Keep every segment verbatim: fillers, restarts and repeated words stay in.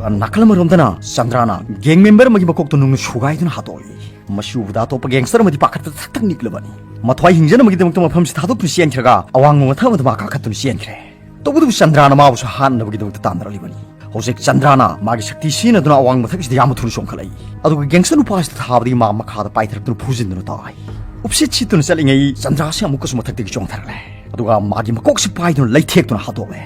ꯅꯥꯀꯜ ꯑꯃꯔꯣꯝꯗꯅ ꯆꯟꯗ꯭ꯔꯥꯅ gang member ꯑꯃꯒꯤ ꯃꯀꯣꯛꯇ ꯅꯨꯡꯅ ꯁꯨꯒꯥꯏꯗꯨꯅ ꯍꯥꯠꯇꯣꯛꯏ꯫ ꯃꯁꯤ ꯎꯕꯗ ꯑꯇꯣꯞꯄ ꯒꯦꯡꯁꯇꯔ ꯑꯃꯗꯤ ꯄꯥꯈꯠꯄꯗ ꯊꯛ ꯊꯛ ꯅꯤꯛꯂꯕꯅꯤ꯫ ꯃꯊ꯭ꯋꯥꯏ ꯍꯤꯡꯖꯅꯕꯒꯤꯗꯃꯛꯇ ꯃꯐꯝꯁꯤ ꯊꯥꯗꯣꯛꯇꯨꯅ ꯆꯦꯟꯈ꯭ꯔꯒ ꯑꯋꯥꯡꯕ ꯃꯊꯛ ꯑꯃꯗ ꯃꯥ ꯀꯥꯈꯠꯇꯨꯅ ꯆꯦꯟꯈ꯭ꯔꯦ꯫ ꯇꯧꯕꯇꯕꯨ ꯆꯟꯗ꯭ꯔꯥꯅ ꯃꯥꯕꯨꯁꯨ ꯍꯥꯠꯅꯕꯒꯤꯗꯃꯛꯇ ꯇꯥꯟꯅꯔꯛꯂꯤꯕꯅꯤ꯫ ꯍꯧꯖꯤꯛ ꯆꯟꯗ꯭ꯔꯥꯅ ꯃꯥꯒꯤ ꯁꯛꯇꯤ ꯁꯤꯖꯤꯟꯅꯗꯨꯅ ꯑꯋꯥꯡꯕ ꯃꯊꯛꯁꯤꯗ ꯌꯥꯝꯅ ꯊꯨꯅ ꯆꯣꯡꯈꯠꯂꯛꯏ꯫ ꯑꯗꯨꯒ ꯒꯦꯡꯁꯇꯔ ꯅꯨꯄꯥꯁꯤꯗ ꯊꯥꯕꯗꯒꯤ ꯃꯥ ꯃꯈꯥꯗ ꯄꯥꯏꯊꯔꯛꯇꯨꯅ ꯐꯨꯖꯤꯟꯗꯨꯅ ꯇꯥꯏ꯫ ꯎꯞꯁꯤꯠ ꯁꯤꯠꯇꯨꯅ ꯆꯠꯂꯤꯉꯩ ꯆꯟꯗ꯭ꯔꯥꯁꯤ ꯑꯃꯨꯛꯀꯁꯨ ꯃꯊꯛꯇꯒꯤ ꯆꯣꯡꯊꯔꯛꯂꯦ꯫ ꯑꯗꯨꯒ ꯃꯥꯒꯤ ꯃꯀꯣꯛꯁꯤ ꯄꯥꯏꯗꯨꯅ ꯂꯩꯊꯦꯛꯇꯨꯅ ꯍꯥꯠꯇꯣꯛꯂꯦ꯫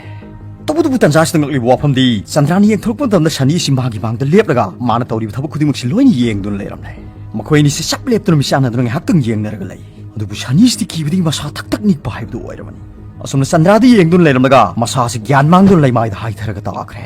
ꯇꯧꯕꯇꯕꯨ ꯇꯟꯖꯥꯁꯤꯗ ꯉꯛꯂꯤꯕ ꯋꯥꯐꯝꯗꯤ, ꯆꯟꯗ꯭ꯔꯥꯅ ꯌꯦꯡꯊꯣꯔꯛꯄ ꯃꯇꯝꯗ ꯁꯅꯤꯁꯤ ꯃꯥꯒꯤ ꯃꯥꯡꯗ ꯂꯦꯞꯂꯒ ꯃꯥꯅ ꯇꯧꯔꯤꯕ ꯊꯕꯛ ꯈꯨꯗꯤꯡꯃꯛꯁꯤ ꯂꯣꯏꯅ ꯌꯦꯡꯗꯨꯅ ꯂꯩꯔꯝꯂꯦ꯫ ꯃꯈꯣꯏ ꯑꯅꯤꯁꯤ ꯆꯞ ꯂꯦꯞꯇꯨꯅ ꯃꯤꯆꯥꯟꯅꯗꯨꯅ ꯉꯥꯏꯍꯥꯛꯇꯪ ꯌꯦꯡꯅꯔꯒ ꯂꯩ꯫ ꯑꯗꯨꯕꯨ ꯁꯅꯤꯁꯤꯗꯤ ꯀꯤꯕꯗꯒꯤ ꯃꯁꯥ ꯊꯛ ꯊꯛ ꯅꯤꯛꯄ ꯍꯥꯏꯕꯗꯨ ꯑꯣꯏꯔꯕꯅꯤ꯫ ꯑꯁꯨꯝꯅ ꯆꯟꯗ꯭ꯔꯥꯗ ꯌꯦꯡꯗꯨꯅ ꯂꯩꯔꯝꯂꯒ ꯃꯁꯥꯁꯤ ꯒ꯭ꯌꯥꯟ ꯃꯥꯡꯗꯨꯅ ꯂꯩꯃꯥꯏꯗ ꯍꯥꯏꯊꯔꯒ ꯇꯥꯈ꯭ꯔꯦ꯫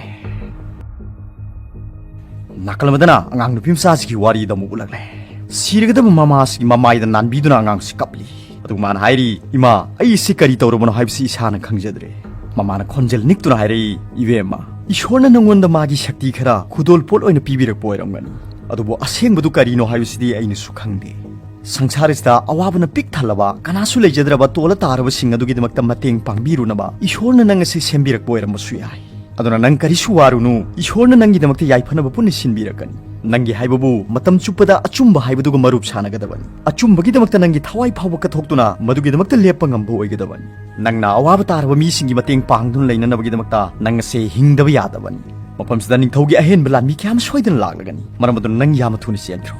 ꯅꯥꯀꯜ ꯑꯃꯗꯅ ꯑꯉꯥꯡ ꯅꯨꯄꯤ ꯃꯆꯥꯁꯤꯒꯤ ꯋꯥꯔꯤꯗ ꯑꯃꯨꯛ ꯎꯠꯂꯛꯂꯦ꯫ ꯁꯤꯔꯒꯗꯕ ꯃꯃꯥꯁꯤꯒꯤ ꯃꯃꯥꯏꯗ ꯅꯥꯟꯕꯤꯗꯨꯅ ꯑꯉꯥꯡꯁꯤ ꯀꯞꯂꯤ꯫ ꯑꯗꯨꯒ ꯃꯥꯅ ꯍꯥꯏꯔꯤ, "ꯏꯃꯥ, ꯑꯩ ꯁꯤ ꯀꯔꯤ ꯇꯧꯔꯕꯅꯣ ꯍꯥꯏꯕꯁꯤ ꯏꯁꯥꯅ ꯈꯪꯖꯗ꯭ꯔꯦ꯫" ꯃꯃꯥꯅ ꯈꯣꯟꯖꯦꯜ ꯅꯤꯛꯇꯨꯅ ꯍꯥꯏꯔꯛꯏ, "ꯏꯕꯦꯝꯃ, ꯏꯁꯣꯔꯅ ꯅꯪꯉꯣꯟꯗ ꯃꯥꯒꯤ ꯁꯛꯇꯤ ꯈꯔ ꯈꯨꯗꯣꯜ ꯄꯣꯠ ꯑꯣꯏꯅ ꯄꯤꯕꯤꯔꯛꯄ ꯑꯣꯏꯔꯝꯒꯅꯤ, ꯑꯗꯨꯕꯨ ꯑꯁꯦꯡꯕꯗꯨ ꯀꯔꯤꯅꯣ ꯍꯥꯏꯕꯁꯤꯗꯤ ꯑꯩꯅꯁꯨ ꯈꯪꯗꯦ꯫ ꯁꯪꯁꯥꯔꯁꯤꯗ ꯑꯋꯥꯕꯅ ꯄꯤꯛ ꯊꯜꯂꯕ, ꯀꯅꯥꯁꯨ ꯂꯩꯖꯗ꯭ꯔꯕ ꯇꯣꯜꯂ ꯇꯥꯔꯕꯁꯤꯡ ꯑꯗꯨꯒꯤꯗꯃꯛꯇ ꯃꯇꯦꯡ ꯄꯥꯡꯕꯤꯔꯨꯅꯕ ꯏꯁꯣꯔꯅ ꯅꯪ ꯑꯁꯤ ꯁꯦꯝꯕꯤꯔꯛꯄ ꯑꯣꯏꯔꯝꯕꯁꯨ ꯌꯥꯏ꯫ ꯑꯗꯨꯅ ꯅꯪ ꯀꯔꯤꯁꯨ ꯋꯥꯔꯨꯅꯨ, ꯏꯁꯣꯔꯅ ꯅꯪꯒꯤꯗꯃꯛꯇ ꯌꯥꯏꯐꯅꯕ ꯄꯨꯟꯅ ꯁꯤꯟꯕꯤꯔꯛꯀꯅꯤ꯫ ꯅꯪꯒꯤ ꯍꯥꯏꯕꯕꯨ ꯃꯇꯝ ꯆꯨꯞꯄꯗ ꯑꯆꯨꯝꯕ ꯍꯥꯏꯕꯗꯨꯒ ꯃꯔꯨꯞ ꯁꯥꯟꯅꯒꯗꯕꯅꯤ꯫ ꯑꯆꯨꯝꯕꯒꯤꯗꯃꯛꯇ ꯅꯪꯒꯤ ꯊꯋꯥꯏ ꯐꯥꯎꯕ ꯀꯠꯊꯣꯛꯇꯨꯅ ꯃꯗꯨꯒꯤꯗꯃꯛꯇ ꯂꯦꯞꯄ ꯉꯝꯕ ꯑꯣꯏꯒꯗꯕꯅꯤ꯫ ꯅꯪꯅ ꯑꯋꯥꯕ ꯇꯥꯔꯕ ꯃꯤꯁꯤꯡꯒꯤ ꯃꯇꯦꯡ ꯄꯥꯡꯗꯨꯅ ꯂꯩꯅꯅꯕꯒꯤꯗꯃꯛꯇ ꯅꯪ ꯑꯁꯦ ꯍꯤꯡꯗꯕ ꯌꯥꯗꯕꯅꯤ꯫" ꯃꯐꯝꯁꯤꯗ ꯅꯤꯡꯊꯧꯒꯤ ꯑꯍꯦꯟꯕ ꯂꯥꯟꯃꯤ ꯀꯌꯥ ꯑꯃ ꯁꯣꯏꯗꯅ ꯂꯥꯛꯂꯒꯅꯤ꯫ ꯃꯔꯝ ꯑꯗꯨꯅ ꯅꯪ ꯌꯥꯝꯅ ꯊꯨꯅ ꯆꯦꯟꯈ꯭ꯔꯣ꯫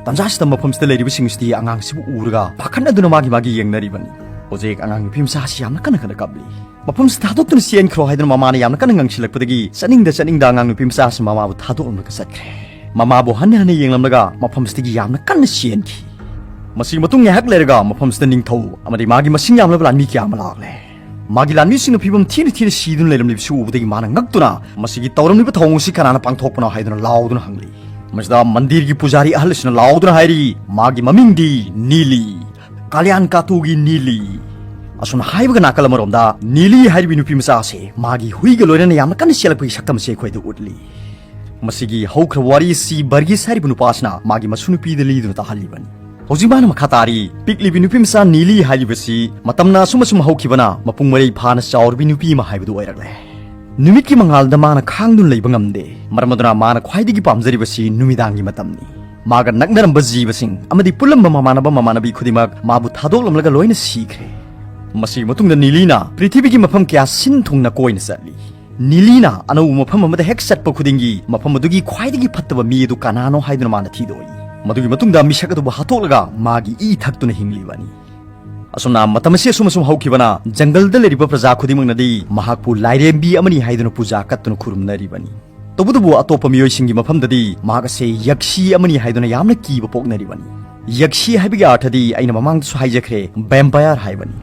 ꯇꯟꯖꯥꯁꯤꯗ ꯃꯐꯝꯁꯤꯗ ꯂꯩꯔꯤꯕꯁꯤꯡ ꯑꯁꯤꯗꯤ ꯑꯉꯥꯡꯁꯤꯕꯨ ꯎꯔꯒ ꯄꯥꯈꯠꯅꯗꯨꯅ ꯃꯥꯒꯤ ꯃꯥꯒꯤ ꯌꯦꯡꯅꯔꯤꯕꯅꯤ꯫ ꯍꯧꯖꯤꯛ ꯑꯉꯥꯡ ꯅꯨꯄꯤ ꯃꯆꯥ ꯑꯁꯤ ꯌꯥꯝꯅ ꯀꯟꯅ ꯀꯟꯅ ꯀꯞꯂꯤ꯫ ꯃꯐꯝꯁꯤ ꯊꯥꯗꯣꯛꯇꯨꯅ ꯆꯦꯟꯈ꯭ꯔꯣ ꯍꯥꯏꯗꯨꯅ ꯃꯃꯥꯅ ꯌꯥꯝꯅ ꯀꯟꯅ ꯉꯥꯡꯁꯤꯜꯂꯛꯄꯗꯒꯤ ꯆꯠꯅꯤꯡꯗ ꯆꯠꯅꯤꯡꯗ ꯑꯉꯥꯡ ꯅꯨꯄꯤ ꯃꯆꯥ ꯑꯁꯤ ꯃꯃꯥꯕꯨ ꯊꯥꯗꯣꯛꯂꯝꯂꯒ ꯆꯠꯈ꯭ꯔꯦ꯫ ꯃꯃꯥꯕꯨ ꯍꯟꯅ ꯍꯟꯅ ꯌꯦꯡꯂꯝꯂꯒ ꯃꯐꯝꯁꯤꯗꯒꯤ ꯌꯥꯝꯅ ꯀꯟꯅ ꯆꯦꯟꯈꯤ꯫ ꯃꯁꯤꯒꯤ ꯃꯇꯨꯡ ꯉꯥꯏꯍꯥꯛ ꯂꯩꯔꯒ ꯃꯐꯝꯁꯤꯗ ꯅꯤꯡꯊꯧ ꯑꯃꯗꯤ ꯃꯥꯒꯤ ꯃꯁꯤꯡ ꯌꯥꯝꯂꯕ ꯂꯥꯟꯃꯤ ꯀꯌꯥ ꯑꯃ ꯂꯥꯛꯂꯦ꯫ ꯃꯥꯒꯤ ꯂꯥꯟꯃꯤꯁꯤꯡꯅ ꯐꯤꯕꯝ ꯊꯤꯅ ꯊꯤꯅ ꯁꯤꯗꯨꯅ ꯂꯩꯔꯝꯂꯤꯕꯁꯤ ꯎꯕꯗꯒꯤ ꯃꯥꯅ ꯉꯛꯇꯨꯅ ꯃꯁꯤꯒꯤ ꯇꯧꯔꯝꯂꯤꯕ ꯊꯧꯑꯣꯡ ꯑꯁꯤ ꯀꯅꯥꯅ ꯄꯥꯡꯊꯣꯛꯄꯅꯣ ꯍꯥꯏꯗꯨꯅ ꯂꯥꯎꯗꯨꯅ ꯍꯪꯂꯤ꯫ ꯃꯁꯤꯗ ꯃꯟꯗꯤꯔꯒꯤ ꯄꯨꯖꯥꯔꯤ ꯑꯍꯜ ꯑꯁꯤꯅ ꯂꯥꯎꯗꯨꯅ ꯍꯥꯏꯔꯤ, "ꯃꯥꯒꯤ ꯃꯃꯤꯡꯗꯤ ꯅꯤꯂꯤ, ꯀꯥꯂꯤꯌꯥꯟ ꯀꯥꯇꯨꯒꯤ ꯅꯤꯂꯤ꯫" ꯑꯁꯨꯝꯅ ꯍꯥꯏꯕꯒ ꯅꯥꯀꯜ ꯑꯃꯔꯣꯝꯗ ꯅꯤꯂꯤ ꯍꯥꯏꯔꯤꯕ ꯅꯨꯄꯤ ꯃꯆꯥ ꯑꯁꯤ ꯃꯥꯒꯤ ꯍꯨꯏꯒ ꯂꯣꯏꯅꯅ ꯌꯥꯝꯅ ꯀꯟꯅ ꯆꯦꯜꯂꯛꯄꯒꯤ ꯁꯛꯇꯝ ꯑꯁꯤ ꯑꯩꯈꯣꯏꯗ ꯎꯠꯂꯤ꯫ ꯃꯁꯤꯒꯤ ꯍꯧꯈ꯭ꯔꯕ ꯋꯥꯔꯤ ꯑꯁꯤ ꯕꯔꯒꯤꯁ ꯍꯥꯏꯔꯤꯕ ꯅꯨꯄꯥ ꯑꯁꯤꯅ ꯃꯥꯒꯤ ꯃꯁꯨ ꯅꯨꯄꯤꯗ ꯂꯤꯗꯨꯅ ꯇꯥꯍꯜꯂꯤꯕꯅꯤ꯫ ꯍꯧꯖꯤꯛ ꯃꯥꯅ ꯃꯈꯥ ꯇꯥꯔꯤ, ꯄꯤꯛꯂꯤꯕꯤ ꯅꯨꯄꯤ ꯃꯆꯥ ꯅꯤꯂꯤ ꯍꯥꯏꯔꯤꯕꯁꯤ ꯃꯇꯝꯅ ꯑꯁꯨꯝ ꯑꯁꯨꯝ ꯍꯧꯈꯤꯕꯅ ꯃꯄꯨꯡ ꯃꯔꯩ ꯐꯥꯅ ꯆꯥꯎꯔꯕꯤ ꯅꯨꯄꯤ ꯑꯃ ꯍꯥꯏꯕꯗꯨ ꯑꯣꯏꯔꯛꯂꯦ꯫ ꯅꯨꯃꯤꯠꯀꯤ ꯃꯉꯥꯜꯗ ꯃꯥꯅ ꯈꯥꯡꯗꯨꯅ ꯂꯩꯕ ꯉꯝꯗꯦ꯫ ꯃꯔꯝ ꯑꯗꯨꯅ ꯃꯥꯅ ꯈ꯭ꯋꯥꯏꯗꯒꯤ ꯄꯥꯝꯖꯔꯤꯕꯁꯤ ꯅꯨꯃꯤꯗꯥꯡꯒꯤ ꯃꯇꯝꯅꯤ꯫ ꯃꯥꯒ ꯅꯛꯅꯔꯝꯕ ꯖꯤꯕꯁꯤꯡ ꯑꯃꯗꯤ ꯄꯨꯜꯂꯝꯕ ꯃꯃꯥꯟꯅꯕ ꯃꯃꯥꯟꯅꯕꯤ ꯈꯨꯗꯤꯡꯃꯛ ꯃꯥꯕꯨ ꯊꯥꯗꯣꯛꯂꯝꯂꯒ ꯂꯣꯏꯅ ꯁꯤꯈ꯭ꯔꯦ꯫ ꯃꯁꯤꯒꯤ ꯃꯇꯨꯡꯗ ꯅꯤꯂꯤꯅ ꯄ꯭ꯔꯤꯊꯤꯕꯤꯒꯤ ꯃꯐꯝ ꯀꯌꯥ ꯁꯤꯟ ꯊꯨꯡꯅ ꯀꯣꯏꯅ ꯆꯠꯂꯤ꯫ ꯅꯤꯂꯤꯅ ꯑꯅꯧꯕ ꯃꯐꯝ ꯑꯃꯗ ꯍꯦꯛ ꯆꯠꯄ ꯈꯨꯗꯤꯡꯒꯤ ꯃꯐꯝ ꯑꯗꯨꯒꯤ ꯈ꯭ꯋꯥꯏꯗꯒꯤ ꯐꯠꯇꯕ ꯃꯤ ꯑꯗꯨ ꯀꯅꯥꯅꯣ ꯍꯥꯏꯗꯨꯅ ꯃꯥꯅ ꯊꯤꯗꯣꯛꯏ꯫ ꯃꯗꯨꯒꯤ ꯃꯇꯨꯡꯗ ꯃꯤꯁꯛ ꯑꯗꯨꯕꯨ ꯍꯥꯠꯇꯣꯛꯂꯒ ꯃꯥꯒꯤ ꯏ ꯊꯛꯇꯨꯅ ꯍꯤꯡꯂꯤꯕꯅꯤ꯫ ꯑꯁꯨꯝꯅ ꯃꯇꯝ ꯑꯁꯤ ꯑꯁꯨꯝ ꯑꯁꯨꯝ ꯍꯧꯈꯤꯕꯅ ꯖꯪꯒꯜꯗ ꯂꯩꯔꯤꯕ ꯄ꯭ꯔꯖꯥ ꯈꯨꯗꯤꯡꯃꯛꯅꯗꯤ ꯃꯍꯥꯛꯄꯨ ꯂꯥꯏꯔꯦꯝꯕꯤ ꯑꯃꯅꯤ ꯍꯥꯏꯗꯨꯅ ꯄꯨꯖꯥ ꯀꯠꯇꯨꯅ ꯈꯨꯔꯨꯝꯅꯔꯤꯕꯅꯤ꯫ ꯇꯧꯕꯇꯕꯨ ꯑꯇꯣꯞꯄ ꯃꯤꯑꯣꯏꯁꯤꯡꯒꯤ ꯃꯐꯝꯗꯗꯤ ꯃꯍꯥꯛ ꯑꯁꯦ ꯌꯛꯁꯤ ꯑꯃꯅꯤ ꯍꯥꯏꯗꯨꯅ ꯌꯥꯝꯅ ꯀꯤꯕ ꯄꯣꯛꯅꯔꯤꯕꯅꯤ꯫ ꯌꯛꯁꯤ ꯍꯥꯏꯕꯒꯤ ꯑꯥꯔꯊꯗꯤ ꯑꯩꯅ ꯃꯃꯥꯡꯗꯁꯨ ꯍꯥꯏꯖꯈ꯭ꯔꯦ, ꯕꯦꯝꯄꯥꯌꯔ ꯍꯥꯏꯕꯅꯤ꯫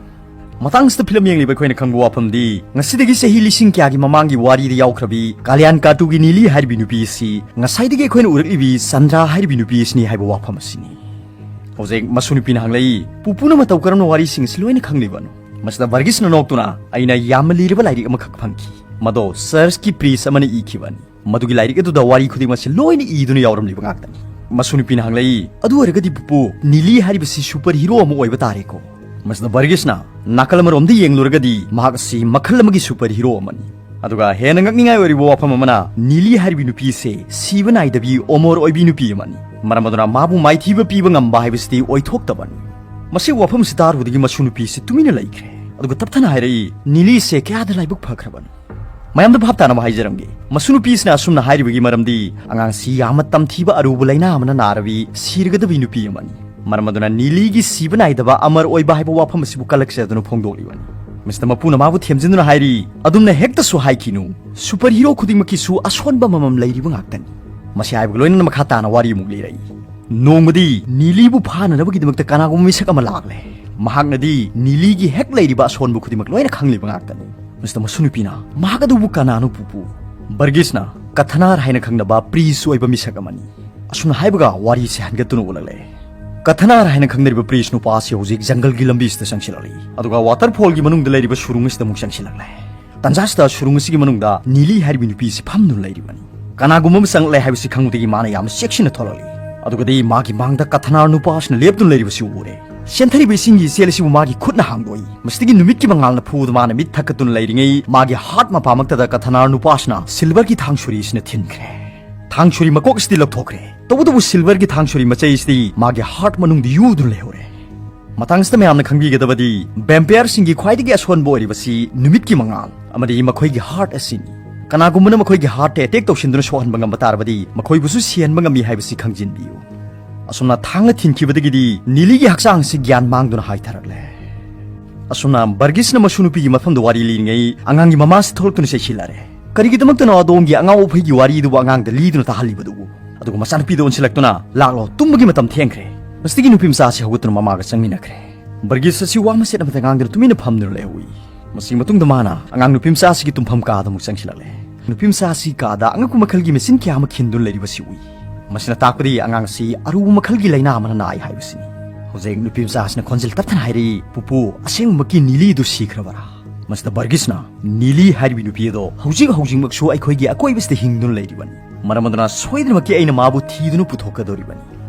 ꯃꯇꯥꯡꯁꯤꯗ ꯐꯤꯂꯝ ꯌꯦꯡꯂꯤꯕ ꯑꯩꯈꯣꯏꯅ ꯈꯪꯕ ꯋꯥꯐꯝꯗꯤ, ꯉꯁꯤꯗꯒꯤ ꯆꯍꯤ ꯂꯤꯁꯤꯡ ꯀꯌꯥꯒꯤ ꯃꯃꯥꯡꯒꯤ ꯋꯥꯔꯤꯗ ꯌꯥꯎꯈ꯭ꯔꯕꯤ ꯀꯥꯂꯤꯌꯥꯟ ꯀꯥꯇꯨꯒꯤ ꯅꯤꯂꯤ ꯍꯥꯏꯔꯤꯕꯤ ꯅꯨꯄꯤ ꯑꯁꯤ ꯉꯁꯥꯏꯗꯒꯤ ꯑꯩꯈꯣꯏꯅ ꯎꯔꯛꯂꯤꯕꯤ ꯆꯟꯗ꯭ꯔꯥ ꯍꯥꯏꯔꯤꯕꯤ ꯅꯨꯄꯤ ꯑꯁꯤꯅꯤ ꯍꯥꯏꯕ ꯋꯥꯐꯝ ꯑꯁꯤꯅꯤ꯫ ꯍꯧꯖꯤꯛ ꯃꯁꯨ ꯅꯨꯄꯤꯅ ꯍꯪꯂꯛꯏ, "ꯄꯨꯄꯨꯅ ꯃꯇꯧ ꯀꯔꯝꯅ ꯋꯥꯔꯤꯁꯤꯡ ꯑꯁꯤ ꯂꯣꯏꯅ ꯈꯪꯂꯤꯕꯅꯣ?" ꯃꯁꯤꯗ ꯕꯔꯒꯤꯁꯅ ꯅꯣꯛꯇꯨꯅ, "ꯑꯩꯅ ꯌꯥꯝꯅ ꯂꯤꯔꯕ ꯂꯥꯏꯔꯤꯛ ꯑꯃꯈꯛ ꯐꯪꯈꯤ꯫ ꯃꯗꯣ ꯆꯔꯆꯀꯤ ꯄ꯭ꯔꯤꯁ ꯑꯃꯅ ꯏꯈꯤꯕꯅꯤ꯫ ꯃꯗꯨꯒꯤ ꯂꯥꯏꯔꯤꯛ ꯑꯗꯨꯗ ꯋꯥꯔꯤ ꯈꯨꯗꯤꯡꯃꯛꯁꯤ ꯂꯣꯏꯅ ꯏꯗꯨꯅ ꯌꯥꯎꯔꯝꯂꯤꯕ ꯉꯥꯛꯇꯅꯤ꯫" ꯃꯁꯨ ꯅꯨꯄꯤꯅ ꯍꯪꯂꯛꯏ, "ꯑꯗꯨ ꯑꯣꯏꯔꯒꯗꯤ ꯄꯨꯄꯨ, ꯅꯤꯂꯤ ꯍꯥꯏꯔꯤꯕꯁꯤ ꯁꯨꯄꯔ ꯍꯤꯔꯣ ꯑꯃ ꯑꯣꯏꯕ ꯇꯥꯔꯦꯀꯣ?" ꯃꯁꯤꯗ ꯕꯔꯒꯤꯁꯅ, "ꯅꯥꯀꯜ ꯑꯃꯔꯣꯝꯗ ꯌꯦꯡꯂꯨꯔꯒꯗꯤ ꯃꯍꯥꯛ ꯑꯁꯤ ꯃꯈꯜ ꯑꯃꯒꯤ ꯁꯨꯄꯔ ꯍꯤꯔꯣ ꯑꯃꯅꯤ꯫ ꯑꯗꯨꯒ ꯍꯦꯟꯅ ꯉꯛꯅꯤꯡꯉꯥꯏ ꯑꯣꯏꯔꯤꯕ ꯋꯥꯐꯝ ꯑꯃꯅ, ꯅꯤꯂꯤ ꯍꯥꯏꯔꯤꯕꯤ ꯅꯨꯄꯤ ꯑꯁꯤ ꯁꯤꯕ ꯅꯥꯏꯗꯕꯤ ꯑꯃꯔ ꯑꯣꯏꯕꯤ ꯅꯨꯄꯤ ꯑꯃꯅꯤ꯫ ꯃꯔꯝ ꯑꯗꯨꯅ ꯃꯥꯕꯨ ꯃꯥꯏꯊꯤꯕ ꯄꯤꯕ ꯉꯝꯕ ꯍꯥꯏꯕꯁꯤꯗꯤ ꯑꯣꯏꯊꯣꯛꯇꯕꯅꯤ꯫" ꯃꯁꯤ ꯋꯥꯐꯝ ꯑꯁꯤ ꯇꯥꯔꯨꯕꯗꯒꯤ ꯃꯁꯨ ꯅꯨꯄꯤ ꯑꯁꯤ ꯇꯨꯃꯤꯟꯅ ꯂꯩꯈ꯭ꯔꯦ꯫ ꯑꯗꯨꯒ ꯇꯞꯊꯅ ꯍꯥꯏꯔꯛꯏ, "ꯅꯤꯂꯤꯁꯦ ꯀꯌꯥꯗ ꯂꯥꯏꯕꯛ ꯐꯈ꯭ꯔꯕꯅꯣ?" ꯃꯌꯥꯝꯗ ꯚꯥꯞ ꯇꯥꯅꯕ ꯍꯥꯏꯖꯔꯝꯒꯦ꯫ ꯃꯁꯨ ꯅꯨꯄꯤꯁꯤꯅ ꯑꯁꯨꯝꯅ ꯍꯥꯏꯔꯤꯕꯒꯤ ꯃꯔꯝꯗꯤ, ꯑꯉꯥꯡꯁꯤ ꯌꯥꯝꯅ ꯇꯝꯊꯤꯕ ꯑꯔꯨꯕ ꯂꯥꯏꯅꯥ ꯑꯃꯅ ꯅꯥꯔꯕꯤ ꯁꯤꯔꯒꯗꯕꯤ ꯅꯨꯄꯤ ꯑꯃꯅꯤ꯫ ꯃꯔꯝ ꯑꯗꯨꯅ ꯅꯤꯂꯤꯒꯤ ꯁꯤꯕ ꯅꯥꯏꯗꯕ ꯑꯃꯔ ꯑꯣꯏꯕ ꯍꯥꯏꯕ ꯋꯥꯐꯝ ꯑꯁꯤꯕꯨ ꯀꯂꯛꯆꯗꯨꯅ ꯐꯣꯡꯗꯣꯛꯂꯤꯕꯅꯤ꯫ ꯃꯁꯤꯗ ꯃꯄꯨꯅ ꯃꯥꯕꯨ ꯊꯦꯝꯖꯤꯟꯗꯨꯅ ꯍꯥꯏꯔꯤ, "ꯑꯗꯨꯝꯅ ꯍꯦꯛꯇꯁꯨ ꯍꯥꯏꯈꯤꯅꯨ꯫ ꯁꯨꯄꯔ ꯍꯤꯔꯣ ꯈꯨꯗꯤꯡꯃꯛꯀꯤꯁꯨ ꯑꯁꯣꯟꯕ ꯑꯃꯃꯝ ꯂꯩꯔꯤꯕ ꯉꯥꯛꯇꯅꯤ꯫" ꯃꯁꯤ ꯍꯥꯏꯕꯒ ꯂꯣꯏꯅꯅ ꯃꯈꯥ ꯇꯥꯅ ꯋꯥꯔꯤ ꯑꯃꯨꯛ ꯂꯤꯔꯛꯏ꯫ ꯅꯣꯡꯃꯗꯤ ꯅꯤꯂꯤꯕꯨ ꯐꯥꯅꯅꯕꯒꯤꯗꯃꯛꯇ ꯀꯅꯥꯒꯨꯝꯕ ꯃꯤꯁꯛ ꯑꯃ ꯂꯥꯛꯂꯦ꯫ ꯃꯍꯥꯛꯅꯗꯤ ꯅꯤꯂꯤꯒꯤ ꯍꯦꯛ ꯂꯩꯔꯤꯕ ꯑꯁꯣꯟꯕ ꯈꯨꯗꯤꯡꯃꯛ ꯂꯣꯏꯅ ꯈꯪꯂꯤꯕ ꯉꯥꯛꯇꯅꯤ꯫ ꯃꯁꯤꯗ ꯃꯁꯨ ꯅꯨꯄꯤꯅ, "ꯃꯍꯥꯛ ꯑꯗꯨꯕꯨ ꯀꯅꯥꯅꯣ ꯄꯨꯄꯨ?" ꯕꯔꯒꯤꯁꯅ, "ꯀꯊꯅꯥꯔ ꯍꯥꯏꯅ ꯈꯪꯅꯕ ꯄ꯭ꯔꯤꯁ ꯑꯣꯏꯕ ꯃꯤꯁꯛ ꯑꯃꯅꯤ꯫" ꯑꯁꯨꯝꯅ ꯍꯥꯏꯕꯒ ꯋꯥꯔꯤꯁꯦ ꯍꯟꯒꯠꯇꯨꯅ ꯎꯠꯂꯛꯂꯦ꯫ ꯀꯊꯅꯥꯔ ꯍꯥꯏꯅ ꯈꯪꯅꯔꯤꯕ ꯄ꯭ꯔꯤꯁ ꯅꯨꯄꯥ ꯑꯁꯤ ꯍꯧꯖꯤꯛ ꯖꯪꯒꯜꯒꯤ ꯂꯝꯕꯤꯁꯤꯗ ꯆꯪꯁꯤꯜꯂꯛꯂꯤ꯫ ꯑꯗꯨꯒ ꯋꯥꯇꯔꯐꯣꯜꯒꯤ ꯃꯅꯨꯡꯗ ꯂꯩꯔꯤꯕ ꯁꯨꯔꯨꯡ ꯑꯁꯤꯗ ꯑꯃꯨꯛ ꯆꯪꯁꯤꯜꯂꯛꯂꯦ꯫ ꯇꯟꯖꯥꯁꯤꯗ ꯁꯨꯔꯨꯡ ꯑꯁꯤꯒꯤ ꯃꯅꯨꯡꯗ ꯅꯤꯂꯤ ꯍꯥꯏꯔꯤꯕ ꯅꯨꯄꯤ ꯑꯁꯤ ꯐꯝꯗꯨꯅ ꯂꯩꯔꯤꯕꯅꯤ꯫ ꯀꯅꯥꯒꯨꯝꯕ ꯑꯃ ꯆꯪꯂꯛꯂꯦ ꯍꯥꯏꯕꯁꯤ ꯈꯪꯕꯗꯒꯤ ꯃꯥꯅ ꯌꯥꯝꯅ ꯆꯦꯛꯁꯤꯟꯅ ꯊꯣꯛꯂꯛꯂꯤ꯫ ꯑꯗꯨꯒꯗꯤ ꯃꯥꯒꯤ ꯃꯥꯡꯗ ꯀꯊꯅꯥꯔ ꯅꯨꯄꯥ ꯑꯁꯤꯅ ꯂꯦꯞꯇꯨꯅ ꯂꯩꯔꯤꯕꯁꯤ ꯎꯔꯦ꯫ ꯆꯦꯟꯊꯔꯤꯕ ꯏꯁꯤꯡꯒꯤ ꯏꯆꯦꯜ ꯑꯁꯤꯕꯨ ꯃꯥꯒꯤ ꯈꯨꯠꯅ ꯍꯥꯡꯗꯣꯛꯏ꯫ ꯃꯁꯤꯗꯒꯤ ꯅꯨꯃꯤꯠꯀꯤ ꯃꯉꯥꯜꯅ ꯐꯨꯕꯗ ꯃꯥꯅ ꯃꯤꯠ ꯊꯛꯀꯠꯇꯨꯅ ꯂꯩꯔꯤꯉꯩ, ꯃꯥꯒꯤ heart ꯃꯄꯥꯃꯛꯇꯗ ꯀꯊꯅꯥꯔ ꯅꯨꯄꯥꯁꯤꯅ silverꯒꯤ ꯊꯥꯡ ꯁꯣꯔꯤ ꯑꯁꯤꯅ ꯊꯤꯟꯈ꯭ꯔꯦ꯫ ꯊꯥꯡ ꯁꯣꯔꯤ ꯃꯀꯣꯛ ꯑꯁꯤꯗꯤ ꯂꯧꯊꯣꯛꯈ꯭ꯔꯦ, ꯇꯧꯕꯇꯕꯨ silverꯒꯤ ꯊꯥꯡ ꯁꯣꯔꯤ ꯃꯆꯩ ꯑꯁꯤꯗꯤ ꯃꯥꯒꯤ heart ꯃꯅꯨꯡꯗ ꯌꯨꯗꯨꯅ ꯂꯩꯍꯧꯔꯦ꯫ ꯃꯇꯥꯡꯁꯤꯗ ꯃꯌꯥꯝꯅ ꯈꯪꯕꯤꯒꯗꯕꯗꯤ, vampireꯁꯤꯡꯒꯤ ꯈ꯭ꯋꯥꯏꯗꯒꯤ ꯑꯁꯣꯟꯕ ꯑꯣꯏꯔꯤꯕꯁꯤ ꯅꯨꯃꯤꯠꯀꯤ ꯃꯉꯥꯜ ꯑꯃꯗꯤ ꯃꯈꯣꯏꯒꯤ heart ꯑꯁꯤꯅꯤ꯫ ꯀꯅꯥꯒꯨꯝꯕꯅ ꯃꯈꯣꯏꯒꯤ heartꯇ attack ꯇꯧꯁꯤꯟꯗꯨꯅ ꯁꯣꯛꯍꯟꯕ ꯉꯝꯕ ꯇꯥꯔꯕꯗꯤ, ꯃꯈꯣꯏꯕꯨꯁꯨ ꯁꯤꯍꯟꯕ ꯉꯝꯃꯤ ꯍꯥꯏꯕꯁꯤ ꯈꯪꯖꯤꯟꯕꯤꯌꯨ꯫ ꯑꯁꯨꯝꯅ ꯊꯥꯡꯅ ꯊꯤꯟꯈꯤꯕꯗꯒꯤꯗꯤ ꯅꯤꯂꯤꯒꯤ ꯍꯛꯆꯥꯡ ꯑꯁꯤ ꯒ꯭ꯌꯥꯟ ꯃꯥꯡꯗꯨꯅ ꯍꯥꯏꯊꯔꯛꯂꯦ꯫ ꯑꯁꯨꯝꯅ ꯕꯔꯒꯤꯁꯅ ꯃꯁꯨ ꯅꯨꯄꯤꯒꯤ ꯃꯐꯝꯗ ꯋꯥꯔꯤ ꯂꯤꯔꯤꯉꯩ, ꯑꯉꯥꯡꯒꯤ ꯃꯃꯥꯁꯤ ꯊꯣꯛꯂꯛꯇꯨꯅ ꯆꯩꯁꯤꯜꯂꯔꯦ꯫ "ꯀꯔꯤꯒꯤꯗꯃꯛꯇꯅꯣ ꯑꯗꯣꯝꯒꯤ ꯑꯉꯥꯎ ꯑꯐꯩꯒꯤ ꯋꯥꯔꯤꯗꯨꯕꯨ ꯑꯉꯥꯡꯗ ꯂꯤꯗꯨꯅ ꯇꯥꯍꯜꯂꯤꯕꯗꯨꯕꯨ?" ꯑꯗꯨꯒ ꯃꯆꯥꯅꯨꯄꯤꯗ ꯑꯣꯟꯁꯤꯜꯂꯛꯇꯨꯅ, "ꯂꯥꯛꯂꯣ, ꯇꯨꯝꯕꯒꯤ ꯃꯇꯝ ꯊꯦꯡꯈ꯭ꯔꯦ꯫" ꯃꯁꯤꯗꯒꯤ ꯅꯨꯄꯤ ꯃꯆꯥ ꯑꯁꯤ ꯍꯧꯒꯠꯇꯨꯅ ꯃꯃꯥꯒ ꯆꯪꯃꯤꯟꯅꯈ꯭ꯔꯦ꯫ ꯕꯔꯒꯤꯁ ꯑꯁꯤ ꯋꯥ ꯃꯆꯦꯠ ꯑꯃꯠꯇ ꯉꯥꯡꯗꯅ ꯇꯨꯃꯤꯟꯅ ꯐꯝꯗꯨꯅ ꯂꯩꯍꯧꯏ꯫ ꯃꯁꯤꯒꯤ ꯃꯇꯨꯡꯗ ꯃꯥꯅ ꯑꯉꯥꯡ ꯅꯨꯄꯤ ꯃꯆꯥ ꯑꯁꯤꯒꯤ ꯇꯨꯝꯐꯝ ꯀꯥꯗ ꯑꯃꯨꯛ ꯆꯪꯁꯤꯜꯂꯛꯂꯦ꯫ ꯅꯨꯄꯤ ꯃꯆꯥ ꯑꯁꯤ ꯀꯥꯗ ꯑꯉꯛꯄ ꯃꯈꯜꯒꯤ ꯃꯦꯆꯤꯟ ꯀꯌꯥ ꯑꯃ ꯈꯤꯟꯗꯨꯅ ꯂꯩꯔꯤꯕꯁꯤ ꯎꯏ꯫ ꯃꯁꯤꯅ ꯇꯥꯛꯄꯗꯤ ꯑꯉꯥꯡ ꯑꯁꯤ ꯑꯔꯨꯕ ꯃꯈꯜꯒꯤ ꯂꯥꯏꯅꯥ ꯑꯃꯅ ꯅꯥꯏ ꯍꯥꯏꯕꯁꯤꯅꯤ꯫ ꯍꯧꯖꯤꯛ ꯅꯨꯄꯤ ꯃꯆꯥ ꯑꯁꯤꯅ ꯈꯣꯟꯖꯦꯜ ꯇꯞꯊꯅ ꯍꯥꯏꯔꯛꯏ, "ꯄꯨꯄꯨ, ꯑꯁꯦꯡꯕꯃꯛꯀꯤ ꯅꯤꯂꯤꯗꯨ ꯁꯤꯈ꯭ꯔꯕꯔꯥ?" ꯃꯁꯤꯗ ꯕꯔꯒꯤꯁꯅ, "ꯅꯤꯂꯤ ꯍꯥꯏꯔꯤꯕꯤ ꯅꯨꯄꯤ ꯑꯗꯣ ꯍꯧꯖꯤꯛ ꯍꯧꯖꯤꯛꯃꯛꯁꯨ ꯑꯩꯈꯣꯏꯒꯤ ꯑꯀꯣꯏꯕꯁꯤꯗ ꯍꯤꯡꯗꯨꯅ ꯂꯩꯔꯤꯕꯅꯤ꯫ ꯃꯔꯝ ꯑꯗꯨꯅ ꯁꯣꯏꯗꯅꯃꯛꯀꯤ ꯑꯩꯅ ꯃꯥꯕꯨ ꯊꯤꯗꯨꯅ ꯄꯨꯊꯣꯛꯀꯗꯧꯔꯤꯕꯅꯤ꯫"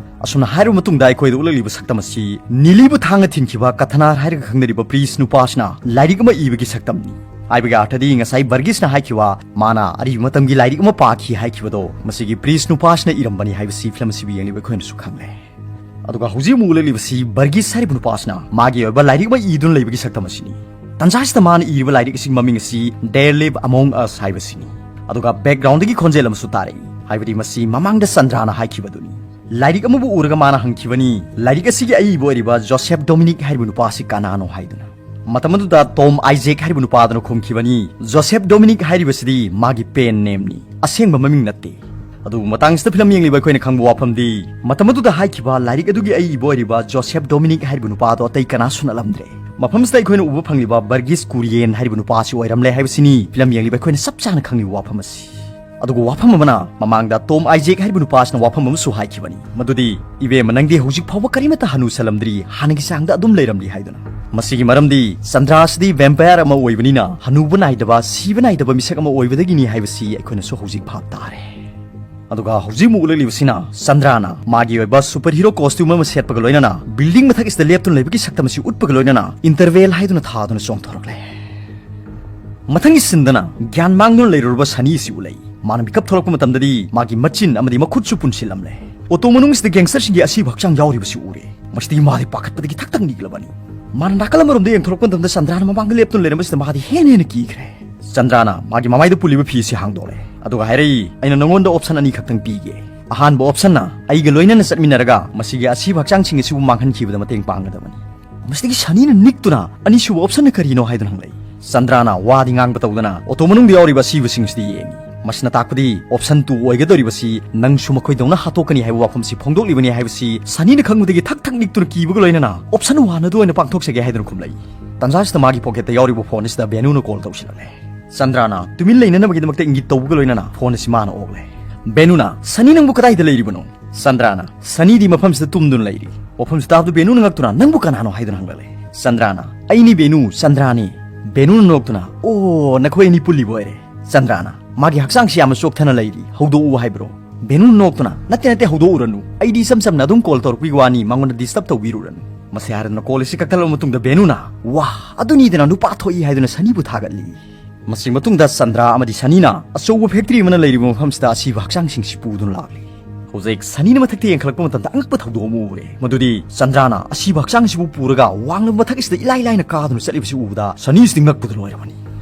ꯑꯁꯨꯝꯅ ꯍꯥꯏꯔꯕ ꯃꯇꯨꯡꯗ ꯑꯩꯈꯣꯏꯗ ꯎꯠꯂꯛꯂꯤꯕ ꯁꯛꯇꯝ ꯑꯁꯤ ꯅꯤꯂꯤꯕꯨ ꯊꯥꯡꯅ ꯊꯤꯟꯈꯤꯕ ꯀꯊꯅꯥꯔ ꯍꯥꯏꯔꯒ ꯈꯪꯅꯔꯤꯕ priest ꯅꯨꯄꯥꯁꯤꯅ ꯂꯥꯏꯔꯤꯛ ꯑꯃ ꯏꯕꯒꯤ ꯁꯛꯇꯝꯅꯤ꯫ ꯍꯥꯏꯕꯒꯤ ꯑꯥꯔꯊꯗꯤ ꯉꯁꯥꯏ ꯕꯔꯒꯤꯁꯅ ꯍꯥꯏꯈꯤꯕ ꯃꯥꯅ ꯑꯔꯤꯕ ꯃꯇꯝꯒꯤ ꯂꯥꯏꯔꯤꯛ ꯑꯃ ꯄꯥꯈꯤ ꯍꯥꯏꯈꯤꯕꯗꯣ ꯃꯁꯤꯒꯤ priest ꯅꯨꯄꯥꯁꯤꯅ ꯏꯔꯝꯕꯅꯤ ꯍꯥꯏꯕꯁꯤ ꯐꯤꯂꯝ ꯑꯁꯤꯕꯨ ꯌꯦꯡꯂꯤꯕ ꯑꯩꯈꯣꯏꯅꯁꯨ ꯈꯪꯂꯦ꯫ ꯑꯗꯨꯒ ꯍꯧꯖꯤꯛ ꯑꯃꯨꯛ ꯎꯠꯂꯛꯂꯤꯕꯁꯤ ꯕꯔꯒꯤꯁ ꯍꯥꯏꯔꯤꯕ ꯅꯨꯄꯥꯁꯤꯅ ꯃꯥꯒꯤ ꯑꯣꯏꯕ ꯂꯥꯏꯔꯤꯛ ꯑꯃ ꯏꯗꯨꯅ ꯂꯩꯕꯒꯤ ꯁꯛꯇꯝ ꯑꯁꯤꯅꯤ꯫ ꯇꯟꯖꯥꯁꯤꯗ ꯃꯥꯅ ꯏꯔꯤꯕ ꯂꯥꯏꯔꯤꯛ ꯑꯁꯤꯒꯤ ꯃꯃꯤꯡ ꯑꯁꯤ There Live Among Us ꯍꯥꯏꯕꯁꯤꯅꯤ꯫ ꯑꯗꯨꯒ backgroundꯗꯒꯤ ꯈꯣꯟꯖꯦꯜ ꯑꯃꯁꯨ ꯇꯥꯔꯛꯏ, ꯍꯥꯏꯕꯗꯤ ꯃꯁꯤ ꯃꯃꯥꯡꯗ ꯆꯟꯗ꯭ꯔꯥꯅ ꯍꯥꯏꯈꯤꯕꯗꯨꯅꯤ꯫ ꯂꯥꯏꯔꯤꯛ ꯑꯃꯕꯨ ꯎꯔꯒ ꯃꯥꯅ ꯍꯪꯈꯤꯕꯅꯤ, ꯂꯥꯏꯔꯤꯛ ꯑꯁꯤꯒꯤ ꯑꯏꯕ ꯑꯣꯏꯔꯤꯕ ꯖꯣꯁꯦꯐ ꯗꯣꯃꯤꯅꯤꯛ ꯍꯥꯏꯔꯤꯕ ꯅꯨꯄꯥ ꯑꯁꯤ ꯀꯅꯥꯅꯣ ꯍꯥꯏꯗꯨꯅ꯫ ꯃꯇꯝ ꯑꯗꯨꯗ ꯇꯣꯝ ꯑꯥꯏꯖꯦꯛ ꯍꯥꯏꯔꯤꯕ ꯅꯨꯄꯥꯗꯨꯅ ꯈꯨꯝꯈꯤꯕꯅꯤ, "ꯖꯣꯁꯦꯐ ꯗꯣꯃꯤꯅꯤꯛ ꯍꯥꯏꯔꯤꯕꯁꯤꯗꯤ ꯃꯥꯒꯤ pen nameꯅꯤ, ꯑꯁꯦꯡꯕ ꯃꯃꯤꯡ ꯅꯠꯇꯦ꯫" ꯑꯗꯨꯕꯨ ꯃꯇꯥꯡꯁꯤꯗ ꯐꯤꯂꯝ ꯌꯦꯡꯂꯤꯕ ꯑꯩꯈꯣꯏꯅ ꯈꯪꯕ ꯋꯥꯐꯝꯗꯤ, ꯃꯇꯝ ꯑꯗꯨꯗ ꯍꯥꯏꯈꯤꯕ ꯂꯥꯏꯔꯤꯛ ꯑꯗꯨꯒꯤ ꯑꯏꯕ ꯑꯣꯏꯔꯤꯕ ꯖꯣꯁꯦꯐ ꯗꯣꯃꯤꯅꯤꯛ ꯍꯥꯏꯔꯤꯕ ꯅꯨꯄꯥꯗꯣ ꯑꯇꯩ ꯀꯅꯥꯁꯨ ꯅꯠꯂꯝꯗ꯭ꯔꯦ꯫ ꯃꯐꯝꯁꯤꯗ ꯑꯩꯈꯣꯏꯅ ꯎꯕ ꯐꯪꯂꯤꯕ ꯕꯔꯒꯤꯁ ꯀꯨꯔꯤꯌꯦꯟ ꯍꯥꯏꯔꯤꯕ ꯅꯨꯄꯥ ꯑꯁꯤ ꯑꯣꯏꯔꯝꯂꯦ ꯍꯥꯏꯕꯁꯤꯅꯤ ꯐꯤꯂꯝ ꯌꯦꯡꯂꯤꯕ ꯑꯩꯈꯣꯏꯅ ꯆꯞ ꯆꯥꯅ ꯈꯪꯂꯤꯕ ꯋꯥꯐꯝ ꯑꯁꯤ꯫ ꯑꯗꯨꯒ ꯋꯥꯐꯝ ꯑꯃꯅ, ꯃꯃꯥꯡꯗ ꯇꯣꯝ ꯑꯥꯏꯖꯦꯛ ꯍꯥꯏꯔꯤꯕ ꯅꯨꯄꯥꯁꯤꯅ ꯋꯥꯐꯝ ꯑꯃꯁꯨ ꯍꯥꯏꯈꯤꯕꯅꯤ, ꯃꯗꯨꯗꯤ, "ꯏꯕꯦꯝꯃ, ꯅꯪꯗꯤ ꯍꯧꯖꯤꯛ ꯐꯥꯎꯕ ꯀꯔꯤꯃꯠꯇ ꯍꯅꯨꯁꯜꯂꯝꯗ꯭ꯔꯤ, ꯍꯥꯟꯅꯒꯤ ꯆꯥꯡꯗ ꯑꯗꯨꯝ ꯂꯩꯔꯝꯂꯤ" ꯍꯥꯏꯗꯨꯅ꯫ ꯃꯁꯤꯒꯤ ꯃꯔꯝꯗꯤ ꯆꯟꯗ꯭ꯔꯥ ꯑꯁꯤꯗꯤ vampire ꯑꯃ ꯑꯣꯏꯕꯅꯤꯅ ꯍꯅꯨꯕ ꯅꯥꯏꯗꯕ, ꯁꯤꯕ ꯅꯥꯏꯗꯕ ꯃꯤꯁꯛ ꯑꯃ ꯑꯣꯏꯕꯗꯒꯤꯅꯤ ꯍꯥꯏꯕꯁꯤ ꯑꯩꯈꯣꯏꯅꯁꯨ ꯍꯧꯖꯤꯛ ꯚꯥꯞ ꯇꯥꯔꯦ꯫ ꯑꯗꯨꯒ ꯍꯧꯖꯤꯛ ꯑꯃꯨꯛ ꯎꯠꯂꯛꯂꯤꯕꯁꯤꯅ ꯆꯟꯗ꯭ꯔꯥꯅ ꯃꯥꯒꯤ ꯑꯣꯏꯕ superhero costume ꯑꯃ ꯁꯦꯠꯄꯒ ꯂꯣꯏꯅꯅ building ꯃꯊꯛ ꯑꯁꯤꯗ ꯂꯦꯞꯇꯨꯅ ꯂꯩꯕꯒꯤ ꯁꯛꯇꯝ ꯑꯁꯤ ꯎꯠꯄꯒ ꯂꯣꯏꯅꯅ interval ꯍꯥꯏꯗꯨꯅ ꯊꯥꯗꯨꯅ ꯆꯣꯡꯊꯣꯔꯛꯂꯦ꯫ ꯃꯊꯪꯒꯤ ꯁꯤꯟꯗꯅ ꯒ꯭ꯌꯥꯟ ꯃꯥꯡꯗꯨꯅ ꯂꯩꯔꯨꯔꯕ ꯁꯅꯤ ꯑꯁꯤ ꯎꯠꯂꯛꯏ꯫ ꯃꯥꯅ ꯃꯤꯀꯞ ꯊꯣꯛꯂꯛꯄ ꯃꯇꯝꯗꯗꯤ ꯃꯥꯒꯤ ꯃꯆꯤꯟ ꯑꯃꯗꯤ ꯃꯈꯨꯠꯁꯨ ꯄꯨꯟꯁꯤꯜꯂꯝꯂꯦ꯫ ꯑꯣꯇꯣ ꯃꯅꯨꯡꯁꯤꯗ gangster ꯁꯤꯡꯒꯤ ꯑꯁꯤꯕ ꯍꯛꯆꯥꯡ ꯌꯥꯎꯔꯤꯕꯁꯤ ꯎꯔꯦ꯫ ꯃꯁꯤꯗꯒꯤ ꯃꯥꯗꯤ ꯄꯥꯈꯠꯄꯗꯒꯤ ꯊꯛ ꯊꯛ ꯅꯤꯛꯂꯕꯅꯤ꯫ ꯃꯥꯅ ꯅꯥꯀꯜ ꯑꯃꯔꯣꯝꯗ ꯌꯦꯡꯊꯣꯔꯛꯄ ꯃꯇꯝꯗ ꯆꯟꯗ꯭ꯔꯥꯅ ꯃꯃꯥꯡꯗ ꯂꯦꯞꯇꯨꯅ ꯂꯩꯔꯝꯕꯁꯤꯗ ꯃꯥꯗꯤ ꯍꯦꯟꯅ ꯍꯦꯟꯅ ꯀꯤꯈ꯭ꯔꯦ꯫ ꯆꯟꯗ꯭ꯔꯥꯅ ꯃꯥꯒꯤ ꯃꯃꯥꯏꯗ ꯄꯨꯜꯂꯤꯕ ꯐꯤ ꯑꯁꯤ ꯍꯥꯡꯗꯣꯛꯂꯦ, ꯑꯗꯨꯒ ꯍꯥꯏꯔꯛꯏ, "ꯑꯩꯅ ꯅꯉꯣꯟꯗ option ꯑꯅꯤ ꯈꯛꯇꯪ ꯄꯤꯒꯦ꯫ ꯑꯍꯥꯟꯕ option ꯅ ꯑꯩꯒ ꯂꯣꯏꯅꯅ ꯆꯠꯃꯤꯟꯅꯔꯒ ꯃꯁꯤꯒꯤ ꯑꯁꯤꯕ ꯍꯛꯆꯥꯡꯁꯤꯡ ꯑꯁꯤꯕꯨ ꯃꯥꯡꯍꯟꯈꯤꯕꯗ ꯃꯇꯦꯡ ꯄꯥꯡꯒꯗꯕꯅꯤ꯫" ꯃꯁꯤꯗꯒꯤ ꯁꯅꯤꯅ ꯅꯤꯛꯇꯨꯅ, "ꯑꯅꯤꯁꯨꯕ option ꯅ ꯀꯔꯤꯅꯣ?" ꯍꯥꯏꯗꯨꯅ ꯍꯪꯂꯛꯏ꯫ ꯆꯟꯗ꯭ꯔꯥꯅ ꯋꯥꯗꯤ ꯉꯥꯡꯕ ꯇꯧꯗꯅ ꯑꯣꯇꯣ ꯃꯅꯨꯡꯗ ꯌꯥꯎꯔꯤꯕ ꯑꯁꯤꯕꯁꯤꯡꯁꯤꯗ ꯌꯦꯡꯉꯤ꯫ ꯃꯁꯤꯅ ꯇꯥꯛꯄꯗꯤ option two ꯑꯣꯏꯒꯗꯧꯔꯤꯕꯁꯤ ꯅꯪꯁꯨ ꯃꯈꯣꯏꯗꯧꯅ ꯍꯥꯠꯇꯣꯛꯀꯅꯤ ꯍꯥꯏꯕ ꯋꯥꯐꯝꯁꯤ ꯐꯣꯡꯗꯣꯛꯂꯤꯕꯅꯤ ꯍꯥꯏꯕꯁꯤ ꯁꯅꯤꯅ ꯈꯪꯕꯗꯒꯤ ꯊꯛ ꯊꯛ ꯅꯤꯛꯇꯨꯅ ꯀꯤꯕꯒ ꯂꯣꯏꯅꯅ option one ꯑꯗꯨ ꯑꯣꯏꯅ ꯄꯥꯡꯊꯣꯛꯆꯒꯦ ꯍꯥꯏꯗꯨꯅ ꯈꯨꯝꯂꯛꯏ꯫ ꯇꯥꯟꯖꯥꯁꯤꯗ ꯃꯥꯒꯤ pocket ꯇ ꯌꯥꯎꯔꯤꯕ phone ꯑꯁꯤꯗ ꯕꯦꯅꯨꯅ call ꯇꯧꯁꯤꯜꯂꯛꯂꯦ꯫ ꯆꯟꯗ꯭ꯔꯥꯅ ꯇꯨꯃꯤꯟ ꯂꯩꯅꯅꯕꯒꯤꯗꯃꯛꯇ ꯏꯪꯒꯤꯠ ꯇꯧꯕꯒ ꯂꯣꯏꯅꯅ phone ꯑꯁꯤ ꯃꯥꯅ ꯑꯣꯛꯂꯦ꯫ ꯕꯦꯅꯨꯅ, "ꯁꯅꯤ, ꯅꯪꯕꯨ ꯀꯗꯥꯏꯗ ꯂꯩꯔꯤꯕꯅꯣ?" ꯆꯟꯗ꯭ꯔꯥꯅ, "ꯁꯅꯤꯗꯤ ꯃꯐꯝꯁꯤꯗ ꯇꯨꯝꯗꯨꯅ ꯂꯩꯔꯤ꯫" ꯋꯥꯐꯝꯁꯤ ꯇꯥꯕꯗ ꯕꯦꯅꯨꯅ ꯉꯛꯇꯨꯅ, "ꯅꯪꯕꯨ ꯀꯅꯥꯅꯣ?" ꯍꯥꯏꯗꯨꯅ ꯍꯪꯂꯛꯂꯦ꯫ ꯆꯟꯗ꯭ꯔꯥꯅ, "ꯑꯩꯅꯤ ꯕꯦꯅꯨ, ꯆꯟꯗ꯭ꯔꯥꯅꯤ꯫" ꯕꯦꯅꯨꯅ ꯅꯣꯛꯇꯨꯅ, "ꯑꯣ, ꯅꯈꯣꯏ ꯑꯅꯤ ꯄꯨꯜꯂꯤꯕ ꯑꯣꯏꯔꯦ꯫" ꯆꯟꯗ꯭ꯔꯥꯅ, "ꯃꯥꯒꯤ ꯍꯛꯆꯥꯡꯁꯤ ꯌꯥꯝꯅ ꯆꯣꯛꯊꯅ ꯂꯩꯔꯤ, ꯍꯧꯗꯣꯛꯎ ꯍꯥꯏꯕ꯭ꯔꯣ?" ꯕꯦꯅꯨꯅ ꯅꯣꯛꯇꯨꯅ, "ꯅꯠꯇꯦ, ꯅꯠꯇꯦ, ꯍꯧꯗꯣꯛꯎꯔꯅꯨ꯫ ꯑꯩꯗꯤ ꯏꯆꯝ ꯆꯝꯅ ꯑꯗꯨꯝ call ꯇꯧꯔꯛꯄꯒꯤ ꯋꯥꯅꯤ, ꯃꯉꯣꯟꯗ disturb ꯇꯧꯕꯤꯔꯨꯔꯅꯨ꯫" ꯃꯁꯤ ꯍꯥꯏꯔꯗꯨꯅ call ꯑꯁꯤ ꯀꯛꯊꯠꯂꯕ ꯃꯇꯨꯡꯗ ꯕꯦꯅꯨꯅ, "ꯋꯥ, ꯑꯗꯨꯅꯤꯗꯅ ꯅꯨꯄꯥ ꯊꯣꯛꯏ ꯍꯥꯏꯗꯨꯅ ꯁꯅꯤꯕꯨ ꯊꯥꯒꯠꯂꯤ꯫" ꯃꯁꯤ ꯃꯇꯨꯡꯗ ꯆꯟꯗ꯭ꯔꯥ ꯑꯃꯗꯤ ꯁꯅꯤꯅ ꯑꯆꯧꯕ factory ꯑꯃꯅ ꯂꯩꯔꯤꯕ ꯃꯐꯝꯁꯤꯗ ꯑꯁꯤꯕ ꯍꯛꯆꯥꯡꯁꯤꯡꯁꯤ ꯄꯨꯗꯨꯅ ꯂꯥꯛꯂꯤ꯫ ꯍꯧꯖꯤꯛ ꯁꯅꯤꯅ ꯃꯊꯛꯇ ꯌꯦꯡꯈꯠꯂꯛꯄ ꯃꯇꯝꯗ ꯑꯉꯛꯄ ꯊꯧꯗꯣꯛ ꯑꯃ ꯎꯔꯦ꯫ ꯃꯗꯨꯗꯤ ꯆꯟꯗ꯭ꯔꯥꯅ ꯑꯁꯤꯕ ꯍꯛꯆꯥꯡꯁꯤꯕꯨ ꯄꯨꯔꯒ ꯋꯥꯡꯂꯕ ꯃꯊꯛ ꯑꯁꯤꯗ ꯏꯂꯥꯏ ꯂꯥꯏꯅ ꯀꯥꯗꯨꯅ ꯆꯠꯂꯤꯕꯁꯤ ꯎꯕꯗ ꯁꯅꯤꯁꯤꯗꯤ ꯉꯛꯄꯗ ꯂꯣꯏꯔꯕꯅꯤ꯫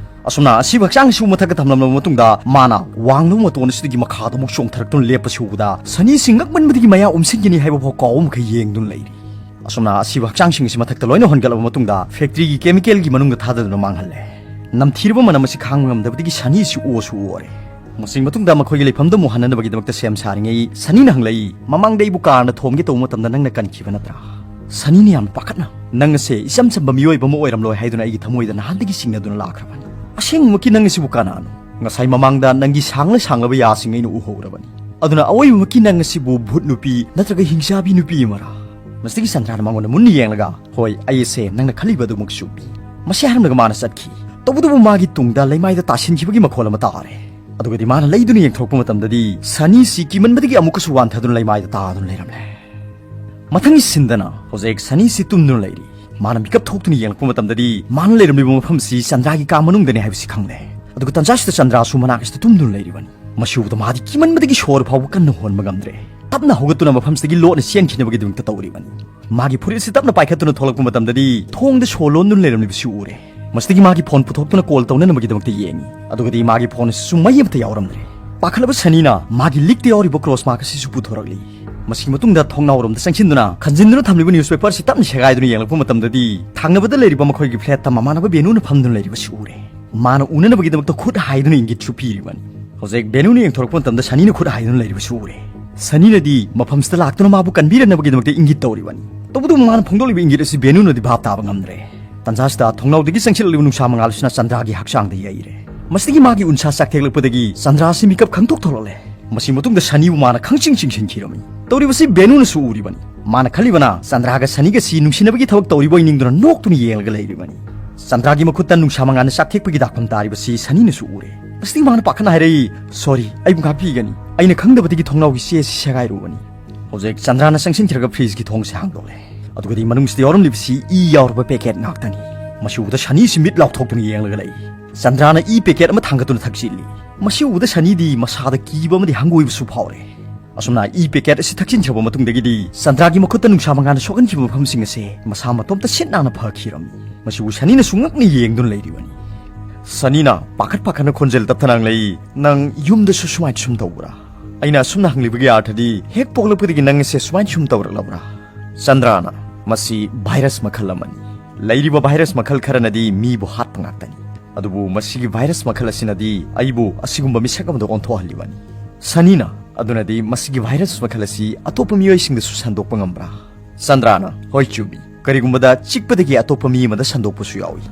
ꯑꯁꯨꯝꯅ ꯑꯁꯤꯕ ꯍꯛꯆꯥꯡꯁꯤꯕꯨ ꯃꯊꯛꯇ ꯊꯝꯂꯝꯂꯕ ꯃꯇꯨꯡꯗ ꯃꯥꯅ ꯋꯥꯡꯂꯕ ꯃꯇꯣꯟ ꯑꯁꯤꯗꯒꯤ ꯃꯈꯥꯗ ꯑꯃꯨꯛ ꯆꯣꯡꯊꯔꯛꯇꯨꯅ ꯂꯦꯞꯄꯁꯤ ꯎꯕꯗ ꯁꯅꯤꯁꯤ ꯉꯛꯃꯟꯕꯗꯒꯤ ꯃꯌꯥ ꯎꯝꯁꯤꯟꯒꯅꯤ ꯍꯥꯏꯕ ꯐꯥꯎ ꯀꯥꯎꯕ ꯃꯈꯩ ꯌꯦꯡꯗꯨꯅ ꯂꯩꯔꯤ꯫ ꯑꯁꯨꯝꯅ ꯑꯁꯤꯕ ꯍꯛꯆꯥꯡꯁꯤꯡ ꯑꯁꯤ ꯃꯊꯛꯇ ꯂꯣꯏꯅ ꯍꯣꯟꯒꯠꯂꯕ ꯃꯇꯨꯡꯗ factory ꯒꯤ chemical ꯒꯤ ꯃꯅꯨꯡꯗ ꯊꯥꯗꯗꯨꯅ ꯃꯥꯡꯍꯜꯂꯦ꯫ ꯅꯝꯊꯤꯔꯕ ꯃꯅꯝ ꯑꯁꯤ ꯈꯥꯡꯕ ꯉꯝꯗꯕꯗꯒꯤ ꯁꯅꯤ ꯑꯁꯤ ꯑꯣꯁꯨ ꯑꯣꯔꯦ꯫ ꯃꯁꯤ ꯃꯇꯨꯡꯗ ꯃꯈꯣꯏꯒꯤ ꯂꯩꯐꯝꯗ ꯑꯃꯨꯛ ꯍꯟꯅꯅꯕꯒꯤꯗꯃꯛꯇ ꯁꯦꯝ ꯁꯥꯔꯤꯉꯩ ꯁꯅꯤꯅ ꯍꯪꯂꯛꯏ, "ꯃꯃꯥꯡꯗ ꯑꯩꯕꯨ ꯀꯥꯔꯅ ꯊꯣꯝꯒꯦ ꯇꯧꯕ ꯃꯇꯝꯗ ꯅꯪꯅ ꯀꯟꯈꯤꯕ ꯅꯠꯇ꯭ꯔꯥ?" ꯁꯅꯤꯅ ꯌꯥꯝꯅ ꯄꯥꯈꯠꯅ, "ꯅꯪ ꯑꯁꯦ ꯏꯆꯝ ꯆꯝꯕ ꯃꯤꯑꯣꯏꯕ ꯑꯃ ꯑꯣꯏꯔꯝꯂꯣꯏ ꯍꯥꯏꯗꯨꯅ ꯑꯩꯒꯤ ꯊꯃꯣꯏꯗ ꯅꯍꯥꯟꯗꯒꯤ ꯆꯤꯡꯅꯗꯨꯅ ꯂꯥꯛꯈ꯭ꯔꯕꯅꯤ꯫ ꯑꯁꯦꯡꯕꯃꯛꯀꯤ ꯅꯪ ꯑꯁꯤꯕꯨ ꯀꯅꯥꯅꯣ? ꯉꯁꯥꯏ ꯃꯃꯥꯡꯗ ꯅꯪꯒꯤ ꯁꯥꯡꯂ ꯁꯥꯡꯂꯕ ꯌꯥꯁꯤꯡ ꯑꯩꯅ ꯎꯍꯧꯔꯕꯅꯤ꯫ ꯑꯗꯨꯅ ꯑꯑꯣꯏꯕꯃꯛꯀꯤ ꯅꯪ ꯑꯁꯤꯕꯨ ꯚꯨꯠ ꯅꯨꯄꯤ ꯅꯠꯇ꯭ꯔꯒ ꯍꯤꯡꯆꯥꯕꯤ ꯅꯨꯄꯤ ꯑꯃꯔꯥ?" ꯃꯁꯤꯗꯒꯤ ꯆꯟꯗ꯭ꯔꯥꯅ ꯃꯉꯣꯟꯗ ꯃꯨꯟꯅ ꯌꯦꯡꯂꯒ, "ꯍꯣꯏ, ꯑꯩ ꯑꯁꯦ ꯅꯪꯅ ꯈꯜꯂꯤꯕ ꯑꯗꯨꯃꯛ ꯆꯨꯝꯃꯤ꯫" ꯃꯁꯤ ꯍꯥꯏꯔꯝꯂꯒ ꯃꯥꯅ ꯆꯠꯈꯤ꯫ ꯇꯧꯕꯇꯕꯨ ꯃꯥꯒꯤ ꯇꯨꯡꯗ ꯂꯩꯃꯥꯏꯗ ꯇꯥꯁꯤꯟꯈꯤꯕꯒꯤ ꯃꯈꯣꯜ ꯑꯃ ꯇꯥꯔꯦ꯫ ꯑꯗꯨꯒꯗꯤ ꯃꯥꯅ ꯂꯩꯗꯨꯅ ꯌꯦꯡꯊꯣꯔꯛꯄ ꯃꯇꯝꯗꯗꯤ ꯁꯅꯤꯁꯤ ꯀꯤꯃꯟꯕꯗꯒꯤ ꯑꯃꯨꯛꯀꯁꯨ ꯋꯥꯟꯊꯗꯨꯅ ꯂꯩꯃꯥꯏꯗ ꯇꯥꯗꯨꯅ ꯂꯩꯔꯝꯂꯦ꯫ ꯃꯊꯪꯒꯤ ꯁꯤꯟꯗꯅ ꯍꯧꯖꯤꯛ ꯁꯅꯤꯁꯤ ꯇꯨꯝꯗꯨꯅ ꯂꯩꯔꯤ꯫ ꯃꯥꯅ ꯃꯤꯀꯞ ꯊꯣꯛꯇꯨꯅ ꯌꯦꯡꯂꯛꯄ ꯃꯇꯝꯗꯗꯤ ꯃꯥꯅ ꯂꯩꯔꯝꯂꯤꯕ ꯃꯐꯝꯁꯤ ꯆꯟꯗ꯭ꯔꯥꯒꯤ ꯀꯥ ꯃꯅꯨꯡꯗꯅꯤ ꯍꯥꯏꯕꯁꯤ ꯈꯪꯂꯦ꯫ ꯑꯗꯨꯒ ꯇꯟꯖꯥꯁꯤꯗ ꯆꯟꯗ꯭ꯔꯥꯁꯨ ꯃꯅꯥꯛ ꯑꯁꯤꯗ ꯇꯨꯝꯗꯨꯅ ꯂꯩꯔꯤꯕꯅꯤ꯫ ꯃꯁꯤ ꯎꯕꯗ ꯃꯥꯗꯤ ꯀꯤꯃꯟꯕꯗꯒꯤ ꯁꯣꯔ ꯐꯥꯎꯕ ꯀꯟꯅ ꯍꯣꯟꯕ ꯉꯝꯗ꯭ꯔꯦ꯫ ꯇꯞꯅ ꯍꯧꯒꯠꯇꯨꯅ ꯃꯐꯝꯁꯤꯗꯒꯤ ꯂꯣꯠꯅ ꯆꯦꯟꯈꯤꯅꯕꯒꯤꯗꯃꯛꯇ ꯇꯧꯔꯤꯕꯅꯤ꯫ ꯃꯥꯒꯤ ꯐꯨꯔꯤꯠ ꯑꯁꯤ ꯇꯞꯅ ꯄꯥꯏꯈꯠꯇꯨꯅ ꯊꯣꯛꯂꯛꯄ ꯃꯇꯝꯗꯗꯤ ꯊꯣꯡꯗ ꯁꯣ ꯂꯣꯟꯗꯨꯅ ꯂꯩꯔꯝꯂꯤꯕꯁꯤ ꯎꯔꯦ꯫ ꯃꯁꯤꯗꯒꯤ ꯃꯥꯒꯤ ꯐꯣꯟ ꯄꯨꯊꯣꯛꯇꯨꯅ ꯀꯣꯜ ꯇꯧꯅꯅꯕꯒꯤꯗꯃꯛꯇ ꯌꯦꯡꯉꯤ꯫ ꯑꯗꯨꯒꯗꯤ ꯃꯥꯒꯤ ꯐꯣꯟ ꯑꯁꯤꯁꯨ ꯃꯩ ꯑꯃꯠꯇ ꯌꯥꯎꯔꯝꯗ꯭ꯔꯦ꯫ ꯄꯥꯈꯠꯂꯕ ꯁꯅꯤꯅ ꯃꯥꯒꯤ ꯂꯤꯛꯇ ꯌꯥꯎꯔꯤꯕ ꯀ꯭ꯔꯣꯁ ꯃꯥꯔꯛ ꯑꯁꯤꯁꯨ ꯄꯨꯊꯣꯔꯛꯂꯤ꯫ ꯃꯁꯤꯒꯤ ꯃꯇꯨꯡꯗ ꯊꯣꯡꯅꯥꯎꯔꯣꯝꯗ ꯆꯪꯁꯤꯟꯗꯨꯅ ꯈꯟꯖꯤꯟꯗꯨꯅ ꯊꯝꯂꯤꯕ ꯅ꯭ꯌꯨꯁꯄꯦꯄꯔ ꯑꯁꯤ ꯇꯞꯅ ꯁꯦꯒꯥꯏꯗꯨꯅ ꯌꯦꯡꯂꯛꯄ ꯃꯇꯝꯗꯗꯤ ꯊꯪꯅꯕꯗ ꯂꯩꯔꯤꯕ ꯃꯈꯣꯏꯒꯤ ꯐ꯭ꯂꯦꯠꯇ ꯃꯃꯥꯟꯅꯕ ꯕꯦꯅꯨꯅ ꯐꯝꯗꯨꯅ ꯂꯩꯔꯤꯕꯁꯤ ꯎꯔꯦ꯫ ꯃꯥꯅ ꯎꯅꯅꯕꯒꯤꯗꯃꯛꯇ ꯈꯨꯠ ꯍꯥꯏꯗꯨꯅ ꯏꯪꯒꯤꯠꯁꯨ ꯄꯤꯔꯤꯕꯅꯤ꯫ ꯍꯧꯖꯤꯛ ꯕꯦꯅꯨꯅ ꯌꯦꯡꯊꯣꯔꯛꯄ ꯃꯇꯝꯗ ꯁꯅꯤꯅ ꯈꯨꯠ ꯍꯥꯏꯗꯨꯅ ꯂꯩꯔꯤꯕꯁꯨ ꯎꯔꯦ꯫ ꯁꯅꯤꯅꯗꯤ ꯃꯐꯝꯁꯤꯗ ꯂꯥꯛꯇꯨꯅ ꯃꯥꯕꯨ ꯀꯟꯕꯤꯔꯅꯕꯒꯤꯗꯃꯛꯇ ꯏꯪꯒꯤꯠ ꯇꯧꯔꯤꯕꯅꯤ꯫ ꯇꯧꯕꯇꯕꯨ ꯃꯥꯅ ꯐꯣꯡꯗꯣꯛꯂꯤꯕ ꯏꯪꯒꯤꯠ ꯑꯁꯤ ꯕꯦꯅꯨꯅꯗꯤ ꯚꯥꯞ ꯇꯥꯕ ꯉꯝꯗ꯭ꯔꯦ꯫ ꯇꯟꯖꯥꯁꯤꯗ ꯊꯣꯡꯅꯥꯎꯗꯒꯤ ꯆꯪꯁꯤꯜꯂꯛꯂꯤꯕ ꯅꯨꯡꯁꯥ ꯃꯉꯥꯜ ꯑꯁꯤꯅ ꯆꯟꯗ꯭ꯔꯥꯒꯤ ꯍꯛꯆꯥꯡꯗ ꯌꯩꯔꯦ꯫ ꯃꯁꯤꯗꯒꯤ ꯃꯥꯒꯤ ꯎꯟꯁꯥ ꯆꯥꯛꯊꯦꯛꯂꯛꯄꯗꯒꯤ ꯆꯟꯗ꯭ꯔꯥ ꯑꯁꯤ ꯃꯤꯀꯞ ꯈꯪꯊꯣꯛ ꯊꯣꯛꯂꯛꯂꯦ꯫ ꯃꯁꯤ ꯃꯇꯨꯡꯗ ꯁꯅꯤꯕꯨ ꯃꯥꯅ ꯈꯪꯆꯤꯡ ꯆꯤꯡꯁꯤꯟꯈꯤꯔꯝꯃꯤ꯫ ꯇꯧꯔꯤꯕꯁꯤ ꯕꯦꯅꯨꯅꯁꯨ ꯎꯔꯤꯕꯅꯤ꯫ ꯃꯥꯅ ꯈꯜꯂꯤꯕꯅ ꯆꯟꯗ꯭ꯔꯥꯒ ꯁꯅꯤꯒꯁꯤ ꯅꯨꯡꯁꯤꯅꯕꯒꯤ ꯊꯕꯛ ꯇꯧꯔꯤꯕꯣꯏ ꯅꯤꯡꯗꯨꯅ ꯅꯣꯛꯇꯨꯅ ꯌꯦꯡꯂꯒ ꯂꯩꯔꯤꯕꯅꯤ꯫ ꯆꯟꯗ꯭ꯔꯥꯒꯤ ꯃꯈꯨꯠꯇ ꯅꯨꯡꯁꯥ ꯃꯉꯥꯜꯅ ꯆꯥꯛꯊꯦꯛꯄꯒꯤ ꯗꯥꯛꯐꯝ ꯇꯥꯔꯤꯕꯁꯤ ꯁꯅꯤꯅꯁꯨ ꯎꯔꯦ꯫ ꯃꯁꯤꯗꯒꯤ ꯃꯥꯅ ꯄꯥꯈꯠꯅ ꯍꯥꯏꯔꯛꯏ, "ꯁꯣꯔꯤ, ꯑꯩꯕꯨ ꯉꯥꯛꯄꯤꯒꯅꯤ꯫ ꯑꯩꯅ ꯈꯪꯗꯕꯗꯒꯤ ꯊꯣꯡꯅꯥꯎꯒꯤ ꯆꯦ ꯑꯁꯤ ꯁꯦꯒꯥꯏꯔꯨꯕꯅꯤ"꯫ ꯍꯧꯖꯤꯛ ꯆꯟꯗ꯭ꯔꯥꯅ ꯆꯪꯁꯤꯟꯈ꯭ꯔꯒ ꯐ꯭ꯔꯤꯖꯀꯤ ꯊꯣꯡꯁꯦ ꯍꯥꯡꯗꯣꯛꯂꯦ꯫ ꯑꯗꯨꯒꯗꯤ ꯃꯅꯨꯡꯁꯤꯗ ꯌꯥꯎꯔꯝꯂꯤꯕꯁꯤ ꯏ ꯌꯥꯎꯔꯕ ꯄꯦꯀꯦꯠ ꯉꯥꯛꯇꯅꯤ꯫ ꯃꯁꯤ ꯎꯕꯗ ꯁꯅꯤꯁꯤ ꯃꯤꯠ ꯂꯥꯎꯊꯣꯛꯇꯨꯅ ꯌꯦꯡꯂꯒ ꯂꯩ꯫ ꯆꯟꯗ꯭ꯔꯥꯅ ꯏ ꯄꯦꯀꯦꯠ ꯑꯃ ꯊꯥꯡꯒꯠꯇꯨꯅ ꯊꯛꯆꯤꯜꯂꯤ꯫ ꯃꯁꯤ ꯎꯕꯗ ꯁꯅꯤꯗꯤ ꯃꯁꯥꯗ ꯀꯤꯕ ꯑꯃꯗꯤ ꯍꯪꯒꯣꯏꯕꯁꯨ ꯐꯥꯎꯔꯦ꯫ ꯑꯁꯨꯝꯅ ꯏ ꯄꯦꯀꯦꯠ ꯑꯁꯤ ꯊꯛꯆꯤꯟꯈ꯭ꯔꯕ ꯃꯇꯨꯡꯗꯒꯤꯗꯤ ꯆꯟꯗ꯭ꯔꯥꯒꯤ ꯃꯈꯨꯠꯇ ꯅꯨꯡꯁꯥ ꯃꯉꯥꯜꯅ ꯁꯣꯛꯍꯟꯈꯤꯕ ꯃꯐꯝꯁꯤꯡ ꯑꯁꯦ ꯃꯁꯥ ꯃꯇꯣꯝꯇ ꯁꯤꯠ ꯅꯥꯟꯅ ꯐꯈꯤꯔꯝꯃꯤ꯫ ꯃꯁꯤꯕꯨ ꯁꯅꯤꯅꯁꯨ ꯉꯛꯅ ꯌꯦꯡꯗꯨꯅ ꯂꯩꯔꯤꯕꯅꯤ꯫ ꯁꯅꯤꯅ ꯄꯥꯈꯠ ꯄꯥꯈꯠꯅ ꯈꯣꯟꯖꯦꯜ ꯇꯞꯊꯅ ꯉꯥꯡꯂꯛꯏ, "ꯅꯪ ꯌꯨꯝꯗꯁꯨ ꯁꯨꯃꯥꯏꯅ ꯁꯨꯝ ꯇꯧꯕ꯭ꯔꯥ? ꯑꯩꯅ ꯑꯁꯨꯝꯅ ꯍꯪꯂꯤꯕꯒꯤ ꯑꯥꯔꯊꯗꯤ ꯍꯦꯛ ꯄꯣꯛꯂꯛꯄꯗꯒꯤ ꯅꯪ ꯑꯁꯦ ꯁꯨꯃꯥꯏꯅ ꯁꯨꯝ ꯇꯧꯔꯛꯂꯕ꯭ꯔꯥ?" ꯆꯟꯗ꯭ꯔꯥꯅ, "ꯃꯁꯤ ꯚꯥꯏꯔꯁ ꯃꯈꯜ ꯑꯃꯅꯤ꯫ ꯂꯩꯔꯤꯕ ꯚꯥꯏꯔꯁ ꯃꯈꯜ ꯈꯔꯅꯗꯤ ꯃꯤꯕꯨ ꯍꯥꯠꯄ ꯉꯥꯛꯇꯅꯤ꯫ ꯑꯗꯨꯕꯨ ꯃꯁꯤꯒꯤ ꯚꯥꯏꯔꯁ ꯃꯈꯜ ꯑꯁꯤꯅꯗꯤ ꯑꯩꯕꯨ ꯑꯁꯤꯒꯨꯝꯕ ꯃꯤꯁꯛ ꯑꯃꯗ ꯑꯣꯟꯊꯣꯛꯍꯜꯂꯤꯕꯅꯤ"꯫ ꯁꯅꯤꯅ, "ꯑꯗꯨꯅꯗꯤ ꯃꯁꯤꯒꯤ ꯚꯥꯏꯔꯁ ꯃꯈꯜ ꯑꯁꯤ ꯑꯇꯣꯞꯄ ꯃꯤꯑꯣꯏꯁꯤꯡꯗꯁꯨ ꯁꯟꯗꯣꯛꯄ ꯉꯝꯕ꯭ꯔꯥ?" ꯆꯟꯗ꯭ꯔꯥꯅ, "ꯍꯣꯏ, ꯆꯨꯝꯃꯤ꯫ ꯀꯔꯤꯒꯨꯝꯕꯗ ꯆꯤꯛꯄꯗꯒꯤ ꯑꯇꯣꯞꯄ ꯃꯤ ꯑꯃꯗ ꯁꯟꯗꯣꯛꯄꯁꯨ ꯌꯥꯎꯏ"꯫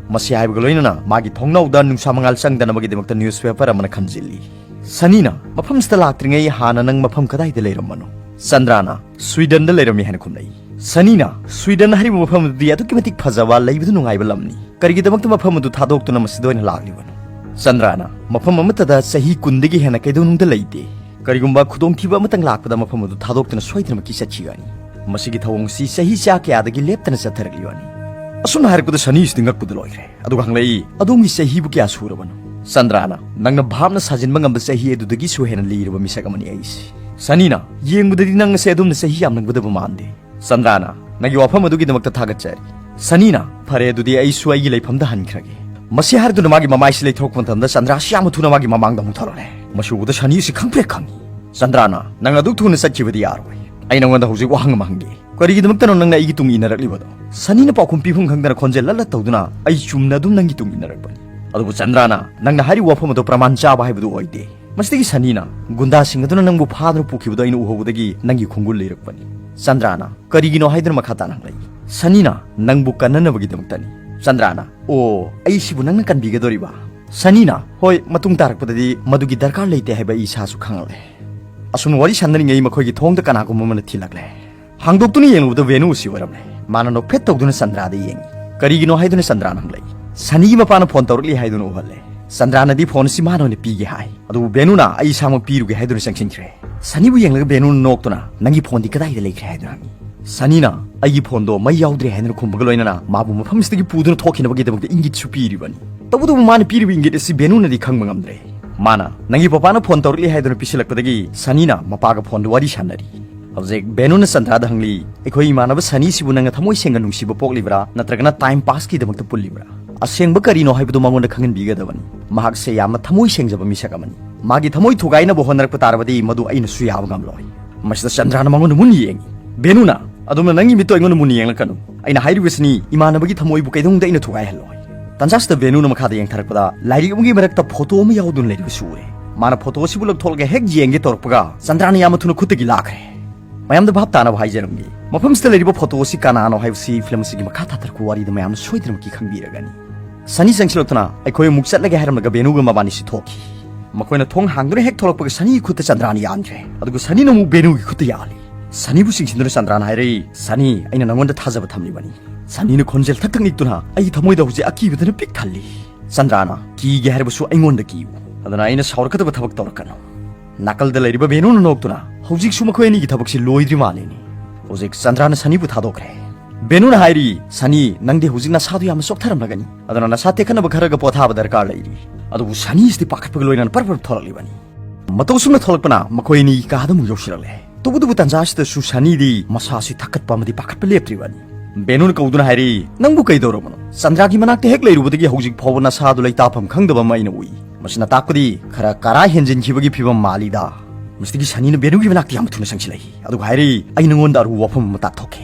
ꯃꯁꯤ ꯍꯥꯏꯕꯒ ꯂꯣꯏꯅꯅ ꯃꯥꯒꯤ ꯊꯣꯡꯅꯥꯎꯗ ꯅꯨꯡꯁꯥ ꯃꯉꯥꯜ ꯆꯪꯗꯅꯕꯒꯤꯗꯃꯛꯇ ꯅ꯭ꯌꯨꯁꯄꯦꯄꯔ ꯑꯃꯅ ꯈꯟꯖꯤꯜꯂꯤ꯫ ꯁꯅꯤꯅ, "ꯃꯐꯝꯁꯤꯗ ꯂꯥꯛꯇ꯭ꯔꯤꯉꯩ ꯍꯥꯟꯅ ꯅꯪ ꯃꯐꯝ ꯀꯗꯥꯏꯗ ꯂꯩꯔꯝꯕꯅꯣ?" ꯆꯟꯗ꯭ꯔꯥꯅ, "ꯁ꯭ꯋꯤꯗꯟꯗ ꯂꯩꯔꯝꯃꯤ" ꯍꯥꯏꯅ ꯈꯨꯝꯂꯛꯏ꯫ ꯁꯅꯤꯅ, "ꯁ꯭ꯋꯤꯗꯟ ꯍꯥꯏꯔꯤꯕ ꯃꯐꯝ ꯑꯗꯨꯗꯤ ꯑꯗꯨꯛꯀꯤ ꯃꯇꯤꯛ ꯐꯖꯕ, ꯂꯩꯕꯗ ꯅꯨꯡꯉꯥꯏꯕ ꯂꯝꯅꯤ꯫ ꯀꯔꯤꯒꯤꯗꯃꯛꯇ ꯃꯐꯝ ꯑꯗꯨ ꯊꯥꯗꯣꯛꯇꯨꯅ ꯃꯁꯤꯗ ꯑꯣꯏꯅ ꯂꯥꯛꯂꯤꯕꯅꯣ?" ꯆꯟꯗ꯭ꯔꯥꯅ, "ꯃꯐꯝ ꯑꯃꯠꯇꯗ ꯆꯍꯤ ꯀꯨꯟꯗꯒꯤ ꯍꯦꯟꯅ ꯀꯩꯗꯧꯅꯨꯡꯗ ꯂꯩꯇꯦ꯫ ꯀꯔꯤꯒꯨꯝꯕ ꯈꯨꯗꯣꯡꯊꯤꯕ ꯑꯃꯇꯪ ꯂꯥꯛꯄꯗ ꯃꯐꯝ ꯑꯗꯨ ꯊꯥꯗꯣꯛꯇꯨꯅ ꯁꯣꯏꯗꯅꯃꯛꯀꯤ ꯆꯠꯈꯤꯒꯅꯤ꯫ ꯃꯁꯤꯒꯤ ꯊꯧꯑꯣꯡ ꯑꯁꯤ ꯆꯍꯤ ꯆꯥ ꯀꯌꯥꯗꯒꯤ ꯂꯦꯞꯇꯅ ꯆꯠꯊꯔꯛꯂꯤꯕꯅꯤ"꯫ ꯑꯁꯨꯝꯅ ꯍꯥꯏꯔꯛꯄꯗ ꯁꯅꯤꯁꯤꯗꯤ ꯉꯛꯄꯗ ꯂꯣꯏꯈ꯭ꯔꯦ꯫ ꯑꯗꯨꯒ ꯍꯪꯂꯛꯏ, "ꯑꯗꯣꯝꯒꯤ ꯆꯍꯤꯕꯨ ꯀꯌꯥ ꯁꯨꯔꯕꯅꯣ?" ꯆꯟꯗ꯭ꯔꯥꯅ, "ꯅꯪꯅ ꯚꯥꯞꯅ ꯁꯥꯖꯤꯟꯕ ꯉꯝꯕ ꯆꯍꯤ ꯑꯗꯨꯗꯒꯤꯁꯨ ꯍꯦꯟꯅ ꯂꯤꯔꯕ ꯃꯤꯁꯛ ꯑꯃꯅꯤ ꯑꯩꯁꯤ"꯫ ꯁꯅꯤꯅ, "ꯌꯦꯡꯕꯗꯗꯤ ꯅꯪ ꯑꯁꯦ ꯑꯗꯣꯝꯅ ꯆꯍꯤ ꯌꯥꯝꯂꯝꯒꯗꯕ ꯃꯥꯟꯗꯦ"꯫ ꯆꯟꯗ꯭ꯔꯥꯅ, "ꯅꯪꯒꯤ ꯋꯥꯐꯝ ꯑꯗꯨꯒꯤꯗꯃꯛꯇ ꯊꯥꯒꯠꯆꯔꯤ"꯫ ꯁꯅꯤꯅ, "ꯐꯔꯦ, ꯑꯗꯨꯗꯤ ꯑꯩꯁꯨ ꯑꯩꯒꯤ ꯂꯩꯐꯝꯗ ꯍꯟꯈ꯭ꯔꯒꯦ"꯫ ꯃꯁꯤ ꯍꯥꯏꯔꯗꯨꯅ ꯃꯥꯒꯤ ꯃꯃꯥꯏꯁꯤ ꯂꯩꯊꯣꯔꯛꯄ ꯃꯇꯝꯗ ꯆꯟꯗ꯭ꯔꯥꯁꯤ ꯌꯥꯝꯅ ꯊꯨꯅ ꯃꯥꯒꯤ ꯃꯃꯥꯡꯗ ꯑꯃꯨꯛ ꯊꯣꯔꯛꯂꯦ꯫ ꯃꯁꯤ ꯎꯕꯗ ꯁꯅꯤꯁꯤ ꯈꯪꯄ꯭ꯔꯦꯛ ꯈꯪꯉꯤ꯫ ꯆꯟꯗ꯭ꯔꯥꯅ, "ꯅꯪ ꯑꯗꯨꯛ ꯊꯨꯅ ꯆꯠꯈꯤꯕꯗꯤ ꯌꯥꯔꯣꯏ꯫ ꯑꯩ ꯅꯉꯣꯟꯗ ꯍꯧꯖꯤꯛ ꯋꯥꯍꯪ ꯑꯃ ꯍꯪꯒꯦ꯫ ꯀꯔꯤꯒꯤꯗꯃꯛꯇꯅꯣ ꯅꯪꯅ ꯑꯩꯒꯤ ꯇꯨꯡ ꯏꯟꯅꯔꯛꯂꯤꯕꯗꯣ?" ꯁꯅꯤꯅ ꯄꯥꯎꯈꯨꯝ ꯄꯤꯐꯝ ꯈꯪꯗꯅ ꯈꯣꯟꯖꯦꯜ ꯂꯠꯂꯠ ꯇꯧꯗꯨꯅ, "ꯑꯩ ꯆꯨꯝꯅ ꯑꯗꯨꯝ ꯅꯪꯒꯤ ꯇꯨꯡ ꯏꯟꯅꯔꯛꯄꯅꯤ"꯫ ꯑꯗꯨꯕꯨ ꯆꯟꯗ꯭ꯔꯥꯅ, "ꯅꯪꯅ ꯍꯥꯏꯔꯤꯕ ꯋꯥꯐꯝ ꯑꯗꯨ ꯄ꯭ꯔꯃꯥꯟ ꯆꯥꯕ ꯍꯥꯏꯕꯗꯨ ꯑꯣꯏꯗꯦ"꯫ ꯃꯁꯤꯗꯒꯤ ꯁꯅꯤꯅ, "ꯒꯨꯟꯗꯥꯁꯤꯡ ꯑꯗꯨꯅ ꯅꯪꯕꯨ ꯐꯥꯗꯨꯅ ꯄꯨꯈꯤꯕꯗꯨ ꯑꯩꯅ ꯎꯍꯧꯕꯗꯒꯤ ꯅꯪꯒꯤ ꯈꯣꯡꯒꯨꯜ ꯂꯩꯔꯛꯄꯅꯤ"꯫ ꯆꯟꯗ꯭ꯔꯥꯅ, "ꯀꯔꯤꯒꯤꯅꯣ?" ꯍꯥꯏꯗꯨꯅ ꯃꯈꯥ ꯇꯥꯅ ꯍꯪꯂꯛꯏ꯫ ꯁꯅꯤꯅ, "ꯅꯪꯕꯨ ꯀꯟꯅꯅꯕꯒꯤꯗꯃꯛꯇꯅꯤ"꯫ ꯆꯟꯗ꯭ꯔꯥꯅ, "ꯑꯣ, ꯑꯩꯁꯤꯕꯨ ꯅꯪꯅ ꯀꯟꯕꯤꯒꯗꯧꯔꯤꯕ?" ꯁꯅꯤꯅ, "ꯍꯣꯏ, ꯃꯇꯨꯡ ꯇꯥꯔꯛꯄꯗꯗꯤ ꯃꯗꯨꯒꯤ ꯗꯔꯀꯥꯔ ꯂꯩꯇꯦ ꯍꯥꯏꯕ ꯑꯩ ꯏꯁꯥꯁꯨ ꯈꯪꯂꯦ"꯫ ꯑꯁꯨꯝꯅ ꯋꯥꯔꯤ ꯁꯥꯟꯅꯔꯤꯉꯩ ꯃꯈꯣꯏꯒꯤ ꯊꯣꯡꯗ ꯀꯅꯥꯒꯨꯝꯕ ꯑꯃꯅ ꯊꯤꯜꯂꯛꯂꯦ꯫ ꯍꯥꯡꯗꯣꯛꯇꯨꯅ ꯌꯦꯡꯂꯨꯕꯗ ꯚꯦꯅꯨ ꯑꯁꯤ ꯑꯣꯏꯔꯝꯂꯦ꯫ ꯃꯥꯅ ꯅꯣꯛꯐꯦꯠ ꯇꯧꯗꯨꯅ ꯆꯟꯗ꯭ꯔꯥꯗ ꯌꯦꯡꯉꯤ꯫ "ꯀꯔꯤꯒꯤꯅꯣ?" ꯍꯥꯏꯗꯨꯅ ꯆꯟꯗ꯭ꯔꯥꯅ ꯍꯪꯂꯛꯏ꯫ "ꯁꯅꯤꯒꯤ ꯃꯄꯥꯅ ꯐꯣꯟ ꯇꯧꯔꯛꯂꯤ" ꯍꯥꯏꯗꯨꯅ ꯎꯍꯜꯂꯦ꯫ ꯆꯟꯗ꯭ꯔꯥꯅꯗꯤ ꯐꯣꯟ ꯑꯁꯤ ꯃꯥꯅ ꯑꯣꯏꯅ ꯄꯤꯒꯦ ꯍꯥꯏ, ꯑꯗꯨꯕꯨ ꯚꯦꯅꯨꯅ "ꯑꯩ ꯏꯁꯥꯃꯛ ꯄꯤꯔꯨꯒꯦ" ꯍꯥꯏꯗꯨꯅ ꯆꯪꯁꯤꯟꯈ꯭ꯔꯦ꯫ ꯁꯅꯤꯕꯨ ꯌꯦꯡꯂꯒ ꯚꯦꯅꯨꯅ ꯅꯣꯛꯇꯨꯅ, "ꯅꯪꯒꯤ ꯐꯣꯟꯗꯤ ꯀꯗꯥꯏꯗ ꯂꯩꯈ꯭ꯔꯦ?" ꯍꯥꯏꯗꯨꯅ ꯍꯪꯉꯤ꯫ ꯁꯅꯤꯅ, "ꯑꯩꯒꯤ ꯐꯣꯟꯗꯣ ꯃꯩ ꯌꯥꯎꯗ꯭ꯔꯦ" ꯍꯥꯏꯗꯨꯅ ꯈꯨꯝꯕꯒ ꯂꯣꯏꯅꯅ ꯃꯥꯕꯨ ꯃꯐꯝꯁꯤꯗꯒꯤ ꯄꯨꯗꯨꯅ ꯊꯣꯛꯈꯤꯅꯕꯒꯤꯗꯃꯛꯇ ꯏꯪꯒꯤꯠꯁꯨ ꯄꯤꯔꯤꯕꯅꯤ꯫ ꯇꯧꯕꯇꯕꯨ ꯃꯥꯅ ꯄꯤꯔꯤꯕ ꯏꯪꯒꯤꯠ ꯑꯁꯤ ꯚꯦꯅꯨꯅꯗꯤ ꯈꯪꯕ ꯉꯝꯗ꯭ꯔꯦ꯫ ꯃꯥꯅ, "ꯅꯪꯒꯤ ꯄꯄꯥꯅ ꯐꯣꯟ ꯇꯧꯔꯛꯂꯤ" ꯍꯥꯏꯗꯨꯅ ꯄꯤꯁꯤꯜꯂꯛꯄꯗꯒꯤ ꯁꯅꯤꯅ ꯃꯄꯥꯒ ꯐꯣꯟꯗ ꯋꯥꯔꯤ ꯁꯥꯟꯅꯔꯤ꯫ ꯍꯧꯖꯤꯛ ꯚꯦꯅꯨꯅ ꯆꯟꯗ꯭ꯔꯥꯗ ꯍꯪꯂꯤ, "ꯑꯩꯈꯣꯏ ꯏꯃꯥꯟꯅꯕ ꯁꯅꯤꯁꯤꯕꯨ ꯅꯪꯅ ꯊꯃꯣꯏ ꯁꯦꯡꯅ ꯅꯨꯡꯁꯤꯕ ꯄꯣꯛꯂꯤꯕ꯭ꯔꯥ, ꯅꯠꯇ꯭ꯔꯒꯅ ꯇꯥꯏꯝ ꯄꯥꯁꯀꯤꯗꯃꯛꯇ ꯄꯨꯜꯂꯤꯕ꯭ꯔꯥ? ꯑꯁꯦꯡꯕ ꯀꯔꯤꯅꯣ ꯍꯥꯏꯕꯗꯨ ꯃꯉꯣꯟꯗ ꯈꯪꯍꯟꯕꯤꯒꯗꯕꯅꯤ꯫ ꯃꯍꯥꯛꯁꯦ ꯌꯥꯝꯅ ꯊꯃꯣꯏ ꯁꯦꯡꯖꯕ ꯃꯤꯁꯛ ꯑꯃꯅꯤ꯫ ꯃꯥꯒꯤ ꯊꯃꯣꯏ ꯊꯨꯒꯥꯏꯅꯕ ꯍꯣꯠꯅꯔꯛꯄ ꯇꯥꯔꯕꯗꯤ ꯃꯗꯨ ꯑꯩꯅꯁꯨ ꯌꯥꯕ ꯉꯝꯂꯣꯏ"꯫ ꯃꯁꯤꯗ ꯆꯟꯗ꯭ꯔꯥꯅ ꯃꯉꯣꯟꯗ ꯃꯨꯟꯅ ꯌꯦꯡꯉꯤ꯫ ꯚꯦꯅꯨꯅ, "ꯑꯗꯣꯝꯅ ꯅꯪꯒꯤ ꯃꯤꯠꯇꯣ ꯑꯩꯉꯣꯟꯗ ꯃꯨꯟꯅ ꯌꯦꯡꯂꯛꯀꯅꯨ꯫ ꯑꯩꯅ ꯍꯥꯏꯔꯤꯕꯁꯤꯅꯤ, ꯏꯃꯥꯟꯅꯕꯒꯤ ꯊꯃꯣꯏꯕꯨ ꯀꯩꯗꯧꯅꯨꯡꯗ ꯑꯩꯅ ꯊꯨꯒꯥꯏꯍꯜꯂꯣꯏ"꯫ ꯇꯟꯖꯥꯁꯤꯗ ꯚꯦꯅꯨꯅ ꯃꯈꯥꯗ ꯌꯦꯡꯊꯔꯛꯄꯗ ꯂꯥꯏꯔꯤꯛ ꯑꯃꯒꯤ ꯃꯔꯛꯇ ꯐꯣꯇꯣ ꯑꯃ ꯌꯥꯎꯗꯨꯅ ꯂꯩꯔꯤꯕꯁꯨ ꯎꯔꯦ꯫ ꯃꯥꯅ ꯐꯣꯇꯣ ꯑꯁꯤꯕꯨ ꯂꯧꯊꯣꯛꯂꯒ ꯍꯦꯛ ꯌꯦꯡꯒꯦ ꯇꯧꯔꯛꯄꯒ ꯆꯟꯗ꯭ꯔꯥꯅ ꯌꯥꯝꯅ ꯊꯨꯅ ꯈꯨꯠꯇꯒꯤ ꯂꯥꯛꯈ꯭ꯔꯦ꯫ ꯃꯌꯥꯝꯗ ꯚꯥꯞ ꯇꯥꯅꯕ ꯍꯥꯏꯖꯔꯝꯒꯦ, ꯃꯐꯝꯁꯤꯗ ꯂꯩꯔꯤꯕ ꯐꯣꯇꯣ ꯑꯁꯤ ꯀꯅꯥꯅꯣ ꯍꯥꯏꯕꯁꯤ ꯐꯤꯂꯝ ꯑꯁꯤꯒꯤ ꯃꯈꯥ ꯇꯥꯊꯔꯛꯄ ꯋꯥꯔꯤꯗ ꯃꯌꯥꯝꯅ ꯁꯣꯏꯗꯅꯃꯛꯀꯤ ꯈꯪꯕꯤꯔꯒꯅꯤ꯫ ꯁꯅꯤ ꯆꯪꯁꯤꯜꯂꯛꯇꯨꯅ, "ꯑꯩꯈꯣꯏ ꯑꯃꯨꯛ ꯆꯠꯂꯒꯦ" ꯍꯥꯏꯔꯝꯂꯒ ꯚꯦꯅꯨꯒ ꯃꯕꯥꯅꯤꯁꯤ ꯊꯣꯛꯈꯤ꯫ ꯃꯈꯣꯏꯅ ꯊꯣꯡ ꯍꯥꯡꯗꯨꯅ ꯍꯦꯛ ꯊꯣꯛꯂꯛꯄꯒ ꯁꯅꯤꯒꯤ ꯈꯨꯠꯇ ꯆꯟꯗ꯭ꯔꯥꯅ ꯌꯥꯟꯈ꯭ꯔꯦ꯫ ꯑꯗꯨꯒ ꯁꯅꯤꯅ ꯑꯃꯨꯛ ꯚꯦꯅꯨꯒꯤ ꯈꯨꯠꯇ ꯌꯥꯜꯂꯤ꯫ ꯁꯅꯤꯕꯨ ꯆꯤꯡꯁꯤꯟꯗꯨꯅ ꯆꯟꯗ꯭ꯔꯥꯅ ꯍꯥꯏꯔꯛꯏ, "ꯁꯅꯤ, ꯑꯩꯅ ꯅꯉꯣꯟꯗ ꯊꯥꯖꯕ ꯊꯝꯂꯤꯕꯅꯤ"꯫ ꯁꯅꯤꯅ ꯈꯣꯟꯖꯦꯜ ꯊꯛ ꯊꯛ ꯅꯤꯛꯇꯨꯅ, "ꯑꯩꯒꯤ ꯊꯃꯣꯏꯗ ꯍꯧꯖꯤꯛ ꯑꯀꯤꯕꯗꯨꯅ ꯄꯤꯛ ꯊꯜꯂꯤ"꯫ ꯆꯟꯗ꯭ꯔꯥꯅ, "ꯀꯤꯒꯦ ꯍꯥꯏꯔꯕꯁꯨ ꯑꯩꯉꯣꯟꯗ ꯀꯤꯌꯨ꯫ ꯑꯗꯨꯅ ꯑꯩꯅ ꯁꯥꯎꯔꯛꯀꯗꯕ ꯊꯕꯛ ꯇꯧꯔꯛꯀꯅꯨ꯫" ꯅꯥꯀꯜꯗ ꯂꯩꯔꯤꯕ ꯕꯦꯅꯨꯅ ꯅꯣꯛꯇꯨꯅ, "ꯍꯧꯖꯤꯛꯁꯨ ꯃꯈꯣꯏ ꯑꯅꯤꯒꯤ ꯊꯕꯛꯁꯤ ꯂꯣꯏꯗ꯭ꯔꯤ ꯃꯥꯜꯂꯤꯅꯤ꯫" ꯍꯧꯖꯤꯛ ꯆꯟꯗ꯭ꯔꯥꯅ ꯁꯅꯤꯕꯨ ꯊꯥꯗꯣꯛꯈ꯭ꯔꯦ꯫ ꯕꯦꯅꯨꯅ ꯍꯥꯏꯔꯤ, "ꯁꯅꯤ, ꯅꯪꯗꯤ ꯍꯧꯖꯤꯛ ꯅꯁꯥꯗꯨ ꯌꯥꯝꯅ ꯆꯣꯛꯊꯔꯝꯂꯒꯅꯤ꯫ ꯑꯗꯨꯅ ꯅꯁꯥ ꯇꯦꯛꯈꯠꯅꯕ ꯈꯔꯒ ꯄꯣꯊꯥꯕ ꯗꯔꯀꯥꯔ ꯂꯩꯔꯤ꯫" ꯑꯗꯨꯕꯨ ꯁꯅꯤꯁꯤꯗꯤ ꯄꯥꯈꯠꯄꯒ ꯂꯣꯏꯅꯅ ꯄꯔ ꯄꯔ ꯊꯣꯛꯂꯛꯂꯤꯕꯅꯤ꯫ ꯃꯇꯧ ꯑꯁꯨꯝꯅ ꯊꯣꯛꯂꯛꯄꯅ ꯃꯈꯣꯏ ꯑꯅꯤ ꯀꯥꯗ ꯑꯃꯨꯛ ꯌꯧꯁꯤꯜꯂꯛꯂꯦ꯫ ꯇꯧꯕꯇꯕꯨ ꯇꯟꯖꯥ ꯑꯁꯤꯗꯁꯨ ꯁꯅꯤꯗꯤ ꯃꯁꯥꯁꯤ ꯊꯛꯀꯠꯄ ꯑꯃꯗꯤ ꯄꯥꯈꯠꯄ ꯂꯦꯞꯇ꯭ꯔꯤꯕꯅꯤ꯫ ꯕꯦꯅꯨꯅ ꯀꯧꯗꯨꯅ ꯍꯥꯏꯔꯤ, "ꯅꯪꯕꯨ ꯀꯩꯗꯧꯔꯕꯅꯣ? ꯆꯟꯗ꯭ꯔꯥꯒꯤ ꯃꯅꯥꯛꯇ ꯍꯦꯛ ꯂꯩꯔꯨꯕꯗꯒꯤ ꯍꯧꯖꯤꯛ ꯐꯥꯎꯕ ꯅꯁꯥꯗꯨ ꯂꯩꯇꯥꯐꯝ ꯈꯪꯗꯕ ꯑꯃ ꯑꯩꯅ ꯎꯏ꯫ ꯃꯁꯤꯅ ꯇꯥꯛꯄꯗꯤ ꯈꯔ ꯀꯔꯥ ꯍꯦꯟꯖꯤꯟꯈꯤꯕꯒꯤ ꯐꯤꯕꯝ ꯃꯥꯜꯂꯤꯗ꯫" ꯃꯁꯤꯗꯒꯤ ꯁꯅꯤꯅ ꯕꯦꯅꯨꯒꯤ ꯃꯅꯥꯛꯇ ꯌꯥꯝ ꯊꯨꯅ ꯆꯪꯁꯤꯜꯂꯛꯏ꯫ ꯑꯗꯨꯒ ꯍꯥꯏꯔꯤ, "ꯑꯩ ꯅꯉꯣꯟꯗ ꯑꯔꯨꯕ ꯋꯥꯐꯝ ꯑꯃ ꯇꯥꯛꯊꯣꯛꯀꯦ꯫"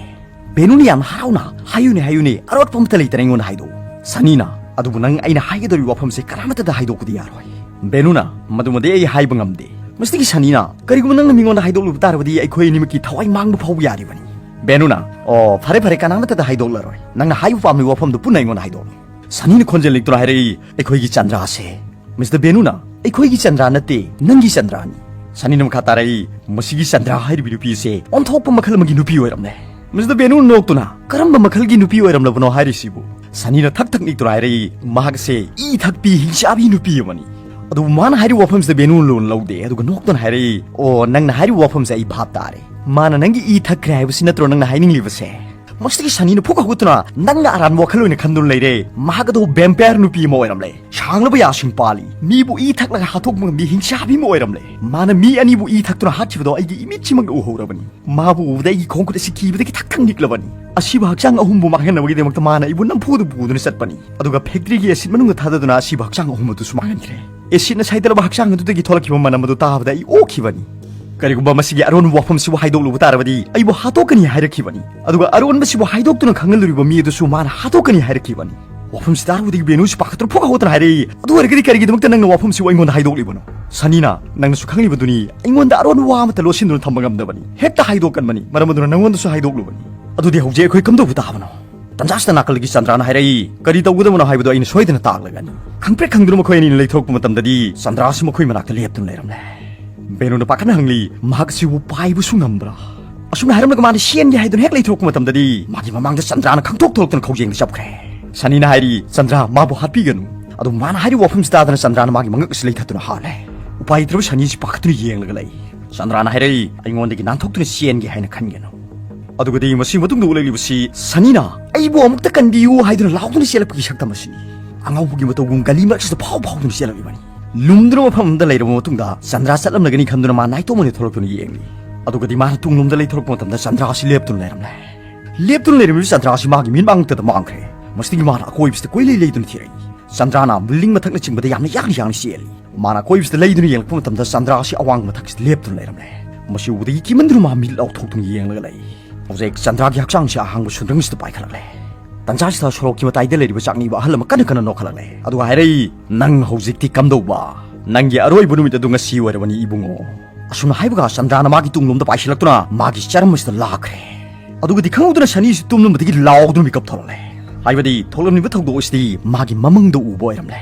ꯕꯦꯅꯨꯅ ꯌꯥꯝ ꯍꯔꯥꯎꯅ, "ꯍꯥꯏꯌꯨꯅꯦ, ꯍꯥꯏꯌꯨꯅꯦ, ꯑꯔꯣꯠꯄ ꯑꯃꯠꯇ ꯂꯩꯇꯅ ꯑꯩꯉꯣꯟꯗ ꯍꯥꯏꯗꯣꯛꯎ꯫" ꯁꯅꯤꯅ, "ꯑꯗꯨꯕꯨ ꯅꯪ ꯑꯩꯅ ꯍꯥꯏꯒꯗꯧꯔꯤꯕ ꯋꯥꯐꯝꯁꯦ ꯀꯅꯥꯃꯠꯇꯗ ꯍꯥꯏꯗꯣꯛꯄꯗꯤ ꯌꯥꯔꯣꯏ꯫" ꯕꯦꯅꯨꯅ, "ꯃꯗꯨꯃꯗꯤ ꯑꯩ ꯍꯥꯏꯕ ꯉꯝꯗꯦ꯫" ꯃꯁꯤꯗꯒꯤ ꯁꯅꯤꯅ, "ꯀꯔꯤꯒꯨꯝꯕ ꯅꯪꯅ ꯃꯤꯉꯣꯟꯗ ꯍꯥꯏꯗꯣꯛꯂꯨꯕ ꯇꯥꯔꯕꯗꯤ ꯑꯩꯈꯣꯏ ꯑꯅꯤꯃꯛꯀꯤ ꯊꯋꯥꯏ ꯃꯥꯡꯕ ꯐꯥꯎꯕ ꯌꯥꯔꯤꯕꯅꯤ꯫" ꯕꯦꯅꯨꯅ, "ꯑꯣ, ꯐꯔꯦ, ꯐꯔꯦ, ꯀꯅꯥꯃꯠꯇꯗ ꯍꯥꯏꯗꯣꯛꯂꯔꯣꯏ꯫ ꯅꯪꯅ ꯍꯥꯏꯕ ꯄꯥꯝꯂꯤꯕ ꯋꯥꯐꯝꯗꯨ ꯄꯨꯟꯅ ꯑꯩꯉꯣꯟꯗ ꯍꯥꯏꯗꯣꯛꯂꯨ꯫" ꯁꯅꯤꯅ ꯈꯣꯟꯖꯦꯜ ꯂꯤꯛꯇꯨꯅ ꯍꯥꯏꯔꯛꯏ, "ꯑꯩꯈꯣꯏꯒꯤ ꯆꯟꯗ꯭ꯔꯥꯁꯦ꯫" ꯃꯤꯁꯇꯔ ꯕꯦꯅꯨꯅ, "ꯑꯩꯈꯣꯏꯒꯤ ꯆꯟꯗ꯭ꯔꯥ ꯅꯠꯇꯦ, ꯅꯪꯒꯤ ꯆꯟꯗ꯭ꯔꯥꯅꯤ꯫" ꯁꯅꯤꯅ ꯃꯈꯥ ꯇꯥꯔꯛꯏ, "ꯃꯁꯤꯒꯤ ꯆꯟꯗ꯭ꯔꯥ ꯍꯥꯏꯔꯤꯕ ꯅꯨꯄꯤ ꯑꯁꯦ ꯑꯣꯟꯊꯣꯛꯄ ꯃꯈꯜ ꯑꯃꯒꯤ ꯅꯨꯄꯤ ꯑꯣꯏꯔꯝꯂꯦ꯫" ꯃꯤꯁꯇꯔ ꯕꯦꯅꯨꯅ ꯅꯣꯛꯇꯨꯅ, "ꯀꯔꯝꯕ ꯃꯈꯜꯒꯤ ꯅꯨꯄꯤ ꯑꯣꯏꯔꯝꯂꯕꯅꯣ ꯍꯥꯏꯔꯤꯁꯤꯕꯨ?" ꯁꯅꯤꯅ ꯊꯛ ꯊꯛ ꯅꯤꯛꯇꯨꯅ ꯍꯥꯏꯔꯛꯏ, "ꯃꯍꯥꯛꯁꯦ ꯏ ꯊꯛꯄꯤ ꯍꯤꯡꯆꯥꯕꯤ ꯅꯨꯄꯤ ꯑꯃꯅꯤ꯫" ꯑꯗꯨꯕꯨ ꯃꯥꯅ ꯍꯥꯏꯔꯤꯕ ꯋꯥꯐꯝꯁꯤꯗ ꯕꯦꯅꯨꯅ ꯂꯣꯟ ꯂꯧꯗꯦ, ꯑꯗꯨꯒ ꯅꯣꯛꯇꯨꯅ ꯍꯥꯏꯔꯛꯏ, "ꯑꯣ, ꯅꯪꯅ ꯍꯥꯏꯔꯤꯕ ꯋꯥꯐꯝꯁꯦ ꯑꯩ ꯚꯥꯞ ꯇꯥꯔꯦ꯫ ꯃꯥꯅ ꯅꯪꯒꯤ ꯏ ꯊꯛꯈ꯭ꯔꯦ ꯍꯥꯏꯕꯁꯤ ꯅꯠꯇ꯭ꯔꯣ ꯅꯪꯅ ꯍꯥꯏꯅꯤꯡꯂꯤꯕꯁꯦ?" ꯃꯁꯤꯗꯒꯤ ꯁꯅꯤꯅ ꯐꯨꯛ ꯍꯧꯒꯠꯇꯨꯅ, "ꯅꯪꯅ ꯑꯔꯥꯟꯕ ꯋꯥꯈꯜ ꯑꯣꯏꯅ ꯈꯟꯗꯨꯅ ꯂꯩꯔꯦ꯫ ꯃꯍꯥꯛ ꯑꯗꯨ vampire ꯅꯨꯄꯤ ꯑꯃ ꯑꯣꯏꯔꯝꯂꯦ꯫ ꯁꯥꯡꯂꯕ ꯌꯥꯁꯤꯡ ꯄꯥꯜꯂꯤ꯫ ꯃꯤꯕꯨ ꯏ ꯊꯛꯂꯒ ꯍꯥꯠꯇꯣꯛꯄ ꯉꯝꯕꯤ ꯍꯤꯡꯆꯥꯕꯤ ꯑꯃ ꯑꯣꯏꯔꯝꯂꯦ꯫ ꯃꯥꯅ ꯃꯤ ꯑꯅꯤꯕꯨ ꯏ ꯊꯛꯇꯨꯅ ꯍꯥꯠꯈꯤꯕꯗꯣ ꯑꯩꯒꯤ ꯏꯃꯤꯠꯁꯤꯃꯛꯅ ꯎꯍꯧꯔꯕꯅꯤ꯫ ꯃꯥꯕꯨ ꯎꯕꯗ ꯑꯩꯒꯤ ꯈꯣꯡ ꯈꯨꯠ ꯑꯁꯤ ꯀꯤꯕꯗꯒꯤ ꯊꯛ ꯊꯛ ꯅꯤꯛꯂꯕꯅꯤ꯫ ꯑꯁꯤꯕ ꯍꯛꯆꯥꯡ ꯑꯍꯨꯝꯕꯨ ꯃꯥꯡꯍꯟꯅꯕꯒꯤꯗꯃꯛꯇ ꯃꯥꯅ ꯑꯩꯕꯨ ꯅꯝꯐꯨꯗ ꯄꯨꯗꯨꯅ ꯆꯠꯄꯅꯤ꯫ ꯑꯗꯨꯒ factoryꯒꯤ acid ꯃꯅꯨꯡꯗ ꯊꯥꯗꯗꯨꯅ ꯑꯁꯤꯕ ꯍꯛꯆꯥꯡ ꯑꯍꯨꯝ ꯑꯗꯨꯁꯨ ꯃꯥꯡꯍꯟꯈ꯭ꯔꯦ꯫ Acidꯅ ꯁꯥꯏꯗꯠꯂꯕ ꯍꯛꯆꯥꯡ ꯑꯗꯨꯗꯒꯤ ꯊꯣꯛꯂꯛꯈꯤꯕ ꯃꯅꯝ ꯑꯗꯨ ꯇꯥꯕꯗ ꯑꯩ ꯑꯣꯛꯈꯤꯕꯅꯤ꯫ ꯀꯔꯤꯒꯨꯝꯕ ꯃꯁꯤꯒꯤ ꯑꯔꯣꯟꯕ ꯋꯥꯐꯝꯁꯤꯕꯨ ꯍꯥꯏꯗꯣꯛꯂꯨꯕ ꯇꯥꯔꯕꯗꯤ ꯑꯩꯕꯨ ꯍꯥꯠꯇꯣꯛꯀꯅꯤ ꯍꯥꯏꯔꯛꯈꯤꯕꯅꯤ꯫ ꯑꯗꯨꯒ ꯑꯔꯣꯟꯕꯁꯤꯕꯨ ꯍꯥꯏꯗꯣꯛꯇꯨꯅ ꯈꯪꯍꯜꯂꯨꯔꯤꯕ ꯃꯤ ꯑꯗꯨꯁꯨ ꯃꯥꯅ ꯍꯥꯠꯇꯣꯛꯀꯅꯤ ꯍꯥꯏꯔꯛꯈꯤꯕꯅꯤ꯫ ꯋꯥꯐꯝꯁꯤ ꯇꯥꯔꯨꯕꯗꯒꯤ ꯕꯦꯅꯨꯁꯤ ꯄꯥꯈꯠꯇꯨꯅ ꯐꯨꯛ ꯍꯧꯒꯠꯇꯨꯅ ꯍꯥꯏꯔꯛꯏ, "ꯑꯗꯨ ꯑꯣꯏꯔꯒꯗꯤ ꯀꯔꯤꯒꯤꯗꯃꯛꯇ ꯅꯪꯅ ꯋꯥꯐꯝꯁꯤꯕꯨ ꯑꯩꯉꯣꯟꯗ ꯍꯥꯏꯗꯣꯛꯂꯤꯕꯅꯣ?" ꯁꯅꯤꯅ, "ꯅꯪꯅꯁꯨ ꯈꯪꯂꯤꯕꯗꯨꯅꯤ, ꯑꯩꯉꯣꯟꯗ ꯑꯔꯣꯟꯕ ꯋꯥ ꯑꯃꯠꯇ ꯂꯣꯠꯁꯤꯟꯗꯨꯅ ꯊꯝꯕ ꯉꯝꯗꯕꯅꯤ꯫ ꯍꯦꯛꯇ ꯍꯥꯏꯗꯣꯛꯀꯟꯕꯅꯤ꯫ ꯃꯔꯝ ꯑꯗꯨꯅ ꯅꯪꯉꯣꯟꯗꯁꯨ ꯍꯥꯏꯗꯣꯛꯂꯨꯕꯅꯤ꯫ ꯑꯗꯨꯗꯤ ꯍꯧꯖꯤꯛ ꯑꯩꯈꯣꯏ ꯀꯝꯗꯧꯕ ꯇꯥꯕꯅꯣ?" ꯇꯟꯖꯥꯁꯤꯗ ꯅꯥꯀꯜꯒꯤ ꯆꯟꯗ꯭ꯔꯥꯅ ꯍꯥꯏꯔꯛꯏ, "ꯀꯔꯤ ꯇꯧꯒꯗꯕꯅꯣ ꯍꯥꯏꯕꯗꯨ ꯑꯩꯅ ꯁꯣꯏꯗꯅ ꯇꯥꯛꯂꯒꯅꯤ꯫" ꯈꯪꯄ꯭ꯔꯦꯛ ꯈꯪꯗꯨꯅ ꯃꯈꯣꯏ ꯑꯅꯤꯅ ꯂꯩꯊꯣꯔꯛꯄ ꯃꯇꯝꯗꯗꯤ ꯆꯟꯗ꯭ꯔꯥꯁꯨ ꯃꯈꯣꯏ ꯃꯅꯥꯛꯇ ꯂꯦꯞꯇꯨꯅ ꯂꯩꯔꯝꯂꯦ꯫ ꯕꯦꯅꯨꯅ ꯄꯥꯈꯠꯅ ꯍꯪꯂꯤ, "ꯃꯍꯥꯛ ꯑꯁꯤꯕꯨ ꯄꯥꯏꯕꯁꯨ ꯉꯝꯕ꯭ꯔꯥ?" ꯑꯁꯨꯝꯅ ꯍꯥꯏꯔꯝꯂꯒ ꯃꯥꯅ ꯁꯦꯟꯒꯦ ꯍꯥꯏꯗꯨꯅ ꯍꯦꯛ ꯂꯩꯊꯣꯔꯛꯄ ꯃꯇꯝꯗꯗꯤ ꯃꯥꯒꯤ ꯃꯃꯥꯡꯗ ꯆꯟꯗ꯭ꯔꯥꯅ ꯈꯪꯊꯣꯛ ꯊꯣꯛꯂꯛꯇꯨꯅ ꯈꯧꯖꯦꯡꯗ ꯆꯞꯈ꯭ꯔꯦ꯫ ꯁꯅꯤꯅ ꯍꯥꯏꯔꯤ, "ꯆꯟꯗ꯭ꯔꯥ, ꯃꯥꯕꯨ ꯍꯥꯠꯄꯤꯒꯅꯨ꯫ ꯑꯗꯨ ꯃꯥꯅ ꯍꯥꯏꯔꯤꯕ ꯋꯥꯐꯝꯁꯤ ꯇꯥꯗꯅ ꯆꯟꯗ꯭ꯔꯥꯅ ꯃꯥꯒꯤ ꯃꯉꯛ ꯑꯁꯤ ꯂꯩꯊꯠꯇꯨꯅ ꯍꯥꯠꯂꯦ꯫ ꯎꯄꯥꯏ ꯂꯩꯇ꯭ꯔꯕ ꯁꯅꯤꯁꯤ ꯄꯥꯈꯠꯇꯨꯅ ꯌꯦꯡꯂꯒ ꯂꯩ꯫ ꯆꯟꯗ꯭ꯔꯥꯅ ꯍꯥꯏꯔꯛꯏ, "ꯑꯩꯉꯣꯟꯗꯒꯤ ꯅꯥꯟꯊꯣꯛꯇꯨꯅ ꯆꯦꯟꯒꯦ ꯍꯥꯏꯅ ꯈꯟꯒꯅꯨ"꯫ ꯑꯗꯨꯒꯗꯤ ꯃꯁꯤ ꯃꯇꯨꯡꯗ ꯎꯠꯂꯛꯂꯤꯕꯁꯤ ꯁꯅꯤꯅ "ꯑꯩꯕꯨ ꯑꯃꯨꯛꯇ ꯀꯟꯕꯤꯌꯨ" ꯍꯥꯏꯗꯨꯅ ꯂꯥꯎꯗꯨꯅ ꯆꯦꯜꯂꯛꯄꯒꯤ ꯁꯛꯇꯝ ꯑꯁꯤꯅꯤ꯫ ꯑꯉꯥꯎꯕꯒꯤ ꯃꯇꯧꯒꯨꯝ ꯒꯂꯤ ꯃꯔꯛꯁꯤꯗ ꯐꯥꯎ ꯐꯥꯎꯗꯨꯅ ꯆꯦꯜꯂꯛꯂꯤꯕꯅꯤ꯫ ꯂꯨꯝꯗꯨꯅ ꯃꯐꯝ ꯑꯃꯗ ꯂꯩꯔꯕ ꯃꯇꯨꯡꯗ ꯆꯟꯗ꯭ꯔꯥ ꯆꯠꯂꯝꯂꯒꯅꯤ ꯈꯟꯗꯨꯅ ꯃꯥ ꯅꯥꯏꯇꯣꯝ ꯑꯣꯏꯅ ꯊꯣꯛꯂꯛꯇꯨꯅ ꯌꯦꯡꯂꯤ꯫ ꯑꯗꯨꯒꯗꯤ ꯃꯥꯅ ꯇꯨꯡꯂꯣꯝꯗ ꯂꯩꯊꯣꯔꯛꯄ ꯃꯇꯝꯗ ꯆꯟꯗ꯭ꯔꯥ ꯑꯁꯤ ꯂꯦꯞꯇꯨꯅ ꯂꯩꯔꯝꯂꯦ꯫ ꯂꯦꯞꯇꯨꯅ ꯂꯩꯔꯝꯂꯤꯕ ꯆꯟꯗ꯭ꯔꯥ ꯑꯁꯤ ꯃꯥꯒꯤ ꯃꯤꯠꯃꯥꯡꯗ ꯃꯥꯡꯈ꯭ꯔꯦ꯫ ꯃꯁꯤꯗꯒꯤ ꯃꯥꯅ ꯑꯀꯣꯏꯕꯁꯤꯗ ꯀꯣꯏꯂꯩ ꯂꯩꯗꯨꯅ ꯊꯤꯔꯛꯏ꯫ ꯆꯟꯗ꯭ꯔꯥꯅ building ꯃꯊꯛꯅꯆꯤꯡꯕꯗ ꯌꯥꯝꯅ ꯌꯥꯡꯅ ꯌꯥꯡꯅ ꯆꯦꯜꯂꯤ꯫ ꯃꯥꯅ ꯑꯀꯣꯏꯕꯁꯤꯗ ꯂꯩꯗꯨꯅ ꯌꯦꯡꯂꯛꯄ ꯃꯇꯝꯗ ꯆꯟꯗ꯭ꯔꯥ ꯑꯁꯤ ꯑꯋꯥꯡꯕ ꯃꯊꯛꯁꯤꯗ ꯂꯦꯞꯇꯨꯅ ꯂꯩꯔꯝꯂꯦ꯫ ꯃꯁꯤ ꯎꯕꯗꯒꯤ ꯀꯤꯃꯟꯗꯨꯅ ꯃꯥ ꯃꯤꯠ ꯂꯥꯎꯊꯣꯛꯇꯨꯅ ꯌꯦꯡꯂꯒ ꯂꯩ꯫ ꯍꯧꯖꯤꯛ ꯆꯟꯗ꯭ꯔꯥꯒꯤ ꯍꯛꯆꯥꯡꯁꯤ ꯑꯍꯥꯡꯕ ꯁꯨꯟꯗ꯭ꯔꯪꯁꯤꯗ ꯄꯥꯏꯈꯠꯂꯛꯂꯦ꯫ ꯇꯟꯖꯥꯁꯤꯗ ꯁꯣꯔꯣꯛꯀꯤ ꯃꯇꯥꯏꯗ ꯂꯩꯔꯤꯕ ꯆꯥꯛꯅꯤꯕ ꯑꯍꯜ ꯑꯃ ꯀꯟꯅ ꯀꯟꯅ ꯅꯣꯛꯈꯠꯂꯛꯂꯦ꯫ ꯑꯗꯨꯒ ꯍꯥꯏꯔꯛꯏ, "ꯅꯪ ꯍꯧꯖꯤꯛꯇꯤ ꯀꯝꯗꯧꯕ? ꯅꯪꯒꯤ ꯑꯔꯣꯏꯕ ꯅꯨꯃꯤꯠ ꯑꯗꯨ ꯉꯁꯤ ꯑꯣꯏꯔꯕꯅꯤ ꯏꯕꯨꯡꯉꯣ꯫ ꯑꯁꯨꯝꯅ ꯍꯥꯏꯕꯒ ꯆꯟꯗ꯭ꯔꯥꯅ ꯃꯥꯒꯤ ꯇꯨꯡꯂꯣꯝꯗ ꯄꯥꯏꯁꯤꯜꯂꯛꯇꯨꯅ ꯃꯥꯒꯤ ꯆꯔꯝ ꯑꯁꯤꯗ ꯂꯥꯛꯈ꯭ꯔꯦ꯫ ꯑꯗꯨꯒꯗꯤ ꯈꯪꯍꯧꯗꯅ ꯁꯅꯤꯁꯤ ꯇꯨꯝꯂꯝꯕꯗꯒꯤ ꯂꯥꯎꯗꯨꯅ ꯃꯤꯀꯞ ꯊꯣꯛꯂꯛꯂꯦ꯫ ꯍꯥꯏꯕꯗꯤ ꯊꯣꯛꯂꯝꯂꯤꯕ ꯊꯧꯗꯣꯛ ꯑꯁꯤꯗꯤ ꯃꯥꯒꯤ ꯃꯃꯪꯗ ꯎꯕ ꯑꯣꯏꯔꯝꯂꯦ꯫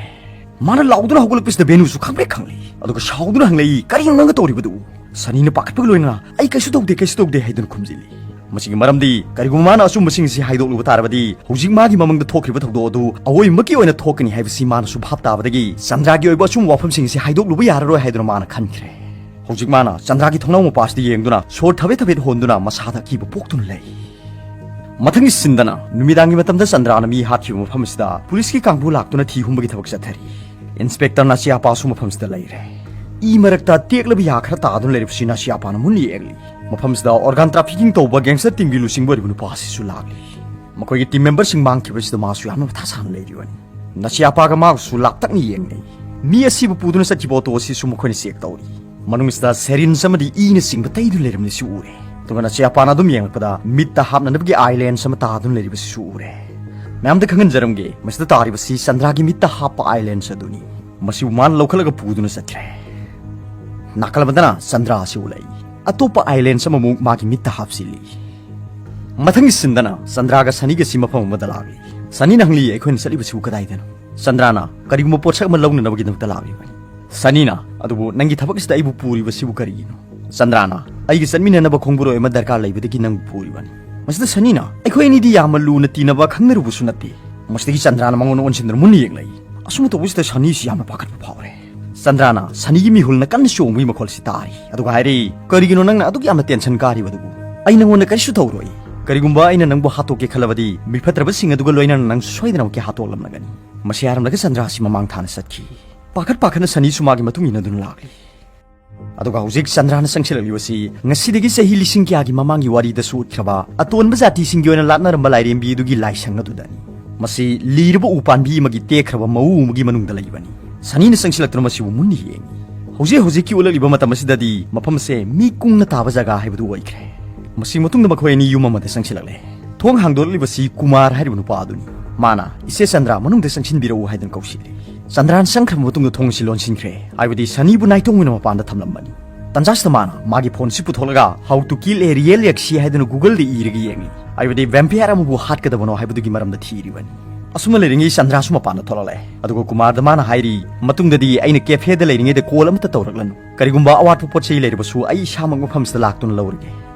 ꯃꯥꯅ ꯂꯥꯎꯗꯨꯅ ꯍꯧꯒꯠꯂꯛꯄꯁꯤꯗ ꯕꯦꯅꯨꯁꯨ ꯈꯪꯄ꯭ꯔꯦꯛ ꯈꯪꯂꯤ꯫ ꯑꯗꯨꯒ ꯁꯥꯎꯗꯨꯅ ꯍꯪꯂꯛꯏ, "ꯀꯔꯤꯅꯣ ꯅꯪꯅ ꯇꯧꯔꯤꯕꯗꯨ?" ꯁꯅꯤꯅ ꯄꯥꯈꯠꯄꯒ ꯂꯣꯏꯅꯅ, "ꯑꯩ ꯀꯩꯁꯨ ꯇꯧꯗꯦ, ꯀꯩꯁꯨ ꯇꯧꯗꯦ" ꯍꯥꯏꯗꯨꯅ ꯈꯨꯝꯖꯤꯜꯂꯤ꯫ ꯃꯁꯤꯒꯤ ꯃꯔꯝꯗꯤ ꯀꯔꯤꯒꯨꯝꯕ ꯃꯥꯅ ꯑꯆꯨꯝꯕꯁꯤꯡ ꯑꯁꯤ ꯍꯥꯏꯗꯣꯛꯂꯨꯕ ꯇꯥꯔꯕꯗꯤ ꯍꯧꯖꯤꯛ ꯃꯥꯒꯤ ꯃꯃꯪꯗ ꯊꯣꯛꯈ꯭ꯔꯤꯕ ꯊꯧꯗꯣꯛ ꯑꯗꯨ ꯑꯑꯣꯏꯕꯃꯛꯀꯤ ꯑꯣꯏꯅ ꯊꯣꯛꯀꯅꯤ ꯍꯥꯏꯕꯁꯤ ꯃꯥꯅꯁꯨ ꯚꯥꯞ ꯇꯥꯕꯗꯒꯤ ꯆꯟꯗ꯭ꯔꯥꯒꯤ ꯑꯣꯏꯕ ꯑꯆꯨꯝꯕ ꯋꯥꯐꯝꯁꯤꯡ ꯑꯁꯤ ꯍꯥꯏꯗꯣꯛꯂꯨꯕ ꯌꯥꯔꯔꯣꯏ ꯍꯥꯏꯗꯨꯅ ꯃꯥꯅ ꯈꯟꯈ꯭ꯔꯦ꯫ ꯍꯧꯖꯤꯛ ꯃꯥꯅ ꯆꯟꯗ꯭ꯔꯥꯒꯤ ꯊꯣꯡꯅꯥꯎ ꯃꯄꯥꯁꯤꯗ ꯌꯦꯡꯗꯨꯅ ꯁꯣꯔ ꯊꯕꯦꯠ ꯊꯕꯦꯠ ꯍꯣꯟꯗꯨꯅ ꯃꯁꯥꯗ ꯑꯀꯤꯕ ꯄꯣꯛꯇꯨꯅ ꯂꯩ꯫ ꯃꯊꯪꯒꯤ ꯁꯤꯟꯗꯅ ꯅꯨꯃꯤꯗꯥꯡꯒꯤ ꯃꯇꯝꯗ ꯆꯟꯗ꯭ꯔꯥꯅ ꯃꯤ ꯍꯥꯠꯈꯤꯕ ꯃꯐꯝ ꯑꯁꯤꯗ ꯄꯨꯂꯤꯁꯀꯤ ꯀꯥꯡꯕꯨ ꯂꯥꯛꯇꯨꯅ ꯊꯤ ꯍꯨꯝꯕꯒꯤ ꯊꯕꯛ ꯆꯠꯊꯔꯤ꯫ ꯏꯟꯁꯄꯦꯛꯇꯔ ꯅꯥꯁꯤꯌꯥꯄꯥꯁꯨ ꯃꯐꯝꯁꯤꯗ ꯂꯩꯔꯦ꯫ ꯏ ꯃꯔꯛꯇ ꯇꯦꯛꯂꯕ ꯌꯥ ꯈꯔ ꯇꯥꯗꯨꯅ ꯂꯩꯔꯤꯕꯁꯤ ꯅꯥꯁꯤꯌꯥꯄꯥꯅ ꯃꯨꯟꯅ ꯌꯦꯡꯂꯤ꯫ ꯃꯐꯝꯁꯤꯗ organ trafficking ꯇꯧꯕ gangster ꯇꯤꯝꯒꯤ ꯂꯨꯆꯤꯡꯕ ꯑꯣꯏꯔꯤꯕ ꯅꯨꯄꯥ ꯑꯁꯤꯁꯨ ꯂꯥꯛꯂꯤ꯫ ꯃꯈꯣꯏꯒꯤ ꯇꯤꯝ ꯃꯦꯝꯕꯔꯁꯤꯡ ꯃꯥꯡꯈꯤꯕꯁꯤꯗ ꯃꯥꯁꯨ ꯌꯥꯝꯅ ꯃꯊꯥ ꯁꯥꯅ ꯂꯩꯔꯤꯕꯅꯤ꯫ ꯅꯥꯁꯤꯌꯥꯄꯥꯒ ꯃꯥꯒꯁꯨ ꯂꯥꯞꯇꯛꯅ ꯌꯦꯡꯅꯩ꯫ ꯃꯤ ꯑꯁꯤꯕꯨ ꯄꯨꯗꯨꯅ ꯆꯠꯈꯤꯕ ꯑꯣꯇꯣ ꯑꯁꯤꯁꯨ ꯃꯈꯣꯏꯅ ꯆꯦꯛ ꯇꯧꯔꯤ꯫ ꯃꯅꯨꯡꯁꯤꯗ syringe ꯑꯃꯗꯤ ꯏꯅꯆꯤꯡꯕ ꯇꯩꯗꯨꯅ ꯂꯩꯔꯝꯕꯁꯨ ꯎꯔꯦ꯫ ꯑꯗꯨꯒ ꯅꯥꯁꯤꯌꯥꯄꯥꯅ ꯑꯗꯨꯝ ꯌꯦꯡꯂꯛꯄꯗ ꯃꯤꯠꯇ ꯍꯥꯞꯅꯅꯕꯒꯤ eye lens ꯑꯃ ꯇꯥꯗꯨꯅ ꯂꯩꯔꯤꯕꯁꯤꯁꯨ ꯎꯔꯦ꯫ ꯃꯌꯥꯝꯗ ꯈꯪꯍꯟꯖꯔꯝꯒꯦ, ꯃꯁꯤꯗ ꯇꯥꯔꯤꯕꯁꯤ ꯆꯟꯗ꯭ꯔꯥꯒꯤ ꯃꯤꯠꯇ ꯍꯥꯞꯄ eye lens ꯑꯗꯨꯅꯤ꯫ ꯃꯁꯤꯕꯨ ꯃꯥꯅ ꯂꯧꯈꯠꯂꯒ ꯄꯨꯗꯨꯅ ꯆꯠꯈ꯭ꯔꯦ꯫ ꯅꯥꯀꯜ ꯑꯃꯗꯅ ꯆꯟꯗ꯭ꯔꯥ ꯑꯁꯤ ꯎꯠꯂꯛꯏ꯫ ꯑꯇꯣꯞꯄ eye lens ꯑꯃꯃꯨꯛ ꯃꯥꯒꯤ ꯃꯤꯠꯇ ꯍꯥꯞꯆꯤꯜꯂꯤ꯫ ꯃꯊꯪꯒꯤ ꯁꯤꯟꯗꯅ ꯆꯟꯗ꯭ꯔꯥꯒ ꯁꯅꯤꯒꯁꯤ ꯃꯐꯝ ꯑꯃꯗ ꯂꯥꯛꯂꯤ꯫ ꯁꯅꯤꯅ ꯍꯪꯂꯤ, "ꯑꯩꯈꯣꯏꯅ ꯆꯠꯂꯤꯕꯁꯤꯕꯨ ꯀꯗꯥꯏꯗꯅꯣ?" ꯆꯟꯗ꯭ꯔꯥꯅ, "ꯀꯔꯤꯒꯨꯝꯕ ꯄꯣꯠꯁꯛ ꯑꯃ ꯂꯧꯅꯅꯕꯒꯤꯗꯃꯛꯇ ꯂꯥꯛꯂꯤꯕꯅꯤ"꯫ ꯁꯅꯤꯅ, "ꯑꯗꯨꯕꯨ ꯅꯪꯒꯤ ꯊꯕꯛ ꯑꯁꯤꯗ ꯑꯩꯕꯨ ꯄꯨꯔꯤꯕꯁꯤꯕꯨ ꯀꯔꯤꯒꯤꯅꯣ?" ꯆꯟꯗ꯭ꯔꯥꯅ, "ꯑꯩꯒ ꯆꯠꯃꯤꯟꯅꯅꯕ ꯈꯣꯡꯕꯨꯔꯣꯏ ꯑꯃ ꯗꯔꯀꯥꯔ ꯂꯩꯕꯗꯒꯤ ꯅꯪꯕꯨ ꯄꯨꯔꯤꯕꯅꯤ"꯫ ꯃꯁꯤꯗ ꯁꯅꯤꯅ, "ꯑꯩꯈꯣꯏ ꯑꯅꯤꯗꯤ ꯌꯥꯝꯅ ꯂꯨꯅ ꯇꯤꯟꯅꯕ ꯈꯪꯅꯔꯨꯕꯁꯨ ꯅꯠꯇꯦ"꯫ ꯃꯁꯤꯗꯒꯤ ꯆꯟꯗ꯭ꯔꯥꯅ ꯃꯉꯣꯟꯗ ꯑꯣꯟꯁꯤꯟꯗꯨꯅ ꯃꯨꯟꯅ ꯌꯦꯡꯂꯛꯏ꯫ ꯑꯁꯨꯝꯅ ꯇꯧꯕꯁꯤꯗ ꯁꯅꯤꯁꯤ ꯌꯥꯝꯅ ꯄꯥꯈꯠꯄ ꯐꯥꯎꯔꯦ꯫ ꯆꯟꯗ꯭ꯔꯥꯅ ꯁꯅꯤꯒꯤ ꯃꯤꯍꯨꯜꯅ ꯀꯟꯅ ꯆꯣꯡꯕꯒꯤ ꯃꯈꯣꯜꯁꯤ ꯇꯥꯔꯤ, ꯑꯗꯨꯒ ꯍꯥꯏꯔꯤ, "ꯀꯔꯤꯒꯤꯅꯣ ꯅꯪꯅ ꯑꯗꯨꯛ ꯌꯥꯝꯅ ꯇꯦꯟꯁꯟ ꯀꯥꯔꯤꯕꯗꯨꯕꯨ? ꯑꯩ ꯅꯪꯉꯣꯟꯗ ꯀꯔꯤꯁꯨ ꯇꯧꯔꯣꯏ꯫ ꯀꯔꯤꯒꯨꯝꯕ ꯑꯩꯅ ꯅꯪꯕꯨ ꯍꯥꯠꯇꯣꯛꯀꯦ ꯈꯜꯂꯕꯗꯤ ꯃꯤꯐꯠꯇ꯭ꯔꯕꯁꯤꯡ ꯑꯗꯨꯒ ꯂꯣꯏꯅꯅ ꯅꯪꯁꯨ ꯁꯣꯏꯗꯅꯃꯛꯀꯤ ꯍꯥꯠꯇꯣꯛꯂꯝꯂꯒꯅꯤ"꯫ ꯃꯁꯤ ꯍꯥꯏꯔꯝꯂꯒ ꯆꯟꯗ꯭ꯔꯥꯁꯤ ꯃꯃꯥꯡ ꯊꯥꯅ ꯆꯠꯈꯤ꯫ ꯄꯥꯈꯠ ꯄꯥꯈꯠꯅ ꯁꯅꯤꯁꯨ ꯃꯥꯒꯤ ꯃꯇꯨꯡ ꯏꯟꯅꯗꯨꯅ ꯂꯥꯛꯂꯤ꯫ ꯑꯗꯨꯒ ꯍꯧꯖꯤꯛ ꯆꯟꯗ꯭ꯔꯥꯅ ꯆꯪꯁꯤꯜꯂꯛꯂꯤꯕꯁꯤ ꯉꯁꯤꯗꯒꯤ ꯆꯍꯤ ꯂꯤꯁꯤꯡ ꯀꯌꯥꯒꯤ ꯃꯃꯥꯡꯒꯤ ꯋꯥꯔꯤꯗꯁꯨ ꯎꯠꯈ꯭ꯔꯕ ꯑꯇꯣꯟꯕ ꯖꯥꯇꯤꯁꯤꯡꯒꯤ ꯑꯣꯏꯅ ꯂꯥꯠꯅꯔꯝꯕ ꯂꯥꯏꯔꯦꯝꯕꯤ ꯑꯗꯨꯒꯤ ꯂꯥꯏꯁꯪ ꯑꯗꯨꯗꯅꯤ꯫ ꯃꯁꯤ ꯂꯤꯔꯕ ꯎ ꯄꯥꯝꯕꯤ ꯑꯃꯒꯤ ꯇꯦꯛꯈ꯭ꯔꯕ ꯃꯎ ꯑꯃꯒꯤ ꯃꯅꯨꯡꯗ ꯂꯩꯕꯅꯤ꯫ ꯁꯅꯤꯅ ꯆꯪꯁꯤꯜꯂꯛꯇꯨꯅ ꯃꯁꯤꯕꯨ ꯃꯨꯟꯅ ꯌꯦꯡꯉꯤ꯫ ꯍꯧꯖꯤꯛ ꯍꯧꯖꯤꯛꯀꯤ ꯎꯠꯂꯛꯂꯤꯕ ꯃꯇꯝ ꯑꯁꯤꯗꯗꯤ ꯃꯐꯝ ꯑꯁꯦ ꯃꯤ ꯀꯨꯡꯅ ꯇꯥꯕ ꯖꯒꯥ ꯍꯥꯏꯕꯗꯨ ꯑꯣꯏꯈ꯭ꯔꯦ꯫ ꯃꯁꯤ ꯃꯇꯨꯡꯗ ꯃꯈꯣꯏ ꯑꯅꯤ ꯌꯨꯝ ꯑꯃꯗ ꯆꯪꯁꯤꯜꯂꯛꯂꯦ꯫ ꯊꯣꯡ ꯍꯥꯡꯗꯣꯔꯛꯂꯤꯕꯁꯤ ꯀꯨꯃꯥꯔ ꯍꯥꯏꯔꯤꯕ ꯅꯨꯄꯥ ꯑꯗꯨꯅꯤ꯫ ꯃꯥꯅ, "ꯏꯆꯦ ꯆꯟꯗ꯭ꯔꯥ, ꯃꯅꯨꯡꯗ ꯆꯪꯁꯤꯟꯕꯤꯔꯛꯎ" ꯍꯥꯏꯗꯨꯅ ꯀꯧꯁꯤꯜꯂꯤ꯫ ꯆꯟꯗ꯭ꯔꯥꯅ ꯆꯪꯈ꯭ꯔꯕ ꯃꯇꯨꯡꯗ ꯊꯣꯡ ꯑꯁꯤ ꯂꯣꯟꯁꯤꯟꯈ꯭ꯔꯦ, ꯍꯥꯏꯕꯗꯤ ꯁꯅꯤꯕꯨ ꯅꯥꯏꯇꯣꯝ ꯑꯣꯏꯅ ꯃꯄꯥꯟꯗ ꯊꯝꯂꯝꯕꯅꯤ꯫ ꯇꯟꯖꯥꯁꯤꯗ ꯃꯥꯅ ꯃꯥꯒꯤ ꯐꯣꯟꯁꯤ ꯄꯨꯊꯣꯛꯂꯒ "How to kill a real ꯌꯛꯁꯤ" ꯍꯥꯏꯗꯨꯅ Google-ꯗ ꯏꯔꯒ ꯌꯦꯡꯂꯤ, ꯍꯥꯏꯕꯗꯤ vampire ꯑꯃꯕꯨ ꯍꯥꯠꯀꯗꯕꯅꯣ ꯍꯥꯏꯕꯗꯨꯒꯤ ꯃꯔꯝꯗ ꯊꯤꯔꯤꯕꯅꯤ꯫ ꯑꯁꯨꯝꯅ ꯂꯩꯔꯤꯉꯩ ꯆꯟꯗ꯭ꯔꯥꯁꯨ ꯃꯄꯥꯟꯗ ꯊꯣꯛꯂꯛꯂꯦ꯫ ꯑꯗꯨꯒ ꯀꯨꯃꯥꯔꯗ ꯃꯥꯅ ꯍꯥꯏꯔꯤ, "ꯃꯇꯨꯡꯗꯗꯤ ꯑꯩꯅ cafe-ꯗ ꯂꯩꯔꯤꯉꯩꯗ call ꯑꯃꯠꯇ ꯇꯧꯔꯛꯂꯅꯨ꯫ ꯀꯔꯤꯒꯨꯝꯕ ꯑꯋꯥꯠꯄ ꯄꯣꯠ ꯆꯩ ꯂꯩꯔꯕꯁꯨ ꯑꯩ ꯏꯁꯥꯃꯛ ꯃꯐꯝꯁꯤꯗ ꯂꯥꯛꯇꯨꯅ ꯂꯧꯔꯒꯦ"꯫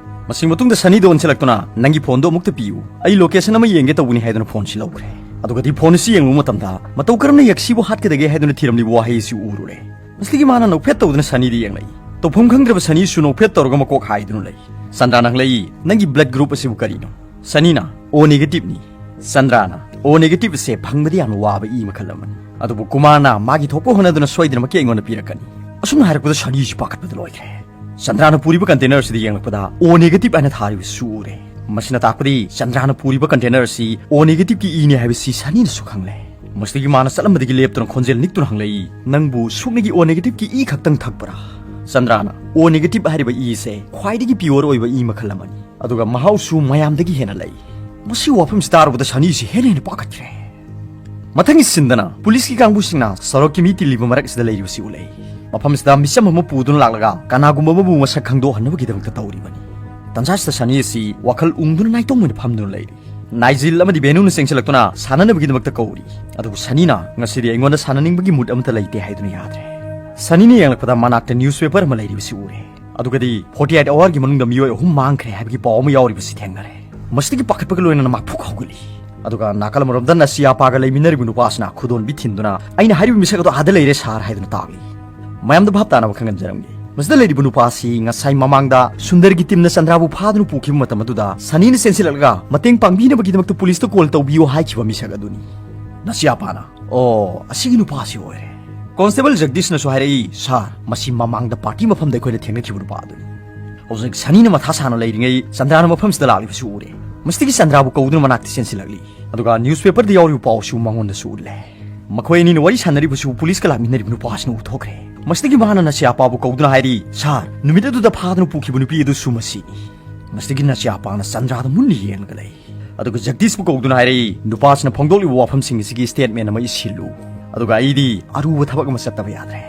ꯃꯁꯤ ꯃꯇꯨꯡꯗ ꯁꯅꯤꯗ ꯑꯣꯟꯁꯤꯜꯂꯛꯇꯨꯅ, "ꯅꯪꯒꯤ ꯐꯣꯟꯗꯣ ꯑꯃꯨꯛꯇ ꯄꯤꯌꯨ, ꯑꯩ location ꯑꯃ ꯌꯦꯡꯒꯦ ꯇꯧꯕꯅꯤ" ꯍꯥꯏꯗꯨꯅ ꯐꯣꯟꯁꯤ ꯂꯧꯈ꯭ꯔꯦ꯫ ꯑꯗꯨꯒꯗꯤ ꯐꯣꯟ ꯑꯁꯤ ꯌꯦꯡꯂꯨꯕ ꯃꯇꯝꯗ ꯃꯇꯧ ꯀꯔꯝꯅ ꯌꯛꯁꯤꯕꯨ ꯍꯥꯠꯀꯗꯒꯦ ꯍꯥꯏꯗꯨꯅ ꯊꯤꯔꯝꯂꯤꯕ ꯋꯥꯍꯩ ꯑꯁꯤ ꯎꯔꯨꯔꯦ꯫ ꯃꯁꯤꯗꯒꯤ ꯃꯥꯅ ꯅꯣꯛꯐꯦꯠ ꯇꯧꯗꯨꯅ ꯁꯅꯤꯗ ꯌꯦꯡꯂꯛꯏ꯫ ꯇꯧꯐꯝ ꯈꯪꯗ꯭ꯔꯕ ꯁꯅꯤꯁꯨ ꯅꯣꯛꯐꯦꯠ ꯇꯧꯔꯒ ꯃꯀꯣꯛ ꯍꯥꯏꯗꯨꯅ ꯂꯩ꯫ ꯆꯟꯗ꯭ꯔꯥꯅ ꯍꯪꯂꯛꯏ, "ꯅꯪꯒꯤ blood group ꯑꯁꯤꯕꯨ ꯀꯔꯤꯅꯣ?" ꯁꯅꯤꯅ, "O negative-ꯅꯤ"꯫ ꯆꯟꯗ꯭ꯔꯥꯅ, "O negative ꯑꯁꯦ ꯐꯪꯕꯗꯤ ꯌꯥꯝꯅ ꯋꯥꯕ ꯏ ꯃꯈꯜ ꯑꯃꯅꯤ꯫ ꯑꯗꯨꯕꯨ ꯀꯨꯃꯥꯔꯅ ꯃꯥꯒꯤ ꯊꯣꯛꯄ ꯍꯣꯠꯅꯗꯨꯅ ꯁꯣꯏꯗꯅꯃꯛꯀꯤ ꯑꯩꯉꯣꯟꯗ ꯄꯤꯔꯛꯀꯅꯤ"꯫ ꯑꯁꯨꯝꯅ ꯍꯥꯏꯔꯛꯄꯗ ꯁꯅꯤꯁꯤ ꯄꯥꯈꯠꯄꯗ ꯂꯣꯏꯈ꯭ꯔꯦ꯫ ꯆꯟꯗ꯭ꯔꯥꯅ ꯄꯨꯔꯤꯕ container ꯑꯁꯤꯗ ꯌꯦꯡꯂꯛꯄꯗ O negative ꯍꯥꯏꯅ ꯊꯥꯔꯤꯕꯁꯨ ꯎꯔꯦ꯫ ꯃꯁꯤꯅ ꯇꯥꯛꯄꯗꯤ ꯆꯟꯗ꯭ꯔꯥꯅ ꯄꯨꯔꯤꯕ container ꯑꯁꯤ O negative-ꯀꯤ ꯏꯅꯤ ꯍꯥꯏꯕꯁꯤ ꯁꯅꯤꯅꯁꯨ ꯈꯪꯂꯦ꯫ ꯃꯁꯤꯗꯒꯤ ꯃꯥꯅ ꯆꯠꯂꯝꯕꯗꯒꯤ ꯂꯦꯞꯇꯨꯅ ꯈꯣꯟꯖꯦꯜ ꯅꯤꯛꯇꯨꯅ ꯍꯪꯂꯛꯏ, "ꯅꯪꯕꯨ ꯁꯨꯞꯅꯒꯤ O negative-ꯀꯤ ꯏ ꯈꯛꯇꯪ ꯊꯛꯄ꯭ꯔꯥ?" ꯆꯟꯗ꯭ꯔꯥꯅ, "O negative ꯍꯥꯏꯔꯤꯕ ꯏ ꯑꯁꯦ ꯈ꯭ꯋꯥꯏꯗꯒꯤ pure ꯑꯣꯏꯕ ꯏ ꯃꯈꯜ ꯑꯃꯅꯤ, ꯑꯗꯨꯒ ꯃꯍꯥꯎꯁꯨ ꯃꯌꯥꯝꯗꯒꯤ ꯍꯦꯟꯅ ꯂꯩ"꯫ ꯃꯁꯤ ꯋꯥꯐꯝꯁꯤ ꯇꯥꯔꯨꯕꯗ ꯁꯅꯤꯁꯤ ꯍꯦꯟꯅ ꯍꯦꯟꯅ ꯄꯥꯈꯠꯈ꯭ꯔꯦ꯫ ꯃꯊꯪꯒꯤ ꯁꯤꯟꯗꯅ ꯄꯨꯂꯤꯁꯀꯤ ꯀꯥꯡꯕꯨꯁꯤꯡꯅ ꯁꯣꯔꯣꯛꯀꯤ ꯃꯤ ꯇꯤꯜꯂꯤꯕ ꯃꯔꯛꯁꯤꯗ ꯂꯩꯔꯤꯕꯁꯤ ꯎꯠꯂꯛꯏ꯫ ꯃꯐꯝꯁꯤꯗ ꯃꯤꯆꯝ ꯑꯃ ꯄꯨꯗꯨꯅ ꯂꯥꯛꯂꯒ ꯀꯅꯥꯒꯨꯝꯕ ꯑꯃꯕꯨ ꯃꯁꯛ ꯈꯪꯗꯣꯛꯍꯟꯅꯕꯒꯤꯗꯃꯛꯇ ꯇꯧꯔꯤꯕꯅꯤ꯫ ꯇꯟꯖꯥꯁꯤꯗ ꯁꯅꯤ ꯑꯁꯤ ꯋꯥꯈꯜ ꯎꯪꯗꯨꯅ ꯅꯥꯏꯇꯣꯝ ꯑꯣꯏꯅ ꯐꯝꯗꯨꯅ ꯂꯩꯔꯤ꯫ ꯅꯥꯏꯖꯤꯜ ꯑꯃꯗꯤ ꯕꯦꯅꯨꯅ ꯆꯦꯟꯁꯤꯜꯂꯛꯇꯨꯅ ꯁꯥꯟꯅꯅꯕꯒꯤꯗꯃꯛꯇ ꯀꯧꯔꯤ꯫ ꯑꯗꯨꯕꯨ ꯁꯅꯤꯅ, "ꯉꯁꯤꯗꯤ ꯑꯩꯉꯣꯟꯗ ꯁꯥꯟꯅꯅꯤꯡꯕꯒꯤ mood ꯑꯃꯠꯇ ꯂꯩꯇꯦ" ꯍꯥꯏꯗꯨꯅ ꯌꯥꯗ꯭ꯔꯦ꯫ ꯁꯅꯤꯅ ꯌꯦꯡꯂꯛꯄꯗ ꯃꯅꯥꯛꯇ newspaper ꯑꯃ ꯂꯩꯔꯤꯕꯁꯤ ꯎꯔꯦ꯫ ꯑꯗꯨꯒꯗꯤ forty eight hour-ꯒꯤ ꯃꯅꯨꯡꯗ ꯃꯤꯑꯣꯏ ꯑꯍꯨꯝ ꯃꯥꯡꯈ꯭ꯔꯦ ꯍꯥꯏꯕꯒꯤ ꯄꯥꯎ ꯑꯃ ꯌꯥꯎꯔꯤꯕꯁꯤ ꯊꯦꯡꯅꯔꯦ꯫ ꯃꯁꯤꯗꯒꯤ ꯄꯥꯈꯠꯄꯒ ꯂꯣꯏꯅꯅ ꯃꯥ ꯐꯨꯛ ꯍꯧꯒꯠꯂꯤ꯫ ꯑꯗꯨꯒ ꯅꯥꯀꯜ ꯑꯃꯔꯣꯝꯗ ꯅꯁꯤꯌꯥꯄꯥꯒ ꯂꯩꯃꯤꯟꯅꯔꯤꯕ ꯅꯨꯄꯥꯁꯤꯅ ꯈꯨꯗꯣꯟꯕꯤ ꯊꯤꯟꯗꯨꯅ, "ꯑꯩꯅ ꯍꯥꯏꯔꯤꯕ ꯃꯤꯁꯛ ꯑꯗꯣ ꯑꯥꯗ ꯂꯩꯔꯦ ꯁꯥꯔ" ꯍꯥꯏꯗꯨꯅ ꯇꯥꯛꯂꯤ꯫ ꯃꯌꯥꯝꯗ ꯚꯥꯞ ꯇꯥꯅꯕ ꯈꯪꯍꯟꯖꯔꯝꯒꯦ꯫ ꯃꯁꯤꯗ ꯂꯩꯔꯤꯕ ꯅꯨꯄꯥꯁꯤ ꯉꯁꯥꯏ ꯃꯃꯥꯡꯗ ꯁꯨꯟꯗꯔꯒꯤ ꯇꯤꯝꯅ ꯆꯟꯗ꯭ꯔꯥꯕꯨ ꯐꯥꯗꯨꯅ ꯄꯨꯈꯤꯕ ꯃꯇꯝ ꯑꯗꯨꯗ ꯁꯅꯤꯅ ꯆꯦꯟꯁꯤꯜꯂꯛꯂꯒ ꯃꯇꯦꯡ ꯄꯥꯡꯕꯤꯅꯕꯒꯤꯗꯃꯛꯇ ꯄꯨꯂꯤꯁꯇ ꯀꯣꯜ ꯇꯧꯕꯤꯌꯨ ꯍꯥꯏꯈꯤꯕ ꯃꯤꯁꯛ ꯑꯗꯨꯅꯤ꯫ ꯅꯁꯤꯌꯥꯄꯥꯅ, "ꯑꯣ, ꯑꯁꯤꯒꯤ ꯅꯨꯄꯥꯁꯤ ꯑꯣꯏꯔꯦ꯫ ꯀꯣꯟꯁꯇꯦꯕꯜ ꯖꯒꯗꯤꯁꯅꯁꯨ ꯍꯥꯏꯔꯛꯏ, ꯁꯥꯔ, ꯃꯁꯤ ꯃꯃꯥꯡꯗ ꯄꯥꯔꯇꯤ ꯃꯐꯝꯗ ꯑꯩꯈꯣꯏꯅ ꯊꯦꯡꯅꯈꯤꯕ ꯅꯨꯄꯥ ꯑꯗꯨꯅꯤ"꯫ ꯍꯧꯖꯤꯛ ꯁꯅꯤꯅ ꯃꯊꯥ ꯁꯥꯅ ꯂꯩꯔꯤꯉꯩ ꯆꯟꯗ꯭ꯔꯥꯅ ꯃꯐꯝꯁꯤꯗ ꯂꯥꯛꯂꯤꯕꯁꯨ ꯎꯔꯦ꯫ ꯃꯁꯤꯗꯒꯤ ꯆꯟꯗ꯭ꯔꯥꯕꯨ ꯀꯧꯗꯨꯅ ꯃꯅꯥꯛꯇ ꯆꯦꯟꯁꯤꯜꯂꯛꯂꯤ꯫ ꯑꯗꯨꯒ ꯅ꯭ꯌꯨꯁꯄꯦꯄꯔꯗ ꯌꯥꯎꯔꯤꯕ ꯄꯥꯎꯁꯨ ꯃꯉꯣꯟꯗꯁꯨ ꯎꯠꯂꯦ꯫ ꯃꯈꯣꯏ ꯑꯅꯤꯅ ꯋꯥꯔꯤ ꯁꯥꯟꯅꯔꯤꯕꯁꯨ ꯄꯨꯂꯤꯁꯀ ꯂꯥꯛꯃꯤꯟꯅꯔꯤꯕ ꯅꯨꯄꯥꯁꯤꯅ ꯎꯊꯣꯛꯈ꯭ꯔꯦ꯫ ꯃꯁꯤꯗꯒꯤ ꯃꯍꯥꯛꯅ ꯅꯁꯤꯌꯥꯄꯥꯕꯨ ꯀꯧꯗꯨꯅ ꯍꯥꯏꯔꯤ, "ꯁꯥꯔ, ꯅꯨꯃꯤꯠ ꯑꯗꯨꯗ ꯐꯥꯗꯨꯅ ꯄꯨꯈꯤꯕ ꯅꯨꯄꯤ ꯑꯗꯨꯁꯨ ꯃꯁꯤꯅꯤ"꯫ ꯃꯁꯤꯗꯒꯤ ꯅꯁꯤꯌꯥꯄꯥꯅ ꯆꯟꯗ꯭ꯔꯥꯗ ꯃꯨꯟꯅ ꯌꯦꯡꯂꯒ ꯂꯩ꯫ ꯑꯗꯨꯒ ꯖꯒꯗꯤꯁꯄꯨ ꯀꯧꯗꯨꯅ ꯍꯥꯏꯔꯛꯏ, "ꯅꯨꯄꯥꯁꯤꯅ ꯐꯣꯡꯗꯣꯛꯂꯤꯕ ꯋꯥꯐꯝꯁꯤꯡ ꯑꯁꯤꯒꯤ ꯁ꯭ꯇꯦꯠꯃꯦꯟ ꯑꯃ ꯏꯁꯤꯜꯂꯨ꯫ ꯑꯗꯨꯒ ꯑꯩꯗꯤ ꯑꯔꯨꯕ ꯊꯕꯛ ꯑꯃ ꯆꯠꯇꯕ ꯌꯥꯗ꯭ꯔꯦ"꯫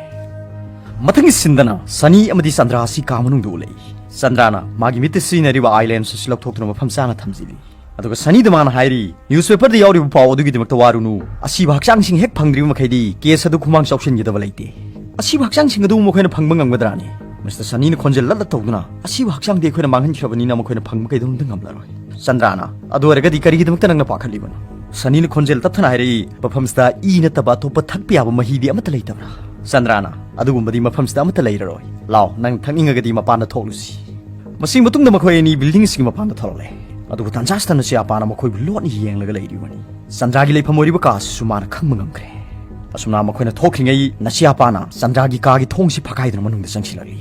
ꯃꯊꯪꯒꯤ ꯁꯤꯟꯗꯅ ꯁꯅꯤ ꯑꯃꯗꯤ ꯆꯟꯗ꯭ꯔꯥ ꯑꯁꯤ ꯀꯥ ꯃꯅꯨꯡꯗ ꯎꯠꯂꯛꯏ꯫ ꯆꯟꯗ꯭ꯔꯥꯅ ꯃꯥꯒꯤ ꯃꯤꯠꯇ ꯁꯤꯖꯤꯟꯅꯔꯤꯕ ꯑꯥꯏ ꯂꯦꯟꯁ ꯑꯁꯤ ꯂꯧꯊꯣꯛꯇꯨꯅ ꯃꯐꯝ ꯆꯥꯅ ꯊꯝꯖꯤꯜꯂꯤ꯫ ꯑꯗꯨꯒ ꯁꯅꯤꯗ ꯃꯥꯅ ꯍꯥꯏꯔꯤ, "ꯅ꯭ꯌꯨꯁꯄꯦꯄꯔꯗ ꯌꯥꯎꯔꯤꯕ ꯄꯥꯎ ꯑꯗꯨꯒꯤꯗꯃꯛꯇ ꯋꯥꯔꯨꯅꯨ꯫ ꯑꯁꯤꯕ ꯍꯛꯆꯥꯡꯁꯤꯡ ꯍꯦꯛ ꯐꯪꯗ꯭ꯔꯤꯕ ꯃꯈꯩꯗꯤ ꯀꯦꯁ ꯑꯗꯨ ꯈꯨꯃꯥꯡ ꯆꯥꯎꯁꯤꯟꯒꯗꯕ ꯂꯩꯇꯦ"꯫ "ꯑꯁꯤꯕ ꯍꯛꯆꯥꯡꯁꯤꯡ ꯑꯗꯨ ꯃꯈꯣꯏꯅ ꯐꯪꯕ ꯉꯝꯒꯗ꯭ꯔꯥꯅꯦ?" ꯃꯤꯁꯇꯔ ꯁꯅꯤꯅ ꯈꯣꯟꯖꯦꯜ ꯂꯠꯂ ꯇꯧꯗꯨꯅ, "ꯑꯁꯤꯕ ꯍꯛꯆꯥꯡꯗꯤ ꯑꯩꯈꯣꯏꯅ ꯃꯥꯡꯍꯟꯈ꯭ꯔꯕꯅꯤꯅ ꯃꯈꯣꯏꯅ ꯐꯪꯕ ꯀꯩꯗꯧꯅꯨꯡꯗ ꯉꯝꯂꯔꯣꯏ"꯫ ꯆꯟꯗ꯭ꯔꯥꯅ, "ꯑꯗꯨ ꯑꯣꯏꯔꯒꯗꯤ ꯀꯔꯤꯒꯤꯗꯃꯛꯇ ꯅꯪꯅ ꯄꯥꯈꯠꯂꯤꯕꯅꯣ?" ꯁꯅꯤꯅ ꯈꯣꯟꯖꯦꯜ ꯇꯞꯊꯅ ꯍꯥꯏꯔꯛꯏ, "ꯃꯐꯝꯁꯤꯗ ꯏ ꯅꯠꯇꯕ ꯑꯇꯣꯞꯄ ꯊꯛꯄ ꯌꯥꯕ ꯃꯍꯤꯗꯤ ꯑꯃꯠꯇ ꯂꯩꯇꯕ꯭ꯔꯥ?" ꯆꯟꯗ꯭ꯔꯥꯅ, "ꯑꯗꯨꯒꯨꯝꯕꯗꯤ ꯃꯐꯝꯁꯤꯗ ꯑꯃꯠꯇ ꯂꯩꯔꯔꯣꯏ꯫ ꯂꯥꯎ, ꯅꯪ ꯊꯛꯅꯤꯡꯉꯒꯗꯤ ꯃꯄꯥꯟꯗ ꯊꯣꯛꯂꯨꯁꯤ"꯫ ꯃꯁꯤꯒꯤ ꯃꯇꯨꯡꯗ ꯃꯈꯣꯏ ꯑꯅꯤ ꯕꯤꯜꯗꯤꯡ ꯑꯁꯤꯒꯤ ꯃꯄꯥꯟꯗ ꯊꯣꯛꯂꯛꯂꯦ꯫ ꯑꯗꯨꯕꯨ ꯇꯥꯟꯖꯥꯁꯤꯗ ꯅꯁꯤꯌꯥꯄꯥꯅ ꯃꯈꯣꯏꯕꯨ ꯂꯣꯠꯅ ꯌꯦꯡꯂꯒ ꯂꯩꯔꯤꯕꯅꯤ꯫ ꯆꯟꯗ꯭ꯔꯥꯒꯤ ꯂꯩꯐꯝ ꯑꯣꯏꯔꯤꯕ ꯀꯥ ꯑꯁꯤꯁꯨ ꯃꯥꯅ ꯈꯪꯕ ꯉꯝꯈ꯭ꯔꯦ꯫ ꯑꯁꯨꯝꯅ ꯃꯈꯣꯏꯅ ꯊꯣꯛꯈ꯭ꯔꯤꯉꯩ ꯅꯁꯤꯌꯥꯄꯥꯅ ꯆꯟꯗ꯭ꯔꯥꯒꯤ ꯀꯥꯒꯤ ꯊꯣꯡꯁꯤ ꯐꯛꯀꯥꯏꯗꯨꯅ ꯃꯅꯨꯡꯗ ꯆꯪꯁꯤꯜꯂꯛꯂꯤ꯫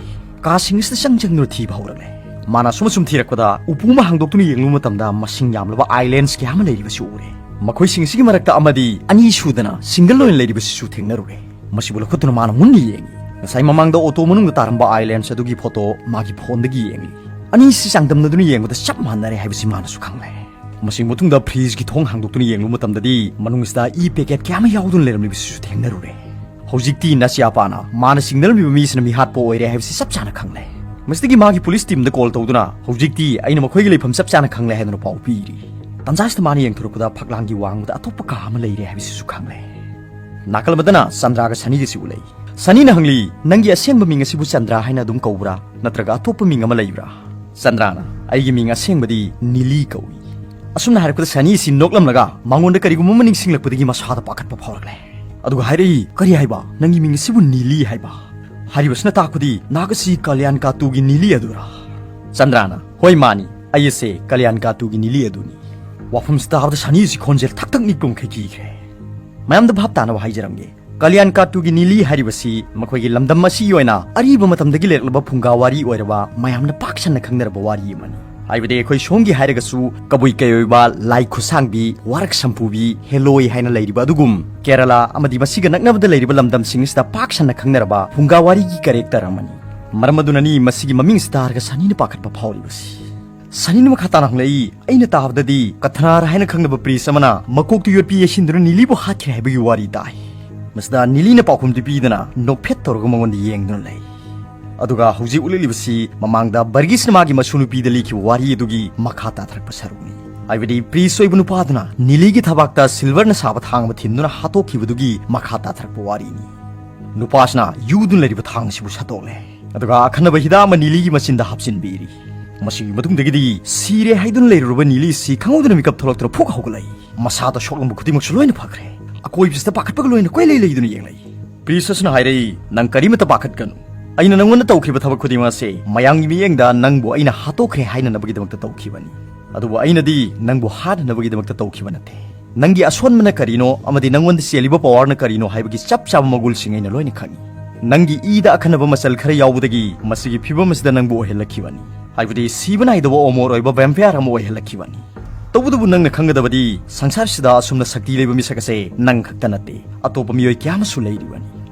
ꯀꯥꯁꯤꯡ ꯑꯁꯤꯗ ꯆꯪ ꯆꯪꯗꯨꯅ ꯊꯤꯕ ꯍꯧꯔꯛꯂꯦ꯫ ꯃꯥꯅ ꯑꯁꯨꯝ ꯑꯁꯨꯝ ꯊꯤꯔꯛꯄꯗ ꯎꯄꯨ ꯑꯃ ꯍꯥꯡꯗꯣꯛꯇꯨꯅ ꯌꯦꯡꯂꯨꯕ ꯃꯇꯝꯗ ꯃꯁꯤꯡ ꯌꯥꯝꯂꯕ ꯑꯥꯏꯂꯦꯟꯁ ꯀꯌꯥ ꯑꯃ ꯂꯩꯔꯤꯕꯁꯤ ꯎꯔꯦ꯫ ꯃꯈꯣꯏꯁꯤꯡ ꯑꯁꯤꯒꯤ ꯃꯔꯛꯇ ꯑꯃꯗꯤ ꯑꯅꯤ ꯁꯨꯗꯅ ꯁꯤꯡꯒꯜ ꯑꯣꯏꯅ ꯂꯩꯔꯤꯕꯁꯤꯁꯨ ꯊꯦꯡꯅꯔꯨꯔꯦ꯫ ꯃꯁꯤꯕꯨ ꯂꯧꯈꯠꯇꯨꯅ ꯃꯥꯅ ꯃꯨꯟꯅ ꯌꯦꯡꯉꯤ꯫ ꯉꯁꯥꯏ ꯃꯃꯥꯡꯗ ꯑꯣꯇꯣ ꯃꯅꯨꯡꯗ ꯇꯥꯔꯝꯕ ꯑꯥꯏꯂꯦꯟꯁ ꯑꯗꯨꯒꯤ ꯐꯣꯇꯣ ꯃꯥꯒꯤ ꯐꯣꯟꯗꯒꯤ ꯌꯦꯡꯂꯤ꯫ ꯑꯅꯤꯁꯤ ꯆꯥꯡꯗꯝꯅꯗꯨꯅ ꯌꯦꯡꯕꯗ ꯆꯞ ꯃꯥꯟꯅꯔꯦ ꯍꯥꯏꯕꯁꯤ ꯃꯥꯅꯁꯨ ꯈꯪꯂꯦ꯫ ꯃꯁꯤꯒꯤ ꯃꯇꯨꯡꯗ ꯐ꯭ꯔꯤꯖꯀꯤ ꯊꯣꯡ ꯍꯥꯡꯗꯣꯛꯇꯨꯅ ꯌꯦꯡꯂꯨꯕ ꯃꯇꯝꯗꯗꯤ ꯃꯅꯨꯡꯁꯤꯗ ꯏ ꯄꯦꯀꯦꯠ ꯀꯌꯥ ꯑꯃ ꯌꯥꯎꯗꯨꯅ ꯂꯩꯔꯝꯂꯤꯕꯁꯤꯁꯨ ꯊꯦꯡꯅꯔꯨꯔꯦ꯫ ꯍꯧꯖꯤꯛꯇꯤ ꯅꯁꯤꯌꯥꯄꯥꯅ ꯃꯥꯅ ꯆꯤꯡꯅꯔꯝꯂꯤꯕ ꯃꯤꯁꯤꯅ ꯃꯤꯍꯥꯠꯄ ꯑꯣꯏꯔꯦ ꯍꯥꯏꯕꯁꯤ ꯆꯞ ꯆꯥꯅ ꯈꯪꯂꯦ꯫ ꯃꯁꯤꯗꯒꯤ ꯃꯥꯒꯤ ꯄꯨꯂꯤꯁ ꯇꯤꯝꯗ ꯀꯣꯜ ꯇꯧꯗꯨꯅ, "ꯍꯧꯖꯤꯛꯇꯤ ꯑꯩꯅ ꯃꯈꯣꯏꯒꯤ ꯂꯩꯐꯝ ꯆꯞ ꯆꯥꯅ ꯈꯪꯂꯦ" ꯍꯥꯏꯗꯨꯅ ꯄꯥꯎ ꯄꯤꯔꯤ꯫ ꯇꯟꯖꯥꯁꯤꯗ ꯃꯥꯅ ꯌꯦꯡꯊꯣꯔꯛꯄꯗ ꯐꯛꯂꯥꯡꯒꯤ ꯋꯥꯡꯃꯗ ꯑꯇꯣꯞꯄ ꯀꯥ ꯑꯃ ꯂꯩꯔꯦ ꯍꯥꯏꯕꯁꯤꯁꯨ ꯈꯪꯂꯦ꯫ ꯅꯥꯀꯜ ꯑꯃꯗꯅ ꯆꯟꯗ꯭ꯔꯥꯒ ꯁꯅꯤꯒꯁꯤ ꯎꯠꯂꯛꯏ꯫ ꯁꯅꯤꯅ ꯍꯪꯂꯤ, "ꯅꯪꯒꯤ ꯑꯁꯦꯡꯕ ꯃꯤꯡ ꯑꯁꯤꯕꯨ ꯆꯟꯗ꯭ꯔꯥ ꯍꯥꯏꯅ ꯑꯗꯨꯝ ꯀꯧꯕ꯭ꯔꯥ, ꯅꯠꯇ꯭ꯔꯒ ꯑꯇꯣꯞꯄ ꯃꯤꯡ ꯑꯃ ꯂꯩꯕ꯭ꯔꯥ?" ꯆꯟꯗ꯭ꯔꯥꯅ, "ꯑꯩꯒꯤ ꯃꯤꯡ ꯑꯁꯦꯡꯕꯗꯤ ꯅꯤꯂꯤ ꯀꯧꯏ"꯫ ꯑꯁꯨꯝꯅ ꯍꯥꯏꯔꯛꯄꯗ ꯁꯅꯤ ꯑꯁꯤ ꯅꯣꯛꯂꯝꯂꯒ ꯃꯉꯣꯟꯗ ꯀꯔꯤꯒꯨꯝꯕ ꯑꯃ ꯅꯤꯡꯁꯤꯡꯂꯛꯄꯗꯒꯤ ꯃꯁꯥꯗ ꯄꯥꯈꯠꯄ ꯐꯥꯎꯔꯛꯂꯦ꯫ ꯑꯗꯨꯒ ꯍꯥꯏꯔꯛꯏ, "ꯀꯔꯤ ꯍꯥꯏꯕ? ꯅꯪꯒꯤ ꯃꯤꯡ ꯑꯁꯤꯕꯨ ꯅꯤꯂꯤ ꯍꯥꯏꯕ?" ꯍꯥꯏꯔꯤꯕꯁꯤꯅ ꯇꯥꯛꯄꯗꯤ ꯅꯍꯥꯛ ꯑꯁꯤ ꯀꯂꯌꯥꯟ ꯀꯥꯇꯨꯒꯤ ꯅꯤꯂꯤ ꯑꯗꯨꯔꯥ? ꯆꯟꯗ꯭ꯔꯥꯅ, "ꯍꯣꯏ ꯃꯥꯅꯤ, ꯑꯩ ꯑꯁꯦ ꯀꯂꯌꯥꯟ ꯀꯥꯇꯨꯒꯤ ꯅꯤꯂꯤ ꯑꯗꯨꯅꯤ꯫" ꯋꯥꯐꯝꯁꯤ ꯇꯥꯕꯗ ꯁꯅꯤ ꯑꯁꯤ ꯈꯣꯟꯖꯦꯜ ꯊꯛ ꯊꯛ ꯅꯤꯛꯄ ꯃꯈꯩ ꯀꯤꯈ꯭ꯔꯦ꯫ ꯃꯌꯥꯝꯗ ꯚꯥꯞ ꯇꯥꯅꯕ ꯍꯥꯏꯖꯔꯝꯒꯦ꯫ ꯀꯂꯌꯥꯟ ꯀꯥꯇꯨꯒꯤ ꯅꯤꯂꯤ ꯍꯥꯏꯔꯤꯕꯁꯤ ꯃꯈꯣꯏꯒꯤ ꯂꯝꯗꯝ ꯑꯁꯤꯒꯤ ꯑꯣꯏꯅ ꯑꯔꯤꯕ ꯃꯇꯝꯗꯒꯤ ꯂꯩꯔꯛꯂꯕ ꯐꯨꯡꯒꯥ ꯋꯥꯔꯤ ꯑꯣꯏꯔꯕ ꯃꯌꯥꯝꯅ ꯄꯥꯛ ꯁꯟꯅ ꯈꯪꯅꯔꯕ ꯋꯥꯔꯤ ꯑꯃꯅꯤ꯫ ꯍꯥꯏꯕꯗꯤ ꯑꯩꯈꯣꯏ ꯁꯣꯝꯒꯤ ꯍꯥꯏꯔꯒꯁꯨ ꯀꯕꯨꯏ ꯀꯩꯑꯣꯏꯕ ꯂꯥꯏ ꯈꯨꯠꯁꯥꯡꯕꯤ, ꯋꯥꯔꯛ ꯁꯝꯄꯨꯕꯤ, ꯍꯦꯂꯣꯏ ꯍꯥꯏꯅ ꯂꯩꯔꯤꯕ ꯑꯗꯨꯒꯨꯝ ꯀꯦꯔꯂꯥ ꯑꯃꯗꯤ ꯃꯁꯤꯒ ꯅꯛꯅꯕꯗ ꯂꯩꯔꯤꯕ ꯂꯝꯗꯝꯁꯤꯡ ꯑꯁꯤꯗ ꯄꯥꯛ ꯁꯟꯅ ꯈꯪꯅꯔꯕ ꯐꯨꯡꯒꯥ ꯋꯥꯔꯤꯒꯤ ꯀꯦꯔꯦꯛꯇꯔ ꯑꯃꯅꯤ꯫ ꯃꯔꯝ ꯑꯗꯨꯅꯅꯤ ꯃꯁꯤꯒꯤ ꯃꯃꯤꯡ ꯑꯁꯤ ꯇꯥꯔꯒ ꯁꯅꯤꯅ ꯄꯥꯈꯠꯄ ꯐꯥꯎꯔꯤꯕꯁꯤ꯫ ꯁꯅꯤꯅ ꯃꯈꯥ ꯇꯥꯅ ꯍꯪꯂꯛꯏ, "ꯑꯩꯅ ꯇꯥꯕꯗꯗꯤ ꯀꯊꯅꯥꯔ ꯍꯥꯏꯅ ꯈꯪꯅꯕ ꯄ꯭ꯔꯤꯁ ꯑꯃꯅ ꯃꯀꯣꯛꯇ ꯌꯣꯠꯄꯤ ꯌꯩꯁꯤꯟꯗꯨꯅ ꯅꯤꯂꯤꯕꯨ ꯍꯥꯠꯈ꯭ꯔꯦ ꯍꯥꯏꯕꯒꯤ ꯋꯥꯔꯤ ꯇꯥꯏ꯫ ꯃꯁꯤꯗ ꯅꯤꯂꯤꯅ ꯄꯥꯎꯈꯨꯝꯗꯤ ꯄꯤꯗꯅ ꯅꯣꯛꯐꯦꯠ ꯇꯧꯔꯒ ꯃꯉꯣꯟꯗ ꯌꯦꯡꯗꯨꯅ ꯂꯩ꯫" ꯑꯗꯨꯒ ꯍꯧꯖꯤꯛ ꯎꯠꯂꯛꯂꯤꯕꯁꯤ ꯃꯃꯥꯡꯗ ꯕꯔꯒꯤꯁꯅ ꯃꯥꯒꯤ ꯃꯁꯨ ꯅꯨꯄꯤꯗ ꯂꯤꯈꯤꯕ ꯋꯥꯔꯤ ꯑꯗꯨꯒꯤ ꯃꯈꯥ ꯇꯥꯊꯔꯛꯄ ꯁꯔꯨꯛꯅꯤ꯫ ꯍꯥꯏꯕꯗꯤ ꯄ꯭ꯔꯤꯁ ꯑꯣꯏꯕ ꯅꯨꯄꯥꯗꯨꯅ ꯅꯤꯂꯤꯒꯤ ꯊꯕꯥꯛꯇ ꯁꯤꯜꯚꯔꯅ ꯁꯥꯕ ꯊꯥꯡ ꯑꯃ ꯊꯤꯟꯗꯨꯅ ꯍꯥꯠꯇꯣꯛꯈꯤꯕꯗꯨꯒꯤ ꯃꯈꯥ ꯇꯥꯊꯔꯛꯄ ꯋꯥꯔꯤꯅꯤ꯫ ꯅꯨꯄꯥꯁꯤꯅ ꯌꯨꯗꯨꯅ ꯂꯩꯔꯤꯕ ꯊꯥꯡ ꯑꯁꯤꯕꯨ ꯁꯠꯇꯣꯛꯂꯦ꯫ ꯑꯗꯨꯒ ꯑꯈꯟꯅꯕ ꯍꯤꯗꯥꯛ ꯑꯃ ꯅꯤꯂꯤꯒꯤ ꯃꯆꯤꯟꯗ ꯍꯥꯞꯆꯤꯟꯕꯤꯔꯤ꯫ ꯃꯁꯤꯒꯤ ꯃꯇꯨꯡꯗꯒꯤꯗꯤ ꯁꯤꯔꯦ ꯍꯥꯏꯗꯨꯅ ꯂꯩꯔꯨꯔꯕ ꯅꯤꯂꯤ ꯑꯁꯤ ꯈꯪꯍꯧꯗꯅ ꯃꯤꯀꯞ ꯊꯣꯛꯂꯛꯇꯨꯅ ꯐꯨꯛ ꯍꯧꯒꯠꯂꯛꯏ꯫ ꯃꯁꯥꯗ ꯁꯣꯛꯂꯝꯕ ꯈꯨꯗꯤꯡꯃꯛꯁꯨ ꯂꯣꯏꯅ ꯐꯈ꯭ꯔꯦ꯫ ꯑꯀꯣꯏꯕꯁꯤꯗ ꯄꯥꯈꯠꯄꯒ ꯂꯣꯏꯅ ꯀꯣꯏꯂꯩ ꯂꯩꯗꯨꯅ ꯌꯦꯡꯂꯛꯏ꯫ ꯄ꯭ꯔꯤꯁ ꯑꯁꯤꯅ ꯍꯥꯏꯔꯛꯏ, "ꯅꯪ ꯀꯔꯤꯃꯇ ꯄꯥꯈꯠꯀꯅꯨ꯫ ꯑꯩꯅ ꯅꯪꯉꯣꯟꯗ ꯇꯧꯈꯤꯕ ꯊꯕꯛ ꯈꯨꯗꯤꯡꯃꯛ ꯑꯁꯦ ꯃꯌꯥꯝꯒꯤ ꯃꯤꯠꯌꯦꯡꯗ ꯅꯪꯕꯨ ꯑꯩꯅ ꯍꯥꯠꯇꯣꯛꯈ꯭ꯔꯦ ꯍꯥꯏꯅꯅꯕꯒꯤꯗꯃꯛꯇ ꯇꯧꯈꯤꯕꯅꯤ꯫ ꯑꯗꯨꯕꯨ ꯑꯩꯅꯗꯤ ꯅꯪꯕꯨ ꯍꯥꯠꯅꯅꯕꯒꯤꯗꯃꯛꯇ ꯇꯧꯈꯤꯕ ꯅꯠꯇꯦ꯫ ꯅꯪꯒꯤ ꯑꯁꯣꯟꯕꯅ ꯀꯔꯤꯅꯣ ꯑꯃꯗꯤ ꯅꯪꯉꯣꯟꯗ ꯆꯦꯜꯂꯤꯕ ꯄꯋꯥꯔꯅ ꯀꯔꯤꯅꯣ ꯍꯥꯏꯕꯒꯤ ꯆꯞ ꯆꯥꯕ ꯃꯒꯨꯜꯁꯤꯡ ꯑꯩꯅ ꯂꯣꯏꯅ ꯈꯪꯏ꯫ ꯅꯪꯒꯤ ꯏꯗ ꯑꯈꯟꯅꯕ ꯃꯆꯜ ꯈꯔ ꯌꯥꯎꯕꯗꯒꯤ ꯃꯁꯤꯒꯤ ꯐꯤꯕꯝ ꯑꯁꯤꯗ ꯅꯪꯕꯨ ꯑꯣꯏꯍꯜꯂꯛꯈꯤꯕꯅꯤ꯫ ꯍꯥꯏꯕꯗꯤ ꯁꯤꯕ ꯅꯥꯏꯗꯕ ꯑꯃꯣꯔ ꯑꯣꯏꯕ ꯚꯦꯝꯄꯥꯌꯔ ꯑꯃ ꯑꯣꯏꯍꯜꯂꯛꯈꯤꯕꯅꯤ꯫ ꯇꯧꯕꯇꯕꯨ ꯅꯪꯅ ꯈꯪꯒꯗꯕꯗꯤ ꯁꯪꯁꯥꯔꯁꯤꯗ ꯑꯁꯨꯝꯅ ꯁꯛꯇꯤ ꯂꯩꯕ ꯃꯤꯁꯛ ꯑꯁꯦ ꯅꯪ ꯈꯛꯇ ꯅꯠꯇꯦ, ꯑꯇꯣꯞꯄ ꯃꯤꯑꯣꯏ ꯀꯌꯥ ꯑꯃꯁꯨ ꯂꯩꯔꯤꯕꯅꯤ꯫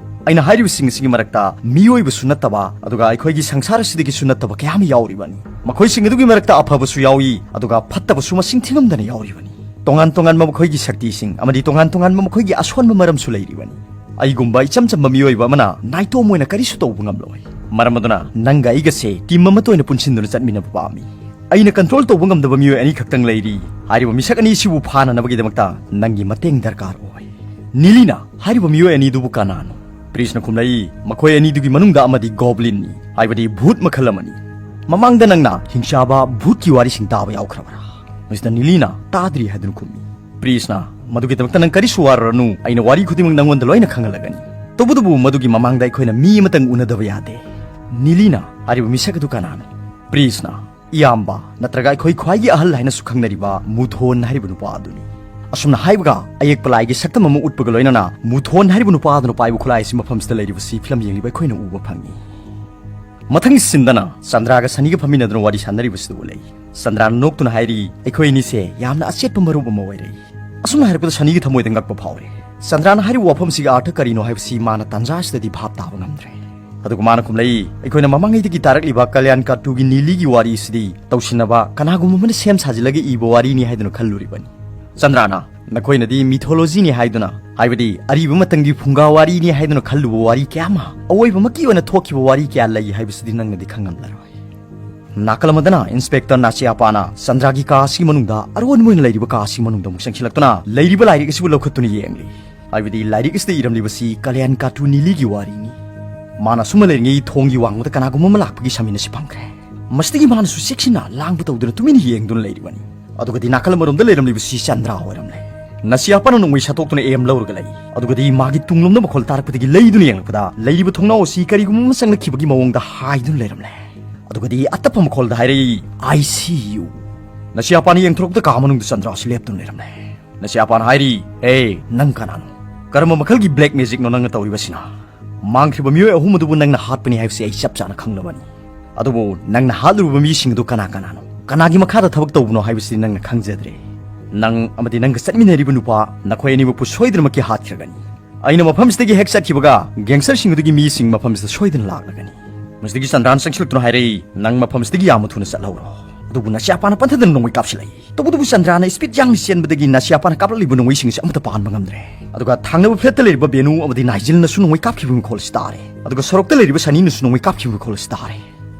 ꯑꯩꯅ ꯍꯥꯏꯔꯤꯕꯁꯤꯡ ꯑꯁꯤꯒꯤ ꯃꯔꯛꯇ ꯃꯤꯑꯣꯏꯕꯁꯨ ꯅꯠꯇꯕ ꯑꯗꯨꯒ ꯑꯩꯈꯣꯏꯒꯤ ꯁꯪꯁꯥꯔ ꯑꯁꯤꯗꯒꯤꯁꯨ ꯅꯠꯇꯕ ꯀꯌꯥ ꯑꯃ ꯌꯥꯎꯔꯤꯕꯅꯤ꯫ ꯃꯈꯣꯏꯁꯤꯡ ꯑꯗꯨꯒꯤ ꯃꯔꯛꯇ ꯑꯐꯕꯁꯨ ꯌꯥꯎꯏ, ꯑꯗꯨꯒ ꯐꯠꯇꯕꯁꯨ ꯃꯁꯤꯡ ꯊꯤꯉꯝꯗꯅ ꯌꯥꯎꯔꯤꯕꯅꯤ꯫ ꯇꯣꯉꯥꯟ ꯇꯣꯉꯥꯟꯕ ꯃꯈꯣꯏꯒꯤ ꯁꯛꯇꯤꯁꯤꯡ ꯑꯃꯗꯤ ꯇꯣꯉꯥꯟ ꯇꯣꯉꯥꯟꯕ ꯃꯈꯣꯏꯒꯤ ꯑꯁꯣꯟꯕ ꯃꯔꯝꯁꯨ ꯂꯩꯔꯤꯕꯅꯤ꯫ ꯑꯩꯒꯨꯝꯕ ꯏꯆꯝ ꯆꯝꯕ ꯃꯤꯑꯣꯏꯕ ꯑꯃꯅ ꯅꯥꯏꯇꯣꯝ ꯑꯣꯏꯅ ꯀꯔꯤꯁꯨ ꯇꯧꯕ ꯉꯝꯂꯣꯏ꯫ ꯃꯔꯝ ꯑꯗꯨꯅ ꯅꯪꯒ ꯑꯩꯒꯁꯦ ꯇꯤꯝ ꯑꯃꯠꯇ ꯑꯣꯏꯅ ꯄꯨꯟꯁꯤꯟꯗꯨꯅ ꯆꯠꯃꯤꯟꯅꯕ ꯄꯥꯝꯃꯤ꯫ ꯑꯩꯅ ꯀꯟꯇ꯭ꯔꯣꯜ ꯇꯧꯕ ꯉꯝꯗꯕ ꯃꯤꯑꯣꯏ ꯑꯅꯤꯈꯛꯇꯪ ꯂꯩꯔꯤ꯫ ꯍꯥꯏꯔꯤꯕ ꯃꯤꯁꯛ ꯑꯅꯤ ꯑꯁꯤꯕꯨ ꯐꯥꯅꯅꯕꯒꯤꯗꯃꯛꯇ ꯅꯪꯒꯤ ꯃꯇꯦꯡ ꯗꯔꯀꯥꯔ ꯑꯣꯏ꯫" ꯅꯤꯂꯤꯅ ꯍꯥꯏꯔꯤꯕ ꯃꯤꯑꯣꯏ ꯑꯅꯤꯗꯨꯕꯨ ꯀꯅꯥꯅꯣ? ꯄ꯭ꯔꯤꯁꯅ ꯈꯨꯝꯂꯛꯏ, "ꯃꯈꯣꯏ ꯑꯅꯤꯗꯨꯒꯤ ꯃꯅꯨꯡꯗ ꯑꯃꯗꯤ ꯒꯣꯕ꯭ꯂꯤꯟꯅꯤ, ꯍꯥꯏꯕꯗꯤ ꯚꯨꯠ ꯃꯈꯜ ꯑꯃꯅꯤ꯫ ꯃꯃꯥꯡꯗ ꯅꯪꯅ ꯍꯤꯡꯆꯥꯕ ꯚꯨꯠꯀꯤ ꯋꯥꯔꯤꯁꯤꯡ ꯇꯥꯕ ꯌꯥꯎꯈ꯭ꯔꯕ꯭ꯔꯥ?" ꯃꯤꯁꯇꯔ ꯅꯤꯂꯤꯅ ꯇꯥꯗ꯭ꯔꯤ ꯍꯥꯏꯗꯨꯅ ꯈꯨꯝꯃꯤ꯫ ꯄ꯭ꯔꯤꯟꯁꯅ, "ꯃꯗꯨꯒꯤꯗꯃꯛꯇ ꯅꯪ ꯀꯔꯤꯁꯨ ꯋꯥꯔꯨꯔꯅꯨ, ꯑꯩꯅ ꯋꯥꯔꯤ ꯈꯨꯗꯤꯡꯃꯛ ꯅꯪꯉꯣꯟꯗ ꯂꯣꯏꯅ ꯈꯪꯍꯜꯂꯒꯅꯤ꯫ ꯇꯧꯕꯇꯕꯨ ꯃꯗꯨꯒꯤ ꯃꯃꯥꯡꯗ ꯑꯩꯈꯣꯏꯅ ꯃꯤ ꯑꯃꯇꯪ ꯎꯅꯗꯕ ꯌꯥꯗꯦ꯫" ꯅꯤꯂꯤꯅ, "ꯍꯥꯏꯔꯤꯕ ꯃꯤꯁꯛ ꯑꯗꯨ ꯀꯅꯥꯅꯣ?" ꯄ꯭ꯔꯤꯟꯁꯅ, "ꯏꯌꯥꯝꯕ, ꯅꯠꯇ꯭ꯔꯒ ꯑꯩꯈꯣꯏ ꯈ꯭ꯋꯥꯏꯒꯤ ꯑꯍꯜ ꯍꯥꯏꯅꯁꯨ ꯈꯪꯅꯔꯤꯕ ꯃꯨꯊꯣꯟ ꯍꯥꯏꯔꯤꯕ ꯅꯨꯄꯥ ꯑꯗꯨꯅꯤ꯫" ꯑꯁꯨꯝꯅ ꯍꯥꯏꯕꯒ ꯑꯌꯦꯛꯄ ꯂꯥꯏꯒꯤ ꯁꯛꯇꯝ ꯑꯃ ꯎꯠꯄꯒ ꯂꯣꯏꯅꯅ ꯃꯨꯊꯣꯟ ꯍꯥꯏꯔꯤꯕ ꯅꯨꯄꯥ ꯑꯗꯨꯅ ꯄꯥꯏꯕ ꯈꯨꯠꯂꯥꯏ ꯑꯁꯤ ꯃꯐꯝꯁꯤꯗ ꯂꯩꯔꯤꯕꯁꯤ ꯐꯤꯂꯝ ꯌꯦꯡꯂꯤꯕ ꯑꯩꯈꯣꯏꯅ ꯎꯕ ꯐꯪꯉꯤ꯫ ꯃꯊꯪꯒꯤ ꯁꯤꯟꯗꯅ ꯆꯟꯗ꯭ꯔꯥꯒ ꯁꯅꯤꯒ ꯐꯝꯃꯤꯟꯅꯗꯨꯅ ꯋꯥꯔꯤ ꯁꯥꯟꯅꯔꯤꯕꯁꯤꯗ ꯎꯠꯂꯛꯏ꯫ ꯆꯟꯗ꯭ꯔꯥꯅ ꯅꯣꯛꯇꯨꯅ ꯍꯥꯏꯔꯤ, "ꯑꯩꯈꯣꯏ ꯑꯅꯤꯁꯦ ꯌꯥꯝꯅ ꯑꯆꯦꯠꯄ ꯃꯔꯨꯞ ꯑꯃ ꯑꯣꯏꯔꯦ꯫" ꯑꯁꯨꯝꯅ ꯍꯥꯏꯔꯛꯄꯗ ꯁꯅꯤꯒꯤ ꯊꯃꯣꯏꯗ ꯉꯛꯄ ꯐꯥꯎꯔꯦ꯫ ꯆꯟꯗ꯭ꯔꯥꯅ ꯍꯥꯏꯔꯤꯕ ꯋꯥꯐꯝꯁꯤꯒꯤ ꯑꯥꯔꯊ ꯀꯔꯤꯅꯣ ꯍꯥꯏꯕꯁꯤ ꯃꯥꯅ ꯇꯥꯟꯖꯥ ꯑꯁꯤꯗꯗꯤ ꯚꯥꯞ ꯇꯥꯕ ꯉꯝꯗ꯭ꯔꯦ꯫ ꯑꯗꯨꯒ ꯃꯥꯅ ꯈꯨꯝꯂꯛꯏ, "ꯑꯩꯈꯣꯏꯅ ꯃꯃꯥꯡꯉꯩꯗꯒꯤ ꯇꯥꯔꯛꯂꯤꯕ ꯀꯂꯌꯥꯟ ꯀꯥꯇꯨꯒꯤ ꯅꯤꯂꯤꯒꯤ ꯋꯥꯔꯤ ꯑꯁꯤꯗꯤ ꯇꯧꯁꯤꯟꯅꯕ ꯀꯅꯥꯒꯨꯝꯕ ꯑꯃꯅ ꯁꯦꯝ ꯁꯥꯖꯤꯜꯂꯒ ꯏꯕ ꯋꯥꯔꯤꯅꯤ ꯍꯥꯏꯗꯨꯅ ꯈꯜꯂꯨꯔꯤꯕꯅꯤ꯫" ꯆꯟꯗ꯭ꯔꯥꯅ, "ꯅꯈꯣꯏꯅꯗꯤ ꯃꯤꯊꯣꯂꯣꯖꯤꯅꯤ ꯍꯥꯏꯗꯨꯅ, ꯍꯥꯏꯕꯗꯤ ꯑꯔꯤꯕ ꯃꯇꯝꯒꯤ ꯐꯨꯡꯒꯥ ꯋꯥꯔꯤꯅꯤ ꯍꯥꯏꯗꯨꯅ ꯈꯜꯂꯨꯕ ꯋꯥꯔꯤ ꯀꯌꯥ ꯑꯃ, ꯑꯑꯣꯏꯕꯃꯛꯀꯤ ꯑꯣꯏꯅ ꯊꯣꯛꯈꯤꯕ ꯋꯥꯔꯤ ꯀꯌꯥ ꯂꯩ ꯍꯥꯏꯕꯁꯤꯗꯤ ꯅꯪꯅꯗꯤ ꯈꯪꯉꯝꯂꯔꯣꯏ꯫" ꯅꯥꯀꯜ ꯑꯃꯗꯅ ꯏꯟꯁꯄꯦꯛꯇꯔ ꯅꯥꯁꯤꯌꯥꯄꯥꯅ ꯆꯟꯗ꯭ꯔꯥꯒꯤ ꯀꯥ ꯑꯁꯤꯒꯤ ꯃꯅꯨꯡꯗ ꯑꯔꯣꯟꯕ ꯑꯣꯏꯅ ꯂꯩꯔꯤꯕ ꯀꯥ ꯑꯁꯤꯒꯤ ꯃꯅꯨꯡꯗ ꯑꯃꯨꯛ ꯆꯪꯁꯤꯜꯂꯛꯇꯨꯅ ꯂꯩꯔꯤꯕ ꯂꯥꯏꯔꯤꯛ ꯑꯁꯤꯕꯨ ꯂꯧꯈꯠꯇꯨꯅ ꯌꯦꯡꯂꯤ꯫ ꯍꯥꯏꯕꯗꯤ ꯂꯥꯏꯔꯤꯛ ꯑꯁꯤꯗ ꯏꯔꯝꯂꯤꯕꯁꯤ ꯀꯂꯌꯥꯟ ꯀꯥꯇꯨ ꯅꯤꯂꯤꯒꯤ ꯋꯥꯔꯤꯅꯤ꯫ ꯃꯥꯅ ꯑꯁꯨꯝꯅ ꯂꯩꯔꯤꯉꯩ ꯊꯣꯡꯒꯤ ꯋꯥꯡꯃꯗ ꯀꯅꯥꯒꯨꯝꯕ ꯑꯃ ꯂꯥꯛꯄꯒꯤ ꯁꯃꯤꯟ ꯑꯁꯤ ꯐꯪꯈ꯭ꯔꯦ꯫ ꯃꯁꯤꯗꯒꯤ ꯃꯥꯅꯁꯨ ꯆꯦꯛꯁꯤꯟꯅ ꯂꯥꯡꯕ ꯇꯧꯗꯨꯅ ꯇꯨꯃꯤꯟꯅ ꯌꯦꯡꯗꯨꯅ ꯂꯩꯔꯤꯕꯅꯤ꯫ ꯑꯗꯨꯒꯗꯤ ꯅꯥꯀꯜ ꯑꯃꯔꯣꯝꯗ ꯂꯩꯔꯝꯂꯤꯕꯁꯤ ꯆꯟꯗ꯭ꯔꯥ ꯑꯣꯏꯔꯝꯂꯦ꯫ ꯅꯥꯁꯤꯌꯥꯄꯥꯅ ꯅꯣꯡꯃꯩ ꯁꯠꯇꯣꯛꯇꯨꯅ ꯑꯦꯝ ꯂꯧꯔꯒ ꯂꯩ꯫ ꯑꯗꯨꯒꯗꯤ ꯃꯥꯒꯤ ꯇꯨꯡꯂꯣꯝꯗ ꯃꯈꯣꯜ ꯇꯥꯔꯛꯄꯗꯒꯤ ꯂꯩꯗꯨꯅ ꯌꯦꯡꯂꯛꯄꯗ ꯂꯩꯔꯤꯕ ꯊꯣꯡꯅꯥꯎ ꯑꯁꯤ ꯀꯔꯤꯒꯨꯝꯕ ꯑꯃ ꯆꯪꯂꯛꯈꯤꯕꯒꯤ ꯃꯑꯣꯡꯗ ꯍꯥꯏꯗꯨꯅ ꯂꯩꯔꯝꯂꯦ꯫ ꯑꯗꯨꯒꯗꯤ ꯑꯇꯞꯄ ꯃꯈꯣꯜꯗ ꯍꯥꯏꯔꯛꯏ, "I see you꯫" ꯅꯥꯁꯤꯌꯥꯄꯥꯅ ꯌꯦꯡꯊꯣꯔꯛꯄꯗ ꯀꯥ ꯃꯅꯨꯡꯗ ꯆꯟꯗ꯭ꯔꯥ ꯑꯁꯤ ꯂꯦꯞꯇꯨꯅ ꯂꯩꯔꯝꯂꯦ꯫ ꯅꯥꯁꯤꯌꯥꯄꯥꯅ ꯍꯥꯏꯔꯤ, "ꯑꯦ, ꯅꯪ ꯀꯅꯥꯅꯣ? ꯀꯔꯝꯕ ꯃꯈꯜꯒꯤ ꯕ꯭ꯂꯦꯛ ꯃꯦꯖꯤꯛꯅꯣ ꯅꯪꯅ ꯇꯧꯔꯤꯕꯁꯤꯅ? ꯃꯥꯡꯈ꯭ꯔꯤꯕ ꯃꯤꯑꯣꯏ ꯑꯍꯨꯝ ꯑꯗꯨꯕꯨ ꯅꯪꯅ ꯍꯥꯠꯄꯅꯤ ꯍꯥꯏꯕꯁꯤ ꯑꯩ ꯆꯞ ꯆꯥꯅ ꯈꯪꯂꯕꯅꯤ꯫ ꯑꯗꯨꯕꯨ ꯅꯪꯅ ꯍꯥꯠꯂꯨꯔꯤꯕ ꯃꯤꯁꯤꯡ ꯑꯗꯨ ꯀꯅꯥ ꯀꯅꯥꯅꯣ? ꯀꯅꯥꯒꯤ ꯃꯈꯥꯗ ꯊꯕꯛ ꯇꯧꯕꯅꯣ ꯍꯥꯏꯕꯁꯤꯗꯤ ꯅꯪꯅ ꯈꯪꯖꯗ꯭ꯔꯦ꯫ ꯅꯪ ꯑꯃꯗꯤ ꯅꯪꯒ ꯆꯠꯃꯤꯟꯅꯔꯤꯕ ꯅꯨꯄꯥ, ꯅꯈꯣꯏ ꯑꯅꯤꯃꯛꯄꯨ ꯁꯣꯏꯗꯅꯃꯛꯀꯤ ꯍꯥꯠꯈ꯭ꯔꯒꯅꯤ꯫ ꯑꯩꯅ ꯃꯐꯝꯁꯤꯗꯒꯤ ꯍꯦꯛ ꯆꯠꯈꯤꯕꯒ ꯒꯦꯡꯁꯇꯔꯁꯤꯡ ꯑꯗꯨꯒꯤ ꯃꯤꯁꯤꯡ ꯃꯐꯝꯁꯤꯗ ꯁꯣꯏꯗꯅ ꯂꯥꯛꯂꯒꯅꯤ꯫" ꯃꯁꯤꯗꯒꯤ ꯆꯟꯗ꯭ꯔꯥꯅ ꯆꯪꯁꯤꯜꯂꯛꯇꯨꯅ ꯍꯥꯏꯔꯛꯏ, "ꯅꯪ ꯃꯐꯝꯁꯤꯗꯒꯤ ꯌꯥꯝꯅ ꯊꯨꯅ ꯆꯠꯍꯧꯔꯣ꯫" ꯑꯗꯨꯕꯨ ꯅꯥꯁꯤꯌꯥꯄꯥꯅ ꯄꯟꯊꯗꯅ ꯅꯣꯡꯃꯩ ꯀꯥꯞꯁꯤꯜꯂꯛꯏ꯫ ꯇꯧꯕꯇꯕꯨ ꯆꯟꯗ꯭ꯔꯥꯅ ꯁ꯭ꯄꯤꯗ ꯌꯥꯡꯅ ꯆꯦꯟꯕꯗꯒꯤ ꯅꯥꯁꯤꯌꯥꯄꯥꯅ ꯀꯥꯞꯂꯛꯂꯤꯕ ꯅꯣꯡꯃꯩꯁꯤꯡ ꯑꯁꯤ ꯑꯃꯠꯇ ꯄꯥꯟꯕ ꯉꯝꯗ꯭ꯔꯦ꯫ ꯑꯗꯨꯒ ꯊꯥꯡꯅꯕ ꯐ꯭ꯂꯦꯠꯇ ꯂꯩꯔꯤꯕ ꯕꯦꯅꯨ ꯑꯃꯗꯤ ꯅꯥꯏꯖꯤꯜꯅꯁꯨ ꯅꯣꯡꯃꯩ ꯀꯥꯞꯈꯤꯕ ꯃꯈꯣꯜ ꯑꯁꯤ ꯇꯥꯔꯦ꯫ ꯑꯗꯨꯒ ꯁꯣꯔꯣꯛꯇ ꯂꯩꯔꯤꯕ ꯁꯅꯤꯅꯁꯨ ꯅꯣꯡꯃꯩ ꯀꯥꯞꯈꯤꯕ ꯃꯈꯣꯜ ꯑꯁꯤ ꯇꯥꯔꯦ꯫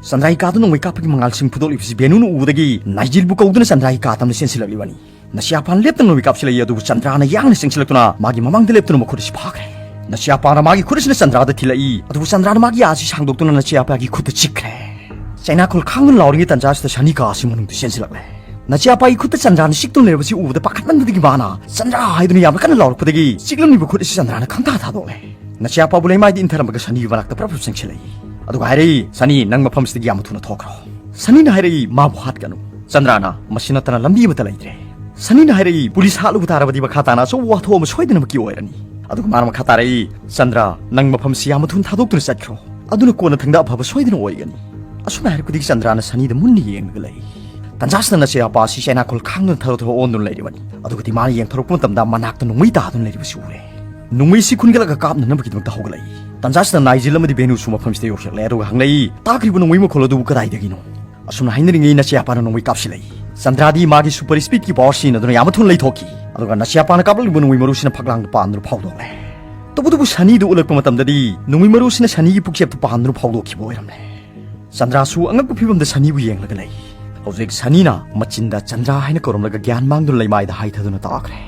ꯆꯟꯗ꯭ꯔꯥꯒꯤ ꯀꯥꯗ ꯅꯣꯡꯃꯩ ꯀꯥꯞꯄꯒꯤ ꯃꯉꯥꯜꯁꯤꯡ ꯐꯨꯗꯣꯛꯂꯤꯕꯁꯤ ꯕꯦꯅꯨꯅ ꯎꯕꯗꯒꯤ ꯅꯥꯏꯖꯤꯜꯕꯨ ꯀꯧꯗꯨꯅ ꯆꯟꯗ꯭ꯔꯥꯒꯤ ꯀꯥ ꯇꯝꯅ ꯆꯦꯟꯁꯤꯜꯂꯛꯂꯤꯕꯅꯤ꯫ ꯅꯥꯁꯤꯌꯥꯄꯥꯅ ꯂꯦꯞꯇꯅ ꯅꯣꯡꯃꯩ ꯀꯥꯞꯁꯤꯜꯂꯛꯏ꯫ ꯑꯗꯨꯕꯨ ꯆꯟꯗ꯭ꯔꯥꯅ ꯌꯥꯡꯅ ꯆꯪꯁꯤꯜꯂꯛꯇꯨꯅ ꯃꯥꯒꯤ ꯃꯃꯥꯡꯗ ꯂꯦꯞꯇꯨꯅ ꯃꯈꯨꯠ ꯑꯁꯤ ꯐꯥꯈ꯭ꯔꯦ꯫ ꯅꯥꯁꯤꯌꯥꯄꯥꯅ ꯃꯥꯒꯤ ꯈꯨꯠ ꯑꯁꯤꯅ ꯆꯟꯗ꯭ꯔꯥꯗ ꯊꯤꯜꯂꯛꯏ꯫ ꯑꯗꯨꯕꯨ ꯆꯟꯗ꯭ꯔꯥꯅ ꯃꯥꯒꯤ ꯌꯥ ꯑꯁꯤ ꯁꯥꯡꯗꯣꯛꯇꯨꯅ ꯅꯥꯁꯤꯌꯥꯄꯥꯒꯤ ꯈꯨꯠꯇ ꯆꯤꯛꯈ꯭ꯔꯦ꯫ ꯆꯩꯅꯥꯈꯣꯜ ꯈꯥꯡꯗꯨꯅ ꯂꯥꯎꯔꯤꯉꯩ ꯇꯟꯖꯥ ꯑꯁꯤꯗ ꯁꯅꯤ ꯀꯥ ꯑꯁꯤ ꯃꯅꯨꯡꯗ ꯆꯦꯟꯁꯤꯜꯂꯛꯂꯦ꯫ ꯅꯆꯦ ꯑꯄꯥꯒꯤ ꯈꯨꯠꯇ ꯆꯟꯗ꯭ꯔꯥꯅ ꯆꯤꯛꯇꯨꯅ ꯂꯩꯔꯕꯁꯤ ꯎꯕꯗ ꯄꯥꯈꯠꯃꯟꯕꯗꯒꯤ ꯃꯥꯅ "ꯆꯟꯗ꯭ꯔꯥ" ꯍꯥꯏꯗꯨꯅ ꯌꯥꯝꯅ ꯀꯟꯅ ꯂꯥꯎꯔꯛꯄꯗꯒꯤ ꯆꯤꯛꯂꯝꯂꯤꯕ ꯈꯨꯠ ꯑꯁꯤ ꯆꯟꯗ꯭ꯔꯥꯅ ꯈꯪꯊꯥ ꯊꯥꯗꯣꯛꯂꯦ꯫ ꯅꯆꯦ ꯑꯄꯥꯕꯨ ꯂꯩꯃꯥꯏꯗ ꯏꯟꯊꯔꯝꯃꯒ ꯁꯅꯤꯒꯤ ꯃꯅꯥꯛꯇ ꯄ꯭ꯔꯞ ꯄ꯭ꯔꯞ ꯆꯪꯁꯤꯜꯂꯛꯏ꯫ ꯑꯗꯨꯒ ꯍꯥꯏꯔꯛꯏ, "ꯁꯅꯤ, ꯅꯪ ꯃꯐꯝꯁꯤꯗꯒꯤ ꯌꯥꯝꯅ ꯊꯨꯅ ꯊꯣꯛꯈ꯭ꯔꯣ"꯫ ꯁꯅꯤꯅ ꯍꯥꯏꯔꯛꯏ, "ꯃꯥꯕꯨ ꯍꯥꯠꯀꯅꯨ꯫ ꯆꯟꯗ꯭ꯔꯥꯅ ꯃꯁꯤ ꯅꯠꯇꯅ ꯂꯝꯕꯤ ꯑꯃꯠꯇ ꯂꯩꯇ꯭ꯔꯦ"꯫ ꯁꯅꯤꯅ ꯍꯥꯏꯔꯛꯏ, "ꯄꯨꯂꯤꯁ ꯍꯥꯠꯂꯨꯕ ꯇꯥꯔꯕꯗꯤ ꯃꯈꯥ ꯇꯥꯅ ꯑꯆꯧꯕ ꯋꯥꯊꯣꯛ ꯑꯃ ꯁꯣꯏꯗꯅꯃꯛꯀꯤ ꯑꯣꯏꯔꯅꯤ"꯫ ꯑꯗꯨꯒ ꯃꯥꯅ ꯃꯈꯥ ꯇꯥꯔꯛꯏ, "ꯆꯟꯗ꯭ꯔꯥ, ꯅꯪ ꯃꯐꯝꯁꯤ ꯌꯥꯝꯅ ꯊꯨꯅ ꯊꯥꯗꯣꯛꯇꯨꯅ ꯆꯠꯈ꯭ꯔꯣ꯫ ꯑꯗꯨꯅ ꯀꯣꯟꯅꯊꯪꯗ ꯑꯐꯕ ꯁꯣꯏꯗꯅ ꯑꯣꯏꯒꯅꯤ"꯫ ꯑꯁꯨꯝꯅ ꯍꯥꯏꯔꯛꯄꯗꯒꯤ ꯆꯟꯗ꯭ꯔꯥꯅ ꯁꯅꯤꯗ ꯃꯨꯟꯅ ꯌꯦꯡꯂꯒ ꯂꯩ꯫ ꯇꯟꯖꯥꯁꯤꯗ ꯅꯆꯦ ꯑꯄꯥ ꯑꯁꯤ ꯆꯩꯅꯥꯈꯣꯜ ꯈꯥꯡꯗꯨꯅ ꯊꯔꯣ ꯊꯔꯣ ꯑꯣꯟꯗꯨꯅ ꯂꯩꯔꯤꯕꯅꯤ꯫ ꯑꯗꯨꯒꯗꯤ ꯃꯥꯅ ꯌꯦꯡꯊꯣꯔꯛꯄ ꯃꯇꯝꯗ ꯃꯅꯥꯛꯇ ꯅꯣꯡꯃꯩ ꯇꯥꯗꯨꯅ ꯂꯩꯔꯤꯕꯁꯤ ꯎꯔꯦ꯫ ꯅꯣꯡꯃꯩꯁꯤ ꯈꯨꯟꯒꯠꯂꯒ ꯀꯥꯞꯅꯅꯕꯒꯤꯗꯃꯛꯇ ꯍꯧꯒꯠꯂꯛꯏ꯫ ꯇꯟꯖꯥꯁꯤꯗ ꯅꯥꯏꯖꯤꯜ ꯑꯃꯗꯤ ꯕꯦꯅꯨꯁꯨ ꯃꯐꯝꯁꯤꯗ ꯌꯧꯁꯤꯜꯂꯛꯂꯦ꯫ ꯑꯗꯨꯒ ꯍꯪꯂꯛꯏ, "ꯇꯥꯈ꯭ꯔꯤꯕ ꯅꯣꯡꯃꯩ ꯃꯈꯣꯜ ꯑꯗꯨꯕꯨ ꯀꯗꯥꯏꯗꯒꯤꯅꯣ?" ꯑꯁꯨꯝꯅ ꯍꯥꯏꯅꯔꯤꯉꯩ ꯅꯆꯦ ꯑꯄꯥꯅ ꯅꯣꯡꯃꯩ ꯀꯥꯞꯁꯤꯜꯂꯛꯏ꯫ ꯆꯟꯗ꯭ꯔꯥꯗꯤ ꯃꯥꯒꯤ ꯁꯨꯄꯔ ꯁ꯭ꯄꯤꯗꯀꯤ ꯄꯥꯋꯔ ꯁꯤꯖꯤꯟꯅꯗꯨꯅ ꯌꯥꯝꯅ ꯊꯨꯅ ꯂꯩꯊꯣꯛꯈꯤ꯫ ꯑꯗꯨꯒ ꯅꯆꯦ ꯑꯄꯥꯅ ꯀꯥꯞꯂꯛꯂꯤꯕ ꯅꯣꯡꯃꯩ ꯃꯔꯨꯁꯤꯅ ꯐꯛꯂꯥꯡꯗ ꯄꯥꯟꯗꯨꯅ ꯐꯥꯎꯗꯣꯛꯂꯦ꯫ ꯇꯧꯕꯇꯕꯨ ꯁꯅꯤꯗꯨ ꯎꯠꯂꯛꯄ ꯃꯇꯝꯗꯗꯤ ꯅꯣꯡꯃꯩ ꯃꯔꯨꯁꯤꯅ ꯁꯅꯤꯒꯤ ꯄꯨꯛꯆꯦꯞꯇ ꯄꯥꯟꯗꯨꯅ ꯐꯥꯎꯗꯣꯛꯈꯤꯕ ꯑꯣꯏꯔꯝꯂꯦ꯫ ꯆꯟꯗ꯭ꯔꯥꯁꯨ ꯑꯉꯛꯄ ꯐꯤꯕꯝꯗ ꯁꯅꯤꯕꯨ ꯌꯦꯡꯂꯒ ꯂꯩ꯫ ꯍꯧꯖꯤꯛ ꯁꯅꯤꯅ ꯃꯆꯤꯟꯗ "ꯆꯟꯗ꯭ꯔꯥ" ꯍꯥꯏꯅ ꯀꯧꯔꯝꯂꯒ ꯒ꯭ꯌꯥꯟ ꯃꯥꯡꯗꯨꯅ ꯂꯩꯃꯥꯏꯗ ꯍꯥꯏꯊꯗꯨꯅ ꯇꯥꯈ꯭ꯔꯦ꯫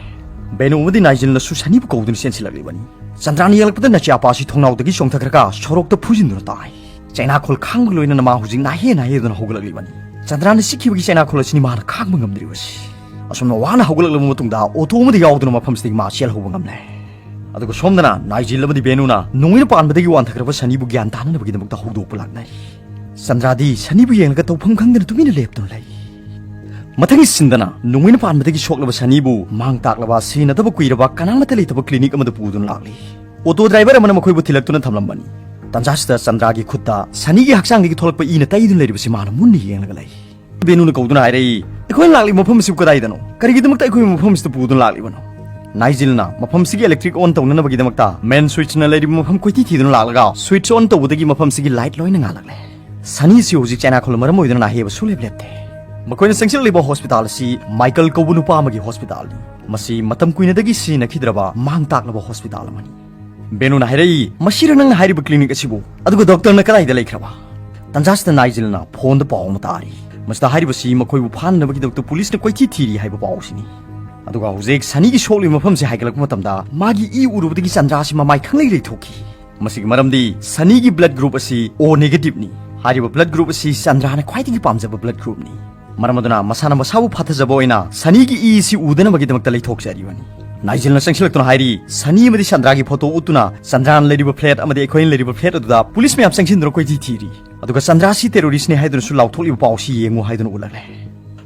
ꯕꯦꯅꯨ ꯑꯃꯗꯤ ꯅꯥꯏꯖꯤꯜꯅꯁꯨ ꯁꯅꯤꯕꯨ ꯀꯧꯗꯨꯅ ꯆꯦꯟꯁꯤꯜꯂꯛꯂꯤꯕꯅꯤ꯫ ꯆꯟꯗ꯭ꯔꯥꯅ ꯌꯦꯡꯂꯛꯄꯗ ꯅꯆꯦ ꯑꯄꯥꯁꯤ ꯊꯣꯡꯅꯥꯎꯗꯒꯤ ꯆꯣꯡꯊꯈ꯭ꯔꯒ ꯁꯣꯔꯣꯛꯇ ꯐꯨꯖꯤꯟꯗꯨꯅ ꯇꯥꯏ꯫ ꯆꯩꯅꯥꯈꯣꯜ ꯈꯥꯡꯕꯒ ꯂꯣꯏꯅꯅ ꯃꯥ ꯍꯧꯖꯤꯛ ꯅꯥꯍꯦ ꯅꯥꯍꯦꯗꯨꯅ ꯍꯧꯒꯠꯂꯛꯂꯤꯕꯅꯤ꯫ ꯆꯟꯗ꯭ꯔꯥꯅ ꯆꯤꯛꯈꯤꯕꯒꯤ ꯆꯩꯅꯥꯈꯣꯜ ꯑꯁꯤꯅꯤ ꯃꯥꯅ ꯈꯥꯡꯕ ꯉꯝꯗ꯭ꯔꯤꯕꯁꯤ꯫ ꯑꯁꯨꯝꯅ ꯋꯥꯅ ꯍꯧꯒꯠꯂꯛꯂꯕ ꯃꯇꯨꯡꯗ ꯑꯣꯇꯣ ꯑꯃꯗ ꯌꯥꯎꯗꯨꯅ ꯃꯐꯝꯁꯤꯗꯒꯤ ꯃꯥ ꯆꯦꯜꯍꯧꯕ ꯉꯝꯂꯦ꯫ ꯑꯗꯨꯒ ꯁꯣꯝꯗꯅ ꯅꯥꯏꯖꯤꯜ ꯑꯃꯗꯤ ꯕꯦꯅꯨꯅ ꯅꯣꯡꯃꯩꯅ ꯄꯥꯟꯕꯗꯒꯤ ꯋꯥꯟꯊꯈ꯭ꯔꯕ ꯁꯅꯤꯕꯨ ꯒ꯭ꯌꯥꯟ ꯇꯥꯅꯅꯕꯒꯤꯗꯃꯛꯇ ꯍꯧꯗꯣꯛꯄ ꯂꯥꯛꯅꯔꯤ꯫ ꯆꯟꯗ꯭ꯔꯥꯗꯤ ꯁꯅꯤꯕꯨ ꯌꯦꯡꯂꯒ ꯇꯧꯐꯝ ꯈꯪꯗꯅ ꯇꯨꯃꯤꯟꯅ ꯂꯦꯞꯇꯨꯅ ꯂꯩ꯫ ꯃꯊꯪꯒꯤ ꯁꯤꯟꯗꯅ ꯅꯣꯡꯃꯩꯅ ꯄꯥꯟꯕꯗꯒꯤ ꯁꯣꯛꯂꯕ ꯁꯅꯤꯕꯨ ꯃꯥꯡ ꯇꯥꯛꯂꯕ ꯁꯤꯖꯤꯟꯅꯗꯕ ꯀꯨꯏꯔꯕ ꯀꯅꯥꯃꯠꯇ ꯂꯩꯇꯕ ꯀ꯭ꯂꯤꯅꯤꯛ ꯑꯃꯗ ꯄꯨꯗꯨꯅ ꯂꯥꯛꯂꯤ꯫ ꯑꯣꯇꯣ ꯗ꯭ꯔꯥꯏꯚꯔ ꯑꯃꯅ ꯃꯈꯣꯏꯕꯨ ꯊꯤꯜꯂꯛꯇꯨꯅ ꯊꯝꯂꯝꯕꯅꯤ꯫ ꯇꯟꯖꯥꯁꯤꯗ ꯆꯟꯗ꯭ꯔꯥꯒꯤ ꯈꯨꯠꯇ ꯁꯅꯤꯒꯤ ꯍꯛꯆꯥꯡꯗꯒꯤ ꯊꯣꯛꯂꯛꯄ ꯏꯅ ꯇꯩꯗꯨꯅ ꯂꯩꯔꯤꯕꯁꯤ ꯃꯥꯅ ꯃꯨꯟꯅ ꯌꯦꯡꯂꯒ ꯂꯩ꯫ ꯕꯦꯅꯨꯅ ꯀꯧꯗꯨꯅ ꯍꯥꯏꯔꯛꯏ, "ꯑꯩꯈꯣꯏꯅ ꯂꯥꯛꯂꯤꯕ ꯃꯐꯝ ꯑꯁꯤꯕꯨ ꯀꯗꯥꯏꯗꯅꯣ? ꯀꯔꯤꯒꯤꯗꯃꯛꯇ ꯑꯩꯈꯣꯏꯕꯨ ꯃꯐꯝ ꯑꯁꯤꯗ ꯄꯨꯗꯨꯅ ꯂꯥꯛꯂꯤꯕꯅꯣ?" ꯅꯥꯏꯖꯤꯜꯅ ꯃꯐꯝꯁꯤꯒꯤ electric on ꯇꯧꯅꯅꯕꯒꯤꯗꯃꯛꯇ main switchꯅ ꯂꯩꯔꯤꯕ ꯃꯐꯝ ꯀꯣꯏꯊꯤ ꯊꯤꯗꯨꯅ ꯂꯥꯛꯂꯒ switch on ꯇꯧꯕꯗꯒꯤ ꯃꯐꯝꯁꯤꯒꯤ light ꯂꯣꯏꯅ ꯉꯥꯜꯂꯛꯂꯦ꯫ ꯁꯅꯤꯁꯤ ꯍꯧꯖꯤꯛ ꯆꯩꯅꯥꯈꯣꯜ ꯃꯔꯝ ꯑꯣꯏꯗꯨꯅ ꯅꯥꯍꯦꯕ ꯁꯨꯡꯂꯦꯞ ꯂꯦꯞꯇꯦ꯫ ꯃꯈꯣꯏꯅ ꯆꯪꯁꯤꯜꯂꯛꯂꯤꯕ ꯍꯣꯁꯄꯤꯇꯥꯜ ꯑꯁꯤ ꯃꯥꯏꯀꯜ ꯀꯧꯕ ꯅꯨꯄꯥ ꯑꯃꯒꯤ ꯍꯣꯁꯄꯤꯇꯥꯜꯅꯤ꯫ ꯃꯁꯤ ꯃꯇꯝ ꯀꯨꯏꯅꯗꯒꯤ ꯁꯤꯖꯤꯟꯅꯈꯤꯗ꯭ꯔꯕ ꯃꯥꯡ ꯇꯥꯛꯂꯕ ꯍꯣꯁꯄꯤꯇꯥꯜ ꯑꯃꯅꯤ꯫ ꯕꯦꯅꯨꯅ ꯍꯥꯏꯔꯛꯏ, "ꯃꯁꯤꯔ ꯅꯪꯅ ꯍꯥꯏꯔꯤꯕ ꯀ꯭ꯂꯤꯅꯤꯛ ꯑꯁꯤꯕꯨ? ꯑꯗꯨꯒ ꯗꯣꯛꯇꯔꯅ ꯀꯗꯥꯏꯗ ꯂꯩꯈ꯭ꯔꯕ?" ꯇꯟꯖꯥꯁꯤꯗ ꯅꯥꯏꯖꯤꯜꯅ ꯐꯣꯟꯗ ꯄꯥꯎ ꯑꯃ ꯇꯥꯔꯤ꯫ ꯃꯁꯤꯗ ꯍꯥꯏꯔꯤꯕꯁꯤ ꯃꯈꯣꯏꯕꯨ ꯐꯥꯅꯅꯕꯒꯤꯗꯃꯛꯇ ꯄꯨꯂꯤꯁꯅ ꯀꯣꯏꯊꯤ ꯊꯤꯔꯤ ꯍꯥꯏꯕ ꯄꯥꯎꯁꯤꯅꯤ꯫ ꯑꯗꯨꯒ ꯍꯧꯖꯤꯛ ꯁꯅꯤꯒꯤ ꯁꯣꯛꯂꯤꯕ ꯃꯐꯝꯁꯤ ꯍꯥꯏꯒꯠꯂꯛꯄ ꯃꯇꯝꯗ ꯃꯥꯒꯤ ꯏ ꯎꯔꯨꯕꯗꯒꯤ ꯆꯟꯗ꯭ꯔꯥꯁꯤ ꯃꯃꯥꯏ ꯈꯪꯂꯩ ꯂꯩꯊꯣꯛꯈꯤ꯫ ꯃꯁꯤꯒꯤ ꯃꯔꯝꯗꯤ ꯁꯅꯤꯒꯤ blood group ꯑꯁꯤ O negativeꯅꯤ꯫ ꯍꯥꯏꯔꯤꯕ blood group ꯑꯁꯤ ꯆꯟꯗ꯭ꯔꯥꯅ ꯈ꯭ꯋꯥꯏꯗꯒꯤ ꯄꯥꯝꯖꯕ blood groupꯅꯤ꯫ ꯃꯔꯝ ꯑꯗꯨꯅ ꯃꯁꯥꯅ ꯃꯁꯥꯕꯨ ꯐꯥꯊꯖꯕ ꯑꯣꯏꯅ ꯁꯅꯤꯒꯤ ꯏ ꯑꯁꯤ ꯎꯗꯅꯕꯒꯤꯗꯃꯛꯇ ꯂꯩꯊꯣꯛꯆꯔꯤꯕꯅꯤ꯫ ꯅꯥꯏꯖꯦꯜꯅ ꯆꯪꯁꯤꯜꯂꯛꯇꯨꯅ ꯍꯥꯏꯔꯤ, "ꯁꯅꯤ ꯑꯃꯗꯤ ꯁꯟꯗ꯭ꯔꯥꯒꯤ ꯐꯣꯇꯣ ꯎꯠꯇꯨꯅ ꯆꯟꯗ꯭ꯔꯥꯅ ꯂꯩꯔꯤꯕ ꯐ꯭ꯂꯦꯠ ꯑꯃꯗꯤ ꯑꯩꯈꯣꯏꯅ ꯂꯩꯔꯤꯕ ꯐ꯭ꯂꯦꯠ ꯑꯗꯨꯗ ꯄꯨꯂꯤꯁ ꯃꯌꯥꯝ ꯆꯪꯁꯤꯟꯗꯨꯅ ꯀꯣꯏꯊꯤ ꯊꯤꯔꯤ꯫ ꯑꯗꯨꯒ ꯆꯟꯗ꯭ꯔꯥꯁꯤ ꯇꯦꯔꯣꯔꯤꯁ꯭ꯠꯅꯤ ꯍꯥꯏꯗꯨꯅꯁꯨ ꯂꯥꯎꯊꯣꯛꯂꯤꯕ ꯄꯥꯎ ꯑꯁꯤ ꯌꯦꯡꯉꯨ" ꯍꯥꯏꯗꯨꯅ ꯎꯠꯂꯛꯂꯦ꯫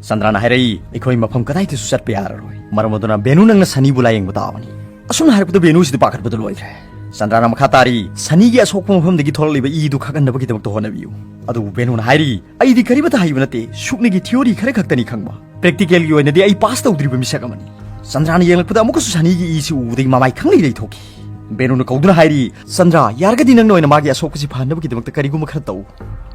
ꯆꯟꯗ꯭ꯔꯥꯅ ꯍꯥꯏꯔꯛꯏ, "ꯑꯩꯈꯣꯏ ꯃꯐꯝ ꯀꯗꯥꯏꯗꯁꯨ ꯆꯠꯄ ꯌꯥꯔꯔꯣꯏ꯫ ꯃꯔꯝ ꯑꯗꯨꯅ ꯕꯦꯅꯨ, ꯅꯪꯅ ꯁꯅꯤꯕꯨ ꯂꯥꯌꯦꯡꯕ ꯇꯥꯕꯅꯤ"꯫ ꯑꯁꯨꯝꯅ ꯍꯥꯏꯔꯛꯄꯗ ꯕꯦꯅꯨꯁꯤꯗꯤ ꯄꯥꯈꯠꯄꯗ ꯂꯣꯏꯈ꯭ꯔꯦ꯫ ꯆꯟꯗ꯭ꯔꯥꯅ ꯃꯈꯥ ꯇꯥꯔꯤ, "ꯁꯅꯤꯒꯤ ꯑꯁꯣꯛꯄ ꯃꯐꯝꯗꯒꯤ ꯊꯣꯛꯂꯛꯂꯤꯕ ꯏꯗꯨ ꯈꯛꯍꯟꯅꯕꯒꯤꯗꯃꯛꯇ ꯍꯣꯠꯅꯕꯤꯌꯨ"꯫ ꯑꯗꯨꯕꯨ ꯕꯦꯅꯨꯅ ꯍꯥꯏꯔꯤ, "ꯑꯩꯗꯤ ꯀꯔꯤꯃꯇ ꯍꯩꯕ ꯅꯠꯇꯦ꯫ ꯁꯨꯛꯅꯒꯤ ꯊꯤꯑꯣꯔꯤ ꯈꯔ ꯈꯛꯇꯅꯤ ꯈꯪꯕ꯫ ꯄ꯭ꯔꯦꯛꯇꯤꯀꯦꯜꯒꯤ ꯑꯣꯏꯅꯗꯤ ꯑꯩ ꯄꯥꯁ ꯇꯧꯗ꯭ꯔꯤꯕ ꯃꯤꯁꯛ ꯑꯃꯅꯤ"꯫ ꯆꯟꯗ꯭ꯔꯥꯅ ꯌꯦꯡꯂꯛꯄꯗ ꯑꯃꯨꯛꯀꯁꯨ ꯁꯅꯤꯒꯤ ꯏꯁꯤ ꯎꯕꯗꯒꯤ ꯃꯃꯥꯏ ꯈꯪꯂꯩ ꯂꯩꯊꯣꯛꯈꯤ꯫ ꯕꯦꯅꯨꯅ ꯀꯧꯗꯨꯅ ꯍꯥꯏꯔꯤ, "ꯆꯟꯗ꯭ꯔꯥ, ꯌꯥꯔꯒꯗꯤ ꯅꯪꯅ ꯑꯣꯏꯅ ꯃꯥꯒꯤ ꯑꯁꯣꯛꯄꯁꯤ ꯐꯍꯟꯅꯕꯒꯤꯗꯃꯛꯇ ꯀꯔꯤꯒꯨꯝꯕ ꯈꯔ ꯇꯧ"꯫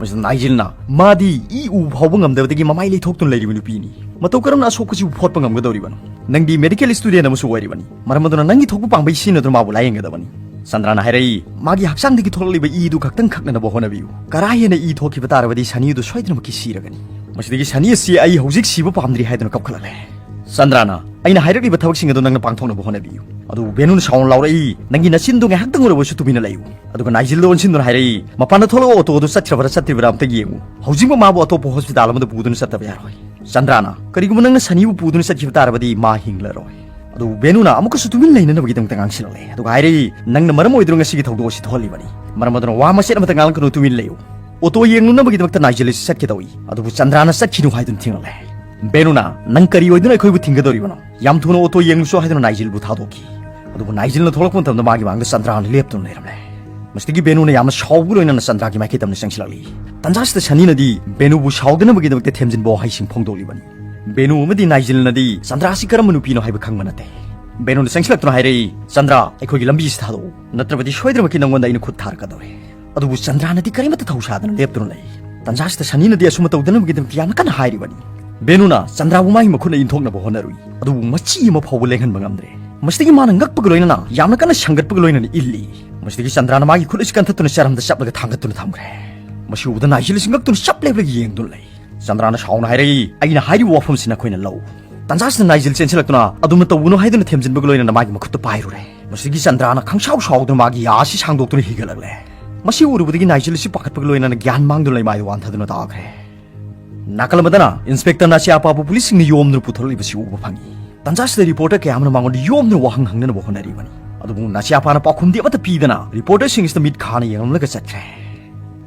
ꯃꯁꯤꯗ ꯅꯥꯏꯖꯤꯜꯅ, "ꯃꯥꯗꯤ ꯏ ꯎꯕ ꯐꯥꯎꯕ ꯉꯝꯗꯕꯗꯒꯤ ꯃꯃꯥꯏ ꯂꯩꯊꯣꯛꯇꯨꯅ ꯂꯩꯔꯤꯕ ꯅꯨꯄꯤꯅꯤ꯫ ꯃꯇꯧ ꯀꯔꯝꯅ ꯑꯁꯣꯛꯄꯁꯤꯕꯨ ꯐꯣꯠꯄ ꯉꯝꯒꯗꯧꯔꯤꯕꯅꯣ? ꯅꯪꯗꯤ ꯃꯦꯗꯤꯀꯦꯜ ꯁ꯭ꯇꯨꯗꯦꯟ ꯑꯃꯁꯨ ꯑꯣꯏꯔꯤꯕꯅꯤ꯫ ꯃꯔꯝ ꯑꯗꯨꯅ ꯅꯪꯒꯤ ꯊꯣꯛꯄ ꯄꯥꯝꯕꯩ ꯁꯤꯖꯤꯟꯅꯗꯨꯅ ꯃꯥꯕꯨ ꯂꯥꯌꯦꯡꯒꯗꯕꯅꯤ"꯫ ꯆꯟꯗ꯭ꯔꯥꯅ ꯍꯥꯏꯔꯛꯏ, "ꯃꯥꯒꯤ ꯍꯛꯆꯥꯡꯗꯒꯤ ꯊꯣꯛꯂꯛꯂꯤꯕ ꯏꯗꯨ ꯈꯛꯇꯪ ꯈꯛꯅꯅꯕ ꯍꯣꯠꯅꯕꯤꯌꯨ꯫ ꯀꯔꯥ ꯍꯦꯟꯅ ꯏ ꯊꯣꯛꯈꯤꯕ ꯇꯥꯔꯕꯗꯤ ꯁꯅꯤꯗꯨ ꯁꯣꯏꯗꯅꯃꯛꯀꯤ ꯁꯤꯔꯒꯅꯤ꯫ ꯃꯁꯤꯗꯒꯤ ꯁꯅꯤ ꯑꯁꯤ ꯑꯩ ꯍꯧꯖꯤꯛ ꯁꯤꯕ ꯄꯥꯝꯗ꯭ꯔꯤ" ꯍꯥꯏꯗꯨꯅ ꯀꯞꯈꯠꯂꯛꯂꯦ꯫ ꯆꯟꯗ꯭ꯔꯥꯅ, "ꯑꯩꯅ ꯍꯥꯏꯔꯛꯂꯤꯕ ꯊꯕꯛꯁꯤꯡ ꯑꯗꯨ ꯅꯪꯅ ꯄꯥꯡꯊꯣꯛꯅꯕ ꯍꯣꯠꯅꯕꯤꯌꯨ"꯫ ꯑꯗꯨꯕꯨ ꯕꯦꯅꯨꯅ ꯁꯥꯎꯅ ꯂꯥꯎꯔꯛꯏ, "ꯅꯪꯒꯤ ꯅꯆꯤꯟꯗꯨ ꯉꯥꯏꯍꯥꯛꯇꯪ ꯑꯣꯏꯔꯕꯁꯨ ꯇꯨꯃꯤꯟꯅ ꯂꯩꯌꯨ"꯫ ꯑꯗꯨꯒ ꯅꯥꯏꯖꯤꯜꯗ ꯑꯣꯟꯁꯤꯟꯗꯨꯅ ꯍꯥꯏꯔꯛꯏ, "ꯃꯄꯥꯟꯗ ꯊꯣꯛꯂꯛꯑꯣ, ꯑꯣꯇꯣ ꯑꯗꯨ ꯆꯠꯈ꯭ꯔꯕꯔꯥ ꯆꯠꯇ꯭ꯔꯤꯕꯔꯥ ꯑꯝꯇ ꯌꯦꯡꯉꯨ꯫ ꯍꯧꯖꯤꯛꯃꯛ ꯃꯥꯕꯨ ꯑꯇꯣꯞꯄ ꯍꯣꯁꯄꯤꯇꯥꯜ ꯑꯃꯗ ꯄꯨꯗꯨꯅ ꯆꯠꯇꯕ ꯌꯥꯔꯣꯏ"꯫ ꯆꯟꯗ꯭ꯔꯥꯅ, "ꯀꯔꯤꯒꯨꯝꯕ ꯅꯪꯅ ꯁꯅꯤꯕꯨ ꯄꯨꯗꯨꯅ ꯆꯠꯈꯤꯕ ꯇꯥꯔꯕꯗꯤ ꯃꯥ ꯍꯤꯡꯂꯔꯣꯏ"꯫ ꯑꯗꯨꯕꯨ ꯕꯦꯅꯨꯅ ꯑꯃꯨꯛꯀꯁꯨ ꯇꯨꯃꯤꯟ ꯂꯩꯅꯅꯕꯒꯤꯗꯃꯛꯇ ꯉꯥꯡꯁꯤꯜꯂꯛꯂꯦ꯫ ꯑꯗꯨꯒ ꯍꯥꯏꯔꯛꯏ, "ꯅꯪꯅ ꯃꯔꯝ ꯑꯣꯏꯗꯨꯅ ꯉꯁꯤꯒꯤ ꯊꯧꯗꯣꯛ ꯑꯁꯤ ꯊꯣꯛꯍꯜꯂꯤꯕꯅꯤ꯫ ꯃꯔꯝ ꯑꯗꯨꯅ ꯋꯥ ꯃꯆꯦꯠ ꯑꯃꯠꯇ ꯉꯥꯡꯂꯛꯀꯅꯨ, ꯇꯨꯃꯤꯟ ꯂꯩꯌꯨ"꯫ ꯑꯣꯇꯣ ꯌꯦꯡꯂꯨꯅꯕꯒꯤꯗꯃꯛꯇ ꯅꯥꯏꯖꯦꯜ ꯑꯁꯤ ꯆꯠꯀꯗꯧꯏ꯫ ꯑꯗꯨꯕꯨ ꯆꯟꯗ꯭ꯔꯥꯅ ꯆꯠꯈꯤꯅꯨ ꯍꯥꯏꯗꯨꯅ ꯊꯤꯡꯂꯦ꯫ ꯕꯦꯅꯨꯅ, "ꯅꯪ ꯀꯔꯤ ꯑꯣꯏꯗꯨꯅ ꯑꯩꯈꯣꯏꯕꯨ ꯊꯤꯡꯒꯗꯧꯔꯤꯕꯅꯣ? ꯌꯥꯝ ꯊꯨꯅ ꯑꯣꯇꯣ ꯌꯦꯡꯂꯨꯁꯨ" ꯍꯥꯏꯗꯨꯅ ꯅꯥꯏꯖꯦꯜꯕꯨ ꯊꯥꯗꯣꯛꯈꯤ꯫ ꯑꯗꯨꯕꯨ ꯅꯥꯏꯖꯦꯜꯅ ꯊꯣꯛꯂꯛꯄ ꯃꯇꯝꯗ ꯃꯥꯒꯤ ꯃꯥꯡꯗ ꯆꯟꯗ꯭ꯔꯥꯅ ꯂꯦꯞꯇꯨꯅ ꯂꯩꯔꯝꯂꯦ꯫ ꯃꯁꯤꯗꯒꯤ ꯕꯦꯅꯨꯅ ꯌꯥꯝꯅ ꯁꯥꯎꯕꯒ ꯂꯣꯏꯅꯅ ꯆꯟꯗ꯭ꯔꯥꯒꯤ ꯃꯥꯏꯀꯩ ꯇꯝꯅ ꯆꯪꯁꯤꯜꯂꯛꯂꯤ꯫ ꯇꯟꯖꯥꯁꯤꯗ ꯁꯅꯤꯅꯗꯤ ꯕꯦꯅꯨꯕꯨ ꯁꯥꯎꯗꯅꯕꯒꯤꯗꯃꯛꯇ ꯊꯦꯝꯖꯤꯟꯕ ꯋꯥꯍꯩꯁꯤꯡ ꯐꯣꯡꯗꯣꯛꯂꯤꯕꯅꯤ꯫ ꯕꯦꯅꯨ ꯑꯃꯗꯤ ꯅꯥꯏꯖꯦꯜꯅꯗꯤ ꯆꯟꯗ꯭ꯔꯥꯁꯤ ꯀꯔꯝꯕ ꯅꯨꯄꯤꯅꯣ ꯍꯥꯏꯕ ꯈꯪꯕ ꯅꯠꯇꯦ꯫ ꯕꯦꯅꯨꯅ ꯆꯪꯁꯤꯜꯂꯛꯇꯨꯅ ꯍꯥꯏꯔꯛꯏ, "ꯆꯟꯗ꯭ꯔꯥ, ꯑꯩꯈꯣꯏꯒꯤ ꯂꯝꯕꯤꯁꯤ ꯊꯥꯗꯣꯛꯎ, ꯅꯠꯇ꯭ꯔꯕꯗꯤ ꯁꯣꯏꯗꯅꯃꯛꯀꯤ ꯅꯪꯉꯣꯟꯗ ꯑꯩꯅ ꯈꯨꯠ ꯊꯥꯔꯛꯀꯗꯧꯔꯦ"꯫ ꯑꯗꯨꯕꯨ ꯆꯟꯗ꯭ꯔꯥꯅꯗꯤ ꯀꯔꯤꯃꯠꯇ ꯊꯧꯁꯥꯗꯅ ꯂꯦꯞꯇꯨꯅ ꯂꯩ꯫ ꯇꯟꯖꯥꯁꯤꯗ ꯁꯅꯤꯅꯗꯤ ꯑꯁꯨꯝꯅ ꯇꯧꯗꯅꯕꯒꯤꯗꯃꯛꯇ ꯌꯥꯝꯅ ꯀꯟꯅ ꯍꯥꯏꯔꯤꯕꯅꯤ꯫ ꯕꯦꯅꯨꯅ ꯆꯟꯗ꯭ꯔꯥꯕꯨ ꯃꯥꯒꯤ ꯃꯈꯨꯠꯅ ꯏꯟꯊꯣꯛꯅꯕ ꯍꯣꯠꯅꯔꯨꯏ, ꯑꯗꯨꯕꯨ ꯃꯆꯤ ꯑꯃ ꯐꯥꯎꯕ ꯂꯦꯡꯍꯟꯕ ꯉꯝꯗ꯭ꯔꯦ꯫ ꯃꯁꯤꯗꯒꯤ ꯃꯥꯅ ꯉꯛꯄꯒ ꯂꯣꯏꯅꯅ ꯌꯥꯝꯅ ꯀꯟꯅ ꯁꯪꯒꯠꯄꯒ ꯂꯣꯏꯅꯅ ꯏꯜꯂꯤ꯫ ꯃꯁꯤꯗꯒꯤ ꯆꯟꯗ꯭ꯔꯥꯅ ꯃꯥꯒꯤ ꯈꯨꯠ ꯑꯁꯤ ꯀꯟꯊꯠꯇꯨꯅ ꯆꯔꯝꯗ ꯆꯞꯂꯒ ꯊꯥꯡꯒꯠꯇꯨꯅ ꯊꯝꯈ꯭ꯔꯦ꯫ ꯃꯁꯤ ꯎꯕꯗ ꯅꯥꯏꯖꯦꯜ ꯑꯁꯤ ꯉꯛꯇꯨꯅ ꯆꯞ ꯂꯦꯞꯂꯒ ꯌꯦꯡꯗꯨꯅ ꯂꯩ꯫ ꯆꯟꯗ꯭ꯔꯥꯅ ꯁꯥꯎꯅ ꯍꯥꯏꯔꯛꯏ, "ꯑꯩꯅ ꯍꯥꯏꯔꯤꯕ ꯋꯥꯐꯝꯁꯤ ꯅꯈꯣꯏꯅ ꯂꯧ"꯫ ꯇꯟꯖꯥꯁꯤꯗ ꯅꯥꯏꯖꯦꯜ ꯆꯦꯟꯁꯤꯜꯂꯛꯇꯨꯅ ꯑꯗꯨꯝꯅ ꯇꯧꯒꯅꯨ ꯍꯥꯏꯗꯨꯅ ꯊꯦꯝꯖꯤꯟꯕꯒ ꯂꯣꯏꯅꯅ ꯃꯥꯒꯤ ꯃꯈꯨꯠꯇ ꯄꯥꯏꯔꯨꯔꯦ꯫ ꯃꯁꯤꯗꯒꯤ ꯆꯟꯗ꯭ꯔꯥꯅ ꯈꯪꯁꯥꯎ ꯁꯥꯎꯗꯨꯅ ꯃꯥꯒꯤ ꯌꯥ ꯑꯁꯤ ꯁꯥꯡꯗꯣꯛꯇꯨꯅ ꯍꯤꯒꯠꯂꯛꯂꯦ꯫ ꯃꯁꯤ ꯎꯔꯨꯕꯗꯒꯤ ꯅꯥꯏꯖꯦꯜ ꯑꯁꯤ ꯄꯥꯈꯠꯄꯒ ꯂꯣꯏꯅꯅ ꯒ꯭ꯌꯥꯟ ꯃꯥꯡꯗꯨꯅ ꯂꯩꯃꯥꯏꯗ ꯋꯥꯟꯊꯗꯨꯅ ꯇꯥꯈ꯭ꯔꯦ꯫ ꯅꯥꯀꯜ ꯑꯃꯗꯅ ꯏꯟꯁꯄꯦꯛꯇꯔ ꯅꯥꯆꯤꯌꯥꯄꯥꯕꯨ ꯄꯨꯂꯤꯁꯁꯤꯡꯅ ꯌꯣꯝꯗꯨꯅ ꯄꯨꯊꯣꯔꯛꯂꯤꯕꯁꯤ ꯎꯕ ꯐꯪꯏ꯫ ꯇꯟꯖꯥꯁꯤꯗ ꯔꯤꯄꯣꯔꯇꯔ ꯀꯌꯥ ꯑꯃꯅ ꯃꯉꯣꯟꯗ ꯌꯣꯝꯗꯨꯅ ꯋꯥꯍꯪ ꯍꯪꯅꯅꯕ ꯍꯣꯠꯅꯔꯤꯕꯅꯤ꯫ ꯑꯗꯨꯕꯨ ꯅꯥꯆꯤꯌꯥꯄꯥꯅ ꯄꯥꯎꯈꯨꯝꯗꯤ ꯑꯃꯠꯇ ꯄꯤꯗꯅ ꯔꯤꯄꯣꯔꯇꯔꯁꯤꯡ ꯑꯁꯤꯗ ꯃꯤꯠ ꯈꯥꯅ ꯌꯦꯡꯂꯝꯂꯒ ꯆꯠꯈ꯭ꯔꯦ꯫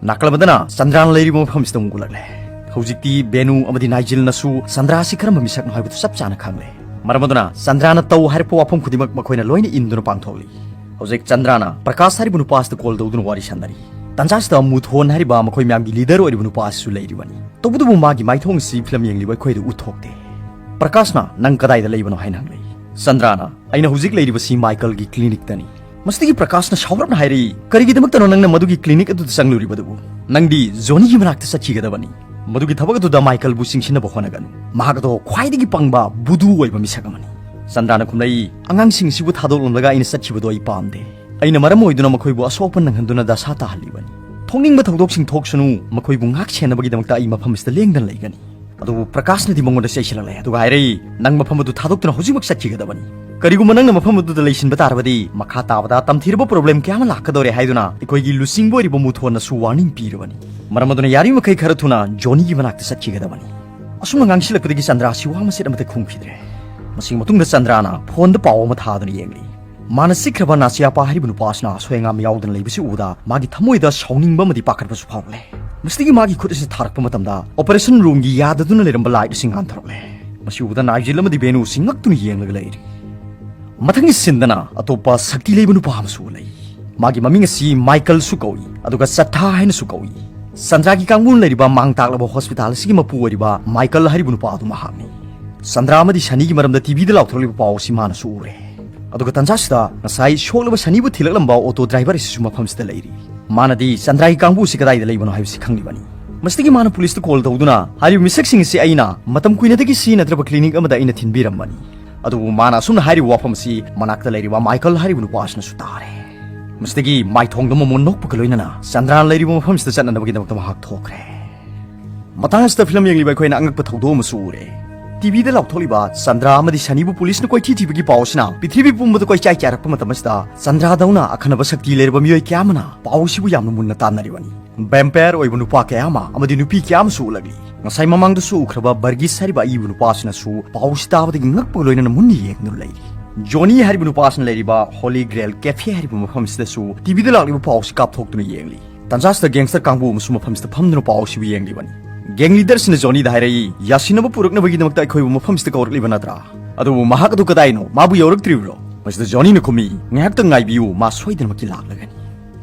ꯅꯥꯀꯜ ꯑꯃꯗꯅ ꯆꯟꯗ꯭ꯔꯥꯅ ꯂꯩꯔꯤꯕ ꯃꯐꯝꯁꯤꯗ ꯑꯃꯨꯛ ꯎꯠꯂꯛꯂꯦ꯫ ꯍꯧꯖꯤꯛꯇꯤ ꯕꯦꯅꯨ ꯑꯃꯗꯤ ꯅꯥꯏꯖꯤꯜꯅꯁꯨ ꯆꯟꯗ꯭ꯔꯥ ꯑꯁꯤ ꯀꯔꯝꯕ ꯃꯤꯁꯛꯅꯣ ꯍꯥꯏꯕꯗꯨ ꯆꯞ ꯆꯥꯅ ꯈꯪꯂꯦ꯫ ꯃꯔꯝ ꯑꯗꯨꯅ ꯆꯟꯗ꯭ꯔꯥꯅ ꯇꯧ ꯍꯥꯏꯔꯛꯄ ꯋꯥꯐꯝ ꯈꯨꯗꯤꯡꯃꯛ ꯃꯈꯣꯏꯅ ꯂꯣꯏꯅ ꯏꯟꯗꯨꯅ ꯄꯥꯡꯊꯣꯛꯂꯤ꯫ ꯍꯧꯖꯤꯛ ꯆꯟꯗ꯭ꯔꯥꯅ ꯄ꯭ꯔꯀꯥꯁ ꯍꯥꯏꯔꯤꯕ ꯅꯨꯄꯥ ꯑꯁꯤꯗ ꯀꯣꯜ ꯇꯧꯗꯨꯅ ꯋꯥꯔꯤ ꯁꯥꯟꯅꯔꯤ꯫ ꯇꯟꯖꯥꯁꯤꯗ ꯃꯨꯊꯣꯟ ꯍꯥꯏꯔꯤꯕ ꯃꯈꯣꯏ ꯃꯌꯥꯝꯒꯤ ꯂꯤꯗꯔ ꯑꯣꯏꯔꯤꯕ ꯅꯨꯄꯥ ꯑꯁꯤꯁꯨ ꯂꯩꯔꯤꯕꯅꯤ꯫ ꯇꯧꯕꯇꯕꯨ ꯃꯥꯒꯤ ꯃꯥꯏꯊꯣꯡ ꯑꯁꯤ ꯐꯤꯂꯝ ꯌꯦꯡꯂꯤꯕ ꯑꯩꯈꯣꯏꯗ ꯎꯠꯊꯣꯛꯇꯦ꯫ ꯄ꯭ꯔꯀꯥꯁꯅ, "ꯅꯪ ꯀꯗꯥꯏꯗ ꯂꯩꯕꯅꯣ?" ꯍꯥꯏꯅ ꯍꯪꯂꯛꯏ꯫ ꯆꯟꯗ꯭ꯔꯥꯅ, "ꯑꯩꯅ ꯍꯧꯖꯤꯛ ꯂꯩꯔꯤꯕꯁꯤ ꯃꯥꯏꯀꯜꯒꯤ ꯀ꯭ꯂꯤꯅꯤꯛꯇꯅꯤ꯫" ꯃꯁꯤꯗꯒꯤ ꯄ꯭ꯔꯀꯥꯁꯅ ꯁꯥꯎꯔꯞꯅ ꯍꯥꯏꯔꯛꯏ, "ꯀꯔꯤꯒꯤꯗꯃꯛꯇꯅꯣ ꯅꯪꯅ ꯃꯗꯨꯒꯤ ꯀ꯭ꯂꯤꯅꯤꯛ ꯑꯗꯨꯗ ꯆꯪꯂꯨꯔꯤꯕꯗꯨꯕꯨ? ꯅꯪꯗꯤ ꯖꯣꯅꯤꯒꯤ ꯃꯅꯥꯛꯇ ꯆꯠꯈꯤꯒꯗꯕꯅꯤ꯫ ꯃꯗꯨꯒꯤ ꯊꯕꯛ ꯑꯗꯨꯗ ꯃꯥꯏꯀꯜꯕꯨ ꯆꯤꯡꯁꯤꯟꯅꯕ ꯍꯣꯠꯅꯒꯅꯨ꯫ ꯃꯍꯥꯛ ꯑꯗꯣ ꯈ꯭ꯋꯥꯏꯗꯒꯤ ꯄꯪꯕ ꯚꯨꯗꯨ ꯑꯣꯏꯕ ꯃꯤꯁꯛ ꯑꯃꯅꯤ꯫" ꯆꯟꯗ꯭ꯔꯥꯅ ꯈꯨꯝꯂꯛꯏ, "ꯑꯉꯥꯡꯁꯤꯡ ꯑꯁꯤꯕꯨ ꯊꯥꯗꯣꯛꯂꯝꯂꯒ ꯑꯩꯅ ꯆꯠꯈꯤꯕꯗꯣ ꯑꯩ ꯄꯥꯝꯗꯦ꯫ ꯑꯩꯅ ꯃꯔꯝ ꯑꯣꯏꯗꯨꯅ ꯃꯈꯣꯏꯕꯨ ꯑꯁꯣꯛ ꯑꯄꯟ ꯅꯪꯍꯟꯗꯨꯅ ꯗꯁꯥ ꯇꯥꯍꯜꯂꯤꯕꯅꯤ꯫ ꯊꯣꯛꯅꯤꯡꯕ ꯊꯧꯗꯣꯛꯁꯤꯡ ꯊꯣꯛꯁꯅꯨ, ꯃꯈꯣꯏꯕꯨ ꯉꯥꯛ ꯁꯦꯟꯅꯕꯒꯤꯗꯃꯛꯇ ꯑꯩ ꯃꯐꯝ ꯑꯁꯤꯗ ꯂꯦꯡꯗꯅ ꯂꯩꯒꯅꯤ꯫" ꯑꯗꯨꯕꯨ ꯄ꯭ꯔꯀꯥꯁꯅꯗꯤ ꯃꯉꯣꯟꯗ ꯆꯩꯁꯤꯜꯂꯛꯂꯦ, ꯑꯗꯨꯒ ꯍꯥꯏꯔꯛꯏ, "ꯅꯪ ꯃꯐꯝ ꯑꯗꯨ ꯊꯥꯗꯣꯛꯇꯨꯅ ꯍꯧꯖꯤꯛꯃꯛ ꯆꯠꯈꯤꯒꯗꯕꯅꯤ꯫ ꯀꯔꯤꯒꯨꯝꯕ ꯅꯪꯅ ꯃꯐꯝ ꯑꯗꯨꯗ ꯂꯩꯁꯤꯟꯕ ꯇꯥꯔꯕꯗꯤ, ꯃꯈꯥ ꯇꯥꯕꯗ ꯇꯝꯊꯤꯔꯕ ꯄ꯭ꯔꯣꯕ꯭ꯂꯦꯝ ꯀꯌꯥ ꯑꯃ ꯂꯥꯛꯀꯗꯧꯔꯦ ꯍꯥꯏꯗꯨꯅ ꯑꯩꯈꯣꯏꯒꯤ ꯂꯨꯆꯤꯡꯕ ꯑꯣꯏꯔꯤꯕ ꯃꯨꯊꯣꯟꯅꯁꯨ ꯋꯥꯔꯅꯤꯡ ꯄꯤꯔꯕꯅꯤ꯫ ꯃꯔꯝ ꯑꯗꯨꯅ ꯌꯥꯔꯤꯕꯃꯈꯩ ꯈꯔ ꯊꯨꯅ ꯖꯣꯅꯤꯒꯤ ꯃꯅꯥꯛꯇ ꯆꯠꯈꯤꯒꯗꯕꯅꯤ꯫" ꯑꯁꯨꯝꯅ ꯉꯥꯡꯁꯤꯜꯂꯛꯄꯗꯒꯤ ꯆꯟꯗ꯭ꯔꯥꯁꯤ ꯋꯥ ꯃꯆꯦꯠ ꯑꯃꯠꯇ ꯈꯨꯝꯈꯤꯗ꯭ꯔꯦ꯫ ꯃꯁꯤꯒꯤ ꯃꯇꯨꯡꯗ ꯆꯟꯗ꯭ꯔꯥꯅ ꯐꯣꯟꯗ ꯄꯥꯎ ꯑꯃ ꯊꯥꯗꯨꯅ ꯌꯦꯡꯂꯤ꯫ ꯃꯥꯅ ꯆꯤꯛꯈ꯭ꯔꯕ ꯅꯥꯁꯤꯌꯥꯄꯥ ꯍꯥꯏꯔꯤꯕ ꯅꯨꯄꯥ ꯑꯁꯤꯅ ꯑꯁꯣꯏ ꯑꯉꯥꯝ ꯌꯥꯎꯗꯅ ꯂꯩꯕꯁꯤ ꯎꯕꯗ ꯃꯥꯒꯤ ꯊꯃꯣꯏꯗ ꯁꯥꯎꯅꯤꯡꯕ ꯑꯃꯗꯤ ꯄꯥꯈꯠꯄꯁꯨ ꯐꯥꯎꯔꯛꯂꯦ꯫ ꯃꯁꯤꯗꯒꯤ ꯃꯥꯒꯤ ꯈꯨꯠ ꯑꯁꯤ ꯊꯥꯔꯛꯄ ꯃꯇꯝꯗ ꯑꯣꯄꯔꯦꯁꯟ ꯔꯨꯝꯒꯤ ꯌꯥꯗꯗꯨꯅ ꯂꯩꯔꯝꯕ ꯂꯥꯏꯠ ꯑꯁꯤ ꯉꯥꯟꯊꯣꯔꯛꯂꯦ꯫ ꯃꯁꯤ ꯎꯕꯗ ꯅꯥꯏꯖꯤꯜ ꯑꯃꯗꯤ ꯕꯦꯅꯨ ꯑꯁꯤ ꯉꯛꯇꯨꯅ ꯌꯦꯡꯂꯒ ꯂꯩꯔꯤ꯫ ꯃꯊꯪꯒꯤ ꯁꯤꯟꯗꯅ ꯑꯇꯣꯞꯄ ꯁꯛꯇꯤ ꯂꯩꯕ ꯅꯨꯄꯥ ꯑꯃꯁꯨ ꯂꯩ꯫ ꯃꯥꯒꯤ ꯃꯃꯤꯡ ꯑꯁꯤ ꯃꯥꯏꯀꯜꯁꯨ ꯀꯧꯏ, ꯑꯗꯨꯒ ꯆꯠꯊꯥ ꯍꯥꯏꯅꯁꯨ ꯀꯧꯏ꯫ ꯆꯟꯗ꯭ꯔꯥꯒꯤ ꯀꯥꯡꯕꯨꯅ ꯂꯩꯔꯤꯕ ꯃꯥꯡ ꯇꯥꯛꯂꯕ ꯍꯣꯁꯄꯤꯇꯥꯜ ꯑꯁꯤꯒꯤ ꯃꯄꯨ ꯑꯣꯏꯔꯤꯕ ꯃꯥꯏꯀꯜ ꯍꯥꯏꯔꯤꯕ ꯅꯨꯄꯥ ꯑꯗꯨ ꯃꯍꯥꯛꯅꯤ꯫ ꯆꯟꯗ꯭ꯔꯥ ꯑꯃꯗꯤ ꯁꯅꯤꯒꯤ ꯃꯔꯝꯗ ꯇꯤꯚꯤꯗ ꯂꯥꯎꯊꯣꯔꯛꯂꯤꯕ ꯄꯥꯎ ꯑꯁꯤ ꯃꯥꯅꯁꯨ ꯎꯔꯦ꯫ ꯑꯗꯨꯒ ꯇꯟꯖꯥꯁꯤꯗ ꯉꯁꯥꯏ ꯁꯣꯛꯂꯕ ꯁꯅꯤꯕꯨ ꯊꯤꯜꯂꯛꯂꯝꯕ ꯑꯣꯇꯣ ꯗ꯭ꯔꯥꯏꯚꯔ ꯑꯁꯤꯁꯨ ꯃꯐꯝꯁꯤꯗ ꯂꯩꯔꯤ꯫ ꯃꯥꯅꯗꯤ ꯆꯟꯗ꯭ꯔꯥꯒꯤ ꯀꯥꯡꯕꯨ ꯑꯁꯤ ꯀꯗꯥꯏꯗ ꯂꯩꯕꯅꯣ ꯍꯥꯏꯕꯁꯤ ꯈꯪꯂꯤꯕꯅꯤ꯫ ꯃꯁꯤꯗꯒꯤ ꯃꯥꯅ ꯄꯨꯂꯤꯁꯇ ꯀꯣꯜ ꯇꯧꯗꯨꯅ, "ꯍꯥꯏꯔꯤꯕ ꯃꯤꯁꯛꯁꯤꯡ ꯑꯁꯤ ꯑꯩꯅ ꯃꯇꯝ ꯀꯨꯏꯅꯗꯒꯤ ꯁꯤꯖꯤꯟꯅꯗ꯭ꯔꯕ ꯀ꯭ꯂꯤꯅꯤꯛ ꯑꯃꯗ ꯑꯩꯅ ꯊꯤꯟꯕꯤꯔꯝꯕꯅꯤ꯫" ꯑꯗꯨꯕꯨ ꯃꯥꯅ ꯑꯁꯨꯝꯅ ꯍꯥꯏꯔꯤꯕ ꯋꯥꯐꯝ ꯑꯁꯤ ꯃꯅꯥꯛꯇ ꯂꯩꯔꯤꯕ ꯃꯥꯏꯀꯜ ꯍꯥꯏꯔꯤꯕ ꯅꯨꯄꯥ ꯑꯁꯤꯅꯁꯨ ꯇꯥꯔꯦ꯫ ꯃꯁꯤꯗꯒꯤ ꯃꯥꯏꯊꯣꯡꯗ ꯃꯃꯣꯟ ꯅꯣꯛꯄꯒ ꯂꯣꯏꯅꯅ ꯆꯟꯗ꯭ꯔꯥꯅ ꯂꯩꯔꯤꯕ ꯃꯐꯝꯁꯤꯗ ꯆꯠꯅꯅꯕꯒꯤꯗꯃꯛꯇ ꯃꯍꯥꯛ ꯊꯣꯛꯈ꯭ꯔꯦ꯫ ꯃꯇꯥꯡ ꯑꯁꯤꯗ ꯐꯤꯂꯝ ꯌꯦꯡꯂꯤꯕ ꯑꯩꯈꯣꯏꯅ ꯑꯉꯛꯄ ꯊꯧꯗꯣꯛ ꯑꯃꯁꯨ ꯎꯔꯦ꯫ ꯇꯤꯚꯤꯗ ꯂꯥꯎꯊꯣꯛꯂꯤꯕ ꯆꯟꯗ꯭ꯔꯥ ꯑꯃꯗꯤ ꯁꯅꯤꯕꯨ ꯄꯨꯂꯤꯁꯅ ꯀꯣꯏꯊꯤ ꯊꯤꯕꯒꯤ ꯄꯥꯎ ꯑꯁꯤꯅ ꯄ꯭ꯔꯤꯊꯤꯕꯤ ꯄꯨꯝꯕꯗ ꯀꯣꯏꯆꯥꯏ ꯆꯥꯏꯔꯛꯄ ꯃꯇꯝ ꯑꯁꯤꯗ, ꯆꯟꯗ꯭ꯔꯥꯗꯧꯅ ꯑꯈꯟꯅꯕ ꯁꯛꯇꯤ ꯂꯩꯔꯕ ꯃꯤꯑꯣꯏ ꯀꯌꯥ ꯑꯃꯅ ꯄꯥꯎ ꯑꯁꯤꯕꯨ ꯌꯥꯝꯅ ꯃꯨꯟꯅ ꯇꯥꯟꯅꯔꯤꯕꯅꯤ꯫ ꯚꯦꯝꯄꯥꯌꯔ ꯑꯣꯏꯕ ꯅꯨꯄꯥ ꯀꯌꯥ ꯑꯃ ꯑꯃꯗꯤ ꯅꯨꯄꯤ ꯀꯌꯥ ꯑꯃꯁꯨ ꯎꯠꯂꯛꯂꯤ꯫ ꯉꯁꯥꯏ ꯃꯃꯥꯡꯗꯁꯨ ꯎꯈ꯭ꯔꯕ ꯕꯔꯒꯤꯁ ꯍꯥꯏꯔꯤꯕ ꯑꯏꯕ ꯅꯨꯄꯥ ꯑꯁꯤꯅꯁꯨ ꯄꯥꯎꯁꯤ ꯇꯥꯕꯗꯒꯤ ꯉꯛꯄꯒ ꯂꯣꯏꯅꯅ ꯃꯨꯟꯅ ꯌꯦꯡꯗꯨꯅ ꯂꯩꯔꯤ꯫ ꯖꯣꯅꯤ ꯍꯥꯏꯔꯤꯕ ꯅꯨꯄꯥ ꯑꯁꯤꯅ ꯂꯩꯔꯤꯕ ꯍꯣꯂꯤ ꯒ꯭ꯔꯦꯜ ꯀꯦꯐꯦ ꯍꯥꯏꯔꯤꯕ ꯃꯐꯝ ꯑꯁꯤꯗꯁꯨ ꯇꯤꯚꯤꯗ ꯂꯥꯛꯂꯤꯕ ꯄꯥꯎꯁꯤ ꯀꯥꯞꯊꯣꯛꯇꯨꯅ ꯌꯦꯡꯂꯤ꯫ ꯇꯟꯖꯥꯁꯤꯗ ꯒꯦꯡꯁꯇꯔ ꯀꯥꯡꯕꯨ ꯑꯃꯁꯨ ꯃꯐꯝꯁꯤꯗ ꯐꯝꯗꯨꯅ ꯄꯥꯎꯁꯤꯕꯨ ꯌꯦꯡꯂꯤꯕꯅꯤ꯫ ꯒꯦꯡ ꯂꯤꯗꯔꯁꯤꯅ ꯖꯣꯅꯤꯗ ꯍꯥꯏꯔꯛꯏ, "ꯌꯥꯁꯤꯟꯅꯕ ꯄꯨꯔꯛꯅꯕꯒꯤꯗꯃꯛꯇ ꯑꯩꯈꯣꯏꯕꯨ ꯃꯐꯝꯁꯤꯗ ꯀꯧꯔꯛꯂꯤꯕ ꯅꯠꯇ꯭ꯔꯥ? ꯑꯗꯨꯕꯨ ꯃꯍꯥꯛ ꯑꯗꯨ ꯀꯗꯥꯏꯅꯣ? ꯃꯥꯕꯨ ꯌꯧꯔꯛꯇ꯭ꯔꯤꯕ꯭ꯔꯣ?" ꯃꯁꯤꯗ ꯖꯣꯅꯤꯅ ꯈꯨꯝꯃꯤ, "ꯉꯥꯏꯍꯥꯛꯇꯪ ꯉꯥꯏꯕꯤꯌꯨ, ꯃꯥ ꯁꯣꯏꯗꯅꯃꯛꯀꯤ ꯂꯥꯛꯂꯒꯅꯤ"꯫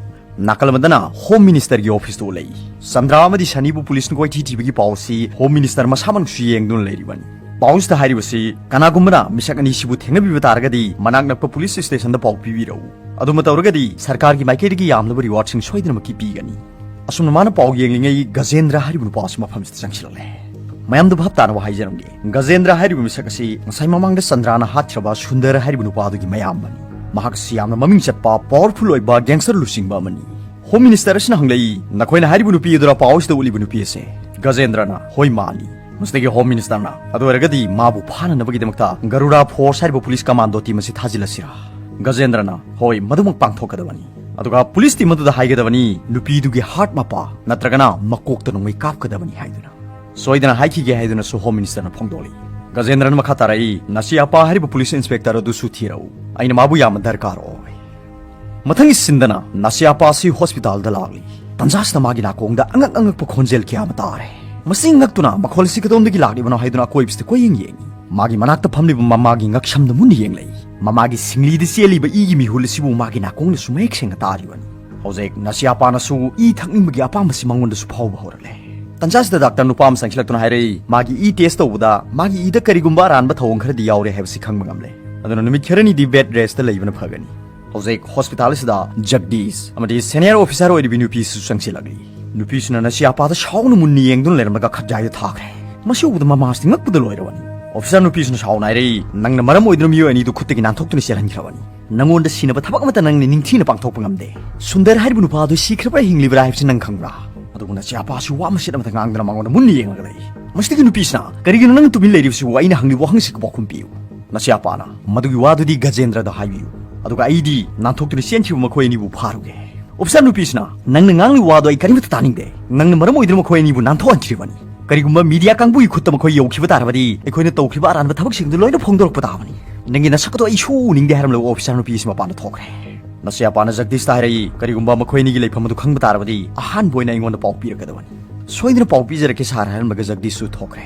ꯅꯥꯀꯜ ꯑꯃꯗꯅ ꯍꯣꯝ ꯃꯤꯅꯤꯁꯇꯔꯒꯤ ꯑꯣꯐꯤꯁꯇ ꯎꯠꯂꯛꯏ꯫ ꯆꯟꯗ꯭ꯔꯥ ꯑꯃꯗꯤ ꯁꯅꯤꯕꯨ ꯄꯨꯂꯤꯁꯅ ꯀꯣꯏꯊꯤ ꯊꯤꯕꯒꯤ ꯄꯥꯎ ꯑꯁꯤ ꯍꯣꯝ ꯃꯤꯅꯤꯁꯇꯔ ꯃꯁꯥꯃꯛꯅꯁꯨ ꯌꯦꯡꯗꯨꯅ ꯂꯩꯔꯤꯕꯅꯤ꯫ ꯄꯥꯎꯁꯤꯗ ꯍꯥꯏꯔꯤꯕꯁꯤ, ꯀꯅꯥꯒꯨꯝꯕꯅ ꯃꯤꯁꯛ ꯑꯅꯤꯁꯤꯕꯨ ꯊꯦꯡꯅꯕꯤꯕ ꯇꯥꯔꯒꯗꯤ ꯃꯅꯥꯛ ꯅꯛꯄ ꯄꯨꯂꯤꯁ ꯁ꯭ꯇꯦꯁꯟꯗ ꯄꯥꯎ ꯄꯤꯕꯤꯔꯛꯎ꯫ ꯑꯗꯨꯃ ꯇꯧꯔꯒꯗꯤ ꯁꯔꯀꯥꯔꯒꯤ ꯃꯥꯏꯀꯩꯗꯒꯤ ꯌꯥꯝꯂꯕ ꯔꯤꯋꯥꯔꯗꯁꯤꯡ ꯁꯣꯏꯗꯅꯃꯛꯀꯤ ꯄꯤꯒꯅꯤ꯫ ꯑꯁꯨꯝꯅ ꯃꯥꯅ ꯄꯥꯎ ꯌꯦꯡꯂꯤꯉꯩ ꯒꯖꯦꯟꯗ꯭ꯔ ꯍꯥꯏꯔꯤꯕ ꯅꯨꯄꯥ ꯑꯁꯤ ꯃꯐꯝꯁꯤꯗ ꯆꯪꯁꯤꯜꯂꯛꯂꯦ꯫ ꯃꯌꯥꯝꯗ ꯚꯥꯞ ꯇꯥꯅꯕ ꯍꯥꯏꯖꯔꯝꯒꯦ, ꯒꯖꯦꯟꯗ꯭ꯔ ꯍꯥꯏꯔꯤꯕ ꯃꯤꯁꯛ ꯑꯁꯤ ꯉꯁꯥꯏ ꯃꯃꯥꯡꯗ ꯆꯟꯗ꯭ꯔꯥꯅ ꯍꯥꯠꯈ꯭ꯔꯕ ꯁꯨꯟꯗꯔ ꯍꯥꯏꯔꯤꯕ ꯅꯨꯄꯥ ꯑꯗꯨꯒꯤ ꯃꯌꯥꯝꯕꯅꯤ꯫ ꯃꯍꯥꯛ ꯑꯁꯤ ꯌꯥꯝꯅ ꯃꯃꯤꯡ ꯆꯠꯄ ꯄꯥꯋꯔꯐꯨꯜ ꯑꯣꯏꯕ ꯒꯦꯡꯁꯇꯔ ꯂꯨꯆꯤꯡꯕ ꯑꯃꯅꯤ꯫ ꯍꯣꯝ ꯃꯤꯅꯤꯁꯇꯔ ꯑꯁꯤꯅ ꯍꯪꯂꯛꯏ, "ꯅꯈꯣꯏꯅ ꯍꯥꯏꯔꯤꯕ ꯅꯨꯄꯤ ꯑꯗꯨꯔ ꯄꯥꯎꯁꯤꯗ ꯎꯠꯂꯤꯕ ꯅꯨꯄꯤ ꯑꯁꯦ?" ꯒꯖꯦꯟꯗ꯭ꯔꯅ, "ꯍꯣꯏ, ꯃꯥꯅꯤ"꯫ ꯃꯁꯤꯗꯒꯤ ꯍꯣꯝ ꯃꯤꯅꯤꯁꯇꯔꯅ, "ꯑꯗꯨ ꯑꯣꯏꯔꯒꯗꯤ ꯃꯥꯕꯨ ꯐꯥꯅꯅꯕꯒꯤꯗꯃꯛꯇ ꯒꯔꯨꯔꯥ ꯐꯣꯔꯁ ꯍꯥꯏꯔꯤꯕ ꯄꯨꯂꯤꯁ ꯀꯃꯥꯟꯗꯣ ꯇꯤꯝ ꯑꯁꯤ ꯊꯥꯖꯤꯜꯂꯁꯤꯔꯥ?" ꯒꯖꯦꯟꯗ꯭ꯔꯅ, "ꯍꯣꯏ, ꯃꯗꯨꯃꯛ ꯄꯥꯡꯊꯣꯛꯀꯗꯕꯅꯤ꯫ ꯑꯗꯨꯒ ꯄꯨꯂꯤꯁ ꯇꯤꯝ ꯑꯗꯨꯗ ꯍꯥꯏꯒꯗꯕꯅꯤ, ꯅꯨꯄꯤꯗꯨꯒꯤ ꯍꯥꯔꯠ ꯃꯄꯥ ꯅꯠꯇ꯭ꯔꯒꯅ ꯃꯀꯣꯛꯇ ꯅꯣꯡꯃꯩ ꯀꯥꯞꯀꯗꯕꯅꯤ ꯍꯥꯏꯗꯨꯅ꯫ ꯁꯣꯏꯗꯅ ꯍꯥꯏꯈꯤꯒꯦ" ꯍꯥꯏꯗꯨꯅꯁꯨ ꯍꯣꯝ ꯃꯤꯅꯤꯁꯇꯔꯅ ꯐꯣꯡꯗꯣꯛꯂꯤ꯫ ꯒꯖꯦꯟꯗ꯭ꯔꯅ ꯃꯈꯥ ꯇꯥꯔꯛꯏ, "ꯅꯁꯤꯌꯥꯄꯥ ꯍꯥꯏꯔꯤꯕ ꯄꯨꯂꯤꯁ ꯏꯟꯁꯄꯦꯛꯇꯔ ꯑꯗꯨꯁꯨ ꯊꯤꯔꯛꯎ꯫ ꯑꯩꯅ ꯃꯥꯕꯨ ꯌꯥꯝꯅ ꯗꯔꯀꯥꯔ ꯑꯣꯏ"꯫ ꯃꯊꯪꯒꯤ ꯁꯤꯟꯗꯅ ꯅꯁꯤꯌꯥꯄꯥ ꯑꯁꯤ ꯍꯣꯁꯄꯤꯇꯥꯜꯗ ꯂꯥꯛꯂꯤ꯫ ꯇꯟꯖꯥꯁꯤꯗ ꯃꯥꯒꯤ ꯅꯥꯀꯣꯡꯗ ꯑꯉꯛ ꯑꯉꯛꯄ ꯈꯣꯟꯖꯦꯜ ꯀꯌꯥ ꯑꯃ ꯇꯥꯔꯦ꯫ ꯃꯁꯤ ꯉꯛꯇꯨꯅ ꯃꯈꯣꯜ ꯑꯁꯤ ꯀꯗꯣꯝꯗꯒꯤ ꯂꯥꯛꯂꯤꯕꯅꯣ ꯍꯥꯏꯗꯨꯅ ꯑꯀꯣꯏꯕꯁꯤꯗ ꯀꯣꯏꯌꯦꯡ ꯌꯦꯡꯉꯤ꯫ ꯃꯥꯒꯤ ꯃꯅꯥꯛꯇ ꯐꯝꯂꯤꯕ ꯃꯃꯥꯒꯤ ꯉꯛꯁꯝꯗ ꯃꯨꯟꯅ ꯌꯦꯡꯂꯛꯏ꯫ ꯃꯃꯥꯒꯤ ꯁꯤꯡꯂꯤꯗ ꯆꯦꯜꯂꯤꯕ ꯏꯒꯤ ꯃꯤꯍꯨꯜ ꯑꯁꯤꯕꯨ ꯃꯥꯒꯤ ꯅꯥꯀꯣꯡꯅꯁꯨ ꯃꯌꯦꯛ ꯁꯦꯡꯅ ꯇꯥꯔꯤꯕꯅꯤ꯫ ꯍꯧꯖꯤꯛ ꯅꯁꯤꯌꯥꯄꯥꯅꯁꯨ ꯏ ꯊꯛꯅꯤꯡꯕꯒꯤ ꯑꯄꯥꯝꯕꯁꯤ ꯃꯉꯣꯟꯗꯁꯨ ꯐꯥꯎꯕ ꯍꯧꯔꯛꯂꯦ꯫ ꯇꯟꯖꯥꯁꯤꯗ ꯗꯥꯛꯇꯔ ꯅꯨꯄꯥ ꯑꯃ ꯆꯪꯁꯤꯜꯂꯛꯇꯨꯅ ꯍꯥꯏꯔꯛꯏ, ꯃꯥꯒꯤ ꯏ ꯇꯦꯁ ꯇꯧꯕꯗ ꯃꯥꯒꯤ ꯏꯗ ꯀꯔꯤꯒꯨꯝꯕ ꯑꯔꯥꯟꯕ ꯊꯧꯑꯣꯡ ꯈꯔꯗꯤ ꯌꯥꯎꯔꯦ ꯍꯥꯏꯕꯁꯤ ꯈꯪꯕ ꯉꯝꯂꯦ꯫ ꯑꯗꯨꯅ ꯅꯨꯃꯤꯠ ꯈꯔꯅꯤꯗꯤ ꯕꯦꯗ ꯔꯦꯁꯇ ꯂꯩꯕꯅ ꯐꯒꯅꯤ꯫ ꯍꯧꯖꯤꯛ ꯍꯣꯁꯄꯤꯇꯥꯜ ꯑꯁꯤꯗ ꯖꯒꯗꯤꯁ ꯑꯃꯗꯤ ꯁꯦꯅꯤꯌꯔ ꯑꯣꯐꯤꯁꯥꯔ ꯑꯣꯏꯔꯤꯕꯤ ꯅꯨꯄꯤꯁꯤꯁꯨ ꯆꯪꯁꯤꯜꯂꯛꯂꯤ꯫ ꯅꯨꯄꯤꯁꯤꯅ ꯅꯁꯤꯌꯥꯄꯥꯗ ꯁꯥꯎꯅ ꯃꯨꯟꯅ ꯌꯦꯡꯗꯨꯅ ꯂꯩꯔꯝꯂꯒ ꯈꯠꯖꯥꯏꯗ ꯊꯥꯈ꯭ꯔꯦ꯫ ꯃꯁꯤ ꯎꯕꯗ ꯃꯃꯥꯁꯤ ꯉꯛꯄꯗ ꯂꯣꯏꯔꯕꯅꯤ꯫ ꯑꯣꯐꯤꯁꯥꯔ ꯅꯨꯄꯤꯁꯤꯅ ꯁꯥꯎꯅ ꯍꯥꯏꯔꯛꯏ, "ꯅꯪꯅ ꯃꯔꯝ ꯑꯣꯏꯗꯨꯅ ꯃꯤꯑꯣꯏ ꯑꯅꯤꯗꯨ ꯈꯨꯠꯇꯒꯤ ꯅꯥꯟꯊꯣꯛꯇꯨꯅ ꯆꯦꯜꯍꯟꯈ꯭ꯔꯕꯅꯤ꯫ ꯅꯪꯉꯣꯟꯗ ꯁꯤꯅꯕ ꯊꯕꯛ ꯑꯃꯠꯇ ꯅꯪꯅ ꯅꯤꯡꯊꯤꯅ ꯄꯥꯡꯊꯣꯛꯄ ꯉꯝꯗꯦ꯫ ꯁꯨꯟꯗꯔ ꯍꯥꯏꯔꯤꯕ ꯅꯨꯄꯥ ꯑꯗꯨ ꯁꯤꯈ꯭ꯔꯕ꯭ꯔꯥ ꯍꯤꯡꯂꯤꯕ꯭ꯔꯥ ꯍꯥꯏꯕꯁꯤ ꯅꯪ ꯈꯪꯕ꯭ꯔꯥ?" ꯑꯗꯨꯕꯨ ꯅꯁꯤꯌꯥꯄꯥꯁꯤ ꯋꯥ ꯃꯆꯦꯠ ꯑꯃꯠꯇ ꯉꯥꯡꯗꯅ ꯃꯉꯣꯟꯗ ꯃꯨꯟꯅ ꯌꯦꯡꯂꯒ ꯂꯩ꯫ ꯃꯁꯤꯗꯒꯤ ꯅꯨꯄꯤꯁꯤꯅ, "ꯀꯔꯤꯒꯤꯅꯣ ꯅꯪꯅ ꯇꯨꯃꯤꯟ ꯂꯩꯔꯤꯕꯁꯤꯕꯨ? ꯑꯩꯅ ꯍꯪꯂꯤꯕ ꯋꯥꯍꯪꯁꯤꯒꯤ ꯄꯥꯎꯈꯨꯝ ꯄꯤꯌꯨ"꯫ ꯅꯁꯤꯌꯥꯄꯥꯅ, "ꯃꯗꯨꯒꯤ ꯋꯥꯗꯨꯗꯤ ꯒꯖꯦꯟꯗ꯭ꯔꯗ ꯍꯥꯏꯕꯤꯌꯨ, ꯑꯗꯨꯒ ꯑꯩꯗꯤ ꯅꯥꯟꯊꯣꯛꯇꯨꯅ ꯆꯦꯟꯈꯤꯕ ꯃꯈꯣꯏ ꯑꯅꯤꯕꯨ ꯐꯥꯔꯨꯒꯦ"꯫ ꯑꯣꯐꯤꯁꯥꯔ ꯅꯨꯄꯤꯁꯤꯅ, "ꯅꯪꯅ ꯉꯥꯡꯂꯤꯕ ꯋꯥꯗꯣ ꯑꯩ ꯀꯔꯤꯃꯠꯇ ꯇꯥꯅꯤꯡꯗꯦ꯫ ꯅꯪꯅ ꯃꯔꯝ ꯑꯣꯏꯗꯨꯅ ꯃꯈꯣꯏ ꯑꯅꯤꯕꯨ ꯅꯥꯟꯊꯣꯛꯍꯟꯈꯤꯕꯅꯤ꯫ ꯀꯔꯤꯒꯨꯝꯕ ꯃꯤꯗꯤꯌꯥ ꯀꯥꯡꯕꯨꯒꯤ ꯈꯨꯠꯇ ꯃꯈꯣꯏ ꯌꯧꯈꯤꯕ ꯇꯥꯔꯕꯗꯤ ꯑꯩꯈꯣꯏꯅ ꯇꯧꯈꯤꯕ ꯑꯔꯥꯟꯕ ꯊꯕꯛꯁꯤꯡꯗꯨ ꯂꯣꯏꯅ ꯐꯣꯡꯗꯣꯔꯛꯄ ꯇꯥꯕꯅꯤ꯫ ꯅꯪꯒꯤ ꯅꯁꯛ ꯑꯗꯣ ꯑꯩ ꯁꯨꯡꯎ ꯎꯅꯤꯡꯗꯦ" ꯍꯥꯏꯔꯝꯂꯒ ꯑꯣꯐꯤꯁꯥꯔ ꯅꯨꯄꯤ ꯑꯁꯤ ꯃꯄꯥꯟꯗ ꯊꯣꯛꯈ꯭ꯔꯦ꯫ ꯅꯁꯤꯌꯥꯄꯥꯅ ꯖꯒꯗꯤꯁꯇ ꯍꯥꯏꯔꯛꯏ, "ꯀꯔꯤꯒꯨꯝꯕ ꯃꯈꯣꯏ ꯑꯅꯤꯒꯤ ꯂꯩꯐꯝ ꯑꯗꯨ ꯈꯪꯕ ꯇꯥꯔꯕꯗꯤ ꯑꯍꯥꯟꯕ ꯑꯣꯏꯅ ꯑꯩꯉꯣꯟꯗ ꯄꯥꯎ ꯄꯤꯔꯛꯀꯗꯕꯅꯤ꯫ ꯁꯣꯏꯗꯅ ꯄꯥꯎ ꯄꯤꯖꯔꯛꯀꯦ ꯁꯥꯔ" ꯍꯥꯏꯔꯝꯂꯒ ꯖꯒꯗꯤꯁꯁꯨ ꯊꯣꯛꯈ꯭ꯔꯦ꯫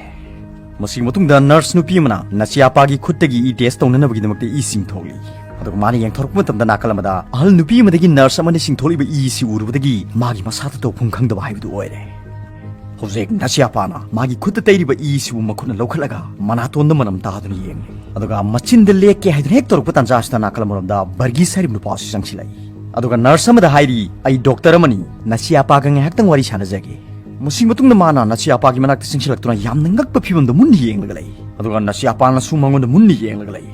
ꯃꯁꯤꯒꯤ ꯃꯇꯨꯡꯗ ꯅꯔꯁ ꯅꯨꯄꯤ ꯑꯃꯅ ꯅꯁꯤꯌꯥꯄꯥꯒꯤ ꯈꯨꯠꯇꯒꯤ ꯏ ꯇꯦꯁ ꯇꯧꯅꯅꯕꯒꯤꯗꯃꯛꯇ ꯏ ꯆꯤꯡꯊꯣꯛꯂꯤ꯫ ꯑꯗꯨꯒ ꯃꯥꯅ ꯌꯦꯡꯊꯣꯔꯛꯄ ꯃꯇꯝꯗ ꯅꯥꯀꯜ ꯑꯃꯗ ꯑꯍꯜ ꯅꯨꯄꯤ ꯑꯃꯗꯒꯤ ꯅꯔꯁ ꯑꯃꯅ ꯆꯤꯡꯊꯣꯛꯂꯤꯕ ꯏ ꯑꯁꯤ ꯎꯔꯨꯕꯗꯒꯤ ꯃꯥꯒꯤ ꯃꯁꯥꯗ ꯇꯧꯐꯝ ꯈꯪꯗꯕ ꯍꯥꯏꯕꯗꯨ ꯑꯣꯏꯔꯦ꯫ ꯍꯧꯖꯤꯛ ꯅꯁꯤꯌꯥꯄꯥꯅ ꯃꯥꯒꯤ ꯈꯨꯠꯇ ꯇꯩꯔꯤꯕ ꯏ ꯑꯁꯤꯕꯨ ꯃꯈꯨꯠꯅ ꯂꯧꯈꯠꯂꯒ ꯃꯅꯥꯇꯣꯟꯗ ꯃꯅꯝ ꯇꯥꯗꯨꯅ ꯌꯦꯡꯂꯤ꯫ ꯑꯗꯨꯒ ꯃꯆꯤꯟꯗ ꯂꯦꯛꯀꯦ ꯍꯥꯏꯗꯨꯅ ꯍꯦꯛ ꯇꯧꯔꯛꯄ ꯇꯥꯟꯖꯥ ꯑꯁꯤꯗ ꯅꯥꯀꯜ ꯑꯃꯔꯣꯝꯗ ꯕꯔꯒꯤꯁ ꯍꯥꯏꯔꯤꯕ ꯅꯨꯄꯥ ꯑꯁꯤ ꯆꯪꯁꯤꯜꯂꯛꯏ꯫ ꯑꯗꯨꯒ ꯅꯔꯁ ꯑꯃꯗ ꯍꯥꯏꯔꯤ, "ꯑꯩ ꯗꯣꯛꯇꯔ ꯑꯃꯅꯤ, ꯅꯁꯤꯌꯥꯄꯥꯒ ꯉꯥꯏꯍꯥꯛꯇꯪ ꯋꯥꯔꯤ ꯁꯥꯟꯅꯖꯒꯦ"꯫ ꯃꯁꯤꯒꯤ ꯃꯇꯨꯡꯗ ꯃꯥꯅ ꯅꯁꯤꯌꯥꯄꯥꯒꯤ ꯃꯅꯥꯛꯇ ꯆꯪꯁꯤꯜꯂꯛꯇꯨꯅ ꯌꯥꯝꯅ ꯉꯛꯄ ꯐꯤꯕꯝꯗ ꯃꯨꯟꯅ ꯌꯦꯡꯂꯒ ꯂꯩ꯫ ꯑꯗꯨꯒ ꯅꯁꯤꯌꯥꯄꯥꯅꯁꯨ ꯃꯉꯣꯟꯗ ꯃꯨꯟꯅ ꯌꯦꯡꯂꯒ ꯂꯩ꯫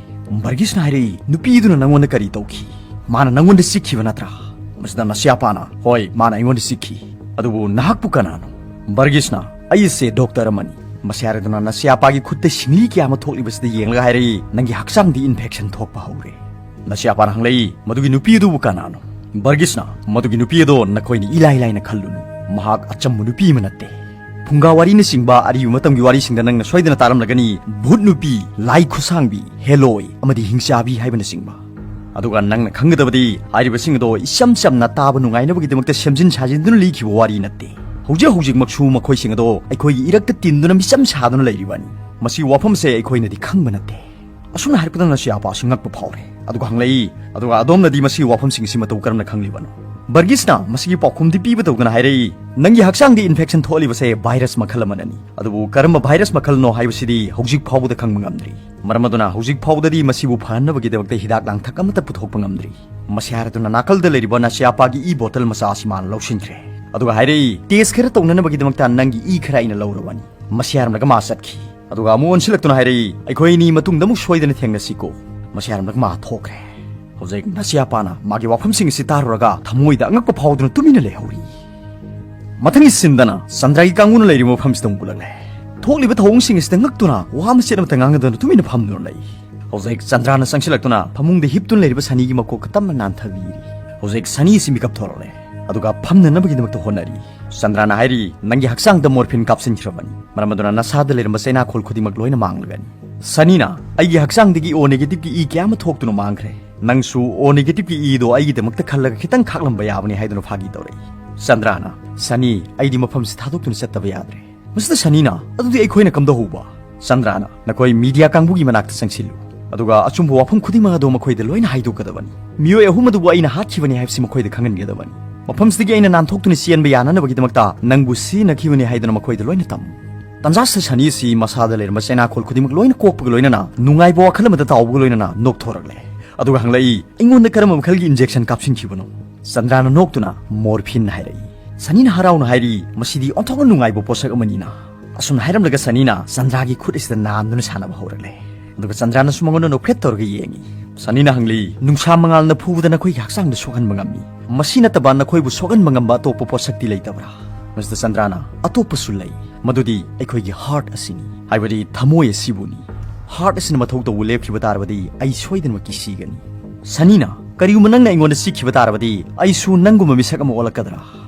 ꯕꯔꯒꯤꯁꯅ ꯍꯥꯏꯔꯛꯏ, "ꯅꯨꯄꯤꯗꯨꯅ ꯅꯪꯉꯣꯟꯗ ꯀꯔꯤ ꯇꯧꯈꯤ? ꯃꯥꯅ ꯅꯪꯉꯣꯟꯗ ꯆꯤꯛꯈꯤꯕ ꯅꯠꯇ꯭ꯔꯥ?" ꯃꯁꯤꯗ ꯅꯁꯤꯌꯥꯄꯥꯅ, "ꯍꯣꯏ, ꯃꯥꯅ ꯑꯩꯉꯣꯟꯗ ꯆꯤꯛꯈꯤ꯫ ꯑꯗꯨꯕꯨ ꯅꯍꯥꯛꯄꯨ ꯀꯅꯥꯅꯣ?" ꯕꯔꯒꯤꯁꯅ, "ꯑꯩꯁꯦ ꯗꯣꯛꯇꯔ ꯑꯃꯅꯤ"꯫ ꯃꯁꯤ ꯍꯥꯏꯔꯗꯨꯅ ꯅꯁꯤꯌꯥꯄꯥꯒꯤ ꯈꯨꯠꯇ ꯁꯤꯡꯂꯤ ꯀꯌꯥ ꯑꯃ ꯊꯣꯛꯂꯤꯕꯁꯤꯗ ꯌꯦꯡꯂꯒ ꯍꯥꯏꯔꯛꯏ, "ꯅꯪꯒꯤ ꯍꯛꯆꯥꯡꯗꯤ ꯏꯟꯐꯦꯛꯁꯟ ꯊꯣꯛꯄ ꯍꯧꯔꯦ"꯫ ꯅꯁꯤꯌꯥꯄꯥꯅ ꯍꯪꯂꯛꯏ, "ꯃꯗꯨꯒꯤ ꯅꯨꯄꯤ ꯑꯗꯨꯕꯨ ꯀꯅꯥꯅꯣ?" ꯕꯔꯒꯤꯁꯅ, "ꯃꯗꯨꯒꯤ ꯅꯨꯄꯤ ꯑꯗꯣ ꯅꯈꯣꯏꯅ ꯏꯂꯥꯏ ꯂꯥꯏꯅ ꯈꯜꯂꯨꯅꯨ꯫ ꯃꯍꯥꯛ ꯑꯆꯝꯕ ꯅꯨꯄꯤ ꯑꯃ ꯅꯠꯇꯦ꯫ ꯐꯨꯡꯒꯥ ꯋꯥꯔꯤꯅꯆꯤꯡꯕ ꯑꯔꯤꯕ ꯃꯇꯝꯒꯤ ꯋꯥꯔꯤꯁꯤꯡꯗ ꯅꯪꯅ ꯁꯣꯏꯗꯅ ꯇꯥꯔꯝꯂꯒꯅꯤ, ꯚꯨꯠ ꯅꯨꯄꯤ, ꯂꯥꯏ ꯈꯨꯁꯥꯡꯕꯤ, ꯍꯦꯂꯣꯏ ꯑꯃꯗꯤ ꯍꯤꯡꯆꯥꯕꯤ ꯍꯥꯏꯕꯅꯆꯤꯡꯕ꯫ ꯑꯗꯨꯒ ꯅꯪꯅ ꯈꯪꯒꯗꯕꯗꯤ ꯍꯥꯏꯔꯤꯕꯁꯤꯡ ꯑꯗꯣ ꯏꯆꯝ ꯆꯝꯅ ꯇꯥꯕ ꯅꯨꯡꯉꯥꯏꯅꯕꯒꯤꯗꯃꯛꯇ ꯁꯦꯝꯖꯤꯟ ꯁꯥꯖꯤꯟꯗꯨꯅ ꯂꯤꯈꯤꯕ ꯋꯥꯔꯤ ꯅꯠꯇꯦ꯫ ꯍꯧꯖꯤꯛ ꯍꯧꯖꯤꯛꯃꯛꯁꯨ ꯃꯈꯣꯏꯁꯤꯡ ꯑꯗꯣ ꯑꯩꯈꯣꯏꯒꯤ ꯏꯔꯛꯇ ꯇꯤꯟꯗꯨꯅ ꯃꯤꯆꯝ ꯁꯥꯗꯨꯅ ꯂꯩꯔꯤꯕꯅꯤ꯫ ꯃꯁꯤꯒꯤ ꯋꯥꯐꯝꯁꯦ ꯑꯩꯈꯣꯏꯅꯗꯤ ꯈꯪꯕ ꯅꯠꯇꯦ"꯫ ꯑꯁꯨꯝꯅ ꯍꯥꯏꯔꯛꯄꯗ ꯅꯁꯤꯌꯥꯄꯥꯁꯤ ꯉꯛꯄ ꯐꯥꯎꯔꯦ꯫ ꯑꯗꯨꯒ ꯍꯪꯂꯛꯏ, "ꯑꯗꯨꯒ ꯑꯗꯣꯝꯅꯗꯤ ꯃꯁꯤꯒꯤ ꯋꯥꯐꯝꯁꯤꯡ ꯑꯁꯤ ꯃꯇꯧ ꯀꯔꯝꯅ ꯈꯪꯂꯤꯕꯅꯣ?" ꯕꯔꯒꯤꯁꯅ ꯃꯁꯤꯒꯤ ꯄꯥꯎꯈꯨꯝꯗꯤ ꯄꯤꯕ ꯇꯧꯗꯅ ꯍꯥꯏꯔꯛꯏ, "ꯅꯪꯒꯤ ꯍꯛꯆꯥꯡꯗ ꯏꯟꯐꯦꯛꯁꯟ ꯊꯣꯛꯍꯜꯂꯤꯕꯁꯦ ꯚꯥꯏꯔꯁ ꯃꯈꯜ ꯑꯃꯅꯅꯤ꯫ ꯑꯗꯨꯕꯨ ꯀꯔꯝꯕ ꯚꯥꯏꯔꯁ ꯃꯈꯜꯅꯣ ꯍꯥꯏꯕꯁꯤꯗꯤ ꯍꯧꯖꯤꯛ ꯐꯥꯎꯕꯗ ꯈꯪꯕ ꯉꯝꯗ꯭ꯔꯤ꯫ ꯃꯔꯝ ꯑꯗꯨꯅ ꯍꯧꯖꯤꯛ ꯐꯥꯎꯕꯗꯗꯤ ꯃꯁꯤꯕꯨ ꯐꯍꯟꯅꯕꯒꯤꯗꯃꯛꯇ ꯍꯤꯗꯥꯛ ꯂꯥꯡꯊꯛ ꯑꯃꯠꯇ ꯄꯨꯊꯣꯛꯄ ꯉꯝꯗ꯭ꯔꯤ"꯫ ꯃꯁꯤ ꯍꯥꯏꯔꯗꯨꯅ ꯅꯥꯀꯜꯗ ꯂꯩꯔꯤꯕ ꯅꯁꯤꯌꯥꯄꯥꯒꯤ ꯏ ꯕꯣꯇꯜ ꯃꯆꯥ ꯑꯁꯤ ꯃꯥꯅ ꯂꯧꯁꯤꯟꯈ꯭ꯔꯦ꯫ ꯑꯗꯨꯒ ꯍꯥꯏꯔꯛꯏ, "ꯇꯦꯁ ꯈꯔ ꯇꯧꯅꯅꯕꯒꯤꯗꯃꯛꯇ ꯅꯪꯒꯤ ꯏ ꯈꯔ ꯑꯩꯅ ꯂꯧꯔꯕꯅꯤ"꯫ ꯃꯁꯤ ꯍꯥꯏꯔꯝꯂꯒ ꯃꯥ ꯆꯠꯈꯤ꯫ ꯑꯗꯨꯒ ꯑꯃꯨꯛ ꯑꯣꯟꯁꯤꯜꯂꯛꯇꯨꯅ ꯍꯥꯏꯔꯛꯏ, "ꯑꯩꯈꯣꯏ ꯑꯅꯤ ꯃꯇꯨꯡꯗ ꯑꯃꯨꯛ ꯁꯣꯏꯗꯅ ꯊꯦꯡꯅꯁꯤꯀꯣ"꯫ ꯃꯁꯤ ꯍꯥꯏꯔꯝꯂꯒ ꯃꯥ ꯊꯣꯛꯈ꯭ꯔꯦ꯫ ꯍꯧꯖꯤꯛ ꯅꯁꯤꯌꯥꯄꯥꯅ ꯃꯥꯒꯤ ꯋꯥꯐꯝꯁꯤꯡ ꯑꯁꯤ ꯇꯥꯔꯨꯔꯒ ꯊꯃꯣꯏꯗ ꯑꯉꯛꯄ ꯐꯥꯎꯗꯨꯅ ꯇꯨꯃꯤꯟꯅ ꯂꯩꯍꯧꯔꯤ꯫ ꯃꯊꯪꯒꯤ ꯁꯤꯟꯗꯅ ꯆꯟꯗ꯭ꯔꯒꯤ ꯀꯥꯡꯕꯨꯅ ꯂꯩꯔꯤꯕ ꯃꯐꯝꯁꯤꯗ ꯑꯃꯨꯛ ꯄꯨꯜꯂꯛꯂꯦ꯫ ꯊꯣꯛꯂꯤꯕ ꯊꯧꯑꯣꯡꯁꯤꯡ ꯑꯁꯤꯗ ꯉꯛꯇꯨꯅ ꯋꯥ ꯃꯆꯦꯠ ꯑꯃꯠꯇ ꯉꯥꯡꯅꯗꯅ ꯇꯨꯃꯤꯟꯅ ꯐꯝꯗꯨꯅ ꯂꯩ꯫ ꯍꯧꯖꯤꯛ ꯆꯟꯗ꯭ꯔꯥꯅ ꯆꯪꯁꯤꯜꯂꯛꯇꯨꯅ ꯐꯃꯨꯡꯗ ꯍꯤꯞꯇꯨꯅ ꯂꯩꯔꯤꯕ ꯁꯅꯤꯒꯤ ꯃꯀꯣꯛ ꯇꯞꯅ ꯅꯥꯟꯊꯕꯤꯔꯤ꯫ ꯍꯧꯖꯤꯛ ꯁꯅꯤꯁꯤ ꯃꯤꯀꯞ ꯊꯣꯔꯛꯂꯦ, ꯑꯗꯨꯒ ꯐꯝꯅꯅꯕꯒꯤꯗꯃꯛꯇ ꯍꯣꯠꯅꯔꯤ꯫ ꯆꯟꯗ꯭ꯔꯥꯅ ꯍꯥꯏꯔꯤ, "ꯅꯪꯒꯤ ꯍꯛꯆꯥꯡꯗ ꯃꯣꯔꯐꯤꯟ ꯀꯥꯞꯁꯤꯟꯈ꯭ꯔꯕꯅꯤ, ꯃꯔꯝ ꯑꯗꯨꯅ ꯅꯁꯥꯗ ꯂꯩꯔꯝꯕ ꯆꯩꯅꯥꯈꯣꯜ ꯈꯨꯗꯤꯡꯃꯛ ꯂꯣꯏꯅ ꯃꯥꯡꯂꯒꯅꯤ"꯫ ꯁꯅꯤꯅ, "ꯑꯩꯒꯤ ꯍꯛꯆꯥꯡꯗꯒꯤ ꯑꯣ ꯅꯦꯒꯦꯇꯤꯚꯀꯤ ꯏ ꯀꯌꯥ ꯑꯃ ꯊꯣꯛꯇꯨꯅ ꯃꯥꯡꯈ꯭ꯔꯦ, ꯅꯪꯁꯨ ꯑꯣ ꯅꯦꯒꯦꯇꯤꯚꯀꯤ ꯏꯗꯣ ꯑꯩꯒꯤꯗꯃꯛꯇ ꯈꯜꯂꯒ ꯈꯤꯇꯪ ꯈꯥꯛꯂꯝꯕ ꯌꯥꯕꯅꯤ" ꯍꯥꯏꯗꯨꯅ ꯐꯥꯒꯤ ꯇꯧꯔꯛꯏ꯫ ꯆꯟꯗ꯭ꯔꯥꯅ, "ꯁꯅꯤ, ꯑꯩꯗꯤ ꯃꯐꯝꯁꯤ ꯊꯥꯗꯣꯛꯇꯨꯅ ꯆꯠꯇꯕ ꯌꯥꯗ꯭ꯔꯦ"꯫ ꯃꯁꯤꯗ ꯁꯅꯤꯅ, "ꯑꯗꯨꯗꯤ ꯑꯩꯈꯣꯏꯅ ꯀꯝꯗꯧꯍꯧꯕ?" ꯆꯟꯗ꯭ꯔꯥꯅ, "ꯅꯈꯣꯏ ꯃꯤꯗꯤꯌꯥ ꯀꯥꯡꯕꯨꯒꯤ ꯃꯅꯥꯛꯇ ꯆꯪꯁꯤꯜꯂꯨ, ꯑꯗꯨꯒ ꯑꯆꯨꯝꯕ ꯋꯥꯐꯝ ꯈꯨꯗꯤꯡꯃꯛ ꯑꯗꯨ ꯃꯈꯣꯏꯗ ꯂꯣꯏꯅ ꯍꯥꯏꯗꯣꯛꯀꯗꯕꯅꯤ꯫ ꯃꯤꯑꯣꯏ ꯑꯍꯨꯝ ꯑꯗꯨꯕꯨ ꯑꯩꯅ ꯍꯥꯠꯈꯤꯕꯅꯤ ꯍꯥꯏꯕꯁꯤ ꯃꯈꯣꯏꯗ ꯈꯪꯍꯟꯒꯗꯕꯅꯤ꯫ ꯃꯐꯝꯁꯤꯗꯒꯤ ꯑꯩꯅ ꯅꯥꯟꯊꯣꯛꯇꯨꯅ ꯆꯦꯟꯕ ꯌꯥꯅꯅꯕꯒꯤꯗꯃꯛꯇ ꯅꯪꯕꯨ ꯁꯤꯖꯤꯟꯅꯈꯤꯕꯅꯤ ꯍꯥꯏꯗꯨꯅ ꯃꯈꯣꯏꯗ ꯂꯣꯏꯅ ꯇꯝꯃꯨ"꯫ ꯇꯟꯖꯥꯁꯤꯗ ꯁꯅꯤꯁꯤ ꯃꯁꯥꯗ ꯂꯩꯔꯝꯕ ꯆꯩꯅꯥꯈꯣꯜ ꯈꯨꯗꯤꯡꯃꯛ ꯂꯣꯏꯅ ꯀꯣꯛꯄꯒ ꯂꯣꯏꯅꯅ ꯅꯨꯡꯉꯥꯏꯕ ꯋꯥꯈꯜ ꯑꯃꯗ ꯇꯥꯎꯕꯒ ꯂꯣꯏꯅꯅ ꯅꯣꯛꯊꯣꯔꯛꯂꯦ꯫ ꯑꯗꯨꯒ ꯍꯪꯂꯛꯏ, "ꯑꯩꯉꯣꯟꯗ ꯀꯔꯝꯕ ꯃꯈꯜꯒꯤ ꯏꯟꯖꯦꯛꯁꯟ ꯀꯥꯞꯁꯤꯟꯈꯤꯕꯅꯣ?" ꯆꯟꯗ꯭ꯔꯥꯅ ꯅꯣꯛꯇꯨꯅ, "ꯃꯣꯔꯐꯤꯟ" ꯍꯥꯏꯔꯛꯏ꯫ ꯁꯅꯤꯅ ꯍꯔꯥꯎꯅ ꯍꯥꯏꯔꯤ, "ꯃꯁꯤꯗꯤ ꯑꯣꯟꯊꯣꯛꯅ ꯅꯨꯡꯉꯥꯏꯕ ꯄꯣꯠꯁꯛ ꯑꯃꯅꯤꯅ"꯫ ꯑꯁꯨꯝꯅ ꯍꯥꯏꯔꯝꯂꯒ ꯁꯅꯤꯅ ꯆꯟꯗ꯭ꯔꯥꯒꯤ ꯈꯨꯠ ꯑꯁꯤꯗ ꯅꯥꯟꯗꯨꯅ ꯁꯥꯟꯅꯕ ꯍꯧꯔꯛꯂꯦ꯫ ꯑꯗꯨꯒ ꯆꯟꯗ꯭ꯔꯥꯅꯁꯨ ꯃꯉꯣꯟꯗ ꯅꯣꯛꯐꯦꯠ ꯇꯧꯔꯒ ꯌꯦꯡꯉꯤ꯫ ꯁꯅꯤꯅ ꯍꯪꯂꯤ, "ꯅꯨꯡꯁꯥ ꯃꯉꯥꯜꯅ ꯐꯨꯕꯗ ꯅꯈꯣꯏꯒꯤ ꯍꯛꯆꯥꯡꯗ ꯁꯣꯛꯍꯟꯕ ꯉꯝꯃꯤ꯫ ꯃꯁꯤ ꯅꯠꯇꯕ ꯅꯈꯣꯏꯕꯨ ꯁꯣꯛꯍꯟꯕ ꯉꯝꯕ ꯑꯇꯣꯞꯄ ꯄꯣꯠꯁꯛꯇꯤ ꯂꯩꯇꯕ꯭ꯔꯥ?" ꯃꯁꯤꯗ ꯆꯟꯗ꯭ꯔꯥꯅ, "ꯑꯇꯣꯞꯄꯁꯨ ꯂꯩ, ꯃꯗꯨꯗꯤ ꯑꯩꯈꯣꯏꯒꯤ ꯍꯥꯔꯠ ꯑꯁꯤꯅꯤ, ꯍꯥꯏꯕꯗꯤ ꯊꯃꯣꯏ ꯑꯁꯤꯕꯨꯅꯤ꯫ ꯍꯥꯔꯠ ꯑꯁꯤꯅ ꯃꯊꯧ ꯇꯧꯕ ꯂꯦꯞꯈꯤꯕ ꯇꯥꯔꯕꯗꯤ ꯑꯩ ꯁꯣꯏꯗꯅꯃꯛꯀꯤ ꯁꯤꯒꯅꯤ"꯫ ꯁꯅꯤꯅ, "ꯀꯔꯤꯒꯨꯝꯕ ꯅꯪꯅ ꯑꯩꯉꯣꯟꯗ ꯆꯤꯛꯈꯤꯕ ꯇꯥꯔꯕꯗꯤ ꯑꯩꯁꯨ ꯅꯪꯒꯨꯝꯕ ꯃꯤꯁꯛ ꯑꯃ ꯑꯣꯜꯂꯛꯀꯗ꯭ꯔꯥ?"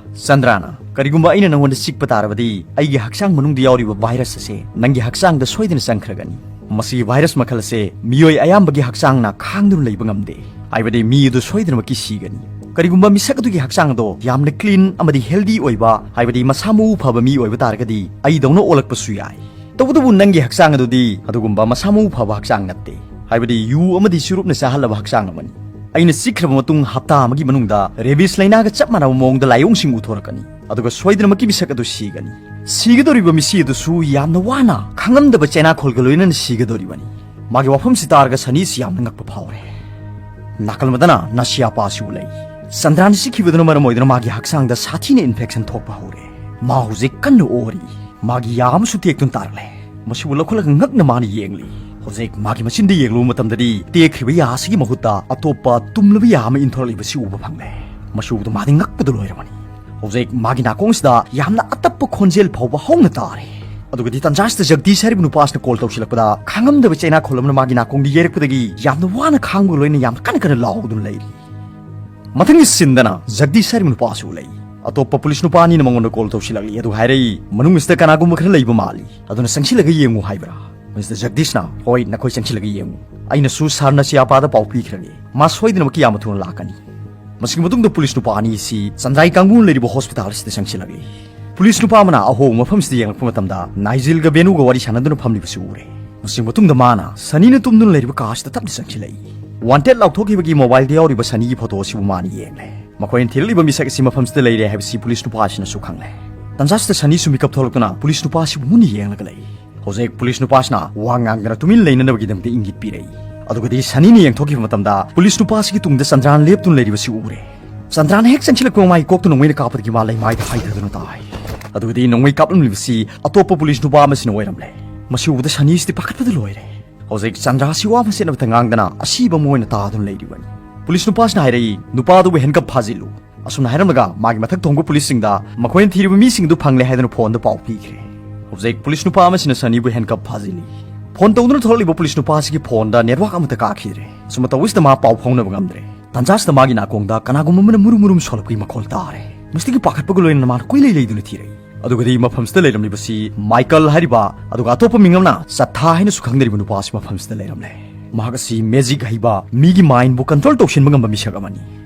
ꯆꯟꯗ꯭ꯔꯥꯅ, "ꯀꯔꯤꯒꯨꯝꯕ ꯑꯩꯅ ꯅꯪꯉꯣꯟꯗ ꯆꯤꯛꯄ ꯇꯥꯔꯕꯗꯤ ꯑꯩꯒꯤ ꯍꯛꯆꯥꯡ ꯃꯅꯨꯡꯗ ꯌꯥꯎꯔꯤꯕ ꯚꯥꯏꯔꯁ ꯑꯁꯦ ꯅꯪꯒꯤ ꯍꯛꯆꯥꯡꯗ ꯁꯣꯏꯗꯅ ꯆꯪꯈ꯭ꯔꯒꯅꯤ꯫ ꯃꯁꯤꯒꯤ ꯚꯥꯏꯔꯁ ꯃꯈꯜ ꯑꯁꯦ ꯃꯤꯑꯣꯏ ꯑꯌꯥꯝꯕꯒꯤ ꯍꯛꯆꯥꯡꯅ ꯈꯥꯡꯗꯨꯅ ꯂꯩꯕ ꯉꯝꯗꯦ, ꯍꯥꯏꯕꯗꯤ ꯃꯤ ꯑꯗꯨ ꯁꯣꯏꯗꯅꯃꯛꯀꯤ ꯁꯤꯒꯅꯤ꯫ ꯀꯔꯤꯒꯨꯝꯕ ꯃꯤꯁꯛ ꯑꯗꯨꯒꯤ ꯍꯛꯆꯥꯡ ꯑꯗꯣ ꯌꯥꯝꯅ ꯀ꯭ꯂꯤꯟ ꯑꯃꯗꯤ ꯍꯦꯜꯗꯤ ꯑꯣꯏꯕ, ꯍꯥꯏꯕꯗꯤ ꯃꯁꯥ ꯃꯎ ꯐꯕ ꯃꯤ ꯑꯣꯏꯕ ꯇꯥꯔꯒꯗꯤ ꯑꯩꯗꯧꯅ ꯑꯣꯜꯂꯛꯄꯁꯨ ꯌꯥꯏ꯫ ꯇꯧꯕꯇꯕꯨ ꯅꯪꯒꯤ ꯍꯛꯆꯥꯡ ꯑꯗꯨꯗꯤ ꯑꯗꯨꯒꯨꯝꯕ ꯃꯁꯥ ꯃꯎ ꯐꯕ ꯍꯛꯆꯥꯡ ꯅꯠꯇꯦ, ꯍꯥꯏꯕꯗꯤ ꯌꯨ ꯑꯃꯗꯤ ꯆꯨꯔꯨꯞꯅ ꯆꯥꯍꯜꯂꯕ ꯍꯛꯆꯥꯡ ꯑꯃꯅꯤ꯫ ꯑꯩꯅ ꯆꯤꯛꯈ꯭ꯔꯕ ꯃꯇꯨꯡ ꯍꯞꯇꯥ ꯑꯃꯒꯤ ꯃꯅꯨꯡꯗ ꯔꯦꯕꯤꯁ ꯂꯥꯏꯅꯥꯒ ꯆꯞ ꯃꯥꯟꯅꯕ ꯃꯑꯣꯡꯗ ꯂꯥꯏꯑꯣꯡꯁꯤꯡ ꯎꯊꯣꯔꯛꯀꯅꯤ, ꯑꯗꯨꯒ ꯁꯣꯏꯗꯅꯃꯛꯀꯤ ꯃꯤꯁꯛ ꯑꯗꯨ ꯁꯤꯒꯅꯤ꯫ ꯁꯤꯒꯗꯧꯔꯤꯕ ꯃꯤꯁꯤ ꯑꯗꯨꯁꯨ ꯌꯥꯝꯅ ꯋꯥꯅ ꯈꯪꯉꯝꯗꯕ ꯆꯩꯅꯥꯈꯣꯜꯒ ꯂꯣꯏꯅꯅ ꯁꯤꯒꯗꯧꯔꯤꯕꯅꯤ꯫ ꯃꯥꯒꯤ ꯋꯥꯐꯝꯁꯤ ꯇꯥꯔꯒ ꯁꯅꯤꯁꯤ ꯌꯥꯝꯅ ꯉꯛꯄ ꯐꯥꯎꯔꯦ꯫ ꯅꯥꯀꯜ ꯑꯃꯗꯅ ꯅꯁꯤꯌꯥꯄꯥꯁꯤꯕꯨ ꯂꯩ꯫ ꯆꯟꯗ꯭ꯔꯥꯅ ꯆꯤꯛꯈꯤꯕꯗꯨꯅ ꯃꯔꯝ ꯑꯣꯏꯗꯨꯅ ꯃꯥꯒꯤ ꯍꯛꯆꯥꯡꯗ ꯁꯥꯊꯤꯅ ꯏꯟꯐꯦꯛꯁꯟ ꯊꯣꯛꯄ ꯍꯧꯔꯦ꯫ ꯃꯥ ꯍꯧꯖꯤꯛ ꯀꯟꯅ ꯑꯣꯔꯤ꯫ ꯃꯥꯒꯤ ꯌꯥ ꯑꯃꯁꯨ ꯇꯦꯛꯇꯨꯅ ꯇꯥꯔꯛꯂꯦ꯫ ꯃꯁꯤꯕꯨ ꯂꯧꯈꯠꯂꯒ ꯉꯛꯅ ꯃꯥꯅ ꯌꯦꯡꯂꯤ꯫ ꯍꯧꯖꯤꯛ ꯃꯥꯒꯤ ꯃꯆꯤꯟꯗ ꯌꯦꯡꯂꯨꯕ ꯃꯇꯝꯗꯗꯤ ꯇꯦꯛꯈ꯭ꯔꯤꯕ ꯌꯥ ꯑꯁꯤꯒꯤ ꯃꯍꯨꯠꯇ ꯑꯇꯣꯞꯄ ꯇꯨꯝꯂꯕ ꯌꯥ ꯑꯃ ꯏꯟꯊꯣꯔꯛꯂꯤꯕꯁꯤ ꯎꯕ ꯐꯪꯂꯦ꯫ ꯃꯁꯤ ꯎꯕꯗ ꯃꯥꯗꯤ ꯉꯛꯄꯗ ꯂꯣꯏꯔꯕꯅꯤ꯫ ꯍꯧꯖꯤꯛ ꯃꯥꯒꯤ ꯅꯥꯀꯣꯡꯁꯤꯗ ꯌꯥꯝꯅ ꯑꯇꯞꯄ ꯈꯣꯟꯖꯦꯜ ꯐꯥꯎꯕ ꯍꯧꯅ ꯇꯥꯔꯦ꯫ ꯑꯗꯨꯒꯗꯤ ꯇꯟꯖꯥꯁꯤꯗ ꯖꯒꯗꯤꯁ ꯍꯥꯏꯔꯤꯕ ꯅꯨꯄꯥꯁꯤꯅ ꯀꯣꯜ ꯇꯧꯁꯤꯜꯂꯛꯄꯗ, ꯈꯪꯉꯝꯗꯕ ꯆꯩꯅꯥꯈꯣꯜ ꯑꯃꯅ ꯃꯥꯒꯤ ꯅꯥꯀꯣꯡꯗ ꯌꯩꯔꯛꯄꯗꯒꯤ ꯌꯥꯝꯅ ꯋꯥꯅ ꯈꯥꯡꯕꯒ ꯂꯣꯏꯅꯅ ꯌꯥꯝꯅ ꯀꯟꯅ ꯀꯟꯅ ꯂꯥꯎꯗꯨꯅ ꯂꯩꯔꯤ꯫ ꯃꯊꯪꯒꯤ ꯁꯤꯟꯗꯅ ꯖꯒꯗꯤꯁ ꯍꯥꯏꯔꯤꯕ ꯅꯨꯄꯥꯁꯨ ꯂꯩ꯫ ꯑꯇꯣꯞꯄ ꯄꯨꯂꯤꯁ ꯅꯨꯄꯥ ꯑꯅꯤꯅ ꯃꯉꯣꯟꯗ ꯀꯣꯜ ꯇꯧꯁꯤꯜꯂꯛꯂꯤ꯫ ꯑꯗꯨ ꯍꯥꯏꯔꯛꯏ, "ꯃꯅꯨꯡ ꯑꯁꯤꯗ ꯀꯅꯥꯒꯨꯝꯕ ꯈꯔ ꯂꯩꯕ ꯃꯥꯜꯂꯤ, ꯑꯗꯨꯅ ꯆꯪꯁꯤꯜꯂꯒ ꯌꯦꯡꯉꯨ" ꯍꯥꯏꯕ꯭ꯔꯥ? ꯃꯤꯁꯇꯔ ꯖꯒꯗꯤꯁꯅ, "ꯍꯣꯏ, ꯅꯈꯣꯏ ꯆꯪꯁꯤꯜꯂꯒ ꯌꯦꯡꯉꯨ꯫ ꯑꯩꯅꯁꯨ ꯁꯥꯔ ꯅꯁꯤꯌꯥꯄꯥꯗ ꯄꯥꯎ ꯄꯤꯈ꯭ꯔꯒꯦ꯫ ꯃꯥ ꯁꯣꯏꯗꯅꯃꯛꯀꯤ ꯌꯥꯝꯅ ꯊꯨꯅ ꯂꯥꯛꯀꯅꯤ"꯫ ꯃꯁꯤꯒꯤ ꯃꯇꯨꯡꯗ ꯄꯨꯂꯤꯁ ꯅꯨꯄꯥ ꯑꯅꯤ ꯑꯁꯤ ꯆꯟꯗ꯭ꯔꯥꯒꯤ ꯀꯥꯡꯕꯨꯅ ꯂꯩꯔꯤꯕ ꯍꯣꯁꯄꯤꯇꯥꯜ ꯑꯁꯤꯗ ꯆꯪꯁꯤꯜꯂꯛꯂꯤ꯫ ꯄꯨꯂꯤꯁ ꯅꯨꯄꯥ ꯑꯃꯅ ꯑꯍꯣꯡꯕ ꯃꯐꯝꯁꯤꯗ ꯌꯦꯡꯂꯛꯄ ꯃꯇꯝꯗ ꯅꯥꯏꯖꯤꯜꯒ ꯕꯦꯅꯨꯒ ꯋꯥꯔꯤ ꯁꯥꯟꯅꯗꯨꯅ ꯐꯝꯂꯤꯕꯁꯤ ꯎꯔꯦ꯫ ꯃꯁꯤꯒꯤ ꯃꯇꯨꯡꯗ ꯃꯥꯅ ꯁꯅꯤꯅ ꯇꯨꯝꯗꯨꯅ ꯂꯩꯔꯤꯕ ꯀꯥ ꯑꯁꯤꯗ ꯇꯞꯅ ꯆꯪꯁꯤꯜꯂꯛꯏ꯫ ꯋꯥꯟꯇꯦꯗ ꯂꯥꯎꯊꯣꯛꯈꯤꯕꯒꯤ ꯃꯣꯕꯥꯏꯜꯗ ꯌꯥꯎꯔꯤꯕ ꯁꯅꯤꯒꯤ ꯐꯣꯇꯣ ꯑꯁꯤꯕꯨ ꯃꯥꯅ ꯌꯦꯡꯂꯦ꯫ ꯃꯈꯣꯏꯅ ꯊꯤꯔꯛꯂꯤꯕ ꯃꯤꯁꯛ ꯑꯁꯤ ꯃꯐꯝꯁꯤꯗ ꯂꯩꯔꯦ ꯍꯥꯏꯕꯁꯤ ꯄꯨꯂꯤꯁ ꯅꯨꯄꯥ ꯑꯁꯤꯅꯁꯨ ꯈꯪꯂꯦ꯫ ꯇꯟꯖꯥꯁꯤꯗ ꯁꯅꯤꯁꯨ ꯃꯤꯀꯞ ꯊꯣꯛꯂꯛꯇꯨꯅ ꯄꯨꯂꯤꯁ ꯅꯨꯄꯥ ꯑꯁꯤꯕꯨ ꯃꯨꯟꯅ ꯌꯦꯡꯂꯒ ꯂꯩ꯫ ꯍꯧꯖꯤꯛ ꯄꯨꯂꯤꯁ ꯅꯨꯄꯥꯁꯤꯅ ꯋꯥ ꯉꯥꯡꯗꯅ ꯇꯨꯃꯤꯟ ꯂꯩꯅꯅꯕꯒꯤꯗꯃꯛꯇ ꯏꯪꯒꯤꯠ ꯄꯤꯔꯛꯏ꯫ ꯑꯗꯨꯒꯗꯤ ꯁꯅꯤꯅ ꯌꯦꯡꯊꯣꯛꯈꯤꯕ ꯃꯇꯝꯗ ꯄꯨꯂꯤꯁ ꯅꯨꯄꯥꯁꯤꯒꯤ ꯇꯨꯡꯗ ꯆꯟꯗ꯭ꯔꯥꯅ ꯂꯦꯞꯇꯨꯅ ꯂꯩꯔꯤꯕꯁꯤ ꯎꯔꯦ꯫ ꯆꯟꯗ꯭ꯔꯥꯅ ꯍꯦꯛ ꯆꯪꯁꯤꯜꯂꯛꯄ ꯃꯥꯒꯤ ꯀꯣꯛꯇ ꯅꯣꯡꯃꯩꯅ ꯀꯥꯞꯄꯗꯒꯤ ꯃꯥ ꯂꯩꯃꯥꯏꯗ ꯍꯥꯏꯊꯗꯨꯅ ꯇꯥꯏ꯫ ꯑꯗꯨꯒꯗꯤ ꯅꯣꯡꯃꯩ ꯀꯥꯞꯂꯝꯂꯤꯕꯁꯤ ꯑꯇꯣꯞꯄ ꯄꯨꯂꯤꯁ ꯅꯨꯄꯥ ꯑꯃꯁꯤꯅ ꯑꯣꯏꯔꯝꯂꯦ꯫ ꯃꯁꯤ ꯎꯕꯗ ꯁꯅꯤꯁꯤꯗꯤ ꯄꯥꯈꯠꯄꯗ ꯂꯣꯏꯔꯦ꯫ ꯍꯧꯖꯤꯛ ꯆꯟꯗ꯭ꯔꯥꯁꯤ ꯋꯥ ꯃꯆꯦꯠ ꯑꯃꯠꯇ ꯉꯥꯡꯗꯅ ꯑꯁꯤꯕ ꯑꯃ ꯑꯣꯏꯅ ꯇꯥꯗꯨꯅ ꯂꯩꯔꯤꯕꯅꯤ꯫ ꯄꯨꯂꯤꯁ ꯅꯨꯄꯥꯁꯤꯅ ꯍꯥꯏꯔꯛꯏ, "ꯅꯨꯄꯥꯗꯨꯕꯨ ꯍꯦꯟꯀꯞ ꯐꯥꯖꯤꯜꯂꯨ"꯫ ꯑꯁꯨꯝꯅ ꯍꯥꯏꯔꯝꯂꯒ ꯃꯥꯒꯤ ꯃꯊꯛ ꯊꯣꯡꯕ ꯄꯨꯂꯤꯁꯁꯤꯡꯗ ꯃꯈꯣꯏꯅ ꯊꯤꯔꯤꯕ ꯃꯤꯁꯤꯡꯗꯨ ꯐꯪꯂꯦ ꯍꯥꯏꯗꯨꯅ ꯐꯣꯟꯗ ꯄꯥꯎ ꯄꯤꯈ꯭ꯔꯦ꯫ ꯍꯧꯖꯤꯛ ꯄꯨꯂꯤꯁ ꯅꯨꯄꯥ ꯑꯃꯁꯤꯅ ꯁꯅꯤꯕꯨ ꯍꯦꯟꯀꯞ ꯐꯥꯖꯤꯜꯂꯤ꯫ ꯐꯣꯟ ꯇꯧꯗꯨꯅ ꯊꯣꯛꯂꯛꯂꯤꯕ ꯄꯨꯂꯤꯁ ꯅꯨꯄꯥꯁꯤꯒꯤ ꯐꯣꯟꯗ ꯅꯦꯠꯋꯥꯛ ꯑꯃꯠꯇ ꯀꯥꯈꯤꯗ꯭ꯔꯦ꯫ ꯑꯁꯨꯝꯅ ꯇꯧꯕꯁꯤꯗ ꯃꯥ ꯄꯥꯎ ꯐꯥꯎꯅꯕ ꯉꯝꯗ꯭ꯔꯦ꯫ ꯇꯥꯟꯖꯥꯁꯤꯗ ꯃꯥꯒꯤ ꯅꯥꯀꯣꯡꯗ ꯀꯅꯥꯒꯨꯝꯕ ꯑꯃꯅ ꯃꯨꯔꯨꯝ ꯃꯨꯔꯨꯝ ꯁꯣꯜꯂꯛꯄꯒꯤ ꯃꯈꯣꯜ ꯇꯥꯔꯦ꯫ ꯃꯁꯤꯗꯒꯤ ꯄꯥꯈꯠꯄꯒ ꯂꯣꯏꯅꯅ ꯃꯥꯅ ꯀꯣꯏꯂꯩ ꯂꯩꯗꯨꯅ ꯊꯤꯔꯛꯏ꯫ ꯑꯗꯨꯒꯗꯤ ꯃꯐꯝꯁꯤꯗ ꯂꯩꯔꯝꯂꯤꯕꯁꯤ ꯃꯥꯏꯀꯜ ꯍꯥꯏꯔꯤꯕ, ꯑꯗꯨꯒ ꯑꯇꯣꯞꯄ ꯃꯤꯡ ꯑꯃꯅ ꯆꯠꯊꯥ ꯍꯥꯏꯅꯁꯨ ꯈꯪꯅꯔꯤꯕ ꯅꯨꯄꯥ ꯑꯁꯤ ꯃꯐꯝꯁꯤꯗ ꯂꯩꯔꯝꯂꯦ꯫ ꯃꯍꯥꯛ ꯑꯁꯤ ꯃꯦꯖꯤꯛ ꯍꯩꯕ, ꯃꯤꯒꯤ ꯃꯥꯏꯟꯕꯨ ꯀꯟꯇ꯭ꯔꯣꯜ ꯇꯧꯁꯤꯟꯕ ꯉꯝꯕ ꯃꯤꯁꯛ ꯑꯃꯅꯤ꯫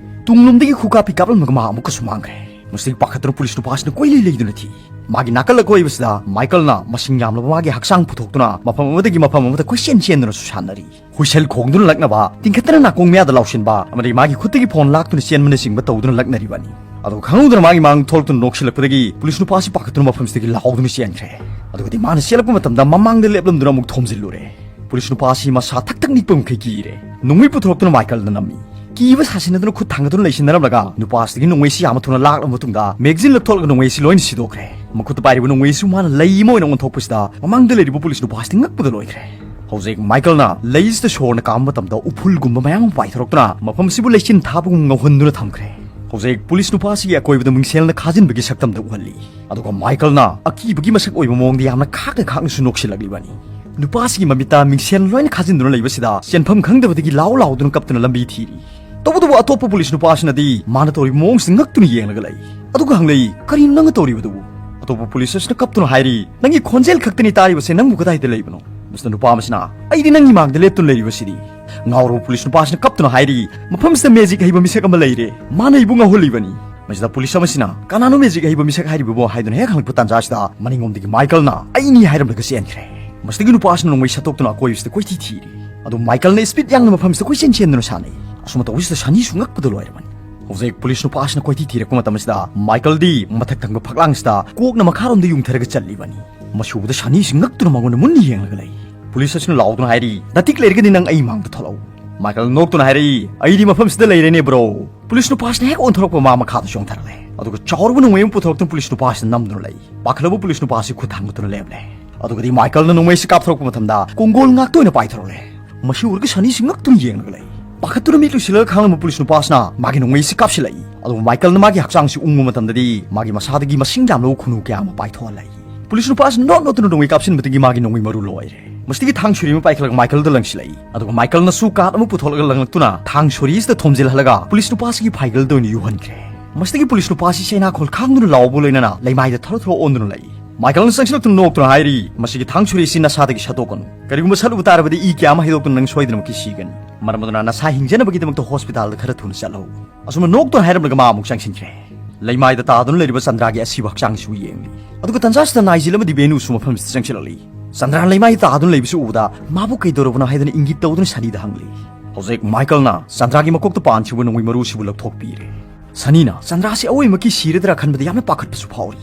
ꯇꯨꯡꯂꯣꯝꯗꯒꯤ ꯈꯨꯀꯥꯞꯄꯤ ꯀꯥꯞꯂꯝꯂꯒ ꯃꯍꯥꯛ ꯑꯃꯨꯛꯀꯁꯨ ꯃꯥꯡꯈ꯭ꯔꯦ꯫ ꯃꯁꯤꯗꯒꯤ ꯄꯥꯈꯠꯇꯨꯅ ꯄꯨꯂꯤꯁ ꯅꯨꯄꯥꯁꯤꯅ ꯀꯣꯏꯂꯩ ꯂꯩꯗꯨꯅ ꯊꯤ꯫ ꯃꯥꯒꯤ ꯅꯥꯀꯜ ꯑꯀꯣꯏꯕꯁꯤꯗ ꯃꯥꯏꯀꯜꯅ ꯃꯁꯤꯡ ꯌꯥꯝꯂꯕ ꯃꯥꯒꯤ ꯍꯛꯆꯥꯡ ꯄꯨꯊꯣꯛꯇꯨꯅ ꯃꯐꯝ ꯑꯃꯗꯒꯤ ꯃꯐꯝ ꯑꯃꯗ ꯀꯣꯏꯆꯦꯟ ꯆꯦꯟꯗꯨꯅꯁꯨ ꯁꯥꯟꯅꯔꯤ꯫ ꯍꯨꯏꯁꯜ ꯈꯣꯡꯗꯨꯅ ꯂꯛꯅꯕ, ꯇꯤꯡꯈꯠꯇꯅ ꯅꯥꯀꯣꯡ ꯃꯌꯥꯗ ꯂꯥꯎꯁꯤꯟꯕ, ꯑꯃꯗꯤ ꯃꯥꯒꯤ ꯈꯨꯠꯇꯒꯤ ꯐꯣꯟ ꯂꯥꯛꯇꯨꯅ ꯆꯦꯟꯕꯅꯆꯤꯡꯕ ꯇꯧꯗꯨꯅ ꯂꯛꯅꯔꯤꯕꯅꯤ꯫ ꯑꯗꯨꯒ ꯈꯪꯍꯧꯗꯅ ꯃꯥꯒꯤ ꯃꯥꯡ ꯊꯣꯛꯂꯛꯇꯨꯅ ꯅꯣꯛꯁꯤꯜꯂꯛꯄꯗꯒꯤ ꯄꯨꯂꯤꯁ ꯅꯨꯄꯥ ꯑꯁꯤ ꯄꯥꯈꯠꯇꯨꯅ ꯃꯐꯝꯁꯤꯗꯒꯤ ꯂꯥꯎꯗꯨꯅ ꯆꯦꯟꯈ꯭ꯔꯦ꯫ ꯑꯗꯨꯒꯗꯤ ꯃꯥꯅ ꯆꯦꯜꯂꯛꯄ ꯃꯇꯝꯗ ꯃꯃꯥꯡꯗ ꯂꯦꯞꯂꯝꯗꯨꯅ ꯑꯃꯨꯛ ꯊꯣꯝꯖꯤꯜꯂꯨꯔꯦ꯫ ꯄꯨꯂꯤꯁ ꯅꯨꯄꯥ ꯑꯁꯤ ꯃꯁꯥ ꯊꯛ ꯊꯛ ꯅꯤꯛꯄ ꯃꯈꯩ ꯀꯤꯔꯦ꯫ ꯅꯣꯡꯃꯩ ꯄꯨꯊꯣꯔꯛꯇꯨꯅ ꯃꯥꯏꯀꯜꯗ ꯅꯝꯃꯤ꯫ ꯀꯤꯕ ꯁꯥꯁꯤꯟꯅꯗꯨꯅ ꯈꯨꯠ ꯊꯥꯡꯒꯠꯇꯨꯅ ꯂꯩꯁꯤꯟꯅꯔꯝꯂꯒ ꯅꯨꯄꯥ ꯑꯁꯤꯗꯒꯤ ꯅꯣꯡꯃꯩꯁꯤ ꯌꯥꯝꯅ ꯊꯨꯅ ꯂꯥꯛꯂꯕ ꯃꯇꯨꯡꯗ ꯃꯦꯒꯖꯤꯟ ꯂꯧꯊꯣꯛꯂꯒ ꯅꯣꯡꯃꯩꯁꯤ ꯂꯣꯏꯅ ꯁꯤꯗꯣꯛꯈ꯭ꯔꯦ꯫ ꯃꯈꯨꯠꯇ ꯄꯥꯏꯔꯤꯕ ꯅꯣꯡꯃꯩꯁꯨ ꯃꯥꯅ ꯂꯩ ꯑꯃ ꯑꯣꯏꯅ ꯑꯣꯟꯊꯣꯛꯄꯁꯤꯗ ꯃꯃꯥꯡꯗ ꯂꯩꯔꯤꯕ ꯄꯨꯂꯤꯁ ꯅꯨꯄꯥ ꯑꯁꯤꯗꯤ ꯉꯛꯄꯗ ꯂꯣꯏꯈ꯭ꯔꯦ꯫ ꯍꯧꯖꯤꯛ ꯃꯥꯏꯀꯜꯅ ꯂꯩꯁꯤꯗ ꯁꯣꯔꯅ ꯀꯥꯝꯕ ꯃꯇꯝꯗ ꯎꯐꯨꯜꯒꯨꯝꯕ ꯃꯌꯥꯝ ꯑꯃ ꯄꯥꯏꯊꯣꯔꯛꯇꯨꯅ ꯃꯐꯝ ꯑꯁꯤꯕꯨ ꯂꯩꯆꯤꯟ ꯊꯥꯕꯒꯨꯝ ꯉꯧꯍꯟꯗꯨꯅ ꯊꯝꯈ꯭ꯔꯦ꯫ ꯍꯧꯖꯤꯛ ꯄꯨꯂꯤꯁ ꯅꯨꯄꯥ ꯑꯁꯤꯒꯤ ꯑꯀꯣꯏꯕꯗ ꯃꯤꯡꯁꯦꯜꯅ ꯈꯥꯖꯤꯟꯕꯒꯤ ꯁꯛꯇꯝꯗ ꯎꯍꯜꯂꯤ꯫ ꯑꯗꯨꯒ ꯃꯥꯏꯀꯜꯅ ꯑꯀꯤꯕꯒꯤ ꯃꯁꯛ ꯑꯣꯏꯕ ꯃꯑꯣꯡꯗ ꯌꯥꯝꯅ ꯈꯥꯛꯅ ꯈꯥꯛꯅꯁꯨ ꯅꯣꯛꯁꯤꯜꯂꯛꯂꯤꯕꯅꯤ꯫ ꯅꯨꯄꯥꯁꯤꯒꯤ ꯃꯃꯤꯠꯇ ꯃꯤꯡꯁꯦꯜ ꯂꯣꯏꯅ ꯈꯥꯖꯤꯟꯗꯨꯅ ꯂꯩꯕꯁꯤꯗ ꯆꯦꯟꯐꯝ ꯈꯪꯗꯕꯗꯒꯤ ꯂꯥꯎ ꯂꯥꯎꯗꯨꯅ ꯀꯞꯇꯨꯅ ꯂꯝꯕꯤ ꯊꯤꯔꯤ꯫ ꯇꯧꯕꯇꯕꯨ ꯑꯇꯣꯞꯄ ꯄꯨꯂꯤꯁ ꯅꯨꯄꯥꯁꯤꯅꯗꯤ ꯃꯥꯅ ꯇꯧꯔꯤꯕ ꯃꯑꯣꯡꯁꯤ ꯉꯛꯇꯨꯅ ꯌꯦꯡꯂꯒ ꯂꯩ꯫ ꯑꯗꯨꯒ ꯍꯪꯂꯛꯏ, "ꯀꯔꯤꯅꯣ ꯅꯪꯅ ꯇꯧꯔꯤꯕꯗꯨꯕꯨ?" ꯑꯇꯣꯞꯄ ꯄꯨꯂꯤꯁ ꯑꯁꯤꯅ ꯀꯞꯇꯨꯅ ꯍꯥꯏꯔꯤ, "ꯅꯪꯒꯤ ꯈꯣꯟꯖꯦꯜ ꯈꯛꯇꯅꯤ ꯇꯥꯔꯤꯕꯁꯦ, ꯅꯪꯕꯨ ꯀꯗꯥꯏꯗ ꯂꯩꯕꯅꯣ?" ꯃꯁꯤꯗ ꯅꯨꯄꯥ ꯑꯃꯁꯤꯅ, "ꯑꯩꯗꯤ ꯅꯪꯒꯤ ꯃꯥꯡꯗ ꯂꯦꯞꯇꯨꯅ ꯂꯩꯔꯤꯕꯁꯤꯗꯤ"꯫ ꯉꯥꯎꯔꯕ ꯄꯨꯂꯤꯁ ꯅꯨꯄꯥꯁꯤꯅ ꯀꯞꯇꯨꯅ ꯍꯥꯏꯔꯤ, "ꯃꯐꯝꯁꯤꯗ ꯃꯦꯖꯤꯛ ꯍꯩꯕ ꯃꯤꯁꯛ ꯑꯃ ꯂꯩꯔꯦ, ꯃꯥꯅ ꯑꯩꯕꯨ ꯉꯥꯎꯍꯜꯂꯤꯕꯅꯤ"꯫ ꯃꯁꯤꯗ ꯄꯨꯂꯤꯁ ꯑꯃꯁꯤꯅ, "ꯀꯅꯥꯅꯣ ꯃꯦꯖꯤꯛ ꯍꯩꯕ ꯃꯤꯁꯛ ꯍꯥꯏꯔꯤꯕꯕꯣ?" ꯍꯥꯏꯗꯨꯅ ꯍꯦꯛ ꯍꯪꯂꯛꯄ ꯇꯥꯟꯖꯥꯁꯤꯗ ꯃꯅꯤꯡꯂꯣꯝꯗꯒꯤ ꯃꯥꯏꯀꯜꯅ, "ꯑꯩꯅꯤ" ꯍꯥꯏꯔꯝꯂꯒ ꯆꯦꯟꯈ꯭ꯔꯦ꯫ ꯃꯁꯤꯗꯒꯤ ꯅꯨꯄꯥꯁꯤꯅ ꯅꯣꯡꯃꯩ ꯁꯠꯇꯣꯛꯇꯨꯅ ꯑꯀꯣꯏꯕꯁꯤꯗ ꯀꯣꯏꯊꯤ ꯊꯤꯔꯤ꯫ ꯑꯗꯨ ꯃꯥꯏꯀꯜꯅ ꯁ꯭ꯄꯤꯗ ꯌꯥꯡꯅ ꯃꯐꯝꯁꯤꯗ ꯀꯣꯏꯆꯦꯟ ꯆꯦꯟꯗꯨꯅ ꯁꯥꯟꯅꯩ꯫ ꯑꯁꯨꯝꯅ ꯇꯧꯕꯁꯤꯗ ꯁꯅꯤꯁꯨ ꯉꯛꯄꯗ ꯂꯣꯏꯔꯕꯅꯤ꯫ ꯍꯧꯖꯤꯛ ꯄꯨꯂꯤꯁ ꯅꯨꯄꯥꯁꯤꯅ ꯀꯣꯏꯊꯤ ꯊꯤꯔꯛꯄ ꯃꯇꯝꯁꯤꯗ ꯃꯥꯏꯀꯜꯗꯤ ꯃꯊꯛ ꯊꯪꯕ ꯐꯛꯂꯥꯡꯁꯤꯗ ꯀꯣꯛꯅ ꯃꯈꯥꯔꯣꯝꯗ ꯌꯨꯡꯊꯔꯒ ꯆꯠꯂꯤꯕꯅꯤ꯫ ꯃꯁꯤ ꯎꯕꯗ ꯁꯅꯤꯁꯤ ꯉꯛꯇꯨꯅ ꯃꯉꯣꯟꯗ ꯃꯨꯟꯅ ꯌꯦꯡꯂꯒ ꯂꯩ꯫ ꯄꯨꯂꯤꯁ ꯑꯁꯤꯅ ꯂꯥꯎꯗꯨꯅ ꯍꯥꯏꯔꯤ, "ꯅꯇꯤꯛ ꯂꯩꯔꯒꯗꯤ ꯅꯪ ꯑꯩ ꯃꯥꯡꯗ ꯊꯣꯛꯂꯛꯎ"꯫ ꯃꯥꯏꯀꯜ ꯅꯣꯛꯇꯨꯅ ꯍꯥꯏꯔꯛꯏ, "ꯑꯩꯗꯤ ꯃꯐꯝꯁꯤꯗ ꯂꯩꯔꯦꯅꯦ, ꯕ꯭ꯔꯣ"꯫ ꯄꯨꯂꯤꯁ ꯅꯨꯄꯥꯁꯤꯅ ꯍꯦꯛ ꯑꯣꯟꯊꯣꯔꯛꯄ ꯃꯥ ꯃꯈꯥꯗ ꯆꯣꯡꯊꯔꯛꯂꯦ꯫ ꯑꯗꯨꯒ ꯆꯥꯎꯔꯕ ꯅꯣꯡꯃꯩ ꯑꯃ ꯄꯨꯊꯣꯔꯛꯇꯨꯅ ꯄꯨꯂꯤꯁ ꯅꯨꯄꯥꯁꯤꯅ ꯅꯝꯗꯨꯅ ꯂꯩ꯫ ꯄꯥꯈꯠꯂꯕ ꯄꯨꯂꯤꯁ ꯅꯨꯄꯥꯁꯤ ꯈꯨꯠ ꯊꯥꯡꯒꯠꯇꯨꯅ ꯂꯦꯞꯂꯦ꯫ ꯑꯗꯨꯒꯗꯤ ꯃꯥꯏꯀꯜꯅ ꯅꯣꯡꯃꯩ ꯑꯁꯤ ꯀꯥꯞꯊꯣꯔꯛꯄ ꯃꯇꯝꯗ ꯀꯣꯡꯒꯣꯜ ꯉꯥꯛꯇ ꯑꯣꯏꯅ ꯄꯥꯏꯊꯣꯔꯛꯂꯦ꯫ ꯃꯁꯤ ꯎꯔꯒ ꯁꯅꯤꯁꯤ ꯉꯛꯇꯨꯅ ꯌꯦꯡꯂꯒ ꯂꯩ꯫ ꯄꯥꯈꯠꯇꯨꯅ ꯃꯤꯠ ꯂꯨꯁꯤꯜꯂꯒ ꯈꯥꯡꯂꯝꯕ ꯄꯨꯂꯤꯁ ꯅꯨꯄꯥꯁꯤꯅ ꯃꯥꯒꯤ ꯅꯣꯡꯃꯩ ꯑꯁꯤ ꯀꯥꯞꯁꯤꯜꯂꯛꯏ꯫ ꯑꯗꯨꯕꯨ ꯃꯥꯏꯀꯜꯅ ꯃꯥꯒꯤ ꯍꯛꯆꯥꯡꯁꯤ ꯎꯪꯕ ꯃꯇꯝꯗꯗꯤ ꯃꯥꯒꯤ ꯃꯁꯥꯗꯒꯤ ꯃꯁꯤꯡ ꯌꯥꯝꯂꯕ ꯈꯨꯅꯨ ꯀꯌꯥ ꯑꯃ ꯄꯥꯏꯊꯣꯛꯍꯜꯂꯛꯏ꯫ ꯄꯨꯂꯤꯁ ꯅꯨꯄꯥꯁꯤꯅ ꯅꯣꯠ ꯅꯣꯠꯇꯨꯅ ꯅꯣꯡꯃꯩ ꯀꯥꯞꯁꯤꯟꯕꯗꯒꯤ ꯃꯥꯒꯤ ꯅꯣꯡꯃꯩ ꯃꯔꯨ ꯂꯣꯏꯔꯦ꯫ ꯃꯁꯤꯗꯒꯤ ꯊꯥꯡ ꯁꯣꯔꯤ ꯑꯃ ꯄꯥꯏꯈꯠꯂꯒ ꯃꯥꯏꯀꯜꯗ ꯂꯪꯁꯤꯜꯂꯛꯏ꯫ ꯑꯗꯨꯒ ꯃꯥꯏꯀꯜꯅꯁꯨ ꯀꯥꯔꯗ ꯑꯃ ꯄꯨꯊꯣꯛꯂꯒ ꯂꯪꯂꯛꯇꯨꯅ ꯊꯥꯡ ꯁꯣꯔꯤ ꯑꯁꯤꯗ ꯊꯣꯝꯖꯤꯜꯍꯜꯂꯒ ꯄꯨꯂꯤꯁ ꯅꯨꯄꯥꯁꯤꯒꯤ ꯐꯥꯏꯒꯜꯗ ꯑꯣꯏꯅ ꯌꯨꯍꯟꯈ꯭ꯔꯦ꯫ ꯃꯁꯤꯗꯒꯤ ꯄꯨꯂꯤꯁ ꯅꯨꯄꯥꯁꯤ ꯆꯩꯅꯥꯈꯣꯜ ꯈꯥꯡꯗꯨꯅ ꯂꯥꯎꯕ ꯂꯣꯏꯅꯅ ꯂꯩꯃꯥꯏꯗ ꯊꯔꯣ ꯊꯔꯣ ꯑꯣꯟꯗꯨꯅ ꯂꯩ꯫ ꯃꯥꯏꯀꯜꯅ ꯆꯪꯁꯤꯜꯂꯛꯇꯨꯅ ꯅꯣꯛꯇꯨꯅ ꯍꯥꯏꯔꯤ, "ꯃꯁꯤꯒꯤ ꯊꯥꯡ ꯁꯣꯔꯤ ꯑꯁꯤ ꯅꯁꯥꯗꯒꯤ ꯁꯠꯇꯣꯛꯀꯅꯨ꯫ ꯀꯔꯤꯒꯨꯝꯕ ꯁꯠꯂꯨꯕ ꯇꯥꯔꯕꯗꯤ ꯏ ꯀꯌꯥ ꯑꯃ ꯍꯩꯗꯣꯛꯇꯨꯅ ꯅꯪ ꯁꯣꯏꯗꯅꯃꯛꯀꯤ ꯁꯤꯒꯅꯤ꯫ ꯃꯔꯝ ꯑꯗꯨꯅ ꯅꯁꯥ ꯍꯤꯡꯖꯅꯕꯒꯤꯗꯃꯛꯇ ꯍꯣꯁꯄꯤꯇꯥꯜꯗ ꯈꯔ ꯊꯨꯅ ꯆꯠꯂꯨ"꯫ ꯑꯁꯨꯝꯅ ꯅꯣꯛꯇꯨꯅ ꯍꯥꯏꯔꯝꯂꯒ ꯃꯥ ꯑꯃꯨꯛ ꯆꯪꯁꯤꯟꯈ꯭ꯔꯦ꯫ ꯂꯩꯃꯥꯏꯗ ꯇꯥꯗꯨꯅ ꯂꯩꯔꯤꯕ ꯆꯟꯗ꯭ꯔꯥꯒꯤ ꯑꯁꯤꯕ ꯍꯛꯆꯥꯡꯁꯤꯕꯨ ꯌꯦꯡꯂꯤ꯫ ꯑꯗꯨꯒ ꯇꯟꯖꯥꯁꯤꯗ ꯅꯥꯏꯖꯤꯜ ꯑꯃꯗꯤ ꯕꯦꯅꯨꯁꯨ ꯃꯐꯝꯁꯤꯗ ꯆꯪꯁꯤꯜꯂꯛꯂꯤ꯫ ꯆꯟꯗ꯭ꯔꯥꯅ ꯂꯩꯃꯥꯏꯗ ꯇꯥꯗꯨꯅ ꯂꯩꯕꯁꯤ ꯎꯕꯗ ꯃꯥꯕꯨ ꯀꯩꯗꯧꯔꯕꯅꯣ ꯍꯥꯏꯗꯨꯅ ꯏꯪꯒꯤꯠ ꯇꯧꯗꯨꯅ ꯁꯅꯤꯗ ꯍꯪꯂꯤ꯫ ꯍꯧꯖꯤꯛ ꯃꯥꯏꯀꯜꯅ ꯆꯟꯗ꯭ꯔꯥꯒꯤ ꯃꯀꯣꯛꯇ ꯄꯥꯟꯈꯤꯕ ꯅꯣꯡꯃꯩ ꯃꯔꯨꯁꯤꯕꯨ ꯂꯧꯊꯣꯛꯄꯤꯔꯦ꯫ ꯁꯅꯤꯅ ꯆꯟꯗ꯭ꯔꯥꯁꯤ ꯑꯋꯣꯏꯕꯃꯛꯀꯤ ꯁꯤꯔꯗ꯭ꯔꯥ ꯈꯟꯕꯗ ꯌꯥꯝꯅ ꯄꯥꯈꯠꯄꯁꯨ ꯐꯥꯎꯔꯤ꯫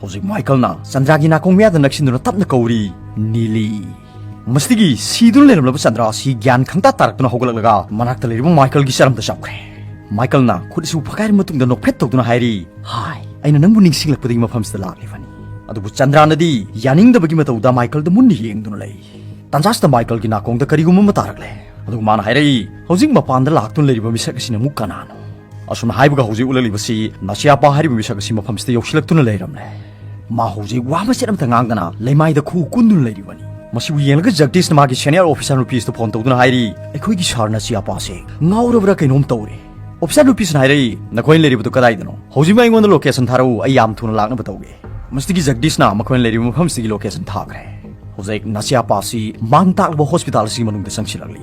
ꯍꯧꯖꯤꯛ ꯃꯥꯏꯀꯜꯅ ꯆꯟꯗ꯭ꯔꯥꯒꯤ ꯅꯥꯀꯣꯡ ꯃꯌꯥꯗ ꯅꯛꯁꯤꯟꯗꯨꯅ ꯇꯞꯅ ꯀꯧꯔꯤ, "ꯅꯤꯂꯤ"꯫ ꯃꯁꯤꯗꯒꯤ ꯁꯤꯗꯨꯅ ꯂꯩꯔꯝꯂꯕ ꯆꯟꯗ꯭ꯔꯥ ꯑꯁꯤ ꯒ꯭ꯌꯥꯟ ꯈꯪꯇꯥ ꯇꯥꯔꯛꯇꯨꯅ ꯍꯧꯒꯠꯂꯛꯂꯒ ꯃꯅꯥꯛꯇ ꯂꯩꯔꯤꯕ ꯃꯥꯏꯀꯜꯒꯤ ꯆꯔꯝꯗ ꯆꯞꯈ꯭ꯔꯦ꯫ ꯃꯥꯏꯀꯜꯅ ꯈꯨꯠ ꯑꯁꯤꯕꯨ ꯐꯛꯀꯥꯏꯔꯕ ꯃꯇꯨꯡꯗ ꯅꯣꯛꯐꯦꯠ ꯇꯧꯗꯨꯅ ꯍꯥꯏꯔꯤ, "ꯍꯥꯏ, ꯑꯩꯅ ꯅꯪꯕꯨ ꯅꯤꯡꯁꯤꯡꯂꯛꯄꯗꯒꯤ ꯃꯐꯝꯁꯤꯗ ꯂꯥꯛꯂꯤꯕꯅꯤ"꯫ ꯑꯗꯨꯕꯨ ꯆꯟꯗ꯭ꯔꯥꯅꯗꯤ ꯌꯥꯅꯤꯡꯗꯕꯒꯤ ꯃꯇꯧꯗ ꯃꯥꯏꯀꯜꯗ ꯃꯨꯟꯅ ꯌꯦꯡꯗꯨꯅ ꯂꯩ꯫ ꯇꯟꯖꯥꯁꯤꯗ ꯃꯥꯏꯀꯜꯒꯤ ꯅꯥꯀꯣꯡꯗ ꯀꯔꯤꯒꯨꯝꯕ ꯑꯃ ꯇꯥꯔꯛꯂꯦ꯫ ꯑꯗꯨꯒ ꯃꯥꯅ ꯍꯥꯏꯔꯛꯏ, "ꯍꯧꯖꯤꯛ ꯃꯄꯥꯟꯗ ꯂꯥꯛꯇꯨꯅ ꯂꯩꯔꯤꯕ ꯃꯤꯁꯛ ꯑꯁꯤꯅ ꯑꯃꯨꯛ ꯀꯅꯥꯅꯣ?" ꯑꯁꯨꯝꯅ ꯍꯥꯏꯕꯒ ꯍꯧꯖꯤꯛ ꯎꯠꯂꯛꯂꯤꯕꯁꯤ ꯅꯥꯁꯤꯌꯥꯄꯥ ꯍꯥꯏꯔꯤꯕ ꯃꯤꯁꯛ ꯑꯁꯤ ꯃꯐꯝꯁꯤꯗ ꯌꯧꯁꯤꯜꯂꯛꯇꯨꯅ ꯂꯩꯔꯝꯂꯦ꯫ ꯃꯥ ꯍꯧꯖꯤꯛ ꯋꯥ ꯃꯆꯦꯠ ꯑꯃꯠꯇ ꯉꯥꯡꯗꯅ ꯂꯩꯃꯥꯏꯗ ꯈꯨꯎ ꯀꯨꯟꯗꯨꯅ ꯂꯩꯔꯤꯕꯅꯤ꯫ ꯃꯁꯤꯕꯨ ꯌꯦꯡꯂꯒ ꯖꯒꯗꯤꯁꯅ ꯃꯥꯒꯤ senior officer ꯅꯨꯄꯤꯁꯤꯗ phone ꯇꯧꯗꯨꯅ ꯍꯥꯏꯔꯤ, "ꯑꯩꯈꯣꯏꯒꯤ ꯁꯥꯔ ꯅꯁꯤꯌꯥꯄꯥꯁꯦ ꯉꯥꯎꯔꯕ꯭ꯔꯥ ꯀꯩꯅꯣꯝ ꯇꯧꯔꯦ꯫" Officer ꯅꯨꯄꯤꯁꯤꯅ ꯍꯥꯏꯔꯛꯏ, "ꯅꯈꯣꯏꯅ ꯂꯩꯔꯤꯕꯗꯨ ꯀꯗꯥꯏꯗꯅꯣ? ꯍꯧꯖꯤꯛꯃꯛ ꯑꯩꯉꯣꯟꯗ location ꯊꯥꯔꯛꯎ, ꯑꯩ ꯌꯥꯝ ꯊꯨꯅ ꯂꯥꯛꯅꯕ ꯇꯧꯒꯦ꯫" ꯃꯁꯤꯗꯒꯤ ꯖꯒꯗꯤꯁꯅ ꯃꯈꯣꯏꯅ ꯂꯩꯔꯤꯕ ꯃꯐꯝꯁꯤꯒꯤ location ꯊꯥꯈ꯭ꯔꯦ꯫ ꯍꯧꯖꯤꯛ ꯅꯁꯤꯌꯥꯄꯥꯁꯤ ꯃꯥꯡ ꯇꯥꯛꯂꯕ hospital ꯑꯁꯤꯒꯤ ꯃꯅꯨꯡꯗ ꯆꯪꯁꯤꯜꯂꯛꯂꯤ꯫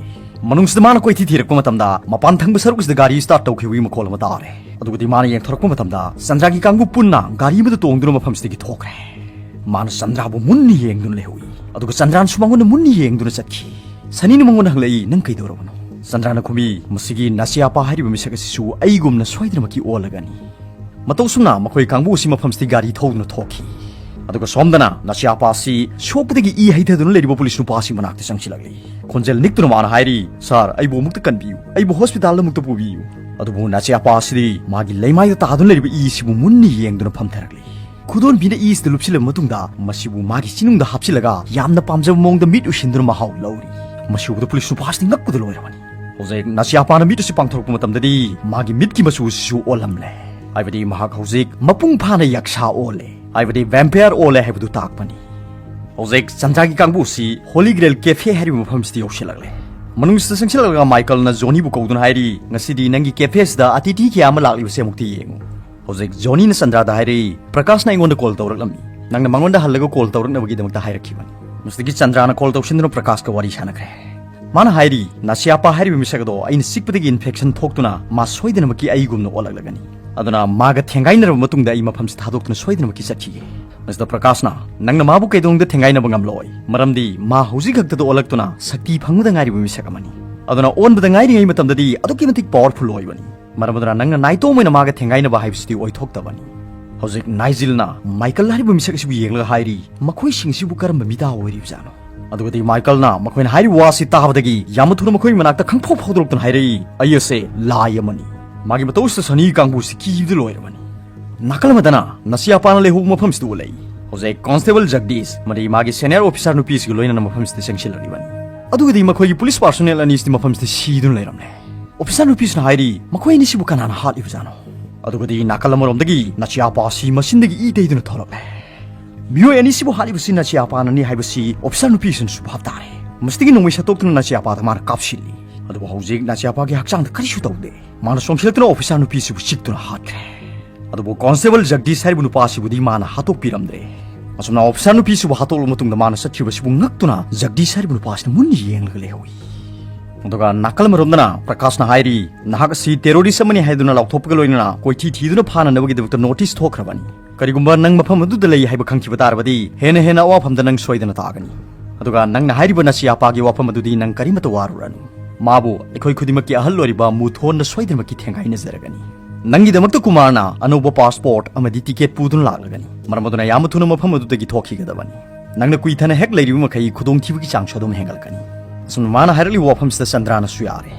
ꯃꯅꯨꯡꯁꯤꯗ ꯃꯥꯅ ꯀꯣꯏꯊꯤ ꯊꯤꯔꯛꯄ ꯃꯇꯝꯗ ꯃꯄꯥꯟ ꯊꯪꯕ ꯁꯔꯨꯛ ꯑꯁꯤꯗ ꯒꯥꯔꯤ start ꯇꯧꯈꯤꯕꯒꯤ ꯃꯈꯣꯜ ꯑꯃ ꯇꯥꯔꯦ꯫ ꯑꯗꯨꯒꯗꯤ ꯃꯥꯅ ꯌꯦꯡꯊꯣꯔꯛꯄ ꯃꯇꯝꯗ ꯆꯟꯗ꯭ꯔꯥꯒꯤ ꯀꯥꯡꯕꯨ ꯄꯨꯟꯅ ꯒꯥꯔꯤ ꯑꯃꯗ ꯇꯣꯡꯗꯨꯅ ꯃꯐꯝꯁꯤꯗꯒꯤ ꯊꯣꯛꯈ꯭ꯔꯦ꯫ ꯃꯥꯅ ꯆꯟꯗ꯭ꯔꯥꯕꯨ ꯃꯨꯟꯅ ꯌꯦꯡꯗꯨꯅ ꯂꯩꯍꯧꯏ꯫ ꯑꯗꯨꯒ ꯆꯟꯗ꯭ꯔꯥꯅꯁꯨ ꯃꯉꯣꯟꯗ ꯃꯨꯟꯅ ꯌꯦꯡꯗꯨꯅ ꯆꯠꯈꯤ꯫ ꯁꯅꯤꯅ ꯃꯉꯣꯟꯗ ꯍꯪꯂꯛꯏ, "ꯅꯪ ꯀꯩꯗꯧꯔꯕꯅꯣ?" ꯆꯟꯗ꯭ꯔꯥꯅ ꯈꯨꯝꯃꯤ, "ꯃꯁꯤꯒꯤ ꯅꯁꯤꯌꯥꯄꯥ ꯍꯥꯏꯔꯤꯕ ꯃꯤꯁꯛ ꯑꯁꯤꯁꯨ ꯑꯩꯒꯨꯝꯅ ꯁꯣꯏꯗꯅꯃꯛꯀꯤ ꯑꯣꯜꯂꯒꯅꯤ꯫" ꯃꯇꯧ ꯑꯁꯨꯝꯅ ꯃꯈꯣꯏ ꯀꯥꯡꯕꯨ ꯑꯁꯤ ꯃꯐꯝꯁꯤꯗꯒꯤ ꯒꯥꯔꯤ ꯊꯧꯗꯨꯅ ꯊꯣꯛꯈꯤ꯫ ꯑꯗꯨꯒ ꯁꯣꯝꯗꯅ ꯅꯁꯤꯌꯥꯄꯥ ꯑꯁꯤ ꯁꯣꯛꯄꯗꯒꯤ ꯏ ꯍꯩꯊꯗꯨꯅ ꯂꯩꯔꯤꯕ ꯄꯨꯂꯤꯁ ꯅꯨꯄꯥꯁꯤ ꯃꯅꯥꯛꯇ ꯆꯪꯁꯤꯜꯂꯛꯂꯤ꯫ ꯈꯣꯟꯖꯦꯜ ꯅꯤꯛꯇꯨꯅ ꯃꯥꯅ ꯍꯥꯏꯔꯤ, "ꯁꯥꯔ, ꯑꯩꯕꯨ ꯑꯃꯨꯛꯇ ꯀꯟꯕꯤꯌꯨ, ꯑꯩꯕꯨ hospital ꯑꯃꯨꯛꯇ ꯄꯨꯕꯤꯌꯨ꯫" ꯑꯗꯨꯕꯨ ꯅꯁꯤꯌꯥꯄꯥ ꯑꯁꯤꯗꯤ ꯃꯥꯒꯤ ꯂꯩꯃꯥꯏꯗ ꯇꯥꯗꯨꯅ ꯂꯩꯔꯤꯕ ꯏꯁꯤꯕꯨ ꯃꯨꯟꯅ ꯌꯦꯡꯗꯨꯅ ꯐꯝꯊꯔꯛꯂꯤ꯫ ꯈꯨꯗꯣꯟꯕꯤꯅ ꯏꯁꯤꯗ ꯂꯨꯞꯁꯤꯜꯂꯕ ꯃꯇꯨꯡꯗ ꯃꯁꯤꯕꯨ ꯃꯥꯒꯤ ꯆꯤꯅꯨꯡꯗ ꯍꯥꯞꯆꯤꯜꯂꯒ ꯌꯥꯝꯅ ꯄꯥꯝꯖꯕ ꯃꯑꯣꯡꯗ ꯃꯤꯠ ꯎꯏꯁꯤꯟꯗꯨꯅ ꯃꯍꯥꯎ ꯂꯧꯔꯤ꯫ ꯃꯁꯤ ꯎꯕꯗ ꯄꯨꯂꯤꯁ ꯅꯨꯄꯥꯁꯤꯗꯤ ꯉꯛꯄꯗ ꯂꯣꯏꯔꯕꯅꯤ꯫ ꯍꯧꯖꯤꯛ ꯅꯁꯤꯌꯥꯄꯥꯅ ꯃꯤꯠ ꯑꯁꯤ ꯄꯥꯡꯊꯣꯔꯛꯄ ꯃꯇꯝꯗꯗꯤ ꯃꯥꯒꯤ ꯃꯤꯠꯀꯤ ꯃꯆꯨ ꯑꯁꯤꯁꯨ ꯑꯣꯜꯂꯝꯂꯦ꯫ ꯍꯥꯏꯕꯗꯤ ꯃꯍꯥꯛ ꯍꯧꯖꯤꯛ ꯃꯄꯨꯡ ꯐꯥꯅ ꯌꯛꯁꯥ ꯑꯣꯜꯂꯦ, ꯍꯥꯏꯕꯗꯤ vampire ꯑꯣꯜꯂꯦ ꯍꯥꯏꯕꯗꯨ ꯇꯥꯛꯄꯅꯤ꯫ ꯍꯧꯖꯤꯛ ꯆꯟꯗ꯭ꯔꯥꯒꯤ ꯀꯥꯡꯕꯨ ꯑꯁꯤ Holy Grail Cafe ꯍꯥꯏꯔꯤꯕ ꯃꯐꯝꯁꯤꯗ ꯌꯧꯁꯤꯜꯂꯛꯂꯦ꯫ ꯃꯅꯨꯡꯁꯤꯗ ꯆꯪꯁꯤꯜꯂꯛꯂꯒ ꯃꯥꯏꯀꯜꯅ ꯖꯣꯅꯤꯕꯨ ꯀꯧꯗꯨꯅ ꯍꯥꯏꯔꯤ, "ꯉꯁꯤꯗꯤ ꯅꯪꯒꯤ cafe ꯁꯤꯗ ꯑꯇꯤꯊꯤ ꯀꯌꯥ ꯑꯃ ꯂꯥꯛꯂꯤꯕꯁꯦ ꯑꯃꯨꯛꯇ ꯌꯦꯡꯉꯨ꯫" ꯍꯧꯖꯤꯛ ꯖꯣꯅꯤꯅ ꯆꯟꯗ꯭ꯔꯥꯗ ꯍꯥꯏꯔꯛꯏ, "ꯄ꯭ꯔꯀꯥꯁꯅ ꯑꯩꯉꯣꯟꯗ call ꯇꯧꯔꯛꯂꯝꯃꯤ, ꯅꯪꯅ ꯃꯉꯣꯟꯗ ꯍꯜꯂꯒ call ꯇꯧꯔꯛꯅꯕꯒꯤꯗꯃꯛꯇ ꯍꯥꯏꯔꯛꯈꯤꯕꯅꯤ꯫" ꯃꯁꯤꯗꯒꯤ ꯆꯟꯗ꯭ꯔꯥꯅ call ꯇꯧꯁꯤꯟꯗꯨꯅ ꯄ꯭ꯔꯀꯥꯁꯀ ꯋꯥꯔꯤ ꯁꯥꯟꯅꯈ꯭ꯔꯦ꯫ ꯃꯥꯅ ꯍꯥꯏꯔꯤ, "ꯅꯁꯤꯌꯥꯄꯥ ꯍꯥꯏꯔꯤꯕ ꯃꯤꯁꯛ ꯑꯗꯣ ꯑꯩꯅ ꯆꯤꯛꯄꯗꯒꯤ infection ꯊꯣꯛꯇꯨꯅ ꯃꯥ ꯁꯣꯏꯗꯅꯃꯛꯀꯤ ꯑꯩꯒꯨꯝꯅ ꯑꯣꯜꯂꯛꯂꯒꯅꯤ꯫ ꯑꯗꯨꯅ ꯃꯥꯒ ꯊꯦꯡꯒꯥꯏꯅꯔꯕ ꯃꯇꯨꯡꯗ ꯑꯩ ꯃꯐꯝꯁꯤ ꯊꯥꯗꯣꯛꯇꯨꯅ ꯁꯣꯏꯗꯅꯃꯛꯀꯤ ꯆꯠꯈꯤꯒꯦ꯫" ꯃꯤꯁꯇꯔ ꯄ꯭ꯔꯀꯥꯁꯅ, "ꯅꯪꯅ ꯃꯥꯕꯨ ꯀꯩꯗꯧꯅꯨꯡꯗ ꯊꯦꯡꯒꯥꯏꯅꯕ ꯉꯝꯂꯣꯏ, ꯃꯔꯝꯗꯤ ꯃꯥ ꯍꯧꯖꯤꯛ ꯈꯛꯇꯗ ꯑꯣꯜꯂꯛꯇꯨꯅ ꯁꯛꯇꯤ ꯐꯪꯕꯗ ꯉꯥꯏꯔꯤꯕ ꯃꯤꯁꯛ ꯑꯃꯅꯤ꯫ ꯑꯗꯨꯅ ꯑꯣꯟꯕꯗ ꯉꯥꯏꯔꯤꯉꯩ ꯃꯇꯝꯗꯗꯤ ꯑꯗꯨꯛꯀꯤ ꯃꯇꯤꯛ powerful ꯑꯣꯏꯕꯅꯤ꯫ ꯃꯔꯝ ꯑꯗꯨꯅ ꯅꯪꯅ ꯅꯥꯏꯇꯣꯝ ꯑꯣꯏꯅ ꯃꯥꯒ ꯊꯦꯡꯒꯥꯏꯅꯕ ꯍꯥꯏꯕꯁꯤꯗꯤ ꯑꯣꯏꯊꯣꯛꯇꯕꯅꯤ꯫" ꯍꯧꯖꯤꯛ ꯅꯥꯏꯖꯤꯜꯅ ꯃꯥꯏꯀꯜ ꯍꯥꯏꯔꯤꯕ ꯃꯤꯁꯛ ꯑꯁꯤꯕꯨ ꯌꯦꯡꯂꯒ ꯍꯥꯏꯔꯤ, "ꯃꯈꯣꯏꯁꯤꯡ ꯑꯁꯤꯕꯨ ꯀꯔꯝꯕ ꯃꯤꯗꯥ ꯑꯣꯏꯔꯤꯕꯖꯥꯠꯅꯣ?" ꯑꯗꯨꯒꯗꯤ ꯃꯥꯏꯀꯜꯅ ꯃꯈꯣꯏꯅ ꯍꯥꯏꯔꯤꯕ ꯋꯥꯁꯤ ꯇꯥꯕꯗꯒꯤ ꯌꯥꯝꯅ ꯊꯨꯅ ꯃꯈꯣꯏꯒꯤ ꯃꯅꯥꯛꯇ ꯈꯪꯐꯥꯎ ꯐꯥꯎꯗꯣꯔꯛꯇꯨꯅ ꯍꯥꯏꯔꯛꯏ, "ꯑꯩ ꯑꯁꯦ ꯂꯥꯏ ꯑꯃꯅꯤ꯫" ꯃꯥꯒꯤ ꯃꯇꯧ ꯑꯁꯤꯗ ꯁꯅꯤ ꯀꯥꯡꯕꯨꯁꯤ ꯀꯤꯕꯗ ꯂꯣꯏꯔꯕꯅꯤ꯫ ꯅꯥꯀꯜ ꯑꯃꯗꯅ ꯅꯁꯤꯌꯥꯄꯥꯅ ꯂꯩꯍꯧꯕ ꯃꯐꯝꯁꯤꯗ ꯎꯠꯂꯛꯏ꯫ ꯍꯧꯖꯤꯛ Constable ꯖꯒꯗꯤꯁ ꯑꯃꯗꯤ ꯃꯥꯒꯤ senior officer ꯅꯨꯄꯤꯁꯤꯒ ꯂꯣꯏꯅꯅ ꯃꯐꯝꯁꯤꯗ ꯆꯪꯁꯤꯜꯂꯛꯂꯤꯕꯅꯤ꯫ ꯑꯗꯨꯒꯗꯤ ꯃꯈꯣꯏꯒꯤ police personnel ꯑꯅꯤꯁꯤꯗꯤ ꯃꯐꯝꯁꯤꯗ ꯁꯤꯗꯨꯅ ꯂꯩꯔꯝꯂꯦ꯫ Officer ꯅꯨꯄꯤꯁꯤꯅ ꯍꯥꯏꯔꯤ, "ꯃꯈꯣꯏ ꯑꯅꯤꯁꯤꯕꯨ ꯀꯅꯥꯅ ꯍꯥꯠꯂꯤꯕꯖꯥꯠꯅꯣ?" ꯑꯗꯨꯒꯗꯤ ꯅꯥꯀꯜ ꯑꯃꯔꯣꯝꯗꯒꯤ ꯅꯁꯤꯌꯥꯄꯥ ꯑꯁꯤ ꯃꯆꯤꯟꯗꯒꯤ ꯏ ꯇꯩꯗꯨꯅ ꯊꯣꯛꯂꯛꯂꯦ꯫ ꯃꯤꯑꯣꯏ ꯑꯅꯤꯁꯤꯕꯨ ꯍꯥꯠꯂꯤꯕꯁꯤ ꯅꯥꯆꯤꯌꯥꯄꯥꯅꯅꯤ ꯍꯥꯏꯕꯁꯤ ꯑꯣꯐꯤꯁꯔ ꯅꯨꯄꯤꯁꯤꯅꯁꯨ ꯚꯥꯞ ꯇꯥꯔꯦ꯫ ꯃꯁꯤꯗꯒꯤ ꯅꯣꯡꯃꯩ ꯁꯠꯇꯣꯛꯇꯨꯅ ꯅꯥꯆꯤꯌꯥꯄꯥꯗ ꯃꯥꯅ ꯀꯥꯞꯁꯤꯜꯂꯤ꯫ ꯑꯗꯨꯕꯨ ꯍꯧꯖꯤꯛ ꯅꯥꯆꯤꯌꯥꯄꯥꯒꯤ ꯍꯛꯆꯥꯡꯗ ꯀꯔꯤꯁꯨ ꯇꯧꯗꯦ꯫ ꯃꯥꯅ ꯆꯣꯡꯁꯤꯜꯂꯛꯇꯨꯅ ꯑꯣꯐꯤꯁꯔ ꯅꯨꯄꯤꯁꯤꯕꯨ ꯆꯤꯛꯇꯨꯅ ꯍꯥꯠꯈ꯭ꯔꯦ꯫ ꯑꯗꯨꯕꯨ ꯀꯣꯟꯁꯇꯦꯕꯜ ꯖꯒꯗꯤꯁ ꯍꯥꯏꯔꯤꯕ ꯅꯨꯄꯥꯁꯤꯕꯨꯗꯤ ꯃꯥꯅ ꯍꯥꯠꯇꯣꯛꯄꯤꯔꯝꯗ꯭ꯔꯦ꯫ ꯑꯁꯨꯝꯅ ꯑꯣꯐꯤꯁꯔ ꯅꯨꯄꯤꯁꯤꯕꯨ ꯍꯥꯠꯇꯣꯛꯂꯕ ꯃꯇꯨꯡꯗ ꯃꯥꯅ ꯆꯠꯈꯤꯕꯁꯤꯕꯨ ꯉꯛꯇꯨꯅ ꯖꯒꯗꯤꯁ ꯍꯥꯏꯔꯤꯕ ꯅꯨꯄꯥꯁꯤꯅ ꯃꯨꯟꯅ ꯌꯦꯡꯂꯒ ꯂꯩꯍꯧꯏ꯫ ꯑꯗꯨꯒ ꯅꯥꯀꯜ ꯑꯃꯔꯣꯝꯗꯅ ꯄ꯭ꯔꯀꯥꯁꯅ ꯍꯥꯏꯔꯤ, "ꯅꯍꯥꯛ ꯑꯁꯤ ꯇꯦꯔꯣꯔꯤꯁ ꯑꯃꯅꯤ ꯍꯥꯏꯗꯨꯅ ꯂꯥꯎꯊꯣꯛꯄꯒ ꯂꯣꯏꯅꯅ ꯀꯣꯏꯊꯤ ꯊꯤꯗꯨꯅ ꯐꯥꯅꯅꯕꯒꯤꯗꯃꯛꯇ ꯅꯣꯇꯤꯁ ꯊꯣꯛꯈ꯭ꯔꯕꯅꯤ꯫ ꯀꯔꯤꯒꯨꯝꯕ ꯅꯪ ꯃꯐꯝ ꯑꯗꯨꯗ ꯂꯩ ꯍꯥꯏꯕ ꯈꯪꯈꯤꯕ ꯇꯥꯔꯕꯗꯤ ꯍꯦꯟꯅ ꯍꯦꯟꯅ ꯑꯋꯥꯐꯝꯗ ꯅꯪ ꯁꯣꯏꯗꯅ ꯇꯥꯒꯅꯤ꯫ ꯑꯗꯨꯒ ꯅꯪꯅ ꯍꯥꯏꯔꯤꯕ ꯅꯥꯆꯤꯌꯥꯄꯥꯒꯤ ꯋꯥꯐꯝ ꯑꯗꯨꯗꯤ ꯅꯪ ꯀꯔꯤꯃꯠꯇ ꯋꯥꯔꯨꯔꯅꯨ꯫ ꯃꯥꯕꯨ ꯑꯩꯈꯣꯏ ꯈꯨꯗꯤꯡꯃꯛꯀꯤ ꯑꯍꯜ ꯑꯣꯏꯔꯤꯕ ꯃꯨꯊꯣꯟꯅ ꯁꯣꯏꯗꯅꯃꯛꯀꯤ ꯊꯦꯡꯒꯥꯏꯅꯖꯔꯒꯅꯤ꯫ ꯅꯪꯒꯤꯗꯃꯛꯇ ꯀꯨꯃꯥꯔꯅ ꯑꯅꯧꯕ ꯄꯥꯁꯄꯣꯔꯠ ꯑꯃꯗꯤ ꯇꯤꯀꯦꯠ ꯄꯨꯗꯨꯅ ꯂꯥꯛꯂꯒꯅꯤ꯫ ꯃꯔꯝ ꯑꯗꯨꯅ ꯌꯥꯝꯅ ꯊꯨꯅ ꯃꯐꯝ ꯑꯗꯨꯗꯒꯤ ꯊꯣꯛꯈꯤꯒꯗꯕꯅꯤ꯫ ꯅꯪꯅ ꯀꯨꯏꯊꯅ ꯍꯦꯛ ꯂꯩꯔꯤꯕ ꯃꯈꯩ ꯈꯨꯗꯣꯡꯊꯤꯕꯒꯤ ꯆꯥꯡꯁꯨ ꯑꯗꯨꯝ ꯍꯦꯟꯒꯠꯂꯛꯀꯅꯤ꯫" ꯑꯁꯨꯝꯅ ꯃꯥꯅ ꯍꯥꯏꯔꯛꯂꯤꯕ ꯋꯥꯐꯝꯁꯤꯗ ꯆꯟꯗ꯭ꯔꯥꯅꯁꯨ ꯌꯥꯔꯦ꯫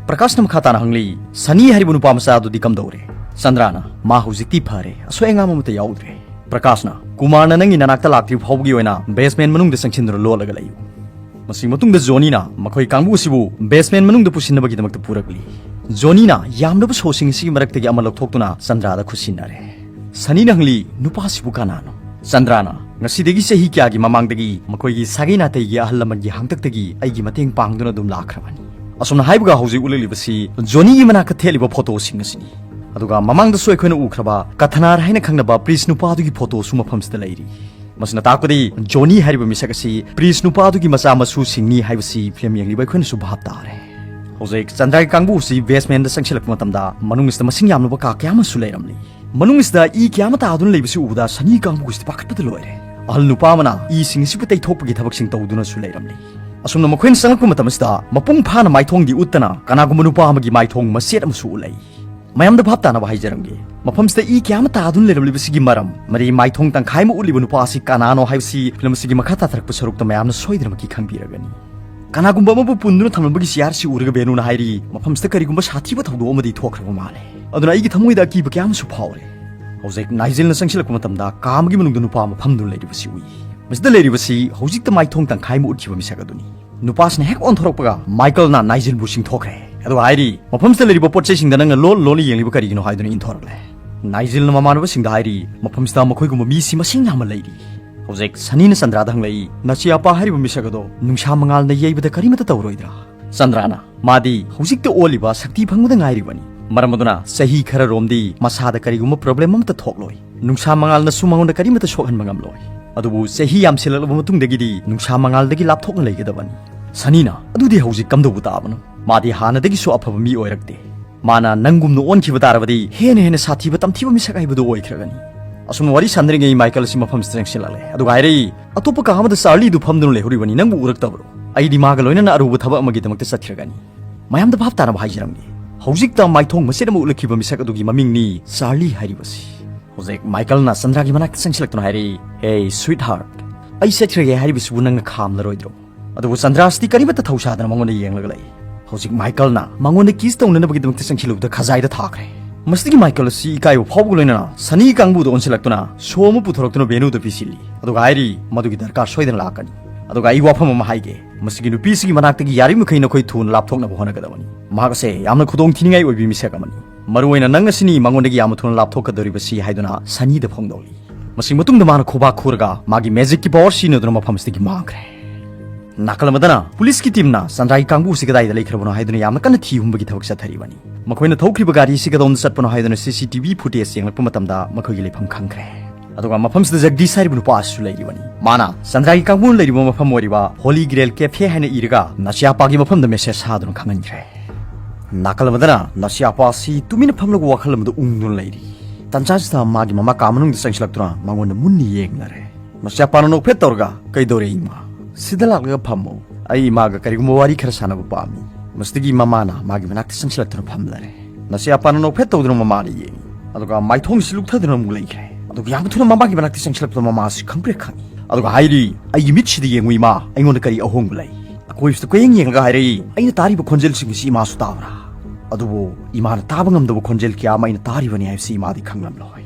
ꯄ꯭ꯔꯀꯥꯁꯅ ꯃꯈꯥ ꯇꯥꯅ ꯍꯪꯂꯤ, "ꯁꯅꯤ ꯍꯥꯏꯔꯤꯕ ꯅꯨꯄꯥ ꯃꯆꯥ ꯑꯗꯨꯗꯤ ꯀꯝꯗꯧꯔꯦ?" ꯆꯟꯗ꯭ꯔꯥꯅ, "ꯃꯥ ꯍꯧꯖꯤꯛꯇꯤ ꯐꯔꯦ, ꯑꯁꯣꯏ ꯑꯉꯥꯝ ꯑꯃꯠꯇ ꯌꯥꯎꯗ꯭ꯔꯦ꯫" ꯄ꯭ꯔꯀꯥꯁꯅ, "ꯀꯨꯃꯥꯔꯅ ꯅꯪꯒꯤ ꯅꯅꯥꯛꯇ ꯂꯥꯛꯇ꯭ꯔꯤꯕ ꯐꯥꯎꯕꯒꯤ ꯑꯣꯏꯅ ꯕꯦꯁꯃꯦꯟ ꯃꯅꯨꯡꯗ ꯆꯪꯁꯤꯟꯗꯨꯅ ꯂꯣꯠꯂꯒ ꯂꯩꯌꯨ꯫" ꯃꯁꯤꯒꯤ ꯃꯇꯨꯡꯗ ꯖꯣꯅꯤꯅ ꯃꯈꯣꯏ ꯀꯥꯡꯕꯨ ꯑꯁꯤꯕꯨ ꯕꯦꯁꯃꯦꯟ ꯃꯅꯨꯡꯗ ꯄꯨꯁꯤꯟꯅꯕꯒꯤꯗꯃꯛꯇ ꯄꯨꯔꯛꯂꯤ꯫ ꯖꯣꯅꯤꯅ ꯌꯥꯝꯂꯕ ꯁꯣꯁꯤꯡ ꯑꯁꯤꯒꯤ ꯃꯔꯛꯇꯒꯤ ꯑꯃ ꯂꯧꯊꯣꯛꯇꯨꯅ ꯆꯟꯗ꯭ꯔꯥꯗ ꯈꯨꯠꯁꯤꯟꯅꯔꯦ꯫ ꯁꯅꯤꯅ ꯍꯪꯂꯤ, "ꯅꯨꯄꯥꯁꯤꯕꯨ ꯀꯅꯥꯅꯣ?" ꯆꯟꯗ꯭ꯔꯥꯅ, "ꯉꯁꯤꯗꯒꯤ ꯆꯍꯤ ꯀꯌꯥꯒꯤ ꯃꯃꯥꯡꯗꯒꯤ ꯃꯈꯣꯏꯒꯤ ꯁꯥꯒꯩ ꯅꯥꯇꯩꯒꯤ ꯑꯍꯜ ꯂꯃꯟꯒꯤ ꯍꯥꯡꯇꯛꯇꯒꯤ ꯑꯩꯒꯤ ꯃꯇꯦꯡ ꯄꯥꯡꯗꯨꯅ ꯑꯗꯨꯝ ꯂꯥꯛꯈ꯭ꯔꯕꯅꯤ꯫" ꯑꯁꯨꯝꯅ ꯍꯥꯏꯕꯒ ꯍꯧꯖꯤꯛ ꯎꯠꯂꯛꯂꯤꯕꯁꯤ ꯖꯣꯅꯤꯒꯤ ꯃꯅꯥꯛꯇ ꯊꯦꯠꯂꯤꯕ ꯐꯣꯇꯣꯁꯤꯡ ꯑꯁꯤꯅꯤ꯫ ꯑꯗꯨꯒ ꯃꯃꯥꯡꯗꯁꯨ ꯑꯩꯈꯣꯏꯅ ꯎꯈ꯭ꯔꯕ ꯀꯊꯅꯥꯔ ꯍꯥꯏꯅ ꯈꯪꯅꯕ ꯄ꯭ꯔꯤꯟꯁ ꯅꯨꯄꯥꯗꯨꯒꯤ ꯐꯣꯇꯣꯁꯨ ꯃꯐꯝꯁꯤꯗ ꯂꯩꯔꯤ꯫ ꯃꯁꯤꯅ ꯇꯥꯛꯄꯗꯤ ꯖꯣꯅꯤ ꯍꯥꯏꯔꯤꯕ ꯃꯤꯁꯛ ꯑꯁꯤ ꯄ꯭ꯔꯤꯟꯁ ꯅꯨꯄꯥꯗꯨꯒꯤ ꯃꯆꯥ ꯃꯁꯨꯁꯤꯡꯅꯤ ꯍꯥꯏꯕꯁꯤ ꯐꯤꯂꯝ ꯌꯦꯡꯂꯤꯕ ꯑꯩꯈꯣꯏꯅꯁꯨ ꯚꯥꯞ ꯇꯥꯔꯦ꯫ ꯍꯧꯖꯤꯛ ꯆꯟꯗ꯭ꯔꯥꯒꯤ ꯀꯥꯡꯕꯨ ꯑꯁꯤ ꯕꯦꯁꯃꯦꯟꯗ ꯆꯪꯁꯤꯜꯂꯛꯄ ꯃꯇꯝꯗ ꯃꯅꯨꯡꯁꯤꯗ ꯃꯁꯤꯡ ꯌꯥꯝꯂꯕ ꯀꯥ ꯀꯌꯥ ꯑꯃꯁꯨ ꯂꯩꯔꯝꯂꯤ꯫ ꯃꯅꯨꯡꯁꯤꯗ ꯏ ꯀꯌꯥ ꯑꯃ ꯇꯥꯗꯨꯅ ꯂꯩꯕꯁꯤ ꯎꯕꯗ ꯁꯅꯤ ꯀꯥꯡꯕꯨꯁꯤꯗꯤ ꯄꯥꯈꯠꯄꯗ ꯂꯣꯏꯔꯦ꯫ ꯑꯍꯜ ꯅꯨꯄꯥ ꯑꯃꯅ ꯏꯁꯤꯡ ꯑꯁꯤꯕꯨ ꯇꯩꯊꯣꯛꯄꯒꯤ ꯊꯕꯛꯁꯤꯡ ꯇꯧꯗꯨꯅꯁꯨ ꯂꯩꯔꯝꯂꯤ꯫ ꯑꯁꯨꯝꯅ ꯃꯈꯣꯏꯅ ꯆꯪꯂꯛꯄ ꯃꯇꯝ ꯑꯁꯤꯗ ꯃꯄꯨꯡ ꯐꯥꯅ ꯃꯥꯏꯊꯣꯡꯗꯤ ꯎꯠꯇꯅ ꯀꯅꯥꯒꯨꯝꯕ ꯅꯨꯄꯥ ꯑꯃꯒꯤ ꯃꯥꯏꯊꯣꯡ ꯃꯆꯦꯠ ꯑꯃꯁꯨ ꯎꯠꯂꯛꯏ꯫ ꯃꯌꯥꯝꯗ ꯚꯥꯞ ꯇꯥꯅꯕ ꯍꯥꯏꯖꯔꯝꯒꯦ, ꯃꯐꯝꯁꯤꯗ ꯏ ꯀꯌꯥ ꯑꯃ ꯇꯥꯗꯨꯅ ꯂꯩꯔꯝꯂꯤꯕꯁꯤꯒꯤ ꯃꯔꯝ, ꯃꯔꯤ ꯃꯥꯏꯊꯣꯡ ꯇꯪꯈꯥꯏ ꯑꯃ ꯎꯠꯂꯤꯕ ꯅꯨꯄꯥ ꯑꯁꯤ ꯀꯅꯥꯅꯣ ꯍꯥꯏꯕꯁꯤ ꯐꯤꯂꯝ ꯑꯁꯤꯒꯤ ꯃꯈꯥ ꯇꯥꯊꯔꯛꯄ ꯁꯔꯨꯛꯇ ꯃꯌꯥꯝꯅ ꯁꯣꯏꯗꯅꯃꯛꯀꯤ ꯈꯪꯕꯤꯔꯒꯅꯤ꯫ ꯀꯅꯥꯒꯨꯝꯕ ꯑꯃꯕꯨ ꯄꯨꯟꯗꯨꯅ ꯊꯝꯂꯝꯕꯒꯤ ꯆꯤꯌꯥꯔꯁꯤ ꯎꯔꯒ ꯕꯦꯅꯨꯅ ꯍꯥꯏꯔꯤ, "ꯃꯐꯝꯁꯤꯗ ꯀꯔꯤꯒꯨꯝꯕ ꯁꯥꯊꯤꯕ ꯊꯧꯗꯣꯛ ꯑꯃꯗꯤ ꯊꯣꯛꯈ꯭ꯔꯕ ꯃꯥꯜꯂꯦ꯫ ꯑꯗꯨꯅ ꯑꯩꯒꯤ ꯊꯃꯣꯏꯗ ꯑꯀꯤꯕ ꯀꯌꯥ ꯑꯃꯁꯨ ꯐꯥꯎꯔꯦ꯫" ꯍꯧꯖꯤꯛ ꯅꯥꯏꯖꯦꯜꯅ ꯆꯪꯁꯤꯜꯂꯛꯄ ꯃꯇꯝꯗ ꯀꯥ ꯑꯃꯒꯤ ꯃꯅꯨꯡꯗ ꯅꯨꯄꯥ ꯑꯃ ꯐꯝꯗꯨꯅ ꯂꯩꯔꯤꯕꯁꯤ ꯎꯏ꯫ ꯃꯁꯤꯗ ꯂꯩꯔꯤꯕꯁꯤ ꯍꯧꯖꯤꯛꯇ ꯃꯥꯏꯊꯣꯡ ꯇꯪꯈꯥꯏ ꯑꯃ ꯎꯠꯈꯤꯕ ꯃꯤꯁꯛ ꯑꯗꯨꯅꯤ꯫ ꯅꯨꯄꯥꯁꯤꯅ ꯍꯦꯛ ꯑꯣꯟꯊꯣꯔꯛꯄꯒ ꯃꯥꯏꯀꯜꯅ ꯅꯥꯏꯖꯦꯜꯕꯨ ꯆꯤꯡꯊꯣꯛꯈ꯭ꯔꯦ꯫ ꯑꯗꯨꯒ ꯍꯥꯏꯔꯤ, "ꯃꯐꯝꯁꯤꯗ ꯂꯩꯔꯤꯕ ꯄꯣꯠ ꯆꯩꯁꯤꯡꯗ ꯅꯪꯅ ꯂꯣꯟ ꯂꯣꯟꯅ ꯌꯦꯡꯂꯤꯕ ꯀꯔꯤꯒꯤꯅꯣ?" ꯍꯥꯏꯗꯨꯅ ꯏꯟꯊꯣꯔꯛꯂꯦ꯫ ꯅꯥꯏꯖꯦꯜꯅ ꯃꯃꯥꯟꯅꯕꯁꯤꯡꯗ ꯍꯥꯏꯔꯤ, "ꯃꯐꯝꯁꯤꯗ ꯃꯈꯣꯏꯒꯨꯝꯕ ꯃꯤꯁꯤ ꯃꯁꯤꯡ ꯌꯥꯝꯅ ꯂꯩꯔꯤ꯫" ꯍꯧꯖꯤꯛ ꯁꯅꯤꯅ ꯆꯟꯗ꯭ꯔꯥꯗ ꯍꯪꯂꯛꯏ, "ꯅꯆꯦ ꯑꯄꯥ ꯍꯥꯏꯔꯤꯕ ꯃꯤꯁꯛ ꯑꯗꯣ ꯅꯨꯡꯁꯥ ꯃꯉꯥꯜꯅ ꯌꯩꯕꯗ ꯀꯔꯤꯃꯠꯇ ꯇꯧꯔꯣꯏꯗ꯭ꯔꯥ?" ꯆꯟꯗ꯭ꯔꯥꯅ, "ꯃꯥꯗꯤ ꯍꯧꯖꯤꯛꯇ ꯑꯣꯜꯂꯤꯕ ꯁꯛꯇꯤ ꯐꯪꯕꯗ ꯉꯥꯏꯔꯤꯕꯅꯤ꯫ ꯃꯔꯝ ꯑꯗꯨꯅ ꯆꯍꯤ ꯈꯔꯔꯣꯝꯗꯤ ꯃꯁꯥꯗ ꯀꯔꯤꯒꯨꯝꯕ ꯄ꯭ꯔꯣꯕ꯭ꯂꯦꯝ ꯑꯃꯠꯇ ꯊꯣꯛꯂꯣꯏ꯫ ꯅꯨꯡꯁꯥ ꯃꯉꯥꯜꯅꯁꯨ ꯃꯉꯣꯟꯗ ꯀꯔꯤꯃꯠꯇ ꯁꯣꯛꯍꯟꯕ ꯉꯝꯂꯣꯏ꯫ ꯑꯗꯨꯕꯨ ꯆꯍꯤ ꯌꯥꯝꯁꯤꯜꯂꯛꯂꯕ ꯃꯇꯨꯡꯗꯒꯤꯗꯤ ꯅꯨꯡꯁꯥ ꯃꯉꯥꯜꯗꯒꯤ ꯂꯥꯞꯊꯣꯛꯅ ꯂꯩꯒꯗꯕꯅꯤ꯫" ꯁꯅꯤꯅ, "ꯑꯗꯨꯗꯤ ꯍꯧꯖꯤꯛ ꯀꯝꯗꯧꯕ ꯇꯥꯕꯅꯣ? ꯃꯥꯗꯤ ꯍꯥꯟꯅꯗꯒꯤꯁꯨ ꯑꯐꯕ ꯃꯤ ꯑꯣꯏꯔꯛꯇꯦ꯫ ꯃꯥꯅ ꯅꯪꯒꯨꯝꯅ ꯑꯣꯟꯈꯤꯕ ꯇꯥꯔꯕꯗꯤ ꯍꯦꯟꯅ ꯍꯦꯟꯅ ꯁꯥꯊꯤꯕ ꯇꯝꯊꯤꯕ ꯃꯤꯁꯛ ꯍꯥꯏꯕꯗꯨ ꯑꯣꯏꯈ꯭ꯔꯒꯅꯤ꯫" ꯑꯁꯨꯝꯅ ꯋꯥꯔꯤ ꯁꯥꯟꯅꯔꯤꯉꯩ ꯃꯥꯏꯀꯜ ꯑꯁꯤ ꯃꯐꯝꯁꯤꯗ ꯆꯪꯁꯤꯜꯂꯛꯂꯦ꯫ ꯑꯗꯨꯒ ꯍꯥꯏꯔꯛꯏ, "ꯑꯇꯣꯞꯄ ꯀꯥ ꯑꯃꯗ ꯆꯥꯔꯂꯤꯗꯨ ꯐꯝꯗꯨꯅ ꯂꯩꯍꯧꯔꯤꯕꯅꯤ, ꯅꯪꯕꯨ ꯎꯔꯛꯇꯕ꯭ꯔꯣ? ꯑꯩꯗꯤ ꯃꯥꯒ ꯂꯣꯏꯅꯅ ꯑꯔꯨꯕ ꯊꯕꯛ ꯑꯃꯒꯤꯗꯃꯛꯇ ꯆꯠꯈ꯭ꯔꯒꯅꯤ꯫" ꯃꯌꯥꯝꯗ ꯚꯥꯞ ꯇꯥꯅꯕ ꯍꯥꯏꯖꯔꯝꯒꯦ꯫ ꯍꯧꯖꯤꯛꯇ ꯃꯥꯏꯊꯣꯡ ꯃꯆꯦꯠ ꯑꯃ ꯎꯠꯂꯛꯈꯤꯕ ꯃꯤꯁꯛ ꯑꯗꯨꯒꯤ ꯃꯃꯤꯡꯅꯤ ꯆꯥꯔꯂꯤ ꯍꯥꯏꯔꯤꯕꯁꯤ꯫ ꯍꯧꯖꯤꯛ ꯃꯥꯏꯀꯜꯅ ꯆꯟꯗ꯭ꯔꯥꯒꯤ ꯃꯅꯥꯛꯇ ꯆꯪꯁꯤꯜꯂꯛꯇꯨꯅ ꯍꯥꯏꯔꯛꯏ, "ꯍꯦ, ꯁ꯭ꯋꯤꯠ ꯍꯥꯔꯠ, ꯑꯩ ꯆꯠꯈ꯭ꯔꯒꯦ ꯍꯥꯏꯔꯤꯕꯁꯤꯕꯨ ꯅꯪꯅ ꯈꯥꯝꯂꯔꯣꯏꯗ꯭ꯔꯣ?" ꯑꯗꯨꯕꯨ ꯆꯟꯗ꯭ꯔꯥꯁꯤꯗꯤ ꯀꯔꯤꯃꯠꯇ ꯊꯧꯁꯥꯗꯅ ꯃꯉꯣꯟꯗ ꯌꯦꯡꯂꯒ ꯂꯩ꯫ ꯍꯧꯖꯤꯛ ꯃꯥꯏꯀꯜꯅ ꯃꯉꯣꯟꯗ ꯀꯤꯁ ꯇꯧꯅꯅꯕꯒꯤꯗꯃꯛꯇ ꯆꯪꯁꯤꯜꯂꯨꯕꯗ ꯈꯖꯥꯏꯗ ꯊꯥꯈ꯭ꯔꯦ꯫ ꯃꯁꯤꯗꯒꯤ ꯃꯥꯏꯀꯜ ꯑꯁꯤ ꯏꯀꯥꯏꯕ ꯐꯥꯎꯕꯒ ꯂꯣꯏꯅꯅ ꯁꯅꯤ ꯀꯥꯡꯕꯨꯗ ꯑꯣꯟꯁꯤꯜꯂꯛꯇꯨꯅ ꯁꯣ ꯑꯃ ꯄꯨꯊꯣꯔꯛꯇꯨꯅ ꯚꯦꯅꯨꯗ ꯄꯤꯁꯤꯜꯂꯤ꯫ ꯑꯗꯨꯒ ꯍꯥꯏꯔꯤ, "ꯃꯗꯨꯒꯤ ꯗꯔꯀꯥꯔ ꯁꯣꯏꯗꯅ ꯂꯥꯛꯀꯅꯤ꯫ ꯑꯗꯨꯒ ꯑꯩ ꯋꯥꯐꯝ ꯑꯃ ꯍꯥꯏꯒꯦ, ꯃꯁꯤꯒꯤ ꯅꯨꯄꯤꯁꯤꯒꯤ ꯃꯅꯥꯛꯇꯒꯤ ꯌꯥꯔꯤꯕꯃꯈꯩ ꯅꯈꯣꯏ ꯊꯨꯅ ꯂꯥꯞꯊꯣꯛꯅꯕ ꯍꯣꯠꯅꯒꯗꯕꯅꯤ꯫ ꯃꯍꯥꯛ ꯑꯁꯦ ꯌꯥꯝꯅ ꯈꯨꯗꯣꯡꯊꯤꯅꯤꯡꯉꯥꯏ ꯑꯣꯏꯕ ꯃꯤꯁꯛ ꯑꯃꯅꯤ꯫ ꯃꯔꯨꯑꯣꯏꯅ ꯅꯪ ꯑꯁꯤꯅꯤ ꯃꯉꯣꯟꯗꯒꯤ ꯌꯥꯝꯅ ꯊꯨꯅ ꯂꯥꯞꯊꯣꯛꯀꯗꯧꯔꯤꯕꯁꯤ" ꯍꯥꯏꯗꯨꯅ ꯁꯅꯤꯗ ꯐꯣꯡꯗꯣꯛꯂꯤ꯫ ꯃꯁꯤ ꯃꯇꯨꯡꯗ ꯃꯥꯅ ꯈꯨꯕꯥꯛ ꯈꯨꯔꯒ ꯃꯥꯒꯤ ꯃꯦꯖꯤꯛꯀꯤ ꯄꯋꯥꯔ ꯁꯤꯖꯤꯟꯅꯗꯨꯅ ꯃꯐꯝꯁꯤꯗꯒꯤ ꯃꯥꯡꯈ꯭ꯔꯦ꯫ ꯅꯥꯀꯜ ꯑꯃꯗꯅ ꯄꯨꯂꯤꯁꯀꯤ ꯇꯤꯝꯅ ꯆꯟꯗ꯭ꯔꯥꯒꯤ ꯀꯥꯡꯕꯨꯁꯤ ꯀꯗꯥꯏꯗ ꯂꯩꯈ꯭ꯔꯕꯅꯣ ꯍꯥꯏꯗꯨꯅ ꯌꯥꯝꯅ ꯀꯟꯅ ꯊꯤ ꯍꯨꯝꯕꯒꯤ ꯊꯕꯛ ꯆꯠꯊꯔꯤꯕꯅꯤ꯫ ꯃꯈꯣꯏꯅ ꯊꯧꯈ꯭ꯔꯤꯕ ꯒꯥꯔꯤ ꯑꯁꯤ ꯀꯗꯣꯝꯗ ꯆꯠꯄꯅꯣ ꯍꯥꯏꯗꯨꯅ ꯁꯤ ꯁꯤ ꯇꯤ ꯚꯤ ꯐꯨꯇꯦꯖ ꯌꯦꯡꯂꯛꯄ ꯃꯇꯝꯗ ꯃꯈꯣꯏꯒꯤ ꯂꯩꯐꯝ ꯈꯪꯈ꯭ꯔꯦ꯫ ꯑꯗꯨꯒ ꯃꯐꯝꯁꯤꯗ ꯖꯒꯗꯤꯁ ꯍꯥꯏꯔꯤꯕ ꯅꯨꯄꯥ ꯑꯁꯤꯁꯨ ꯂꯩꯔꯤꯕꯅꯤ꯫ ꯃꯥꯅ ꯆꯟꯗ꯭ꯔꯥꯒꯤ ꯀꯥꯡꯕꯨꯅ ꯂꯩꯔꯤꯕ ꯃꯐꯝ ꯑꯣꯏꯔꯤꯕ ꯍꯣꯂꯤ ꯒ꯭ꯔꯦꯜ ꯀꯦꯐꯦ ꯍꯥꯏꯅ ꯏꯔꯒ ꯅꯆꯦ ꯑꯄꯥꯒꯤ ꯃꯐꯝꯗ ꯃꯦꯁꯦꯖ ꯊꯥꯗꯨꯅ ꯈꯪꯍꯟꯈ꯭ꯔꯦ꯫ ꯅꯥꯀꯜ ꯑꯃꯗꯅ ꯅꯆꯦ ꯑꯄꯥ ꯑꯁꯤ ꯇꯨꯃꯤꯟꯅ ꯐꯝꯂꯒ ꯋꯥꯈꯜ ꯑꯃꯗ ꯎꯪꯗꯨꯅ ꯂꯩꯔꯤ꯫ ꯇꯟꯖꯥꯁꯤꯗ ꯃꯥꯒꯤ ꯃꯃꯥ ꯀꯥ ꯃꯅꯨꯡꯗ ꯆꯪꯁꯤꯜꯂꯛꯇꯨꯅ ꯃꯉꯣꯟꯗ ꯃꯨꯟꯅ ꯌꯦꯡꯂꯔꯦ꯫ ꯃꯆꯥꯄꯥꯅ ꯅꯣꯛꯐꯦꯠ ꯇꯧꯔꯒ, "ꯀꯩꯗꯧꯔꯦ ꯏꯃꯥ? ꯁꯤꯗ ꯂꯥꯛꯂꯒ ꯐꯝꯃꯣ꯫ ꯑꯩ ꯏꯃꯥꯒ ꯀꯔꯤꯒꯨꯝꯕ ꯋꯥꯔꯤ ꯈꯔ ꯁꯥꯟꯅꯕ ꯄꯥꯝꯃꯤ꯫" ꯃꯁꯤꯗꯒꯤ ꯃꯃꯥꯅ ꯃꯥꯒꯤ ꯃꯅꯥꯛꯇ ꯆꯪꯁꯤꯜꯂꯛꯇꯨꯅ ꯐꯝꯂꯔꯦ꯫ ꯅꯆꯦ ꯑꯄꯥꯅ ꯅꯣꯛꯐꯦꯠ ꯇꯧꯗꯨꯅ ꯃꯃꯥꯗ ꯌꯦꯡꯉꯤ꯫ ꯑꯗꯨꯒ ꯃꯥꯏꯊꯣꯡꯁꯤ ꯂꯨꯞꯊꯗꯨꯅ ꯑꯃꯨꯛ ꯂꯩꯈ꯭ꯔꯦ꯫ ꯑꯗꯨꯒ ꯌꯥꯝꯅ ꯊꯨꯅ ꯃꯃꯥꯒꯤ ꯃꯅꯥꯛꯇ ꯆꯪꯁꯤꯜꯂꯛꯄꯗ ꯃꯃꯥꯁꯤ ꯈꯪꯄ꯭ꯔꯦꯛ ꯈꯪꯉꯤ꯫ ꯑꯗꯨꯒ ꯍꯥꯏꯔꯤ, "ꯑꯩꯒꯤ ꯃꯤꯠꯁꯤꯗ ꯌꯦꯡꯉꯨ ꯏꯃꯥ, ꯑꯩꯉꯣꯟꯗ ꯀꯔꯤ ꯑꯍꯣꯡꯕ ꯂꯩ?" ꯑꯀꯣꯏꯕꯁꯤꯗ ꯀꯣꯏꯌꯦꯡ ꯌꯦꯡꯂꯒ ꯍꯥꯏꯔꯛꯏ, "ꯑꯩꯅ ꯇꯥꯔꯤꯕ ꯈꯣꯟꯖꯦꯜꯁꯤꯡ ꯑꯁꯤ ꯏꯃꯥꯁꯨ ꯇꯥꯕ꯭ꯔꯥ?" ꯑꯗꯨꯕꯨ ꯏꯃꯥꯅ ꯇꯥꯕ ꯉꯝꯗꯕ ꯈꯣꯟꯖꯦꯜ ꯀꯌꯥ ꯑꯃ ꯑꯩꯅ ꯇꯥꯔꯤꯕꯅꯤ ꯍꯥꯏꯕꯁꯤ ꯏꯃꯥꯗꯤ ꯈꯪꯂꯝꯂꯣꯏ꯫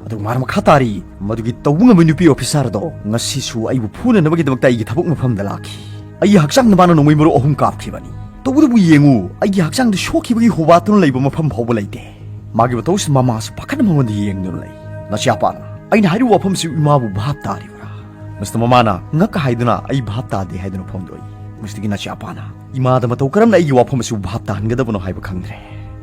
ꯑꯗꯨꯒ ꯃꯥꯅ ꯃꯈꯥ ꯇꯥꯔꯤ, "ꯃꯗꯨꯒꯤ ꯇꯧꯕ ꯉꯝꯕ ꯅꯨꯄꯤ ꯑꯣꯐꯤꯁꯥꯔ ꯑꯗꯣ ꯉꯁꯤꯁꯨ ꯑꯩꯕꯨ ꯐꯨꯅꯅꯕꯒꯤꯗꯃꯛꯇ ꯑꯩꯒꯤ ꯊꯕꯛ ꯃꯐꯝꯗ ꯂꯥꯛꯈꯤ꯫ ꯑꯩꯒꯤ ꯍꯛꯆꯥꯡꯗ ꯃꯥꯅ ꯅꯣꯡꯃꯩ ꯃꯔꯨ ꯑꯍꯨꯝ ꯀꯥꯞꯈꯤꯕꯅꯤ꯫ ꯇꯧꯕꯇꯕꯨ ꯌꯦꯡꯉꯨ, ꯑꯩꯒꯤ ꯍꯛꯆꯥꯡꯗ ꯁꯣꯛꯈꯤꯕꯒꯤ ꯍꯣꯕꯥꯠꯇꯨꯅ ꯂꯩꯕ ꯃꯐꯝ ꯐꯥꯎꯕ ꯂꯩꯇꯦ꯫" ꯃꯥꯒꯤ ꯃꯇꯧꯁꯤ ꯃꯃꯥꯁꯤ ꯄꯥꯈꯠꯅ ꯃꯉꯣꯟꯗ ꯌꯦꯡꯗꯨꯅ ꯂꯩ꯫ "ꯅꯆꯦ ꯑꯄꯥꯅ ꯑꯩꯅ ꯍꯥꯏꯔꯤꯕ ꯋꯥꯐꯝꯁꯤ ꯏꯃꯥꯕꯨ ꯚꯥꯞ ꯇꯥꯔꯤꯕ꯭ꯔꯥ?" ꯃꯁꯤꯗ ꯃꯃꯥꯅ ꯉꯛ ꯍꯥꯏꯗꯨꯅ ꯑꯩ ꯚꯥꯞ ꯇꯥꯗꯦ ꯍꯥꯏꯗꯨꯅ ꯐꯣꯡꯗꯣꯛꯏ꯫ ꯃꯁꯤꯗꯒꯤ ꯅꯥꯁꯤꯌꯥꯄꯥꯅ ꯏꯃꯥꯗ ꯃꯇꯧ ꯀꯔꯝꯅ ꯑꯩꯒꯤ ꯋꯥꯐꯝ ꯑꯁꯤꯕꯨ ꯚꯥꯞ ꯇꯥꯍꯟꯒꯗꯕꯅꯣ ꯍꯥꯏꯕ ꯈꯪꯗ꯭ꯔꯦ꯫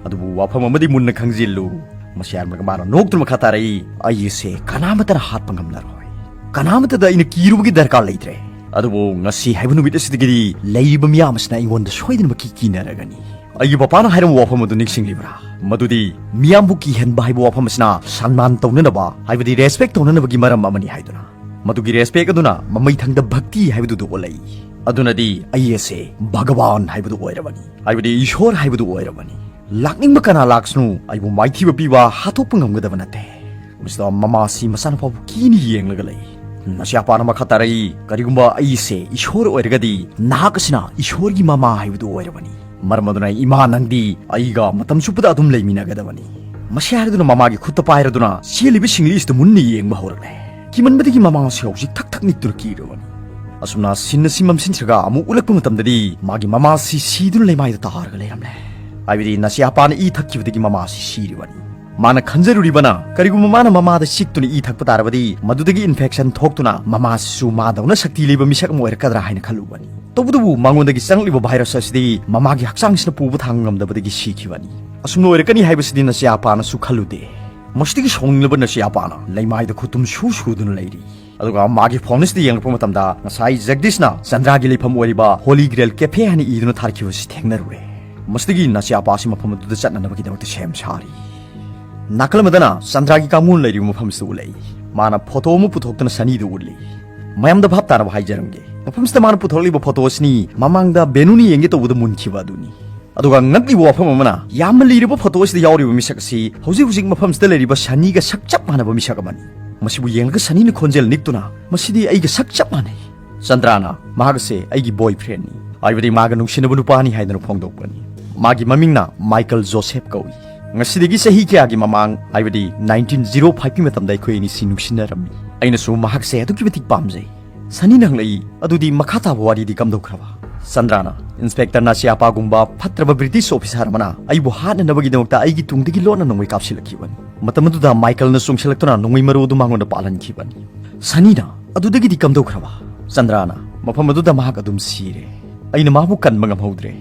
ꯑꯗꯨꯕꯨ ꯋꯥꯐꯝ ꯑꯃꯗꯤ ꯃꯨꯟꯅ ꯈꯪꯖꯤꯜꯂꯨ, ꯃꯁꯤ ꯍꯥꯏꯔꯝꯂꯒ ꯃꯥꯅ ꯅꯣꯛꯇꯨꯅ ꯃꯈꯥ ꯇꯥꯔꯛꯏ, ꯑꯩ ꯑꯁꯦ ꯀꯅꯥꯃꯠꯇꯅ ꯍꯥꯠꯄ ꯉꯝꯂꯔꯣꯏ, ꯀꯅꯥꯃꯠꯇꯗ ꯑꯩꯅ ꯀꯤꯔꯨꯕꯒꯤ ꯗꯔꯀꯥꯔ ꯂꯩꯇ꯭ꯔꯦ꯫ ꯑꯗꯨꯕꯨ ꯉꯁꯤ ꯍꯥꯏꯕ ꯅꯨꯃꯤꯠ ꯑꯁꯤꯗꯒꯤꯗꯤ ꯂꯩꯔꯤꯕ ꯃꯤꯌꯥꯝ ꯑꯁꯤꯅ ꯑꯩꯉꯣꯟꯗ ꯁꯣꯏꯗꯅꯃꯛꯀꯤ ꯀꯤꯅꯔꯒꯅꯤ꯫ ꯑꯩꯒꯤ ꯄꯄꯥꯅ ꯍꯥꯏꯔꯝꯕ ꯋꯥꯐꯝ ꯑꯗꯨ ꯅꯤꯡꯁꯤꯡꯂꯤꯕ꯭ꯔꯥ? ꯃꯗꯨꯗꯤ ꯃꯤꯌꯥꯝꯕꯨ ꯀꯤꯍꯟꯕ ꯍꯥꯏꯕ ꯋꯥꯐꯝ ꯑꯁꯤꯅ ꯁꯟꯃꯥꯟ ꯇꯧꯅꯅꯕ, ꯍꯥꯏꯕꯗꯤ ꯔꯦꯁꯄꯦꯛ ꯇꯧꯅꯅꯕꯒꯤ ꯃꯔꯝ ꯑꯃꯅꯤ ꯍꯥꯏꯗꯨꯅ꯫ ꯃꯗꯨꯒꯤ ꯔꯦꯁꯄꯦꯛ ꯑꯗꯨꯅ ꯃꯃꯩꯊꯪꯗ ꯚꯛꯇꯤ ꯍꯥꯏꯕꯗꯨꯗ ꯑꯣꯜꯂꯛꯏ꯫ ꯑꯗꯨꯅꯗꯤ ꯑꯩ ꯑꯁꯦ ꯚꯒꯋꯥꯟ ꯍꯥꯏꯕꯗꯨ ꯑꯣꯏꯔꯕꯅꯤ, ꯍꯥꯏꯕꯗꯤ ꯏꯁꯣꯔ ꯍꯥꯏꯕꯗꯨ ꯑꯣꯏꯔꯕꯅꯤ꯫ ꯂꯥꯛꯅꯤꯡꯕ ꯀꯅꯥ ꯂꯥꯛꯁꯅꯨ, ꯑꯩꯕꯨ ꯃꯥꯏꯊꯤꯕ ꯄꯤꯕ ꯍꯥꯠꯇꯣꯛꯄ ꯉꯝꯒꯗꯕ ꯅꯠꯇꯦ꯫ ꯃꯁꯤꯗ ꯃꯃꯥꯁꯤ ꯃꯆꯥꯅꯨꯄꯥꯕꯨ ꯀꯤꯅ ꯌꯦꯡꯂꯒ ꯂꯩ꯫ ꯅꯥꯁꯤꯌꯥꯄꯥꯅ ꯃꯈꯥ ꯇꯥꯔꯛꯏ, ꯀꯔꯤꯒꯨꯝꯕ ꯑꯩꯁꯦ ꯏꯁꯣꯔ ꯑꯣꯏꯔꯒꯗꯤ ꯅꯍꯥꯛ ꯑꯁꯤꯅ ꯏꯁꯣꯔꯒꯤ ꯃꯃꯥ ꯍꯥꯏꯕꯗꯨ ꯑꯣꯏꯔꯕꯅꯤ꯫ ꯃꯔꯝ ꯑꯗꯨꯅ ꯏꯃꯥ ꯅꯪꯗꯤ ꯑꯩꯒ ꯃꯇꯝ ꯆꯨꯞꯄꯗ ꯑꯗꯨꯝ ꯂꯩꯃꯤꯟꯅꯒꯗꯕꯅꯤ꯫ ꯃꯁꯤ ꯍꯥꯏꯔꯗꯨꯅ ꯃꯃꯥꯒꯤ ꯈꯨꯠꯇ ꯄꯥꯏꯔꯗꯨꯅ ꯆꯦꯜꯂꯤꯕ ꯁꯤꯡꯂꯤ ꯑꯁꯤꯗ ꯃꯨꯟꯅ ꯌꯦꯡꯕ ꯍꯧꯔꯛꯂꯦ꯫ ꯀꯤꯃꯟꯕꯗꯒꯤ ꯃꯃꯥ ꯑꯁꯤ ꯍꯧꯖꯤꯛ ꯊꯛ ꯊꯛ ꯅꯤꯛꯇꯨꯅ ꯀꯤꯔꯕꯅꯤ꯫ ꯑꯁꯨꯝꯅ ꯁꯤꯟ ꯑꯁꯤ ꯃꯝꯁꯤꯟꯈ꯭ꯔꯒ ꯑꯃꯨꯛ ꯎꯠꯂꯛꯄ ꯃꯇꯝꯗꯗꯤ ꯃꯥꯒꯤ ꯃꯃꯥꯁꯤ ꯁꯤꯗꯨꯅ ꯂꯩꯃꯥꯏꯗ ꯇꯥꯔꯒ ꯂꯩꯔꯝꯂꯦ꯫ ꯍꯥꯏꯕꯗꯤ ꯅꯥꯁꯤꯌꯥꯄꯥꯅ ꯏ ꯊꯛꯈꯤꯕꯗꯒꯤ ꯃꯃꯥꯁꯤ ꯁꯤꯔꯤꯕꯅꯤ꯫ ꯃꯥꯅ ꯈꯟꯖꯔꯨꯔꯤꯕꯅ, ꯀꯔꯤꯒꯨꯝꯕ ꯃꯥꯅ ꯃꯃꯥꯗ ꯆꯤꯛꯇꯨꯅ ꯏ ꯊꯛꯄ ꯇꯥꯔꯕꯗꯤ ꯃꯗꯨꯗꯒꯤ ꯏꯟꯐꯦꯛꯁꯟ ꯊꯣꯛꯇꯨꯅ ꯃꯃꯥꯁꯤꯁꯨ ꯃꯥꯗꯧꯅ ꯁꯛꯇꯤ ꯂꯩꯕ ꯃꯤꯁꯛ ꯑꯃ ꯑꯣꯏꯔꯛꯀꯗ꯭ꯔꯥ ꯍꯥꯏꯅ ꯈꯜꯂꯨꯕꯅꯤ꯫ ꯇꯧꯕꯇꯕꯨ ꯃꯉꯣꯟꯗꯒꯤ ꯆꯪꯂꯛꯂꯤꯕ ꯚꯥꯏꯔꯁ ꯑꯁꯤꯗꯤ ꯃꯃꯥꯒꯤ ꯍꯛꯆꯥꯡꯁꯤꯅ ꯄꯨꯕ ꯊꯥꯡ ꯉꯝꯗꯕꯗꯒꯤ ꯁꯤꯈꯤꯕꯅꯤ꯫ ꯑꯁꯨꯝꯅ ꯑꯣꯏꯔꯛꯀꯅꯤ ꯍꯥꯏꯕꯁꯤꯗꯤ ꯅꯥꯁꯤꯌꯥꯄꯥꯅꯁꯨ ꯈꯜꯂꯨꯗꯦ꯫ ꯃꯁꯤꯗꯒꯤ ꯁꯥꯎꯅꯤꯡꯂꯕ ꯅꯥꯁꯤꯌꯥꯄꯥꯅ ꯂꯩꯃꯥꯏꯗ ꯈꯨꯠꯇꯨꯝ ꯁꯨ ꯁꯨꯗꯨꯅ ꯂꯩꯔꯤ꯫ ꯑꯗꯨꯒ ꯃꯥꯒꯤ ꯐꯣꯟ ꯑꯁꯤꯗ ꯌꯦꯡꯂꯛꯄ ꯃꯇꯝꯗ ꯉꯁꯥꯏ ꯖꯒꯗꯤꯁꯅ ꯆꯟꯗ꯭ꯔꯥꯒꯤ ꯂꯩꯐꯝ ꯑꯣꯏꯔꯤꯕ ꯍꯣꯂꯤ ꯒ꯭ꯔꯦꯜ ꯀꯦꯐꯦ ꯍꯥꯏꯅ ꯏꯗꯨꯅ ꯊꯥꯔꯛꯈꯤꯕꯁꯤ ꯊꯦꯡꯅꯔꯨꯔꯦ꯫ ꯃꯁꯤꯗꯒꯤ ꯅꯥꯁꯤꯌꯥꯄꯥ ꯑꯁꯤ ꯃꯐꯝ ꯑꯗꯨꯗ ꯆꯠꯅꯅꯕꯒꯤꯗꯃꯛꯇ ꯁꯦꯝ ꯁꯥꯔꯤ꯫ ꯅꯥꯀꯜ ꯑꯃꯗꯅ ꯆꯟꯗ꯭ꯔꯥꯒꯤ ꯀꯥꯡꯕꯨꯅ ꯂꯩꯔꯤꯕ ꯃꯐꯝꯁꯤꯗ ꯎꯠꯂꯛꯏ꯫ ꯃꯥꯅ ꯐꯣꯇꯣ ꯑꯃ ꯄꯨꯊꯣꯛꯇꯨꯅ ꯁꯅꯤꯗ ꯎꯠꯂꯤ꯫ ꯃꯌꯥꯝꯗ ꯚꯥꯞ ꯇꯥꯅꯕ ꯍꯥꯏꯖꯔꯝꯒꯦ, ꯃꯐꯝꯁꯤꯗ ꯃꯥꯅ ꯄꯨꯊꯣꯔꯛꯂꯤꯕ ꯐꯣꯇꯣ ꯑꯁꯤꯅꯤ ꯃꯃꯥꯡꯗ ꯕꯦꯅꯨꯅ ꯌꯦꯡꯒꯦ ꯇꯧꯕꯗ ꯃꯨꯟꯈꯤꯕ ꯑꯗꯨꯅꯤ꯫ ꯑꯗꯨꯒ ꯉꯛꯂꯤꯕ ꯋꯥꯐꯝ ꯑꯃꯅ, ꯌꯥꯝꯅ ꯂꯤꯔꯕ ꯐꯣꯇꯣ ꯑꯁꯤꯗ ꯌꯥꯎꯔꯤꯕ ꯃꯤꯁꯛ ꯑꯁꯤ ꯍꯧꯖꯤꯛ ꯍꯧꯖꯤꯛ ꯃꯐꯝꯁꯤꯗ ꯂꯩꯔꯤꯕ ꯁꯅꯤꯒ ꯁꯛ ꯆꯞ ꯃꯥꯟꯅꯕ ꯃꯤꯁꯛ ꯑꯃꯅꯤ꯫ ꯃꯁꯤꯕꯨ ꯌꯦꯡꯂꯒ ꯁꯅꯤꯅ ꯈꯣꯟꯖꯦꯜ ꯅꯤꯛꯇꯨꯅ, "ꯃꯁꯤꯗꯤ ꯑꯩꯒ ꯁꯛ ꯆꯞ ꯃꯥꯟꯅꯩ"꯫ ꯆꯟꯗ꯭ꯔꯥꯅ ꯃꯍꯥꯛ ꯑꯁꯦ ꯑꯩꯒꯤ ꯕꯣꯏ ꯐ꯭ꯔꯦꯟꯅꯤ, ꯍꯥꯏꯕꯗꯤ ꯃꯥꯒ ꯅꯨꯡꯁꯤꯅꯕ ꯅꯨꯄꯥꯅꯤ ꯍꯥꯏꯗꯨꯅ ꯐꯣꯡꯗꯣꯛꯄꯅꯤ꯫ ꯃꯥꯒꯤ ꯃꯃꯤꯡꯅ ꯃꯥꯏꯀꯜ ꯖꯣꯁꯦꯐ ꯀꯧꯏ꯫ ꯉꯁꯤꯗꯒꯤ ꯆꯍꯤ ꯀꯌꯥꯒꯤ ꯃꯃꯥꯡ, ꯍꯥꯏꯕꯗꯤ ꯅꯥꯏꯟꯇꯤꯟ ꯖꯤꯔꯣ ꯐꯥꯏꯚꯀꯤ ꯃꯇꯝꯗ ꯑꯩꯈꯣꯏ ꯑꯅꯤꯁꯤ ꯅꯨꯡꯁꯤꯅꯔꯝꯃꯤ꯫ ꯑꯩꯅꯁꯨ ꯃꯍꯥꯛꯁꯦ ꯑꯗꯨꯛꯀꯤ ꯃꯇꯤꯛ ꯄꯥꯝꯖꯩ꯫ ꯁꯅꯤꯅ ꯍꯪꯂꯛꯏ, "ꯑꯗꯨꯗꯤ ꯃꯈꯥ ꯇꯥꯕ ꯋꯥꯔꯤꯗꯤ ꯀꯝꯗꯧꯈ꯭ꯔꯕ?" ꯆꯟꯗ꯭ꯔꯥꯅ, "ꯏꯟꯁꯄꯦꯛꯇꯔ ꯅꯥꯁꯤꯌꯥꯄꯥꯒꯨꯝꯕ ꯐꯠꯇ꯭ꯔꯕ ꯕ꯭ꯔꯤꯇꯤꯁ ꯑꯣꯐꯤꯁꯥꯔ ꯑꯃꯅ ꯑꯩꯕꯨ ꯍꯥꯠꯅꯅꯕꯒꯤꯗꯃꯛꯇ ꯑꯩꯒꯤ ꯇꯨꯡꯗꯒꯤ ꯂꯣꯠꯅ ꯅꯣꯡꯃꯩ ꯀꯥꯞꯁꯤꯜꯂꯛꯈꯤꯕꯅꯤ꯫ ꯃꯇꯝ ꯑꯗꯨꯗ ꯃꯥꯏꯀꯜꯅ ꯆꯣꯡꯁꯤꯜꯂꯛꯇꯨꯅ ꯅꯣꯡꯃꯩ ꯃꯔꯨ ꯑꯗꯨ ꯃꯉꯣꯟꯗ ꯄꯥꯜꯍꯟꯈꯤꯕꯅꯤ"꯫ ꯁꯅꯤꯅ, ꯑꯗꯨꯗꯒꯤꯗꯤ ꯀꯝꯗꯧꯈ꯭ꯔꯕ? ꯆꯟꯗ꯭ꯔꯥꯅ, "ꯃꯐꯝ ꯑꯗꯨꯗ ꯃꯍꯥꯛ ꯑꯗꯨꯝ ꯁꯤꯔꯦ꯫ ꯑꯩꯅ ꯃꯥꯕꯨ ꯀꯟꯕ ꯉꯝꯍꯧꯗ꯭ꯔꯦ꯫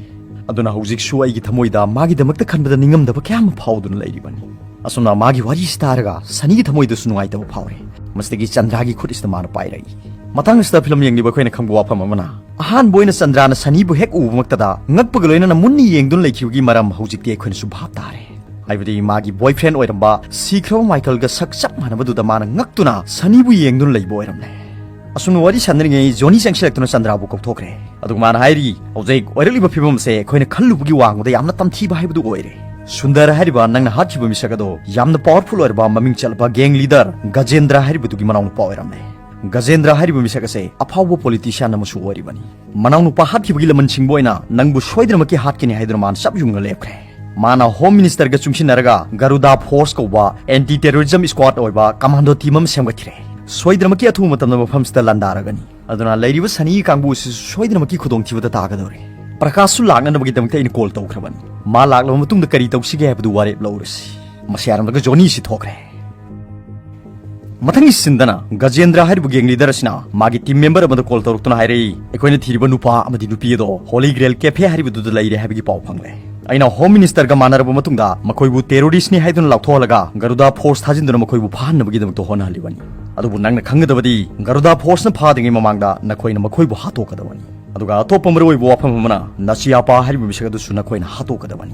ꯑꯗꯨꯅ ꯍꯧꯖꯤꯛꯁꯨ ꯑꯩꯒꯤ ꯊꯃꯣꯏꯗ ꯃꯥꯒꯤꯗꯃꯛꯇ ꯈꯟꯕꯗ ꯅꯤꯡꯉꯝꯗꯕ ꯀꯌꯥ ꯑꯃ ꯐꯥꯎꯗꯨꯅ ꯂꯩꯔꯤꯕꯅꯤ꯫" ꯑꯁꯨꯝꯅ ꯃꯥꯒꯤ ꯋꯥꯔꯤꯁꯤ ꯇꯥꯔꯒ ꯁꯅꯤꯒꯤ ꯊꯃꯣꯏꯗꯁꯨ ꯅꯨꯡꯉꯥꯏꯇꯕ ꯐꯥꯎꯔꯦ꯫ ꯃꯁꯤꯗꯒꯤ ꯆꯟꯗ꯭ꯔꯥꯒꯤ ꯈꯨꯠ ꯑꯁꯤꯗ ꯃꯥꯅ ꯄꯥꯏꯔꯛꯏ꯫ ꯃꯇꯥꯡ ꯑꯁꯤꯗ ꯐꯤꯂꯝ ꯌꯦꯡꯂꯤꯕ ꯑꯩꯈꯣꯏꯅ ꯈꯪꯕ ꯋꯥꯐꯝ ꯑꯃꯅ, ꯑꯍꯥꯟꯕ ꯑꯣꯏꯅ ꯆꯟꯗ꯭ꯔꯥꯅ ꯁꯅꯤꯕꯨ ꯍꯦꯛ ꯎꯕꯃꯛꯇꯗ ꯉꯛꯄꯒ ꯂꯣꯏꯅꯅ ꯃꯨꯟꯅ ꯌꯦꯡꯗꯨꯅ ꯂꯩꯈꯤꯕꯒꯤ ꯃꯔꯝ ꯍꯧꯖꯤꯛꯇꯤ ꯑꯩꯈꯣꯏꯅꯁꯨ ꯚꯥꯞ ꯇꯥꯔꯦ꯫ ꯍꯥꯏꯕꯗꯤ ꯃꯥꯒꯤ boyfriend ꯑꯣꯏꯔꯝꯕ ꯁꯤꯈ꯭ꯔꯕ ꯃꯥꯏꯀꯜꯒ ꯁꯛ ꯆꯞ ꯃꯥꯟꯅꯕꯗꯨꯗ ꯃꯥꯅ ꯉꯛꯇꯨꯅ ꯁꯅꯤꯕꯨ ꯌꯦꯡꯗꯨꯅ ꯂꯩꯕ ꯑꯣꯏꯔꯝꯂꯦ꯫ ꯑꯁꯨꯝꯅ ꯋꯥꯔꯤ ꯁꯥꯟꯅꯔꯤꯉꯩ ꯖꯣꯅꯤ ꯆꯪꯁꯤꯜꯂꯛꯇꯨꯅ ꯆꯟꯗ꯭ꯔꯥꯕꯨ ꯀꯧꯊꯣꯛꯈ꯭ꯔꯦ꯫ ꯑꯗꯨꯒ ꯃꯥꯅ ꯍꯥꯏꯔꯤ, "ꯍꯧꯖꯤꯛ ꯑꯣꯏꯔꯛꯂꯤꯕ ꯐꯤꯕꯝ ꯑꯁꯦ ꯑꯩꯈꯣꯏꯅ ꯈꯜꯂꯨꯕꯒꯤ ꯋꯥꯡꯃꯗ ꯌꯥꯝꯅ ꯇꯝꯊꯤꯕ ꯍꯥꯏꯕꯗꯨ ꯑꯣꯏꯔꯦ꯫ ꯁꯨꯟꯗꯔ ꯍꯥꯏꯔꯤꯕ ꯅꯪꯅ ꯍꯥꯠꯈꯤꯕ ꯃꯤꯁꯛ ꯑꯗꯣ ꯌꯥꯝꯅ powerful ꯑꯣꯏꯔꯕ ꯃꯃꯤꯡ ꯆꯠꯂꯕ gang leader ꯒꯖꯦꯟꯗ꯭ꯔ ꯍꯥꯏꯔꯤꯕꯗꯨꯒꯤ ꯃꯅꯥꯎꯅꯨꯄꯥ ꯑꯣꯏꯔꯝꯂꯦ꯫ ꯒꯖꯦꯟꯗ꯭ꯔ ꯍꯥꯏꯔꯤꯕ ꯃꯤꯁꯛ ꯑꯁꯦ ꯑꯐꯥꯎꯕ politician ꯑꯃꯁꯨ ꯑꯣꯏꯔꯤꯕꯅꯤ꯫ ꯃꯅꯥꯎꯅꯨꯄꯥ ꯍꯥꯠꯈꯤꯕꯒꯤ ꯂꯃꯟꯁꯤꯡꯕ ꯑꯣꯏꯅ ꯅꯪꯕꯨ ꯁꯣꯏꯗꯅꯃꯛꯀꯤ ꯍꯥꯠꯀꯅꯤ ꯍꯥꯏꯗꯨꯅ ꯃꯥꯅ ꯆꯞ ꯌꯨꯡꯅ ꯂꯦꯞꯈ꯭ꯔꯦ꯫ ꯃꯥꯅ Home Minister ꯒ ꯆꯨꯡꯁꯤꯟꯅꯔꯒ ꯒꯔꯨꯗꯥ Force ꯀꯧꯕ anti terrorism squad ꯑꯣꯏꯕ commando team ꯑꯃ ꯁꯦꯝꯒꯠꯈ꯭ꯔꯦ꯫ ꯁꯣꯏꯗꯅꯃꯛꯀꯤ ꯑꯊꯨꯕ ꯃꯇꯝꯗ ꯃꯐꯝꯁꯤꯗ ꯂꯥꯟꯗꯥꯔꯒꯅꯤ꯫ ꯑꯗꯨꯅ ꯂꯩꯔꯤꯕ ꯁꯅꯤꯒꯤ ꯀꯥꯡꯕꯨ ꯑꯁꯤꯁꯨ ꯁꯣꯏꯗꯅꯃꯛꯀꯤ ꯈꯨꯗꯣꯡꯊꯤꯕꯗ ꯇꯥꯒꯗꯧꯔꯦ꯫ ꯄ꯭ꯔꯀꯥꯁꯁꯨ ꯂꯥꯛꯅꯅꯕꯒꯤꯗꯃꯛꯇ ꯑꯩꯅ call ꯇꯧꯈ꯭ꯔꯕꯅꯤ꯫ ꯃꯥ ꯂꯥꯛꯂꯕ ꯃꯇꯨꯡꯗ ꯀꯔꯤ ꯇꯧꯁꯤꯒꯦ ꯍꯥꯏꯕꯗꯨ ꯋꯥꯔꯦꯞ ꯂꯧꯔꯁꯤ꯫ ꯃꯁꯤ ꯍꯥꯏꯔꯝꯂꯒ ꯖꯣꯅꯤ ꯑꯁꯤ ꯊꯣꯛꯈ꯭ꯔꯦ꯫ ꯃꯊꯪꯒꯤ ꯁꯤꯟꯗꯅ ꯒꯖꯦꯟꯗ꯭ꯔ ꯍꯥꯏꯔꯤꯕ gang leader ꯑꯁꯤꯅ ꯃꯥꯒꯤ team member ꯑꯃꯗ call ꯇꯧꯔꯛꯇꯨꯅ ꯍꯥꯏꯔꯛꯏ, "ꯑꯩꯈꯣꯏꯅ ꯊꯤꯔꯤꯕ ꯅꯨꯄꯥ ꯑꯃꯗꯤ ꯅꯨꯄꯤ ꯑꯗꯣ Holy Grail Cafe ꯍꯥꯏꯔꯤꯕꯗꯨꯗ ꯂꯩꯔꯦ ꯍꯥꯏꯕꯒꯤ ꯄꯥꯎ ꯐꯪꯂꯦ꯫ ꯑꯩꯅ Home Minister ꯒ ꯃꯥꯟꯅꯔꯕ ꯃꯇꯨꯡꯗ ꯃꯈꯣꯏꯕꯨ terrorist ꯅꯤ ꯍꯥꯏꯗꯨꯅ ꯂꯥꯎꯊꯣꯛꯍꯜꯂꯒ ꯒꯔꯨꯗꯥ Force ꯊꯥꯖꯤꯟꯗꯨꯅ ꯃꯈꯣꯏꯕꯨ ꯐꯥꯍꯟꯅꯕꯒꯤꯗꯃꯛꯇ ꯍꯣꯠꯅꯍꯜꯂꯤꯕꯅꯤ꯫ ꯑꯗꯨꯕꯨ ꯅꯪꯅ ꯈꯪꯒꯗꯕꯗꯤ ꯒꯔꯨꯗꯥ Force ꯅ ꯐꯥꯗ꯭ꯔꯤꯉꯩ ꯃꯃꯥꯡꯗ ꯅꯈꯣꯏꯅ ꯃꯈꯣꯏꯕꯨ ꯍꯥꯠꯇꯣꯛꯀꯗꯕꯅꯤ꯫ ꯑꯗꯨꯒ ꯑꯇꯣꯞꯄ ꯃꯔꯨꯑꯣꯏꯕ ꯋꯥꯐꯝ ꯑꯃꯅ ꯅꯆꯤꯌꯥꯄꯥ ꯍꯥꯏꯔꯤꯕ ꯃꯤꯁꯛ ꯑꯗꯨꯁꯨ ꯅꯈꯣꯏꯅ ꯍꯥꯠꯇꯣꯛꯀꯗꯕꯅꯤ꯫"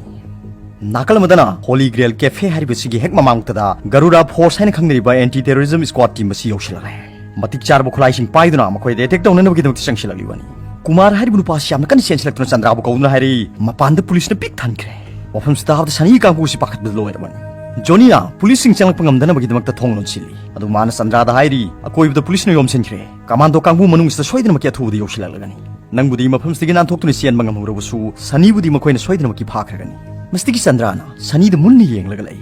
ꯅꯥꯀꯜ ꯑꯃꯗꯅ Holy Grail Cafe ꯍꯥꯏꯔꯤꯕꯁꯤꯒꯤ ꯍꯦꯛ ꯃꯃꯥꯡꯃꯛꯇꯗ ꯒꯔꯨꯗꯥ Force ꯍꯥꯏꯅ ꯈꯪꯅꯔꯤꯕ anti terrorism squad team ꯑꯁꯤ ꯌꯧꯁꯤꯜꯂꯛꯂꯦ꯫ ꯃꯇꯤꯛ ꯆꯥꯔꯕ ꯈꯨꯠꯂꯥꯏꯁꯤꯡ ꯄꯥꯏꯗꯨꯅ ꯃꯈꯣꯏꯗ attack ꯇꯧꯅꯅꯕꯒꯤꯗꯃꯛꯇ ꯆꯪꯁꯤꯜꯂꯛꯂꯤꯕꯅꯤ꯫ ꯀꯨꯃꯥꯔ ꯍꯥꯏꯔꯤꯕ ꯅꯨꯄꯥ ꯑꯁꯤ ꯌꯥꯝꯅ ꯀꯟꯅ ꯆꯦꯟꯁꯤꯜꯂꯛꯇꯨꯅ ꯆꯟꯗ꯭ꯔꯥꯕꯨ ꯀꯧꯗꯨꯅ ꯍꯥꯏꯔꯛꯏ, "ꯃꯄꯥꯟꯗ police ꯅ ꯄꯤꯛ ꯊꯟꯈ꯭ꯔꯦ꯫" ꯋꯥꯐꯝꯁꯤ ꯇꯥꯕꯗ ꯁꯅꯤꯒꯤ ꯀꯥꯡꯕꯨ ꯑꯁꯤ ꯄꯥꯈꯠꯄꯗ ꯂꯣꯏꯔꯕꯅꯤ꯫ ꯖꯣꯅꯤꯅ police ꯁꯤꯡ ꯆꯪꯂꯛꯄ ꯉꯝꯗꯅꯕꯒꯤꯗꯃꯛꯇ ꯊꯣꯡ ꯂꯣꯟꯁꯤꯜꯂꯤ꯫ ꯑꯗꯨ ꯃꯥꯅ ꯆꯟꯗ꯭ꯔꯥꯗ ꯍꯥꯏꯔꯤ, "ꯑꯀꯣꯏꯕꯗ police ꯅ ꯌꯣꯝꯁꯤꯟꯈ꯭ꯔꯦ꯫ Commando ꯀꯥꯡꯕꯨ ꯃꯅꯨꯡꯁꯤꯗ ꯁꯣꯏꯗꯅꯃꯛꯀꯤ ꯑꯊꯨꯕꯗ ꯌꯧꯁꯤꯜꯂꯛꯂꯒꯅꯤ꯫ ꯅꯪꯕꯨꯗꯤ ꯃꯐꯝꯁꯤꯗꯒꯤ ꯅꯥꯟꯊꯣꯛꯇꯨꯅ ꯆꯦꯟꯕ ꯉꯝꯍꯧꯔꯕꯁꯨ, ꯁꯅꯤꯕꯨꯗꯤ ꯃꯈꯣꯏꯅ ꯁꯣꯏꯗꯅꯃꯛꯀꯤ ꯐꯥꯈ꯭ꯔꯒꯅꯤ꯫" ꯃꯁꯤꯗꯒꯤ ꯆꯟꯗ꯭ꯔꯥꯅ ꯁꯅꯤꯗ ꯃꯨꯟꯅ ꯌꯦꯡꯂꯒ ꯂꯩ꯫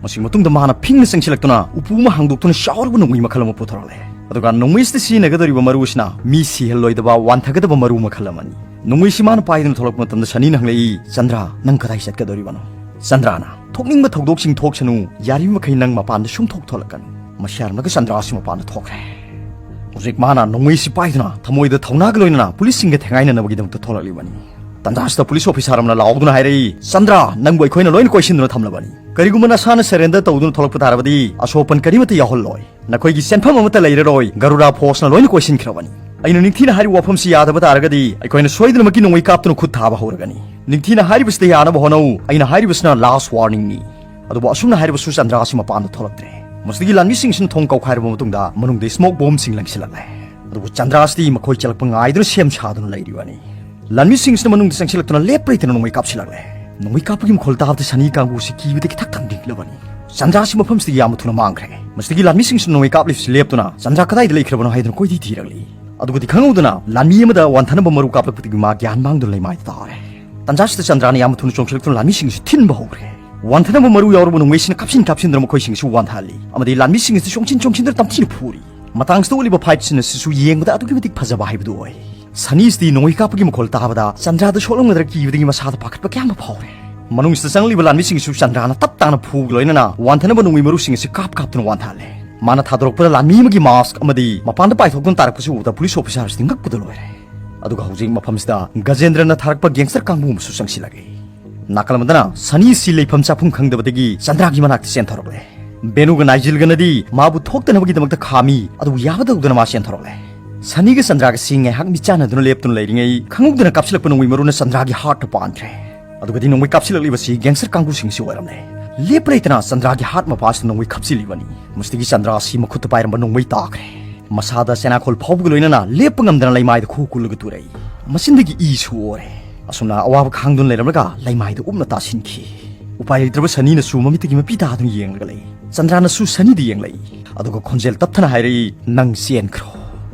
ꯃꯁꯤꯒꯤ ꯃꯇꯨꯡꯗ ꯃꯥꯅ ꯐꯤꯡꯅ ꯆꯪꯁꯤꯜꯂꯛꯇꯨꯅ ꯎꯄꯨ ꯑꯃ ꯍꯥꯡꯗꯣꯛꯇꯨꯅ ꯆꯥꯎꯔꯕ ꯅꯣꯡꯃꯩ ꯃꯈꯜ ꯑꯃ ꯄꯨꯊꯣꯔꯛꯂꯦ꯫ ꯑꯗꯨꯒ ꯅꯣꯡꯃꯩꯁꯤꯗ ꯁꯤꯖꯤꯟꯅꯒꯗꯧꯔꯤꯕ ꯃꯔꯨ ꯑꯁꯤꯅ ꯃꯤ ꯁꯤꯍꯜꯂꯣꯏꯗꯕ ꯋꯥꯟꯊꯒꯗꯕ ꯃꯔꯨ ꯃꯈꯜ ꯑꯃꯅꯤ꯫ ꯅꯣꯡꯃꯩꯁꯤ ꯃꯥꯅ ꯄꯥꯏꯗꯨꯅ ꯊꯣꯛꯂꯛꯄ ꯃꯇꯝꯗ ꯁꯅꯤꯅ ꯍꯪꯂꯛꯏ, "ꯆꯟꯗ꯭ꯔꯥ, ꯅꯪ ꯀꯗꯥꯏ ꯆꯠꯀꯗꯧꯔꯤꯕꯅꯣ?" ꯆꯟꯗ꯭ꯔꯥꯅ, "ꯊꯣꯛꯅꯤꯡꯕ ꯊꯧꯗꯣꯛꯁꯤꯡ ꯊꯣꯛꯁꯅꯨ, ꯌꯥꯔꯤꯕ ꯃꯈꯩ ꯅꯪ ꯃꯄꯥꯟꯗ ꯁꯨꯝ ꯊꯣꯛ ꯊꯣꯛꯂꯛꯀꯅꯨ꯫" ꯃꯁꯤ ꯍꯥꯏꯔꯝꯂꯒ ꯆꯟꯗ꯭ꯔꯥꯁꯤ ꯃꯄꯥꯟꯗ ꯊꯣꯛꯈ꯭ꯔꯦ꯫ ꯍꯧꯖꯤꯛ ꯃꯥꯅ ꯅꯣꯡꯃꯩꯁꯤ ꯄꯥꯏꯗꯨꯅ ꯊꯃꯣꯏꯗ ꯊꯧꯅꯥꯒ ꯂꯣꯏꯅꯅ ꯄꯨꯂꯤꯁꯁꯤꯡꯒ ꯊꯦꯡꯒꯥꯏꯅꯅꯕꯒꯤꯗꯃꯛꯇ ꯊꯣꯛꯂꯛꯂꯤꯕꯅꯤ꯫ ꯇꯟꯖꯥꯁꯤꯗ ꯄꯨꯂꯤꯁ ꯑꯣꯐꯤꯁꯥꯔ ꯑꯃꯅ ꯂꯥꯎꯗꯨꯅ ꯍꯥꯏꯔꯛꯏ, "ꯆꯟꯗ꯭ꯔ, ꯅꯪꯕꯨ ꯑꯩꯈꯣꯏꯅ ꯂꯣꯏꯅ ꯀꯣꯏꯁꯤꯟꯗꯨꯅ ꯊꯝꯂꯕꯅꯤ꯫ ꯀꯔꯤꯒꯨꯝꯕ ꯅꯁꯥꯅ ꯁꯔꯦꯟꯗꯔ ꯇꯧꯗꯨꯅ ꯊꯣꯛꯂꯛꯄ ꯇꯥꯔꯕꯗꯤ ꯑꯁꯣꯛꯄꯟ ꯀꯔꯤꯃꯠꯇ ꯌꯥꯎꯍꯜꯂꯣꯏ꯫ ꯅꯈꯣꯏꯒꯤ ꯁꯦꯟꯐꯝ ꯑꯃꯠꯇ ꯂꯩꯔꯔꯣꯏ꯫ ꯒꯔꯨꯔꯥ ꯐꯣꯔꯁꯅ ꯂꯣꯏꯅ ꯀꯣꯏꯁꯤꯟꯈ꯭ꯔꯕꯅꯤ꯫ ꯑꯩꯅ ꯅꯤꯡꯊꯤꯅ ꯍꯥꯏꯔꯤꯕ ꯋꯥꯐꯝꯁꯤ ꯌꯥꯗꯕ ꯇꯥꯔꯒꯗꯤ ꯑꯩꯈꯣꯏꯅ ꯁꯣꯏꯗꯅꯃꯛꯀꯤ ꯅꯣꯡꯃꯩ ꯀꯥꯞꯇꯨꯅ ꯈꯨꯠ ꯊꯥꯕ ꯍꯧꯔꯒꯅꯤ꯫ ꯅꯤꯡꯊꯤꯅ ꯍꯥꯏꯔꯤꯕꯁꯤꯗ ꯌꯥꯅꯕ ꯍꯣꯠꯅꯧ꯫ ꯑꯩꯅ ꯍꯥꯏꯔꯤꯕꯁꯤꯅ ꯂꯥꯁ ꯋꯥꯔꯅꯤꯡꯅꯤ"꯫ ꯑꯗꯨꯕꯨ ꯑꯁꯨꯝꯅ ꯍꯥꯏꯔꯕꯁꯨ ꯆꯟꯗ꯭ꯔ ꯑꯁꯤ ꯃꯄꯥꯟꯗ ꯊꯣꯛꯂꯛꯇ꯭ꯔꯦ꯫ ꯃꯁꯤꯗꯒꯤ ꯂꯥꯟꯃꯤꯁꯤꯡꯁꯤꯅ ꯊꯣꯡ ꯀꯧꯈꯥꯏꯔꯕ ꯃꯇꯨꯡꯗ ꯃꯅꯨꯡꯗ ꯁ꯭ꯃꯣꯛ ꯕꯣꯝꯁꯤꯡ ꯂꯪꯁꯤꯜꯂꯛꯂꯦ꯫ ꯑꯗꯨꯕꯨ ꯆꯟꯗ꯭ꯔ ꯑꯁꯤꯗꯤ ꯃꯈꯣꯏ ꯆꯦꯜꯂꯛꯄ ꯉꯥꯏꯗꯨꯅ ꯁꯦꯝ ꯁꯥꯗꯨꯅ ꯂꯩꯔꯤꯕꯅꯤ꯫ ꯂꯥꯟꯃꯤꯁꯤꯡꯁꯤꯅ ꯃꯅꯨꯡꯗ ꯆꯪꯁꯤꯜꯂꯛꯇꯨꯅ ꯂꯦꯞꯄ ꯂꯩꯇꯅ ꯅꯣꯡꯃꯩ ꯀꯥꯞꯁꯤꯜꯂꯛꯂꯦ꯫ ꯅꯣꯡꯃꯩ ꯀꯥꯞꯄꯒꯤ ꯃꯈꯣꯜ ꯇꯥꯕꯗ ꯁꯅꯤ ꯀꯥꯡꯕꯨꯁꯤ ꯀꯤꯕꯗꯒꯤ ꯊꯛ ꯊꯛ ꯅꯤꯛꯂꯕꯅꯤ꯫ ꯆꯟꯗ꯭ꯔ ꯑꯁꯤ ꯃꯐꯝꯁꯤꯗꯒꯤ ꯌꯥꯝꯅ ꯊꯨꯅ ꯃꯥꯡꯈ꯭ꯔꯦ꯫ ꯃꯁꯤꯗꯒꯤ ꯂꯥꯟꯃꯤꯁꯤꯡꯁꯤꯅ ꯅꯣꯡꯃꯩ ꯀꯥꯞꯂꯤꯕꯁꯤ ꯂꯦꯞꯇꯨꯅ ꯆꯟꯗ꯭ꯔ ꯀꯗꯥꯏꯗ ꯂꯩꯈ꯭ꯔꯕꯅꯣ ꯍꯥꯏꯗꯨꯅ ꯀꯣꯏꯊꯤ ꯊꯤꯔꯛꯂꯤ꯫ ꯑꯗꯨꯒꯗꯤ ꯈꯪꯍꯧꯗꯅ ꯂꯥꯟꯃꯤ ꯑꯃꯗ ꯋꯥꯟꯊꯅꯕ ꯃꯔꯨ ꯀꯥꯞꯂꯛꯄꯗꯒꯤ ꯃꯥ ꯒ꯭ꯌꯥꯟ ꯃꯥꯡꯗꯨꯅ ꯂꯩꯃꯥꯏꯗ ꯇꯥꯔꯦ꯫ ꯇꯟꯖꯥꯁꯤꯗ ꯆꯟꯗ꯭ꯔꯥꯅ ꯌꯥꯝꯅ ꯊꯨꯅ ꯆꯣꯡꯁꯤꯜꯂꯛꯇꯨꯅ ꯂꯥꯟꯃꯤꯁꯤꯡꯁꯤ ꯊꯤꯟꯕ ꯍꯧꯈ꯭ꯔꯦ꯫ ꯋꯥꯟꯊꯅꯕ ꯃꯔꯨ ꯌꯥꯎꯔꯕ ꯅꯣꯡꯃꯩꯁꯤꯅ ꯀꯥꯞꯁꯤꯟ ꯀꯥꯞꯁꯤꯟꯗꯨꯅ ꯃꯈꯣꯏꯁꯤꯡꯁꯤ ꯋꯥꯟꯊꯍꯜꯂꯤ ꯑꯃꯗꯤ ꯂꯥꯟꯃꯤꯁꯤꯡ ꯑꯁꯤ ꯆꯣꯡꯁꯤꯟ ꯆꯣꯡꯁꯤꯟꯗꯨꯅ ꯇꯝꯊꯤꯅ ꯐꯨꯔꯤ꯫ ꯃꯇꯥꯡꯁꯤꯗ ꯎꯠꯂꯤꯕ ꯐꯥꯏꯠꯁꯤꯡ ꯑꯁꯤꯁꯨ ꯌꯦꯡꯕꯗ ꯑꯗꯨꯛꯀꯤ ꯃꯇꯤꯛ ꯐꯖꯕ ꯍꯥꯏꯕꯗꯨ ꯑꯣꯏ꯫ ꯁꯅꯤꯁꯤꯗꯤ ꯅꯣꯡꯃꯩ ꯀꯥꯞꯄꯒꯤ ꯃꯈꯣꯜ ꯇꯥꯕꯗ ꯆꯟꯗ꯭ꯔꯥꯗ ꯁꯣꯛꯂꯝꯒꯗ꯭ꯔꯥ ꯀꯤꯕꯗꯒꯤ ꯃꯁꯥꯗ ꯄꯥꯈꯠꯄ ꯀꯌꯥ ꯑꯃ ꯐꯥꯎꯔꯦ꯫ ꯃꯅꯨꯡꯁꯤꯗ ꯆꯪꯂꯤꯕ ꯂꯥꯟꯃꯤꯁꯤꯡꯁꯨ ꯆꯟꯗ꯭ꯔꯥꯅ ꯇꯞ ꯇꯥꯅ ꯐꯨꯕꯒ ꯂꯣꯏꯅꯅ ꯋꯥꯟꯊꯅꯕ ꯅꯣꯡꯃꯩ ꯃꯔꯨꯁꯤꯡ ꯑꯁꯤ ꯀꯥꯞ ꯀꯥꯞꯇꯨꯅ ꯋꯥꯟꯊꯍꯜꯂꯦ꯫ ꯃꯥꯅ ꯊꯥꯗꯣꯔꯛꯄꯗ ꯂꯥꯟꯃꯤ ꯑꯃꯒꯤ ꯃꯥꯁꯛ ꯑꯃꯗꯤ ꯃꯄꯥꯟꯗ ꯄꯥꯏꯊꯣꯛꯇꯨꯅ ꯇꯥꯔꯛꯄꯁꯤ ꯎꯕꯗ ꯄꯨꯂꯤꯁ ꯑꯣꯐꯤꯁꯥꯔꯁꯤꯗꯤ ꯉꯛꯄꯗ ꯂꯣꯏꯔꯦ꯫ ꯑꯗꯨꯒ ꯍꯧꯖꯤꯛ ꯃꯐꯝꯁꯤꯗ ꯒꯖꯦꯟꯗ꯭ꯔꯅ ꯊꯥꯔꯛꯄ ꯒꯦꯡꯁꯇꯔ ꯀꯥꯡꯕꯨ ꯑꯃꯁꯨ ꯆꯪꯁꯤꯜꯂꯛꯂꯦ꯫ ꯅꯥꯀꯜ ꯑꯃꯗꯅ ꯁꯅꯤ ꯑꯁꯤ ꯂꯩꯐꯝ ꯆꯥꯐꯝ ꯈꯪꯗꯕꯗꯒꯤ ꯆꯟꯗ꯭ꯔꯥꯒꯤ ꯃꯅꯥꯛꯇ ꯆꯦꯟꯊꯣꯔꯛꯂꯦ꯫ ꯕꯦꯅꯨꯒ ꯅꯥꯏꯖꯤꯜꯒꯅꯗꯤ ꯃꯥꯕꯨ ꯊꯣꯛꯇꯅꯕꯒꯤꯗꯃꯛꯇ ꯈꯥꯝꯃꯤ, ꯑꯗꯨꯕꯨ ꯌꯥꯕ ꯇꯧꯗꯅ ꯃꯥ ꯆꯦꯟꯊꯣꯔꯛꯂꯦ꯫ ꯁꯅꯤꯒ ꯆꯟꯗ꯭ꯔꯥꯒꯁꯤ ꯉꯥꯏꯍꯥꯛ ꯃꯤꯠꯆꯥꯟꯅꯗꯨꯅ ꯂꯦꯞꯇꯨꯅ ꯂꯩꯔꯤꯉꯩ ꯈꯪꯍꯧꯗꯅ ꯀꯥꯞꯁꯤꯜꯂꯛꯄ ꯅꯣꯡꯃꯩ ꯃꯔꯨꯅ ꯆꯟꯗ꯭ꯔꯥꯒꯤ ꯍꯥꯔꯠꯇ ꯄꯥꯟꯈ꯭ꯔꯦ꯫ ꯑꯗꯨꯒꯗꯤ ꯅꯣꯡꯃꯩ ꯀꯥꯞꯁꯤꯜꯂꯛꯂꯤꯕꯁꯤ ꯒꯦꯡꯁꯇꯔ ꯀꯥꯡꯕꯨꯁꯤꯡꯁꯤ ꯑꯣꯏꯔꯝꯂꯦ꯫ ꯂꯦꯞꯄ ꯂꯩꯇꯅ ꯆꯟꯗ꯭ꯔꯥꯒꯤ ꯍꯥꯔꯠ ꯃꯄꯥꯁꯤꯗ ꯅꯣꯡꯃꯩ ꯈꯞꯆꯤꯜꯂꯤꯕꯅꯤ꯫ ꯃꯁꯤꯗꯒꯤ ꯆꯟꯗ꯭ꯔꯥ ꯑꯁꯤ ꯃꯈꯨꯠꯇ ꯄꯥꯏꯔꯝꯕ ꯅꯣꯡꯃꯩ ꯇꯥꯈ꯭ꯔꯦ꯫ ꯃꯁꯥꯗ ꯆꯦꯅꯥꯈꯣꯜ ꯐꯥꯎꯕꯒ ꯂꯣꯏꯅꯅ ꯂꯦꯞꯄ ꯉꯝꯗꯅ ꯂꯩꯃꯥꯏꯗ ꯈꯨ ꯀꯨꯜꯂꯒ ꯇꯨꯔꯛꯏ꯫ ꯃꯆꯤꯟꯗꯒꯤ ꯏꯁꯨ ꯑꯣꯔꯦ꯫ ꯑꯁꯨꯝꯅ ꯑꯋꯥꯕ ꯈꯥꯡꯗꯨꯅ ꯂꯩꯔꯝꯂꯒ ꯂꯩꯃꯥꯏꯗ ꯎꯞꯅ ꯇꯥꯁꯤꯟꯈꯤ꯫ ꯎꯄꯥꯏ ꯂꯩꯇ꯭ꯔꯕ ꯁꯅꯤꯅꯁꯨ ꯃꯃꯤꯠꯇꯒꯤ ꯃꯄꯤ ꯇꯥꯗꯨꯅ ꯌꯦꯡꯂꯒ ꯂꯩ꯫ ꯆꯟꯗ꯭ꯔꯥꯅꯁꯨ ꯁꯅꯤꯗ ꯌꯦꯡꯂꯛꯏ꯫ ꯑꯗꯨꯒ ꯈꯣꯟꯖꯦꯜ ꯇꯞꯊꯅ ꯍꯥꯏꯔꯛꯏ, "ꯅꯪ ꯆꯦꯟꯈ꯭ꯔꯣ"꯫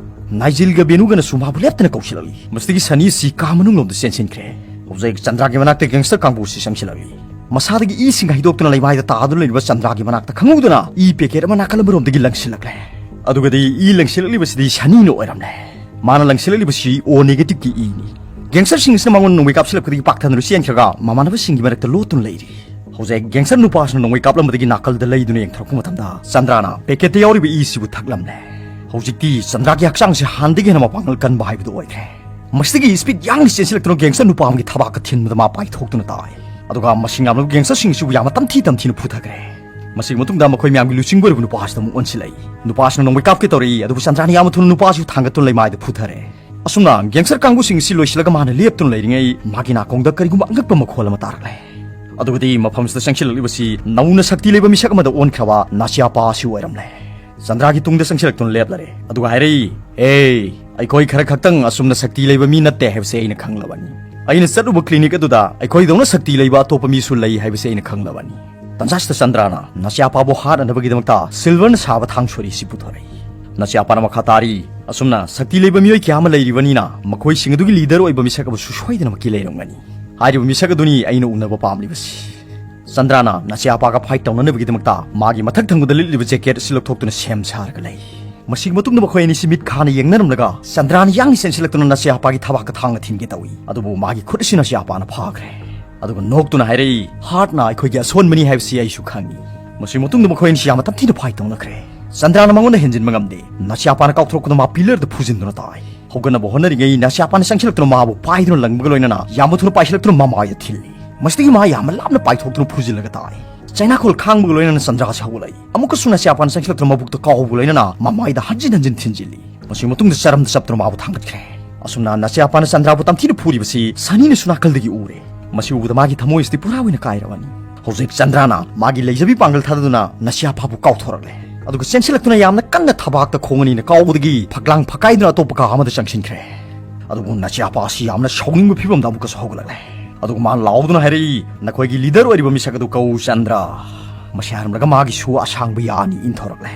ꯅꯥꯏꯖꯤꯜꯒ ꯕꯦꯅꯨꯒꯅꯁꯨ ꯃꯥꯕꯨ ꯂꯦꯞꯇꯅ ꯀꯧꯁꯤꯜꯂꯛꯂꯤ꯫ ꯃꯁꯤꯗꯒꯤ ꯁꯅꯤ ꯑꯁꯤ ꯀꯥ ꯃꯅꯨꯡꯂꯣꯝꯗ ꯆꯦꯟꯁꯤꯟꯈ꯭ꯔꯦ꯫ ꯍꯧꯖꯤꯛ ꯆꯟꯗ꯭ꯔꯥꯒꯤ ꯃꯅꯥꯛꯇ ꯒꯦꯡꯁꯇꯔ ꯀꯥꯡꯕꯨ ꯑꯁꯤ ꯆꯪꯁꯤꯜꯂꯛꯂꯤ꯫ ꯃꯁꯥꯗꯒꯤ ꯏꯁꯤꯡ ꯍꯩꯗꯣꯛꯇꯨꯅ ꯂꯩꯃꯥꯏꯗ ꯇꯥꯗꯨꯅ ꯂꯩꯔꯤꯕ ꯆꯟꯗ꯭ꯔꯥꯒꯤ ꯃꯅꯥꯛꯇ ꯈꯪꯍꯧꯗꯅ ꯏ ꯄꯦꯀꯦꯠ ꯑꯃ ꯅꯥꯀꯜ ꯑꯃꯔꯣꯝꯗꯒꯤ ꯂꯪꯁꯤꯜꯂꯛꯂꯦ꯫ ꯑꯗꯨꯒꯗꯤ ꯏ ꯂꯪꯁꯤꯜꯂꯛꯂꯤꯕꯁꯤꯗꯤ ꯁꯅꯤꯅ ꯑꯣꯏꯔꯝꯂꯦ꯫ ꯃꯥꯅ ꯂꯪꯁꯤꯜꯂꯛꯂꯤꯕꯁꯤ ꯑꯣ ꯅꯦꯒꯦꯇꯤꯚꯀꯤ ꯏꯅꯤ꯫ ꯒꯦꯡꯁꯇꯔꯁꯤꯡ ꯑꯁꯤꯅ ꯃꯉꯣꯟꯗ ꯅꯣꯡꯃꯩ ꯀꯥꯞꯁꯤꯜꯂꯛꯄꯗꯒꯤ ꯄꯥꯛꯊꯗꯨꯅ ꯆꯦꯟꯈ꯭ꯔꯒ ꯃꯃꯥꯟꯅꯕꯁꯤꯡꯒꯤ ꯃꯔꯛꯇ ꯂꯣꯠꯇꯨꯅ ꯂꯩꯔꯤ꯫ ꯍꯧꯖꯤꯛ ꯒꯦꯡꯁꯇꯔ ꯅꯨꯄꯥꯁꯤꯅ ꯅꯣꯡꯃꯩ ꯀꯥꯞꯂꯝꯕꯗꯒꯤ ꯅꯥꯀꯜꯗ ꯂꯩꯗꯨꯅ ꯌꯦꯡꯊꯣꯔꯛꯄ ꯃꯇꯝꯗ ꯆꯟꯗ꯭ꯔꯥꯅ ꯄꯦꯀꯦꯠꯇ ꯌꯥꯎꯔꯤꯕ ꯏꯁꯤꯕꯨ ꯊꯛꯂꯝꯂꯦ꯫ ꯍꯧꯖꯤꯛꯇꯤ ꯆꯟꯗ꯭ꯔꯥꯒꯤ ꯍꯛꯆꯥꯡꯁꯦ ꯍꯥꯟꯅꯗꯒꯤ ꯍꯦꯟꯅ ꯃꯄꯥꯡꯒꯜ ꯀꯟꯕ ꯍꯥꯏꯕꯗꯨ ꯑꯣꯏꯈ꯭ꯔꯦ꯫ ꯃꯁꯤꯗꯒꯤ ꯏꯁꯄꯤꯠ ꯌꯥꯡꯅ ꯆꯦꯟꯁꯤꯜꯂꯛꯇꯨꯅ ꯒꯦꯡꯁꯇꯔ ꯅꯨꯄꯥ ꯑꯃꯒꯤ ꯊꯕꯥꯛꯀ ꯊꯤꯟꯕꯗ ꯃꯥ ꯄꯥꯏꯊꯣꯛꯇꯨꯅ ꯇꯥꯏ꯫ ꯑꯗꯨꯒ ꯃꯁꯤꯡ ꯌꯥꯝꯂꯕ ꯒꯦꯡꯁꯇꯔꯁꯤꯡ ꯑꯁꯤꯕꯨ ꯌꯥꯝꯅ ꯇꯝꯊꯤ ꯇꯝꯊꯤꯅ ꯐꯨꯊꯈ꯭ꯔꯦ꯫ ꯃꯁꯤꯒꯤ ꯃꯇꯨꯡꯗ ꯃꯈꯣꯏ ꯃꯌꯥꯝꯒꯤ ꯂꯨꯆꯤꯡꯕ ꯑꯣꯏꯔꯤꯕ ꯅꯨꯄꯥꯁꯤꯗ ꯑꯃꯨꯛ ꯑꯣꯟꯁꯤꯜꯂꯛꯏ꯫ ꯅꯨꯄꯥꯁꯤꯅ ꯅꯣꯡꯃꯩ ꯀꯥꯞꯀꯦ ꯇꯧꯔꯛꯏ, ꯑꯗꯨꯕꯨ ꯆꯟꯗ꯭ꯔꯥꯅ ꯌꯥꯝꯅ ꯊꯨꯅ ꯅꯨꯄꯥꯁꯤꯕꯨ ꯊꯥꯡꯒꯠꯇꯨꯅ ꯂꯩꯃꯥꯏꯗ ꯐꯨꯊꯔꯦ꯫ ꯑꯁꯨꯝꯅ ꯒꯦꯡꯁꯇꯔ ꯀꯥꯡꯕꯨꯁꯤꯡ ꯑꯁꯤ ꯂꯣꯏꯁꯤꯜꯂꯒ ꯃꯥꯅ ꯂꯦꯞꯇꯨꯅ ꯂꯩꯔꯤꯉꯩ, ꯃꯥꯒꯤ ꯅꯥꯀꯣꯡꯗ ꯀꯔꯤꯒꯨꯝꯕ ꯑꯉꯛꯄ ꯃꯈꯣꯜ ꯑꯃ ꯇꯥꯔꯛꯂꯦ꯫ ꯑꯗꯨꯒꯗꯤ ꯃꯐꯝꯁꯤꯗ ꯆꯪꯁꯤꯜꯂꯛꯂꯤꯕꯁꯤ ꯅꯧꯅ ꯁꯛꯇꯤ ꯂꯩꯕ ꯃꯤꯁꯛ ꯑꯃꯗ ꯑꯣꯟꯈ꯭ꯔꯕ ꯅꯥꯁꯤꯌꯥꯄꯥ ꯑꯁꯤ ꯑꯣꯏꯔꯝꯂꯦ꯫ ꯆꯟꯗ꯭ꯔꯥꯒꯤ ꯇꯨꯡꯗ ꯆꯪꯁꯤꯜꯂꯛꯇꯨꯅ ꯂꯦꯞꯂꯔꯦ꯫ ꯑꯗꯨꯒ ꯍꯥꯏꯔꯛꯏ, "ꯑꯦ, ꯑꯩꯈꯣꯏ ꯈꯔ ꯈꯛꯇꯪ ꯑꯁꯨꯝꯅ ꯁꯛꯇꯤ ꯂꯩꯕ ꯃꯤ ꯅꯠꯇꯦ ꯍꯥꯏꯕꯁꯦ ꯑꯩꯅ ꯈꯪꯂꯕꯅꯤ꯫ ꯑꯩꯅ ꯆꯠꯂꯨꯕ ꯀ꯭ꯂꯤꯅꯤꯛ ꯑꯗꯨꯗ ꯑꯩꯈꯣꯏꯗꯧꯅ ꯁꯛꯇꯤ ꯂꯩꯕ ꯑꯇꯣꯞꯄ ꯃꯤꯁꯨ ꯂꯩ ꯍꯥꯏꯕꯁꯦ ꯑꯩꯅ ꯈꯪꯂꯕꯅꯤ꯫" ꯇꯟꯖꯥꯁꯤꯗ ꯆꯟꯗ꯭ꯔꯥꯅ ꯅꯥꯁꯤꯌꯥꯄꯥꯕꯨ ꯍꯥꯠꯅꯅꯕꯒꯤꯗꯃꯛꯇ ꯁꯤꯜꯚꯔꯅ ꯁꯥꯕ ꯊꯥꯡ ꯁꯣꯔꯤ ꯑꯁꯤ ꯄꯨꯊꯣꯔꯛꯏ꯫ ꯅꯥꯁꯤꯌꯥꯄꯥꯅ ꯃꯈꯥ ꯇꯥꯔꯤ, "ꯑꯁꯨꯝꯅ ꯁꯛꯇꯤ ꯂꯩꯕ ꯃꯤꯑꯣꯏ ꯀꯌꯥ ꯑꯃ ꯂꯩꯔꯤꯕꯅꯤꯅ, ꯃꯈꯣꯏꯁꯤꯡ ꯑꯗꯨꯒꯤ ꯂꯤꯗꯔ ꯑꯣꯏꯕ ꯃꯤꯁꯛ ꯑꯃꯁꯨ ꯁꯣꯏꯗꯅꯃꯛꯀꯤ ꯂꯩꯔꯝꯒꯅꯤ꯫ ꯍꯥꯏꯔꯤꯕ ꯃꯤꯁꯛ ꯑꯗꯨꯅꯤ ꯑꯩꯅ ꯎꯅꯕ ꯄꯥꯝꯂꯤꯕꯁꯤ꯫" ꯆꯟꯗ꯭ꯔꯥꯅ ꯅꯥꯁꯤꯌꯥꯄꯥꯒ ꯐꯥꯏꯠ ꯇꯧꯅꯅꯕꯒꯤꯗꯃꯛꯇ ꯃꯥꯒꯤ ꯃꯊꯛ ꯊꯪꯕꯗ ꯂꯤꯠꯂꯤꯕ ꯖꯦꯀꯦꯠ ꯑꯁꯤ ꯂꯧꯊꯣꯛꯇꯨꯅ ꯁꯦꯝ ꯁꯥꯔꯒ ꯂꯩ꯫ ꯃꯁꯤꯒꯤ ꯃꯇꯨꯡꯗ ꯃꯈꯣꯏ ꯑꯅꯤꯁꯤ ꯃꯤꯠ ꯈꯥꯅ ꯌꯦꯡꯅꯔꯝꯂꯒ ꯆꯟꯗ꯭ꯔꯥꯅ ꯌꯥꯡꯅ ꯆꯦꯟꯁꯤꯜꯂꯛꯇꯨꯅ ꯅꯥꯁꯤꯌꯥꯄꯥꯒꯤ ꯊꯕꯥꯛꯇ ꯊꯥꯡꯅ ꯊꯤꯟꯒꯦ ꯇꯧꯏ꯫ ꯑꯗꯨꯕꯨ ꯃꯥꯒꯤ ꯈꯨꯠ ꯑꯁꯤ ꯅꯥꯁꯤꯌꯥꯄꯥꯅ ꯐꯥꯈ꯭ꯔꯦ꯫ ꯑꯗꯨꯒ ꯅꯣꯛꯇꯨꯅ ꯍꯥꯏꯔꯛꯏ, "ꯍꯥꯔꯠꯅ ꯑꯩꯈꯣꯏꯒꯤ ꯑꯁꯣꯟꯕꯅꯤ ꯍꯥꯏꯕꯁꯤ ꯑꯩꯁꯨ ꯈꯪꯏ꯫" ꯃꯁꯤꯒꯤ ꯃꯇꯨꯡꯗ ꯃꯈꯣꯏ ꯑꯅꯤꯁꯤ ꯌꯥꯝꯅ ꯇꯝꯊꯤꯅ ꯐꯥꯏꯠ ꯇꯧꯅꯈ꯭ꯔꯦ꯫ ꯆꯟꯗ꯭ꯔꯥꯅ ꯃꯉꯣꯟꯗ ꯍꯦꯟꯖꯤꯟꯕ ꯉꯝꯗꯦ꯫ ꯅꯥꯁꯤꯌꯥꯄꯥꯅ ꯀꯥꯎꯊꯣꯔꯛꯄꯗ ꯃꯥ ꯄꯤꯂꯔꯗ ꯐꯨꯖꯤꯟꯗꯨꯅ ꯇꯥꯏ꯫ ꯍꯧꯒꯠꯅꯕ ꯍꯣꯠꯅꯔꯤꯉꯩ ꯅꯥꯁꯤꯌꯥꯄꯥꯅ ꯆꯪꯁꯤꯜꯂꯛꯇꯨꯅ ꯃꯥꯕꯨ ꯄꯥꯏꯗꯨꯅ ꯂꯪꯕꯒ ꯂꯣꯏꯅꯅ ꯌꯥꯝꯅ ꯊꯨꯅ ꯄꯥꯏꯁꯤꯜꯂꯛꯇꯨꯅ ꯃꯃꯥꯏꯗ ꯊꯤꯜꯂꯤ꯫ ꯃꯁꯤꯗꯒꯤ ꯃꯥ ꯌꯥꯝꯅ ꯂꯥꯞꯅ ꯄꯥꯏꯊꯣꯛꯇꯨꯅ ꯐꯨꯖꯤꯜꯂꯒ ꯇꯥꯏ꯫ ꯆꯩꯅꯥꯈꯣꯜ ꯈꯥꯡꯕꯒ ꯂꯣꯏꯅꯅ ꯆꯟꯗ꯭ꯔꯥꯁꯤ ꯍꯧꯒꯠꯂꯛꯏ꯫ ꯑꯃꯨꯛꯀꯁꯨ ꯅꯥꯁꯤꯌꯥꯄꯥꯅ ꯆꯪꯁꯤꯜꯂꯛꯇꯨꯅ ꯃꯕꯨꯛꯇ ꯀꯥꯎꯕꯒ ꯂꯣꯏꯅꯅ ꯃꯃꯥꯏꯗ ꯍꯟꯖꯤꯟ ꯍꯟꯖꯤꯟ ꯊꯤꯟꯖꯤꯜꯂꯤ꯫ ꯃꯁꯤꯒꯤ ꯃꯇꯨꯡꯗ ꯆꯔꯝꯗ ꯆꯞꯇꯨꯅ ꯃꯥꯕꯨ ꯊꯥꯡꯒꯠꯈ꯭ꯔꯦ꯫ ꯑꯁꯨꯝꯅ ꯅꯥꯁꯤꯌꯥꯄꯥꯅ ꯆꯟꯗ꯭ꯔꯥꯕꯨ ꯇꯝꯊꯤꯅ ꯐꯨꯔꯤꯕꯁꯤ ꯁꯅꯤꯅꯁꯨ ꯅꯥꯀꯜꯗꯒꯤ ꯎꯔꯦ꯫ ꯃꯁꯤ ꯎꯕꯗ ꯃꯥꯒꯤ ꯊꯃꯣꯏ ꯑꯁꯤꯗꯤ ꯄꯨꯔꯥ ꯑꯣꯏꯅ ꯀꯥꯏꯔꯕꯅꯤ꯫ ꯍꯧꯖꯤꯛ ꯆꯟꯗ꯭ꯔꯥꯅ ꯃꯥꯒꯤ ꯂꯩꯖꯕꯤ ꯄꯥꯡꯒꯜ ꯊꯥꯗꯗꯨꯅ ꯅꯥꯁꯤꯌꯥꯄꯥꯕꯨ ꯀꯥꯎꯊꯣꯔꯛꯂꯦ꯫ ꯑꯗꯨꯒ ꯆꯦꯟꯁꯤꯜꯂꯛꯇꯨꯅ ꯌꯥꯝꯅ ꯀꯟꯅ ꯊꯕꯥꯛꯇ ꯈꯣꯡ ꯑꯅꯤꯅ ꯀꯥꯎꯕꯗꯒꯤ ꯐꯛꯂꯥꯡ ꯐꯛꯀꯥꯏꯗꯨꯅ ꯑꯇꯣꯞꯄ ꯀꯥ ꯑꯃꯗ ꯆꯪꯁꯤꯟꯈ꯭ꯔꯦ꯫ ꯑꯗꯨꯕꯨ ꯅꯥꯁꯤꯌꯥꯄꯥ ꯑꯁꯤ ꯌꯥꯝꯅ ꯁꯥꯎꯅꯤꯡꯕ ꯐꯤꯕꯝꯗ ꯑꯃꯨꯛꯀꯁꯨ ꯍꯧꯒꯠꯂꯛꯂꯦ꯫ ꯑꯗꯨꯒ ꯃꯥꯅ ꯂꯥꯎꯗꯨꯅ ꯍꯥꯏꯔꯛꯏ, "ꯅꯈꯣꯏꯒꯤ ꯂꯤꯗꯔ ꯑꯣꯏꯔꯤꯕ ꯃꯤꯁꯛ ꯑꯗꯨ ꯀꯧ, ꯆꯟꯗ꯭ꯔꯥ꯫" ꯃꯁꯤ ꯍꯥꯏꯔꯝꯂꯒ ꯃꯥꯒꯤ ꯁꯨ ꯑꯁꯥꯡꯕ ꯌꯥ ꯑꯅꯤ ꯏꯟꯊꯣꯔꯛꯂꯦ꯫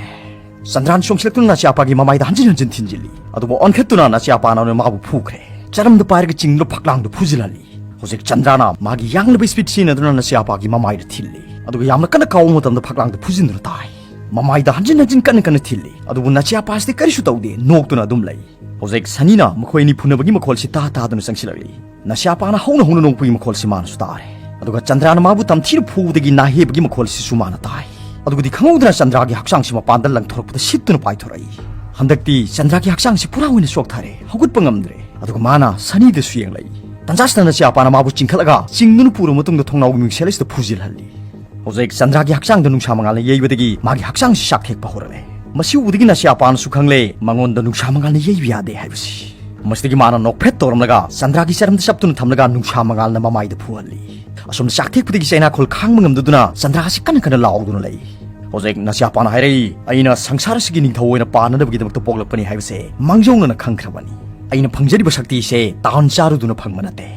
ꯆꯟꯗ꯭ꯔꯥꯅ ꯆꯣꯡꯁꯤꯜꯂꯛꯇꯨꯅ ꯅꯥꯁꯤꯌꯥꯄꯥꯒꯤ ꯃꯃꯥꯏꯗ ꯍꯟꯖꯤꯟ ꯍꯟꯖꯤꯟ ꯊꯤꯟꯖꯤꯜꯂꯤ꯫ ꯑꯗꯨꯕꯨ ꯑꯣꯟꯈꯠꯇꯨꯅ ꯅꯥꯁꯤꯌꯥꯄꯥꯅ ꯑꯣꯏꯅ ꯃꯥꯕꯨ ꯐꯨꯈ꯭ꯔꯦ꯫ ꯆꯔꯝꯗ ꯄꯥꯏꯔꯒ ꯆꯤꯡꯗꯨꯅ ꯐꯛꯂꯥꯡꯗ ꯐꯨꯖꯤꯜꯍꯜꯂꯤ꯫ ꯍꯧꯖꯤꯛ ꯆꯟꯗ꯭ꯔꯥꯅ ꯃꯥꯒꯤ ꯌꯥꯡꯂꯕ ꯏꯁꯄꯤꯠ ꯁꯤꯖꯤꯟꯅꯗꯨꯅ ꯅꯥꯁꯤꯌꯥꯄꯥꯒꯤ ꯃꯃꯥꯏꯗ ꯊꯤꯜꯂꯤ꯫ ꯑꯗꯨꯒ ꯌꯥꯝꯅ ꯀꯟꯅ ꯀꯥꯎꯕ ꯃꯇꯝꯗ ꯐꯛꯂꯥꯡꯗ ꯐꯨꯖꯤꯟꯗꯨꯅ ꯇꯥꯏ꯫ ꯃꯃꯥꯏꯗ ꯍꯟꯖꯤꯟ ꯍꯟꯖꯤꯟ ꯀꯟꯅ ꯀꯟꯅ ꯊꯤꯜꯂꯤ꯫ ꯑꯗꯨꯕꯨ ꯅꯥꯁꯤꯌꯥꯄꯥꯁꯤꯗꯤ ꯀꯔꯤꯁꯨ ꯇꯧꯗꯦ, ꯅꯣꯛꯇꯨꯅ ꯑꯗꯨꯝ ꯂꯩ꯫ ꯍꯧꯖꯤꯛ ꯁꯅꯤꯅ ꯃꯈꯣꯏ ꯑꯅꯤ ꯐꯨꯅꯕꯒꯤ ꯃꯈꯣꯜꯁꯤ ꯇꯥ ꯇꯥꯗꯨꯅ ꯆꯪꯁꯤꯜꯂꯛꯂꯤ꯫ ꯅꯥꯁꯤꯌꯥꯄꯥꯅ ꯍꯧꯅ ꯍꯧꯅ ꯅꯣꯛꯄꯒꯤ ꯃꯈꯣꯜꯁꯤ ꯃꯥꯅꯁꯨ ꯇꯥꯔꯦ꯫ ꯑꯗꯨꯒ ꯆꯟꯗ꯭ꯔꯥꯅ ꯃꯥꯕꯨ ꯇꯝꯊꯤꯅ ꯐꯨꯕꯗꯒꯤ ꯅꯥꯍꯦꯕꯒꯤ ꯃꯈꯣꯜꯁꯤꯁꯨ ꯃꯥꯅ ꯇꯥꯏ꯫ ꯑꯗꯨꯒꯗꯤ ꯈꯪꯍꯧꯗꯅ ꯆꯟꯗ꯭ꯔꯥꯒꯤ ꯍꯛꯆꯥꯡꯁꯤ ꯃꯄꯥꯟꯗ ꯂꯪꯊꯣꯔꯛꯄꯗ ꯁꯤꯠꯇꯨꯅ ꯄꯥꯏꯊꯣꯔꯛꯏ꯫ ꯍꯟꯗꯛꯇꯤ ꯆꯟꯗ꯭ꯔꯥꯒꯤ ꯍꯛꯆꯥꯡꯁꯤ ꯄꯨꯔꯥ ꯑꯣꯏꯅ ꯆꯣꯛꯊꯔꯦ, ꯍꯧꯒꯠꯄ ꯉꯝꯗ꯭ꯔꯦ꯫ ꯑꯗꯨꯒ ꯃꯥꯅ ꯁꯅꯤꯗꯁꯨ ꯌꯦꯡꯂꯛꯏ꯫ ꯇꯟꯖꯥꯁꯤꯗ ꯅꯆꯦ ꯑꯄꯥꯅ ꯃꯥꯕꯨ ꯆꯤꯡꯈꯠꯂꯒ ꯆꯤꯡꯗꯨꯅ ꯄꯨꯔꯕ ꯃꯇꯨꯡꯗ ꯊꯣꯡꯅꯥꯎꯒꯤ ꯃꯤꯡꯁꯦꯜ ꯑꯁꯤꯗ ꯐꯨꯖꯤꯜꯍꯜꯂꯤ꯫ ꯍꯧꯖꯤꯛ ꯆꯟꯗ꯭ꯔꯥꯒꯤ ꯍꯛꯆꯥꯡꯗ ꯅꯨꯡꯁꯥ ꯃꯉꯥꯜꯅ ꯌꯩꯕꯗꯒꯤ ꯃꯥꯒꯤ ꯍꯛꯆꯥꯡꯁꯤ ꯆꯥꯛꯊꯦꯛꯄ ꯍꯧꯔꯛꯂꯦ꯫ ꯃꯁꯤ ꯎꯕꯗꯒꯤ ꯅꯆꯦ ꯑꯄꯥꯅꯁꯨ ꯈꯪꯂꯦ ꯃꯉꯣꯟꯗ ꯅꯨꯡꯁꯥ ꯃꯉꯥꯜꯅ ꯌꯩꯕ ꯌꯥꯗꯦ ꯍꯥꯏꯕꯁꯤ꯫ ꯃꯁꯤꯗꯒꯤ ꯃꯥꯅ ꯅꯣꯛꯐꯦꯠ ꯇꯧꯔꯝꯂꯒ ꯆꯟꯗ꯭ꯔꯥꯒꯤ ꯆꯔꯝꯗ ꯆꯞꯇꯨꯅ ꯊꯝꯂꯒ ꯅꯨꯡꯁꯥ ꯃꯉꯥꯜꯅ ꯃꯃꯥꯏꯗ ꯐꯨꯍꯜꯂꯤ꯫ ꯑꯁꯣꯝꯗ ꯆꯥꯛꯊꯦꯛꯄꯗꯒꯤ ꯆꯩꯅꯥꯈꯣꯜ ꯈꯥꯡꯕ ꯉꯝꯗꯗꯨꯅ ꯆꯟꯗ꯭ꯔꯥ ꯑꯁꯤ ꯀꯟꯅ ꯀꯟꯅ ꯂꯥꯎꯗꯨꯅ ꯂꯩ꯫ ꯍꯧꯖꯤꯛ ꯅꯆꯦ ꯑꯄꯥꯅ ꯍꯥꯏꯔꯛꯏ, "ꯑꯩꯅ ꯁꯪꯁꯥꯔ ꯑꯁꯤꯒꯤ ꯅꯤꯡꯊꯧ ꯑꯣꯏꯅ ꯄꯥꯟꯅꯅꯕꯒꯤꯗꯃꯛꯇ ꯄꯣꯛꯂꯛꯄꯅꯤ ꯍꯥꯏꯕꯁꯦ ꯃꯥꯡꯖꯧꯅꯅ ꯈꯪꯈ꯭ꯔꯕꯅꯤ꯫ ꯑꯩꯅ ꯐꯪꯖꯔꯤꯕ ꯁꯛꯇꯤꯁꯦ ꯇꯥꯟ ꯆꯥꯔꯨꯗꯨꯅ ꯐꯪꯕ ꯅꯠꯇꯦ꯫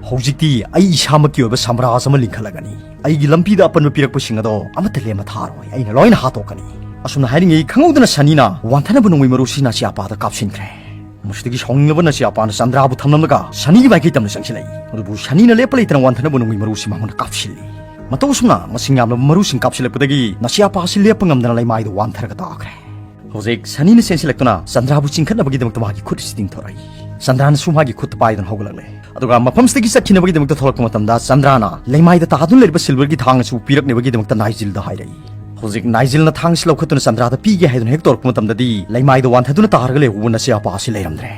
ꯍꯧꯖꯤꯛꯇꯤ ꯑꯩ ꯏꯁꯥꯃꯛꯀꯤ ꯑꯣꯏꯕ ꯁꯥꯝꯔꯥꯖ ꯑꯃ ꯂꯤꯡꯈꯠꯂꯒꯅꯤ꯫ ꯑꯩꯒꯤ ꯂꯝꯕꯤꯗ ꯑꯄꯟꯕ ꯄꯤꯔꯛꯄꯁꯤꯡ ꯑꯗꯣ ꯑꯃꯠꯇ ꯂꯦꯝꯅ ꯊꯥꯔꯣꯏ꯫ ꯑꯩꯅ ꯂꯣꯏꯅ ꯍꯥꯠꯇꯣꯛꯀꯅꯤ꯫" ꯑꯁꯨꯝꯅ ꯍꯥꯏꯔꯤꯉꯩ ꯈꯪꯍꯧꯗꯅ ꯁꯅꯤꯅ ꯋꯥꯟꯊꯅꯕ ꯅꯣꯡꯃꯩ ꯃꯔꯨꯁꯤ ꯅꯆꯦ ꯑꯄꯥꯗ ꯀꯥꯞꯁꯤꯟꯈ꯭ꯔꯦ꯫ ꯃꯁꯤꯗꯒꯤ ꯁꯥꯎꯅꯤꯡꯂꯕ ꯅꯆꯦ ꯑꯄꯥꯅ ꯆꯟꯗ꯭ꯔꯥꯕꯨ ꯊꯝꯂꯝꯂꯒ ꯁꯅꯤꯒꯤ ꯃꯥꯏꯀꯩ ꯇꯝꯅ ꯆꯪꯁꯤꯜꯂꯛꯏ꯫ ꯑꯗꯨꯕꯨ ꯁꯅꯤꯅ ꯂꯦꯞꯄ ꯂꯩꯇꯅ ꯋꯥꯟꯊꯅꯕ ꯅꯣꯡꯃꯩ ꯃꯔꯨꯁꯤ ꯃꯉꯣꯟꯗ ꯀꯥꯞꯁꯤꯜꯂꯤ꯫ ꯃꯇꯧ ꯑꯁꯨꯝꯅ ꯃꯁꯤꯡ ꯌꯥꯝꯂꯕ ꯃꯔꯨꯁꯤꯡ ꯀꯥꯞꯁꯤꯜꯂꯛꯄꯗꯒꯤ ꯅꯆꯦ ꯑꯄꯥ ꯑꯁꯤ ꯂꯦꯞꯄ ꯉꯝꯗꯅ ꯂꯩꯃꯥꯏꯗ ꯋꯥꯟꯊꯔꯒ ꯇꯥꯈ꯭ꯔꯦ꯫ ꯍꯧꯖꯤꯛ ꯁꯅꯤꯅ ꯆꯦꯟꯁꯤꯜꯂꯛꯇꯨꯅ ꯆꯟꯗ꯭ꯔꯥꯕꯨ ꯆꯤꯡꯈꯠꯅꯕꯒꯤꯗꯃꯛꯇ ꯃꯥꯒꯤ ꯈꯨꯠ ꯑꯁꯤ ꯇꯤꯡꯊꯣꯔꯛꯏ꯫ ꯆꯟꯗ꯭ꯔꯥꯅꯁꯨ ꯃꯥꯒꯤ ꯈꯨꯠꯇ ꯄꯥꯏꯗꯨꯅ ꯍꯧꯒꯠꯂꯛꯂꯦ꯫ ꯑꯗꯨꯒ ꯃꯐꯝꯁꯤꯗꯒꯤ ꯆꯠꯈꯤꯅꯕꯒꯤꯗꯃꯛꯇ ꯊꯣꯛꯂꯛꯄ ꯃꯇꯝꯗ ꯆꯟꯗ꯭ꯔꯥꯅ ꯂꯩꯃꯥꯏꯗ ꯇꯥꯗꯨꯅ ꯂꯩꯔꯤꯕ ꯁꯤꯜꯚꯔꯒꯤ ꯊꯥꯡ ꯑꯁꯤ ꯄꯤꯔꯛꯅꯕꯒꯤꯗꯃꯛꯇ ꯅꯥꯏꯖꯤꯜꯗ ꯍꯥꯏꯔꯛꯏ꯫ ꯍꯧꯖꯤꯛ ꯅꯥꯏꯖꯤꯜꯅ ꯊꯥꯡ ꯑꯁꯤ ꯂꯧꯈꯠꯇꯨꯅ ꯆꯟꯗ꯭ꯔꯥꯗ ꯄꯤꯒꯦ ꯍꯥꯏꯗꯨꯅ ꯍꯦꯛ ꯇꯧꯔꯛꯄ ꯃꯇꯝꯗꯗꯤ ꯂꯩꯃꯥꯏꯗ ꯋꯥꯟꯊꯗꯨꯅ ꯇꯥꯔꯒ ꯂꯩꯍꯧꯕ ꯅꯆꯦ ꯑꯄꯥ ꯑꯁꯤ ꯂꯩꯔꯝꯗ꯭ꯔꯦ꯫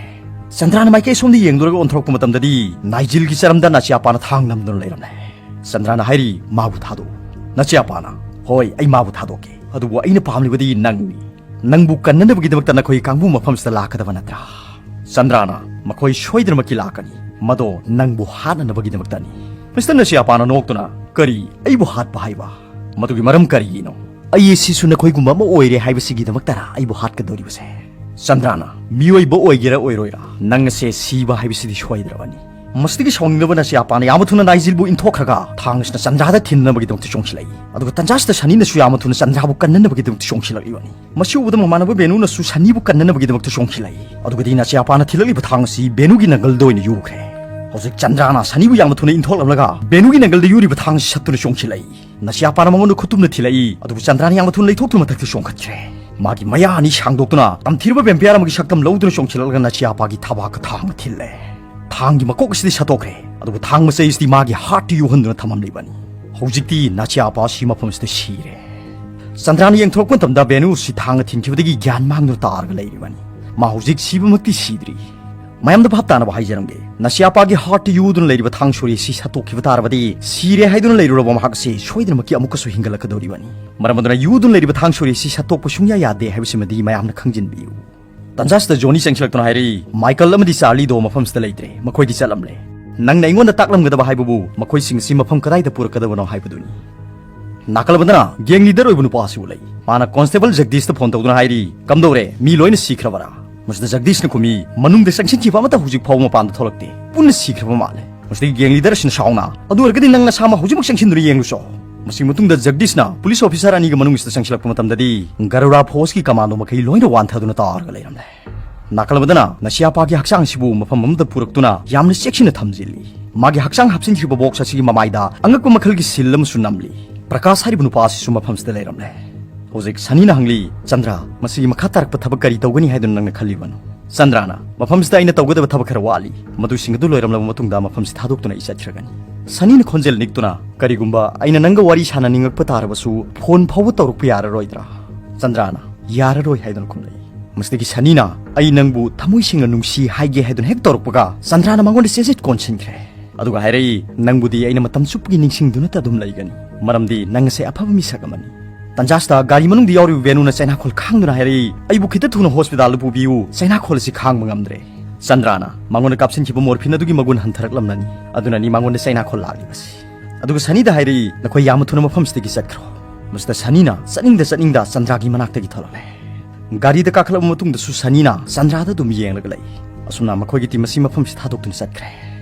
ꯆꯟꯗ꯭ꯔꯥꯅ ꯃꯥꯏꯀꯩ ꯑꯁꯣꯝꯗ ꯌꯦꯡꯂꯨꯔꯒ ꯑꯣꯟꯊꯣꯔꯛꯄ ꯃꯇꯝꯗꯗꯤ ꯅꯥꯏꯖꯤꯜꯒꯤ ꯆꯔꯝꯗ ꯅꯆꯦ ꯑꯄꯥꯅ ꯊꯥꯡ ꯅꯝꯗꯨꯅ ꯂꯩꯔꯝꯂꯦ꯫ ꯆꯟꯗ꯭ꯔꯥꯅ ꯍꯥꯏꯔꯤ, "ꯃꯥꯕꯨ ꯊꯥꯗꯣꯛꯎ꯫" ꯅꯆꯦ ꯑꯄꯥꯅ, "ꯍꯣꯏ, ꯑꯩ ꯃꯥꯕꯨ ꯊꯥꯗꯣꯛꯀꯦ, ꯑꯗꯨꯕꯨ ꯑꯩꯅ ꯄꯥꯝꯂꯤꯕꯗꯤ ꯅꯪꯅꯤ꯫ ꯅꯪꯕꯨ ꯀꯟꯅꯅꯕꯒꯤꯗꯃꯛꯇ ꯅꯈꯣꯏ ꯀꯥꯡꯕꯨ ꯃꯐꯝꯁꯤꯗ ꯂꯥꯛꯀꯗꯕ ꯅꯠꯇ꯭ꯔꯥ?" ꯆꯟꯗ꯭ꯔꯥꯅ, "ꯃꯈꯣꯏ ꯁꯣꯏꯗꯅꯃꯛꯀꯤ ꯂꯥꯛꯀꯅꯤ, ꯃꯗꯣ ꯅꯪꯕꯨ ꯍꯥꯠꯅꯅꯕꯒꯤꯗꯃꯛꯇꯅꯤ꯫" ꯃꯤꯁꯇꯔ ꯅꯆꯦ ꯑꯄꯥꯅ ꯅꯣꯛꯇꯨꯅ, "ꯀꯔꯤ, ꯑꯩꯕꯨ ꯍꯥꯠꯄ ꯍꯥꯏꯕ? ꯃꯗꯨꯒꯤ ꯃꯔꯝ ꯀꯔꯤꯒꯤꯅꯣ? ꯑꯩ ꯑꯁꯤꯁꯨ ꯅꯈꯣꯏꯒꯨꯝꯕ ꯑꯃ ꯑꯣꯏꯔꯦ ꯍꯥꯏꯕꯁꯤꯒꯤꯗꯃꯛꯇꯔꯥ ꯑꯩꯕꯨ ꯍꯥꯠꯀꯗꯧꯔꯤꯕꯁꯦ?" ꯆꯟꯗ꯭ꯔꯥꯅ, "ꯃꯤꯑꯣꯏꯕ ꯑꯣꯏꯒꯦꯔꯥ ꯑꯣꯏꯔꯣꯏꯔꯥ, ꯅꯪ ꯑꯁꯦ ꯁꯤꯕ ꯍꯥꯏꯕꯁꯤꯗꯤ ꯁꯣꯏꯗ꯭ꯔꯕꯅꯤ꯫" ꯃꯁꯤꯗꯒꯤ ꯁꯥꯎꯅꯤꯡꯂꯕ ꯅꯆꯦ ꯑꯄꯥꯅ ꯌꯥꯝꯅ ꯊꯨꯅ ꯅꯥꯏꯖꯤꯜꯕꯨ ꯏꯟꯊꯣꯛꯈ꯭ꯔꯒ ꯊꯥꯡ ꯑꯁꯤꯅ ꯆꯟꯗ꯭ꯔꯥꯗ ꯊꯤꯟꯅꯕꯒꯤꯗꯃꯛꯇ ꯆꯣꯡꯁꯤꯜꯂꯛꯏ꯫ ꯑꯗꯨꯒ ꯇꯟꯖꯥꯁꯤꯗ ꯁꯅꯤꯅꯁꯨ ꯌꯥꯝꯅ ꯊꯨꯅ ꯆꯟꯗ꯭ꯔꯥꯕꯨ ꯀꯟꯅꯅꯕꯒꯤꯗꯃꯛꯇ ꯆꯣꯡꯁꯤꯜꯂꯛꯂꯤꯕꯅꯤ꯫ ꯃꯁꯤ ꯎꯕꯗ ꯃꯃꯥꯟꯅꯕ ꯕꯦꯅꯨꯅꯁꯨ ꯁꯅꯤꯕꯨ ꯀꯟꯅꯅꯕꯒꯤꯗꯃꯛꯇ ꯆꯣꯡꯁꯤꯜꯂꯛꯏ꯫ ꯑꯗꯨꯒꯗꯤ ꯅꯆꯦ ꯑꯄꯥꯅ ꯊꯤꯜꯂꯛꯂꯤꯕ ꯊꯥꯡ ꯑꯁꯤ ꯕꯦꯅꯨꯒꯤ ꯅꯪꯒꯜꯗ ꯑꯣꯏꯅ ꯌꯨꯈ꯭ꯔꯦ꯫ ꯍꯧꯖꯤꯛ ꯆꯟꯗ꯭ꯔꯥꯅ ꯁꯅꯤꯕꯨ ꯌꯥꯝꯅ ꯊꯨꯅ ꯏꯟꯊꯣꯛꯂꯝꯂꯒ ꯕꯦꯅꯨꯒꯤ ꯅꯪꯒꯜꯗ ꯌꯨꯔꯤꯕ ꯊꯥꯡ ꯑꯁꯤ ꯁꯠꯇꯨꯅ ꯆꯣꯡꯁꯤꯜꯂꯛꯏ꯫ ꯅꯆꯦ ꯑꯄꯥꯅ ꯃꯉꯣꯟꯗ ꯈꯨꯠꯇꯨꯝꯅ ꯊꯤꯜꯂꯛꯏ, ꯑꯗꯨꯕꯨ ꯆꯟꯗ꯭ꯔꯥꯅ ꯌꯥꯝꯅ ꯊꯨꯅ ꯂꯩꯊꯣꯛꯇꯨꯅ ꯃꯊꯛꯇ ꯆꯣꯡꯈꯠꯈ꯭ꯔꯦ꯫ ꯃꯥꯒꯤ ꯃꯌꯥ ꯑꯅꯤ ꯁꯥꯡꯗꯣꯛꯇꯨꯅ ꯇꯝꯊꯤꯔꯕ ꯚꯦꯝꯄꯤꯌꯔ ꯑꯃꯒꯤ ꯁꯛꯇꯝ ꯂꯧꯗꯨꯅ ꯆꯣꯡꯁꯤꯜꯂꯛꯂꯒ ꯅꯆꯦ ꯑꯄꯥꯒꯤ ꯊꯕꯥꯛꯀ ꯊꯥꯡꯅ ꯊꯤꯜꯂꯦ꯫ ꯊꯥꯡꯒꯤ ꯃꯀꯣꯛ ꯑꯁꯤꯗꯤ ꯁꯠꯇꯣꯛꯈ꯭ꯔꯦ, ꯑꯗꯨꯕꯨ ꯊꯥꯡ ꯃꯆꯩ ꯑꯁꯤꯗꯤ ꯃꯥꯒꯤ ꯍꯥꯔꯠꯇ ꯌꯧꯍꯟꯗꯨꯅ ꯊꯝꯃꯝꯂꯤꯕꯅꯤ꯫ ꯍꯧꯖꯤꯛꯇꯤ ꯅꯆꯦ ꯑꯄꯥ ꯑꯁꯤ ꯃꯐꯝ ꯑꯁꯤꯗ ꯁꯤꯔꯦ꯫ ꯆꯟꯗ꯭ꯔꯥꯅ ꯌꯦꯡꯊꯣꯔꯛꯄ ꯃꯇꯝꯗ ꯕꯦꯅꯨ ꯑꯁꯤ ꯊꯥꯡꯅ ꯊꯤꯟꯈꯤꯕꯗꯒꯤ ꯒ꯭ꯌꯥꯟ ꯃꯥꯡꯗꯨꯅ ꯇꯥꯔꯒ ꯂꯩꯔꯤꯕꯅꯤ꯫ ꯃꯥ ꯍꯧꯖꯤꯛ ꯁꯤꯕꯃꯛꯇꯤ ꯁꯤꯗ꯭ꯔꯤ꯫ ꯃꯌꯥꯝꯗ ꯚꯥꯞ ꯇꯥꯅꯕ ꯍꯥꯏꯖꯔꯝꯒꯦ, ꯅꯁꯤꯌꯥꯄꯥꯒꯤ ꯍꯥꯔꯠꯇ ꯌꯨꯗꯨꯅ ꯂꯩꯔꯤꯕ ꯊꯥꯡ ꯁꯣꯔꯤ ꯑꯁꯤ ꯁꯠꯇꯣꯛꯈꯤꯕ ꯇꯥꯔꯕꯗꯤ ꯁꯤꯔꯦ ꯍꯥꯏꯗꯨꯅ ꯂꯩꯔꯨꯔꯕ ꯃꯍꯥꯛ ꯑꯁꯤ ꯁꯣꯏꯗꯅꯃꯛꯀꯤ ꯑꯃꯨꯛꯀꯁꯨ ꯍꯤꯡꯒꯠꯂꯛꯀꯗꯧꯔꯤꯕꯅꯤ꯫ ꯃꯔꯝ ꯑꯗꯨꯅ ꯌꯨꯗꯨꯅ ꯂꯩꯔꯤꯕ ꯊꯥꯡ ꯁꯣꯔꯤ ꯑꯁꯤ ꯁꯠꯇꯣꯛꯄ ꯁꯨꯡꯌꯥ ꯌꯥꯗꯦ ꯍꯥꯏꯕꯁꯤꯃꯗꯤ ꯃꯌꯥꯝꯅ ꯈꯪꯖꯤꯟꯕꯤꯌꯨ꯫ ꯇꯟꯖꯥꯁꯤꯗ ꯖꯣꯅꯤ ꯆꯪꯁꯤꯜꯂꯛꯇꯨꯅ ꯍꯥꯏꯔꯛꯏ, "ꯃꯥꯏꯀꯜ ꯑꯃꯗꯤ ꯆꯥꯔꯂꯤꯗꯣ ꯃꯐꯝꯁꯤꯗ ꯂꯩꯇ꯭ꯔꯦ, ꯃꯈꯣꯏꯗꯤ ꯆꯠꯂꯝꯂꯦ꯫ ꯅꯪꯅ ꯑꯩꯉꯣꯟꯗ ꯇꯥꯛꯂꯝꯒꯗꯕ ꯍꯥꯏꯕꯕꯨ ꯃꯈꯣꯏꯁꯤꯡ ꯑꯁꯤ ꯃꯐꯝ ꯀꯗꯥꯏꯗ ꯄꯨꯔꯛꯀꯗꯕꯅꯣ ꯍꯥꯏꯕꯗꯨꯅꯤ"꯫ ꯅꯥꯀꯜ ꯑꯃꯗꯅ ꯒꯦꯡ ꯂꯤꯗꯔ ꯑꯣꯏꯕ ꯅꯨꯄꯥ ꯑꯁꯤ ꯎꯠꯂꯛꯏ꯫ ꯃꯥꯅ ꯀꯣꯟꯁꯇꯦꯕꯜ ꯖꯒꯗꯤꯁꯇ ꯐꯣꯟ ꯇꯧꯗꯨꯅ ꯍꯥꯏꯔꯤ, "ꯀꯝꯗꯧꯔꯦ? ꯃꯤ ꯂꯣꯏꯅ ꯁꯤꯈ꯭ꯔꯕꯔꯥ?" ꯃꯁꯤꯗ ꯖꯒꯗꯤꯁꯅ ꯈꯨꯝꯃꯤ, "ꯃꯅꯨꯡꯗ ꯆꯪꯁꯤꯟꯈꯤꯕ ꯑꯃꯠꯇ ꯍꯧꯖꯤꯛ ꯐꯥꯎꯕ ꯃꯄꯥꯟꯗ ꯊꯣꯛꯂꯛꯇꯦ꯫ ꯄꯨꯟꯅ ꯁꯤꯈ꯭ꯔꯕ ꯃꯥꯜꯂꯦ"꯫ ꯃꯁꯤꯗꯒꯤ ꯒꯦꯡ ꯂꯤꯗꯔ ꯑꯁꯤꯅ ꯁꯥꯎꯅ, "ꯑꯗꯨ ꯑꯣꯏꯔꯒꯗꯤ ꯅꯪ ꯅꯁꯥꯃꯛ ꯍꯧꯖꯤꯛꯃꯛ ꯆꯪꯁꯤꯟꯗꯨꯅ ꯌꯦꯡꯂꯨꯆꯣ"꯫ ꯃꯁꯤꯒꯤ ꯃꯇꯨꯡꯗ ꯖꯒꯗꯤꯁꯅ ꯄꯨꯂꯤꯁ ꯑꯣꯐꯤꯁꯥꯔ ꯑꯅꯤꯒꯤ ꯃꯅꯨꯡꯁꯤꯗ ꯆꯪꯁꯤꯜꯂꯛꯄ ꯃꯇꯝꯗꯗꯤ ꯒꯔꯨꯔꯥ ꯐꯣꯔꯁꯀꯤ ꯀꯃꯥꯟꯗꯣ ꯃꯈꯩ ꯂꯣꯏꯅ ꯋꯥꯟꯊꯗꯨꯅ ꯇꯥꯔꯒ ꯂꯩꯔꯝꯂꯦ꯫ ꯅꯥꯀꯜ ꯑꯃꯗꯅ ꯅꯁꯤꯌꯥꯄꯥꯒꯤ ꯍꯛꯆꯥꯡ ꯑꯁꯤꯕꯨ ꯃꯐꯝ ꯑꯃꯗ ꯄꯨꯔꯛꯇꯨꯅ ꯌꯥꯝꯅ ꯆꯦꯛꯁꯤꯟꯅ ꯊꯝꯖꯤꯜꯂꯤ꯫ ꯃꯥꯒꯤ ꯍꯛꯆꯥꯡ ꯍꯥꯞꯆꯤꯟꯈꯤꯕ ꯕꯣꯛꯁ ꯑꯁꯤꯒꯤ ꯃꯃꯥꯏꯗ ꯑꯉꯛꯄ ꯃꯈꯜꯒꯤ ꯁꯤꯜ ꯑꯃꯁꯨ ꯅꯝꯂꯤ꯫ ꯄ꯭ꯔꯀꯥꯁ ꯍꯥꯏꯔꯤꯕ ꯅꯨꯄꯥ ꯑꯁꯤꯁꯨ ꯃꯐꯝꯁꯤꯗ ꯂꯩꯔꯝꯂꯦ꯫ ꯍꯧꯖꯤꯛ ꯁꯅꯤꯅ ꯍꯪꯂꯤ, "ꯆꯟꯗ꯭ꯔ, ꯃꯁꯤꯒꯤ ꯃꯈꯥ ꯇꯥꯔꯛꯄ ꯊꯕꯛ ꯀꯔꯤ ꯇꯧꯒꯅꯤ ꯍꯥꯏꯗꯨꯅ ꯅꯪꯅ ꯈꯜꯂꯤꯕꯅꯣ?" ꯆꯟꯗ꯭ꯔꯅ, "ꯃꯐꯝꯁꯤꯗ ꯑꯩꯅ ꯇꯧꯒꯗꯕ ꯊꯕꯛ ꯈꯔ ꯋꯥꯠꯂꯤ꯫ ꯃꯗꯨꯁꯤꯡ ꯑꯗꯨ ꯂꯣꯏꯔꯝꯂꯕ ꯃꯇꯨꯡꯗ ꯃꯐꯝꯁꯤ ꯊꯥꯗꯣꯛꯇꯨꯅ ꯑꯩ ꯆꯠꯈ꯭ꯔꯒꯅꯤ"꯫ ꯁꯅꯤꯅ ꯈꯣꯟꯖꯦꯜ ꯅꯤꯛꯇꯨꯅ, "ꯀꯔꯤꯒꯨꯝꯕ ꯑꯩꯅ ꯅꯪꯒ ꯋꯥꯔꯤ ꯁꯥꯟꯅꯅꯤꯡꯉꯛꯄ ꯇꯥꯔꯕꯁꯨ ꯐꯣꯟ ꯐꯥꯎꯕ ꯇꯧꯔꯛꯄ ꯌꯥꯔꯔꯣꯏꯗ꯭ꯔꯥ?" ꯆꯟꯗ꯭ꯔꯅ, "ꯌꯥꯔꯔꯣꯏ" ꯍꯥꯏꯗꯨꯅ ꯈꯨꯝꯂꯛꯏ꯫ ꯃꯁꯤꯗꯒꯤ ꯁꯅꯤꯅ, "ꯑꯩ ꯅꯪꯕꯨ ꯊꯃꯣꯏ ꯁꯦꯡꯅ ꯅꯨꯡꯁꯤ ꯍꯥꯏꯒꯦ" ꯍꯥꯏꯗꯨꯅ ꯍꯦꯛ ꯇꯧꯔꯛꯄꯒ ꯆꯟꯗ꯭ꯔꯅ ꯃꯉꯣꯟꯗ ꯆꯦꯖꯦꯠ ꯀꯣꯟꯁꯤꯟꯈ꯭ꯔꯦ꯫ ꯑꯗꯨꯒ ꯍꯥꯏꯔꯛꯏ, "ꯅꯪꯕꯨꯗꯤ ꯑꯩꯅ ꯃꯇꯝ ꯆꯨꯞꯄꯒꯤ ꯅꯤꯡꯁꯤꯡꯗꯨꯅꯇ ꯑꯗꯨꯝ ꯂꯩꯒꯅꯤ, ꯃꯔꯝꯗꯤ ꯅꯪ ꯑꯁꯦ ꯑꯐꯕ ꯃꯤꯁꯛ ꯑꯃꯅꯤ"꯫ ꯇꯟꯖꯥꯁꯤꯗ ꯒꯥꯔꯤ ꯃꯅꯨꯡꯗ ꯌꯥꯎꯔꯤꯕ ꯕꯦꯅꯨꯅ ꯆꯩꯅꯥꯈꯣꯜ ꯈꯥꯡꯗꯨꯅ ꯍꯥꯏꯔꯛꯏ, "ꯑꯩꯕꯨ ꯈꯤꯇ ꯊꯨꯅ ꯍꯣꯁꯄꯤꯇꯥꯜꯗ ꯄꯨꯕꯤꯌꯨ, ꯆꯩꯅꯥꯈꯣꯜ ꯑꯁꯤ ꯈꯥꯡꯕ ꯉꯝꯗ꯭ꯔꯦ"꯫ ꯆꯟꯗ꯭ꯔꯅ, "ꯃꯉꯣꯟꯗ ꯀꯥꯞꯁꯤꯟꯈꯤꯕ ꯃꯣꯔꯐꯤꯟ ꯑꯗꯨꯒꯤ ꯃꯒꯨꯟ ꯍꯟꯊꯔꯛꯂꯝꯂꯅꯤ, ꯑꯗꯨꯅꯅꯤ ꯃꯉꯣꯟꯗ ꯆꯩꯅꯥꯈꯣꯜ ꯂꯥꯛꯂꯤꯕꯁꯤ"꯫ ꯑꯗꯨꯒ ꯁꯅꯤꯗ ꯍꯥꯏꯔꯛꯏ, "ꯅꯈꯣꯏ ꯌꯥꯝꯅ ꯊꯨꯅ ꯃꯐꯝꯁꯤꯗꯒꯤ ꯆꯠꯈ꯭ꯔꯣ"꯫ ꯃꯁꯤꯗ ꯁꯅꯤꯅ ꯆꯠꯅꯤꯡꯗ ꯆꯠꯅꯤꯡꯗ ꯆꯟꯗ꯭ꯔꯥꯒꯤ ꯃꯅꯥꯛꯇꯒꯤ ꯊꯣꯛꯂꯛꯂꯦ꯫ ꯒꯥꯔꯤꯗ ꯀꯥꯈꯠꯂꯕ ꯃꯇꯨꯡꯗꯁꯨ ꯁꯅꯤꯅ ꯆꯟꯗ꯭ꯔꯥꯗ ꯑꯗꯨꯝ ꯌꯦꯡꯂꯒ ꯂꯩ꯫ ꯑꯁꯨꯝꯅ ꯃꯈꯣꯏꯒꯤ ꯇꯤꯝ ꯑꯁꯤ ꯃꯐꯝꯁꯤ ꯊꯥꯗꯣꯛꯇꯨꯅ ꯆꯠꯈ꯭ꯔꯦ꯫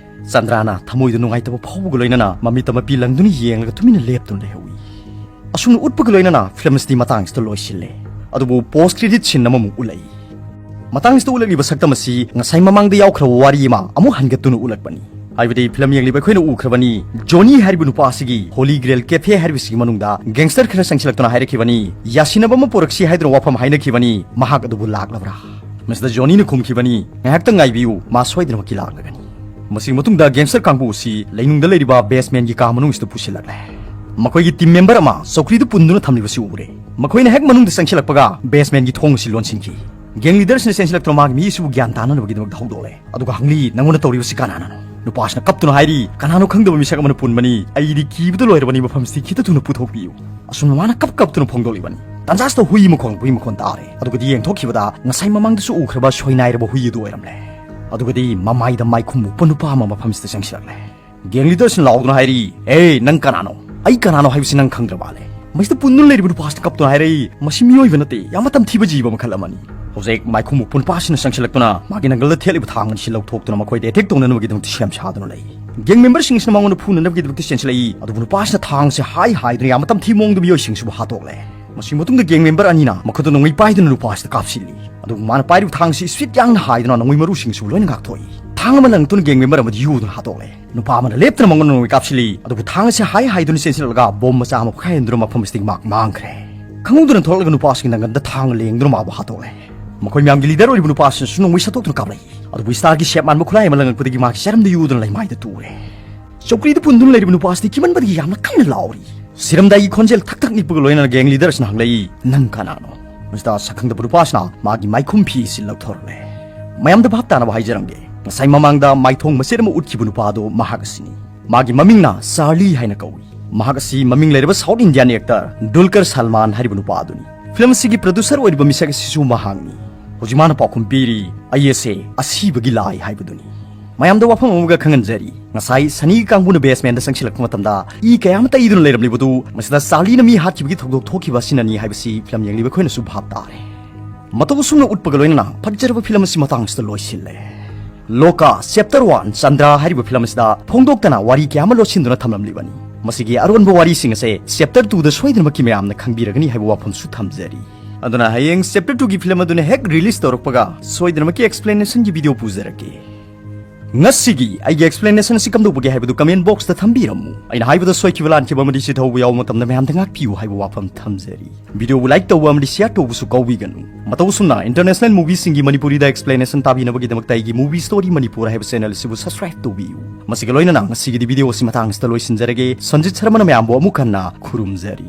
ꯆꯟꯗ꯭ꯔꯥꯅ ꯊꯃꯣꯏꯗ ꯅꯨꯡꯉꯥꯏꯇꯕ ꯐꯥꯎꯕꯒ ꯂꯣꯏꯅꯅ ꯃꯃꯤꯠꯇ ꯃꯄꯤ ꯂꯪꯗꯨꯅ ꯌꯦꯡꯂꯒ ꯇꯨꯃꯤꯟꯅ ꯂꯦꯞꯇꯨꯅ ꯂꯩꯍꯧꯏ꯫ ꯑꯁꯨꯝꯅ ꯎꯠꯄꯒ ꯂꯣꯏꯅꯅ ꯐꯤꯂꯝ ꯑꯁꯤꯗꯤ ꯃꯇꯥꯡꯁꯤꯗ ꯂꯣꯏꯁꯤꯜꯂꯦ꯫ ꯑꯗꯨꯕꯨ ꯄꯣꯁ ꯀ꯭ꯔꯦꯗꯤꯠ ꯁꯤꯟ ꯑꯃꯃꯨꯛ ꯎꯠꯂꯛꯏ꯫ ꯃꯇꯥꯡꯁꯤꯗ ꯎꯠꯂꯛꯂꯤꯕ ꯁꯛꯇꯝ ꯑꯁꯤ ꯉꯁꯥꯏ ꯃꯃꯥꯡꯗ ꯌꯥꯎꯈ꯭ꯔꯕ ꯋꯥꯔꯤ ꯑꯃ ꯑꯃꯨꯛ ꯍꯟꯒꯠꯇꯨꯅ ꯎꯠꯂꯛꯄꯅꯤ꯫ ꯍꯥꯏꯕꯗꯤ ꯐꯤꯂꯝ ꯌꯦꯡꯂꯤꯕ ꯑꯩꯈꯣꯏꯅ ꯎꯈ꯭ꯔꯕꯅꯤ, ꯖꯣꯅꯤ ꯍꯥꯏꯔꯤꯕ ꯅꯨꯄꯥ ꯑꯁꯤꯒꯤ ꯍꯣꯂꯤ ꯒ꯭ꯔꯦꯜ ꯀꯦꯐꯦ ꯍꯥꯏꯔꯤꯕꯁꯤꯒꯤ ꯃꯅꯨꯡꯗ ꯒꯦꯡꯁꯇꯔ ꯈꯔ ꯆꯪꯁꯤꯜꯂꯛꯇꯨꯅ ꯍꯥꯏꯔꯛꯈꯤꯕꯅꯤ, "ꯌꯥꯁꯤꯟꯅꯕ ꯑꯃ ꯄꯨꯔꯛꯁꯤ" ꯍꯥꯏꯗꯨꯅ ꯋꯥꯐꯝ ꯍꯥꯏꯅꯈꯤꯕꯅꯤ꯫ ꯃꯍꯥꯛ ꯑꯗꯨꯕꯨ ꯂꯥꯛꯂꯕ꯭ꯔꯥ? ꯃꯁꯤꯗ ꯖꯣꯅꯤꯅ ꯈꯨꯝꯈꯤꯕꯅꯤ, "ꯉꯥꯏꯍꯥꯛꯇꯪ ꯉꯥꯏꯕꯤꯌꯨ, ꯃꯥ ꯁꯣꯏꯗꯅꯃꯛꯀꯤ ꯂꯥꯛꯂꯒꯅꯤ"꯫ ꯃꯁꯤꯒꯤ ꯃꯇꯨꯡꯗ ꯒꯦꯡꯁꯇꯔ ꯀꯥꯡꯕꯨ ꯑꯁꯤ ꯂꯩꯅꯨꯡꯗ ꯂꯩꯔꯤꯕ ꯕꯦꯁꯃꯦꯟꯒꯤ ꯀꯥ ꯃꯅꯨꯡꯁꯤꯗ ꯄꯨꯁꯤꯜꯂꯛꯂꯦ꯫ ꯃꯈꯣꯏꯒꯤ ꯇꯤꯝ ꯃꯦꯝꯕꯔ ꯑꯃ ꯆꯧꯀ꯭ꯔꯤꯗ ꯄꯨꯟꯗꯨꯅ ꯊꯝꯂꯤꯕꯁꯤ ꯎꯔꯦ꯫ ꯃꯈꯣꯏꯅ ꯍꯦꯛ ꯃꯅꯨꯡꯗ ꯆꯪꯁꯤꯜꯂꯛꯄꯒ ꯕꯦꯁꯃꯦꯟꯒꯤ ꯊꯣꯡ ꯑꯁꯤ ꯂꯣꯟꯁꯤꯟꯈꯤ꯫ ꯒꯦꯡ ꯂꯤꯗꯔꯁꯤꯅ ꯆꯦꯟꯁꯤꯜꯂꯛꯇꯨꯅ ꯃꯥꯒꯤ ꯃꯤ ꯑꯁꯤꯕꯨ ꯒ꯭ꯌꯥꯟ ꯇꯥꯅꯅꯕꯒꯤꯗꯃꯛꯇ ꯍꯧꯗꯣꯛꯂꯦ꯫ ꯑꯗꯨꯒ ꯍꯪꯂꯤ, "ꯅꯉꯣꯟꯗ ꯇꯧꯔꯤꯕꯁꯤ ꯀꯅꯥꯅꯅꯣ?" ꯅꯨꯄꯥꯁꯤꯅ ꯀꯞꯇꯨꯅ ꯍꯥꯏꯔꯤ, "ꯀꯅꯥꯅꯣ ꯈꯪꯗꯕ ꯃꯤꯁꯛ ꯑꯃꯅ ꯄꯨꯟꯕꯅꯤ꯫ ꯑꯩꯗꯤ ꯀꯤꯕꯗ ꯂꯣꯏꯔꯕꯅꯤ꯫ ꯃꯐꯝꯁꯤꯗꯒꯤ ꯈꯤꯇ ꯊꯨꯅ ꯄꯨꯊꯣꯛꯄꯤꯌꯨ꯫" ꯑꯁꯨꯝꯅ ꯃꯥꯅ ꯀꯞ ꯀꯞꯇꯨꯅ ꯐꯣꯡꯗꯣꯛꯂꯤꯕꯅꯤ꯫ ꯇꯟꯖꯥꯁꯤꯗ ꯍꯨꯏ ꯃꯈꯣꯟ, ꯍꯨꯏ ꯃꯈꯣꯟ ꯇꯥꯔꯦ꯫ ꯑꯗꯨꯒꯗꯤ ꯌꯦꯡꯊꯣꯛꯈꯤꯕꯗ ꯉꯁꯥꯏ ꯃꯃꯥꯡꯗꯁꯨ ꯎꯈ꯭ꯔꯕ ꯁꯣꯏꯅꯥꯏꯔꯕ ꯍꯨꯏ ꯑꯗꯨ ꯑꯣꯏꯔꯝꯂꯦ꯫ ꯑꯗꯨꯒꯗꯤ ꯃꯃꯥꯏꯗ ꯃꯥꯏꯈꯨꯝ ꯎꯞꯄ ꯅꯨꯄꯥ ꯑꯃ ꯃꯐꯝꯁꯤꯗ ꯆꯪꯁꯤꯜꯂꯛꯂꯦ꯫ ꯒꯦꯡ ꯂꯤꯗꯔꯁꯤꯅ ꯂꯥꯎꯗꯨꯅ ꯍꯥꯏꯔꯤ, "ꯑꯦ, ꯅꯪ ꯀꯅꯥꯅꯣ? ꯑꯩ ꯀꯅꯥꯅꯣ ꯍꯥꯏꯕꯁꯤ ꯅꯪ ꯈꯪꯗ꯭ꯔ ꯃꯥꯜꯂꯦ?" ꯃꯁꯤꯗ ꯄꯨꯟꯗꯨꯅ ꯂꯩꯔꯤꯕ ꯅꯨꯄꯥꯁꯤꯅ ꯀꯞꯇꯨꯅ ꯍꯥꯏꯔꯛꯏ, "ꯃꯁꯤ ꯃꯤꯑꯣꯏꯕ ꯅꯠꯇꯦ, ꯌꯥꯝꯅ ꯇꯝꯊꯤꯕ ꯖꯤꯕ ꯃꯈꯜ ꯑꯃꯅꯤ꯫" ꯍꯧꯖꯤꯛ ꯃꯥꯏꯈꯨꯝ ꯎꯞꯄ ꯅꯨꯄꯥꯁꯤꯅ ꯆꯪꯁꯤꯜꯂꯛꯇꯨꯅ ꯃꯥꯒꯤ ꯅꯪꯒꯜꯗ ꯊꯦꯠꯂꯤꯕ ꯊꯥꯡ ꯑꯁꯤ ꯂꯧꯊꯣꯛꯇꯨꯅ ꯃꯈꯣꯏꯗ ꯑꯦꯇꯦꯛ ꯇꯧꯅꯅꯕꯒꯤꯗꯃꯛꯇ ꯁꯦꯝ ꯁꯥꯗꯨꯅ ꯂꯩ꯫ ꯒꯦꯡ ꯃꯦꯝꯕꯔꯁꯤꯡꯁꯤꯅ ꯃꯉꯣꯟꯗ ꯐꯨꯅꯅꯕꯒꯤꯗꯃꯛꯇ ꯆꯦꯟꯁꯤꯜꯂꯛꯏ, ꯑꯗꯨꯕꯨ ꯅꯨꯄꯥꯁꯤꯅ ꯊꯥꯡꯁꯦ ꯍꯥꯏ ꯍꯥꯏꯗꯨꯅ ꯌꯥꯝꯅ ꯇꯝꯊꯤꯕ ꯃꯑꯣꯡꯗ ꯃꯤꯑꯣꯏꯁꯤꯡꯁꯤꯕꯨ ꯍꯥꯠꯇꯣꯛꯂꯦ꯫ ꯃꯁꯤꯒꯤ ꯃꯇꯨꯡꯗ ꯒꯦꯡ ꯃꯦꯝꯕꯔ ꯑꯅꯤꯅ ꯃꯈꯨꯠꯇ ꯅꯣꯡꯃꯩ ꯄꯥꯏꯗꯨꯅ ꯅꯨꯄꯥꯁꯤꯗ ꯀꯥꯞꯁꯤꯜꯂꯤ꯫ ꯑꯗꯨꯕꯨ ꯃꯥꯅ ꯄꯥꯏꯔꯤꯕ ꯊꯥꯡꯁꯤ ꯏꯁꯄꯤꯠ ꯌꯥꯡꯅ ꯍꯥꯏꯗꯨꯅ ꯅꯣꯡꯃꯩ ꯃꯔꯨꯁꯤꯡꯁꯤꯕꯨ ꯂꯣꯏꯅ ꯉꯥꯛꯊꯣꯛꯏ꯫ ꯊꯥꯡ ꯑꯃ ꯂꯪꯉꯛꯇꯨꯅ ꯒꯦꯡ ꯃꯦꯝꯕꯔ ꯑꯃꯗꯤ ꯌꯨꯗꯨꯅ ꯍꯥꯠꯇꯣꯛꯂꯦ꯫ ꯅꯨꯄꯥ ꯑꯃꯅ ꯂꯦꯞꯇꯅ ꯃꯉꯣꯟꯗ ꯅꯣꯡꯃꯩ ꯀꯥꯞꯁꯤꯜꯂꯤ꯫ ꯑꯗꯨꯕꯨ ꯊꯥꯡ ꯑꯁꯤ ꯍꯥꯏ ꯍꯥꯏꯗꯨꯅ ꯆꯦꯟꯁꯤꯜꯂꯛꯂꯒ ꯕꯣꯝ ꯃꯆꯥ ꯑꯃ ꯄꯣꯈꯥꯏꯍꯟꯗꯨꯅ ꯃꯐꯝ ꯑꯁꯤꯗꯒꯤ ꯃꯍꯥꯛ ꯃꯥꯡꯈ꯭ꯔꯦ꯫ ꯈꯪꯍꯧꯗꯅ ꯊꯣꯛꯂꯛꯂꯒ ꯅꯨꯄꯥꯁꯤꯒꯤ ꯅꯪꯒꯟꯗ ꯊꯥꯡ ꯂꯦꯡꯗꯨꯅ ꯃꯥꯕꯨ ꯍꯥꯠꯇꯣꯛꯂꯦ꯫ ꯃꯈꯣꯏ ꯃꯌꯥꯝꯒꯤ ꯂꯤꯗꯔ ꯑꯣꯏꯔꯤꯕ ꯅꯨꯄꯥꯁꯤꯅꯁꯨ ꯅꯣꯡꯃꯩ ꯁꯠꯇꯣꯛꯇꯨꯅ ꯀꯥꯞꯂꯛꯏ꯫ ꯑꯗꯨꯕꯨ ꯁ꯭ꯇꯥꯔꯒꯤ ꯁꯦꯞ ꯃꯥꯟꯕ ꯈꯨꯠꯂꯥꯏ ꯑꯃ ꯂꯪꯉꯛꯄꯗꯒꯤ ꯃꯥꯒꯤ ꯆꯔꯝꯗ ꯌꯨꯗꯨꯅ ꯂꯩꯃꯥꯏꯗ ꯇꯨꯔꯦ꯫ ꯆꯧꯀ꯭ꯔꯤꯗ ꯄꯨꯟꯗꯨꯅ ꯂꯩꯔꯤꯕ ꯅꯨꯄꯥꯁꯤꯗꯤ ꯀꯤꯃꯟꯕꯗꯒꯤ ꯌꯥꯝꯅ ꯀꯟꯅ ꯂꯥꯎꯔꯤ꯫ ꯁꯤꯔꯝꯗꯥꯏꯒꯤ ꯈꯣꯟꯖꯦꯜ ꯊꯛ ꯊꯛ ꯅꯤꯛꯄꯒ ꯂꯣꯏꯅꯅ ꯒꯦꯡ ꯂꯤꯗꯔꯁꯤꯅ ꯍꯪꯂꯛꯏ, "ꯅꯪ ꯀꯅꯥꯅꯣ?" ꯃꯁꯤꯗ ꯁꯛꯈꯪꯗꯕ ꯅꯨꯄꯥꯁꯤꯅ ꯃꯥꯒꯤ ꯃꯥꯏꯈꯨꯝ ꯐꯤ ꯑꯁꯤ ꯂꯧꯊꯣꯔꯛꯂꯦ꯫ ꯃꯌꯥꯝꯗ ꯚꯥꯞ ꯇꯥꯅꯕ ꯍꯥꯏꯖꯔꯝꯒꯦ, ꯉꯁꯥꯏ ꯃꯃꯥꯡꯗ ꯃꯥꯏꯊꯣꯡ ꯃꯆꯦꯠ ꯑꯃ ꯎꯠꯈꯤꯕ ꯅꯨꯄꯥ ꯑꯗꯨ ꯃꯍꯥꯛ ꯑꯁꯤꯅꯤ꯫ ꯃꯥꯒꯤ ꯃꯃꯤꯡꯅ ꯆꯥꯔꯂꯤ ꯍꯥꯏꯅ ꯀꯧꯏ꯫ ꯃꯍꯥꯛ ꯑꯁꯤ ꯃꯃꯤꯡ ꯂꯩꯔꯕ ꯁꯥꯎꯠ ꯏꯟꯗꯤꯌꯥꯟ ꯑꯦꯛꯇꯔ ꯗꯨꯜꯀꯔ ꯁꯜꯃꯥꯟ ꯍꯥꯏꯔꯤꯕ ꯅꯨꯄꯥ ꯑꯗꯨꯅꯤ꯫ ꯐꯤꯂꯝ ꯑꯁꯤꯒꯤ ꯄ꯭ꯔꯣꯗ꯭ꯌꯨꯁꯔ ꯑꯣꯏꯔꯤꯕ ꯃꯤꯁꯛ ꯑꯁꯤꯁꯨ ꯃꯍꯥꯛꯅꯤ꯫ ꯍꯧꯖꯤꯛ ꯃꯥꯅ ꯄꯥꯎꯈꯨꯝ ꯄꯤꯔꯤ, "ꯑꯩ ꯑꯁꯦ ꯑꯁꯤꯕꯒꯤ ꯂꯥꯏ ꯍꯥꯏꯕꯗꯨꯅꯤ꯫" ꯃꯌꯥꯝꯗ ꯋꯥꯐꯝ ꯑꯃꯒ ꯈꯪꯍꯟꯖꯔꯤ, ꯉꯁꯥꯏ ꯁꯅꯤ ꯀꯥꯡꯕꯨꯅ ꯕꯦꯁꯃꯦꯟꯗ ꯆꯪꯁꯤꯜꯂꯛꯄ ꯃꯇꯝꯗ ꯏ ꯀꯌꯥ ꯑꯃ ꯇꯩꯗꯨꯅ ꯂꯩꯔꯝꯂꯤꯕꯗꯨ ꯃꯁꯤꯗ ꯆꯥꯔꯂꯤꯅ ꯃꯤ ꯍꯥꯠꯈꯤꯕꯒꯤ ꯊꯧꯗꯣꯛ ꯊꯣꯛꯈꯤꯕ ꯑꯁꯤꯅꯅꯤ ꯍꯥꯏꯕꯁꯤ ꯐꯤꯂꯝ ꯌꯦꯡꯂꯤꯕ ꯑꯩꯈꯣꯏꯅꯁꯨ ꯚꯥꯞ ꯇꯥꯔꯦ꯫ ꯃꯇꯧ ꯑꯁꯨꯝꯅ ꯎꯠꯄꯒ ꯂꯣꯏꯅꯅ ꯐꯖꯔꯕ ꯐꯤꯂꯝ ꯑꯁꯤ ꯃꯇꯥꯡ ꯑꯁꯤꯗ ꯂꯣꯏꯁꯤꯜꯂꯦ꯫ ꯂꯣꯀꯥ ꯆꯦꯞꯇꯔ ꯋꯥꯟ ꯆꯟꯗ꯭ꯔꯥ ꯍꯥꯏꯔꯤꯕ ꯐꯤꯂꯝ ꯑꯁꯤꯗ ꯐꯣꯡꯗꯣꯛꯇꯅ ꯋꯥꯔꯤ ꯀꯌꯥ ꯑꯃ ꯂꯣꯠꯁꯤꯟꯗꯨꯅ ꯊꯝꯂꯝꯂꯤꯕꯅꯤ꯫ ꯃꯁꯤꯒꯤ ꯑꯔꯣꯟꯕ ꯋꯥꯔꯤꯁꯤꯡ ꯑꯁꯦ ꯆꯦꯞꯇꯔ ꯇꯨꯗ ꯁꯣꯏꯗꯅꯃꯛꯀꯤ ꯃꯌꯥꯝꯅ ꯈꯪꯕꯤꯔꯒꯅꯤ ꯍꯥꯏꯕ ꯋꯥꯐꯝꯁꯨ ꯊꯝꯖꯔꯤ꯫ ꯑꯗꯨꯅ ꯍꯌꯦꯡ ꯆꯦꯞꯇꯔ ꯇꯨꯒꯤ ꯐꯤꯂꯝ ꯑꯗꯨꯅ ꯍꯦꯛ ꯔꯤꯂꯤꯁ ꯇꯧꯔꯛꯄꯒ ꯁꯣꯏꯗꯅꯃꯛꯀꯤ ꯑꯦꯛꯁꯄ꯭ꯂꯦꯅꯦꯁꯟꯒꯤ ꯚꯤꯗꯤꯑꯣ ꯄꯨꯖꯔꯛꯀꯦ꯫ ꯉꯁꯤꯒꯤ ꯑꯩꯒꯤ explanation ꯑꯁꯤ ꯀꯝꯗꯧꯕꯒꯦ ꯍꯥꯏꯕꯗꯨ comment box ꯇ ꯊꯝꯕꯤꯔꯝꯃꯨ꯫ ꯑꯩꯅ ꯍꯥꯏꯕꯗ ꯁꯣꯏꯈꯤꯕ ꯂꯥꯟꯈꯤꯕ ꯑꯃꯗꯤ ꯁꯤꯊꯧꯕ ꯌꯥꯎꯕ ꯃꯇꯝꯗ ꯃꯌꯥꯝꯗ ꯉꯥꯛꯄꯤꯌꯨ ꯍꯥꯏꯕ ꯋꯥꯐꯝ ꯊꯝꯖꯔꯤ꯫ Video ꯕꯨ like ꯇꯧꯕ ꯑꯃꯗꯤ share ꯇꯧꯕꯁꯨ ꯀꯥꯎꯕꯤꯒꯅꯨ꯫ ꯃꯇꯧ ꯑꯁꯨꯝꯅ international movie ꯁꯤꯡꯒꯤ ꯃꯅꯤꯄꯨꯔꯤꯗ explanation ꯇꯥꯕꯤꯅꯕꯒꯤꯗꯃꯛꯇ ꯑꯩꯒꯤ Movie Story ꯃꯅꯤꯄꯨꯔ ꯍꯥꯏꯕ channel ꯑꯁꯤꯕꯨ subscribe ꯇꯧꯕꯤꯌꯨ꯫ ꯃꯁꯤꯒ ꯂꯣꯏꯅꯅ ꯉꯁꯤꯒꯤꯗꯤ video ꯑꯁꯤ ꯃꯇꯥꯡ ꯑꯁꯤꯗ ꯂꯣꯏꯁꯤꯟꯖꯔꯒꯦ꯫ ꯁꯟꯖꯤꯠ ꯁꯔꯃꯅ ꯃꯌꯥꯝꯕꯨ ꯑꯃꯨꯛ ꯍꯟꯅ ꯈꯨꯔꯨꯝꯖꯔꯤ꯫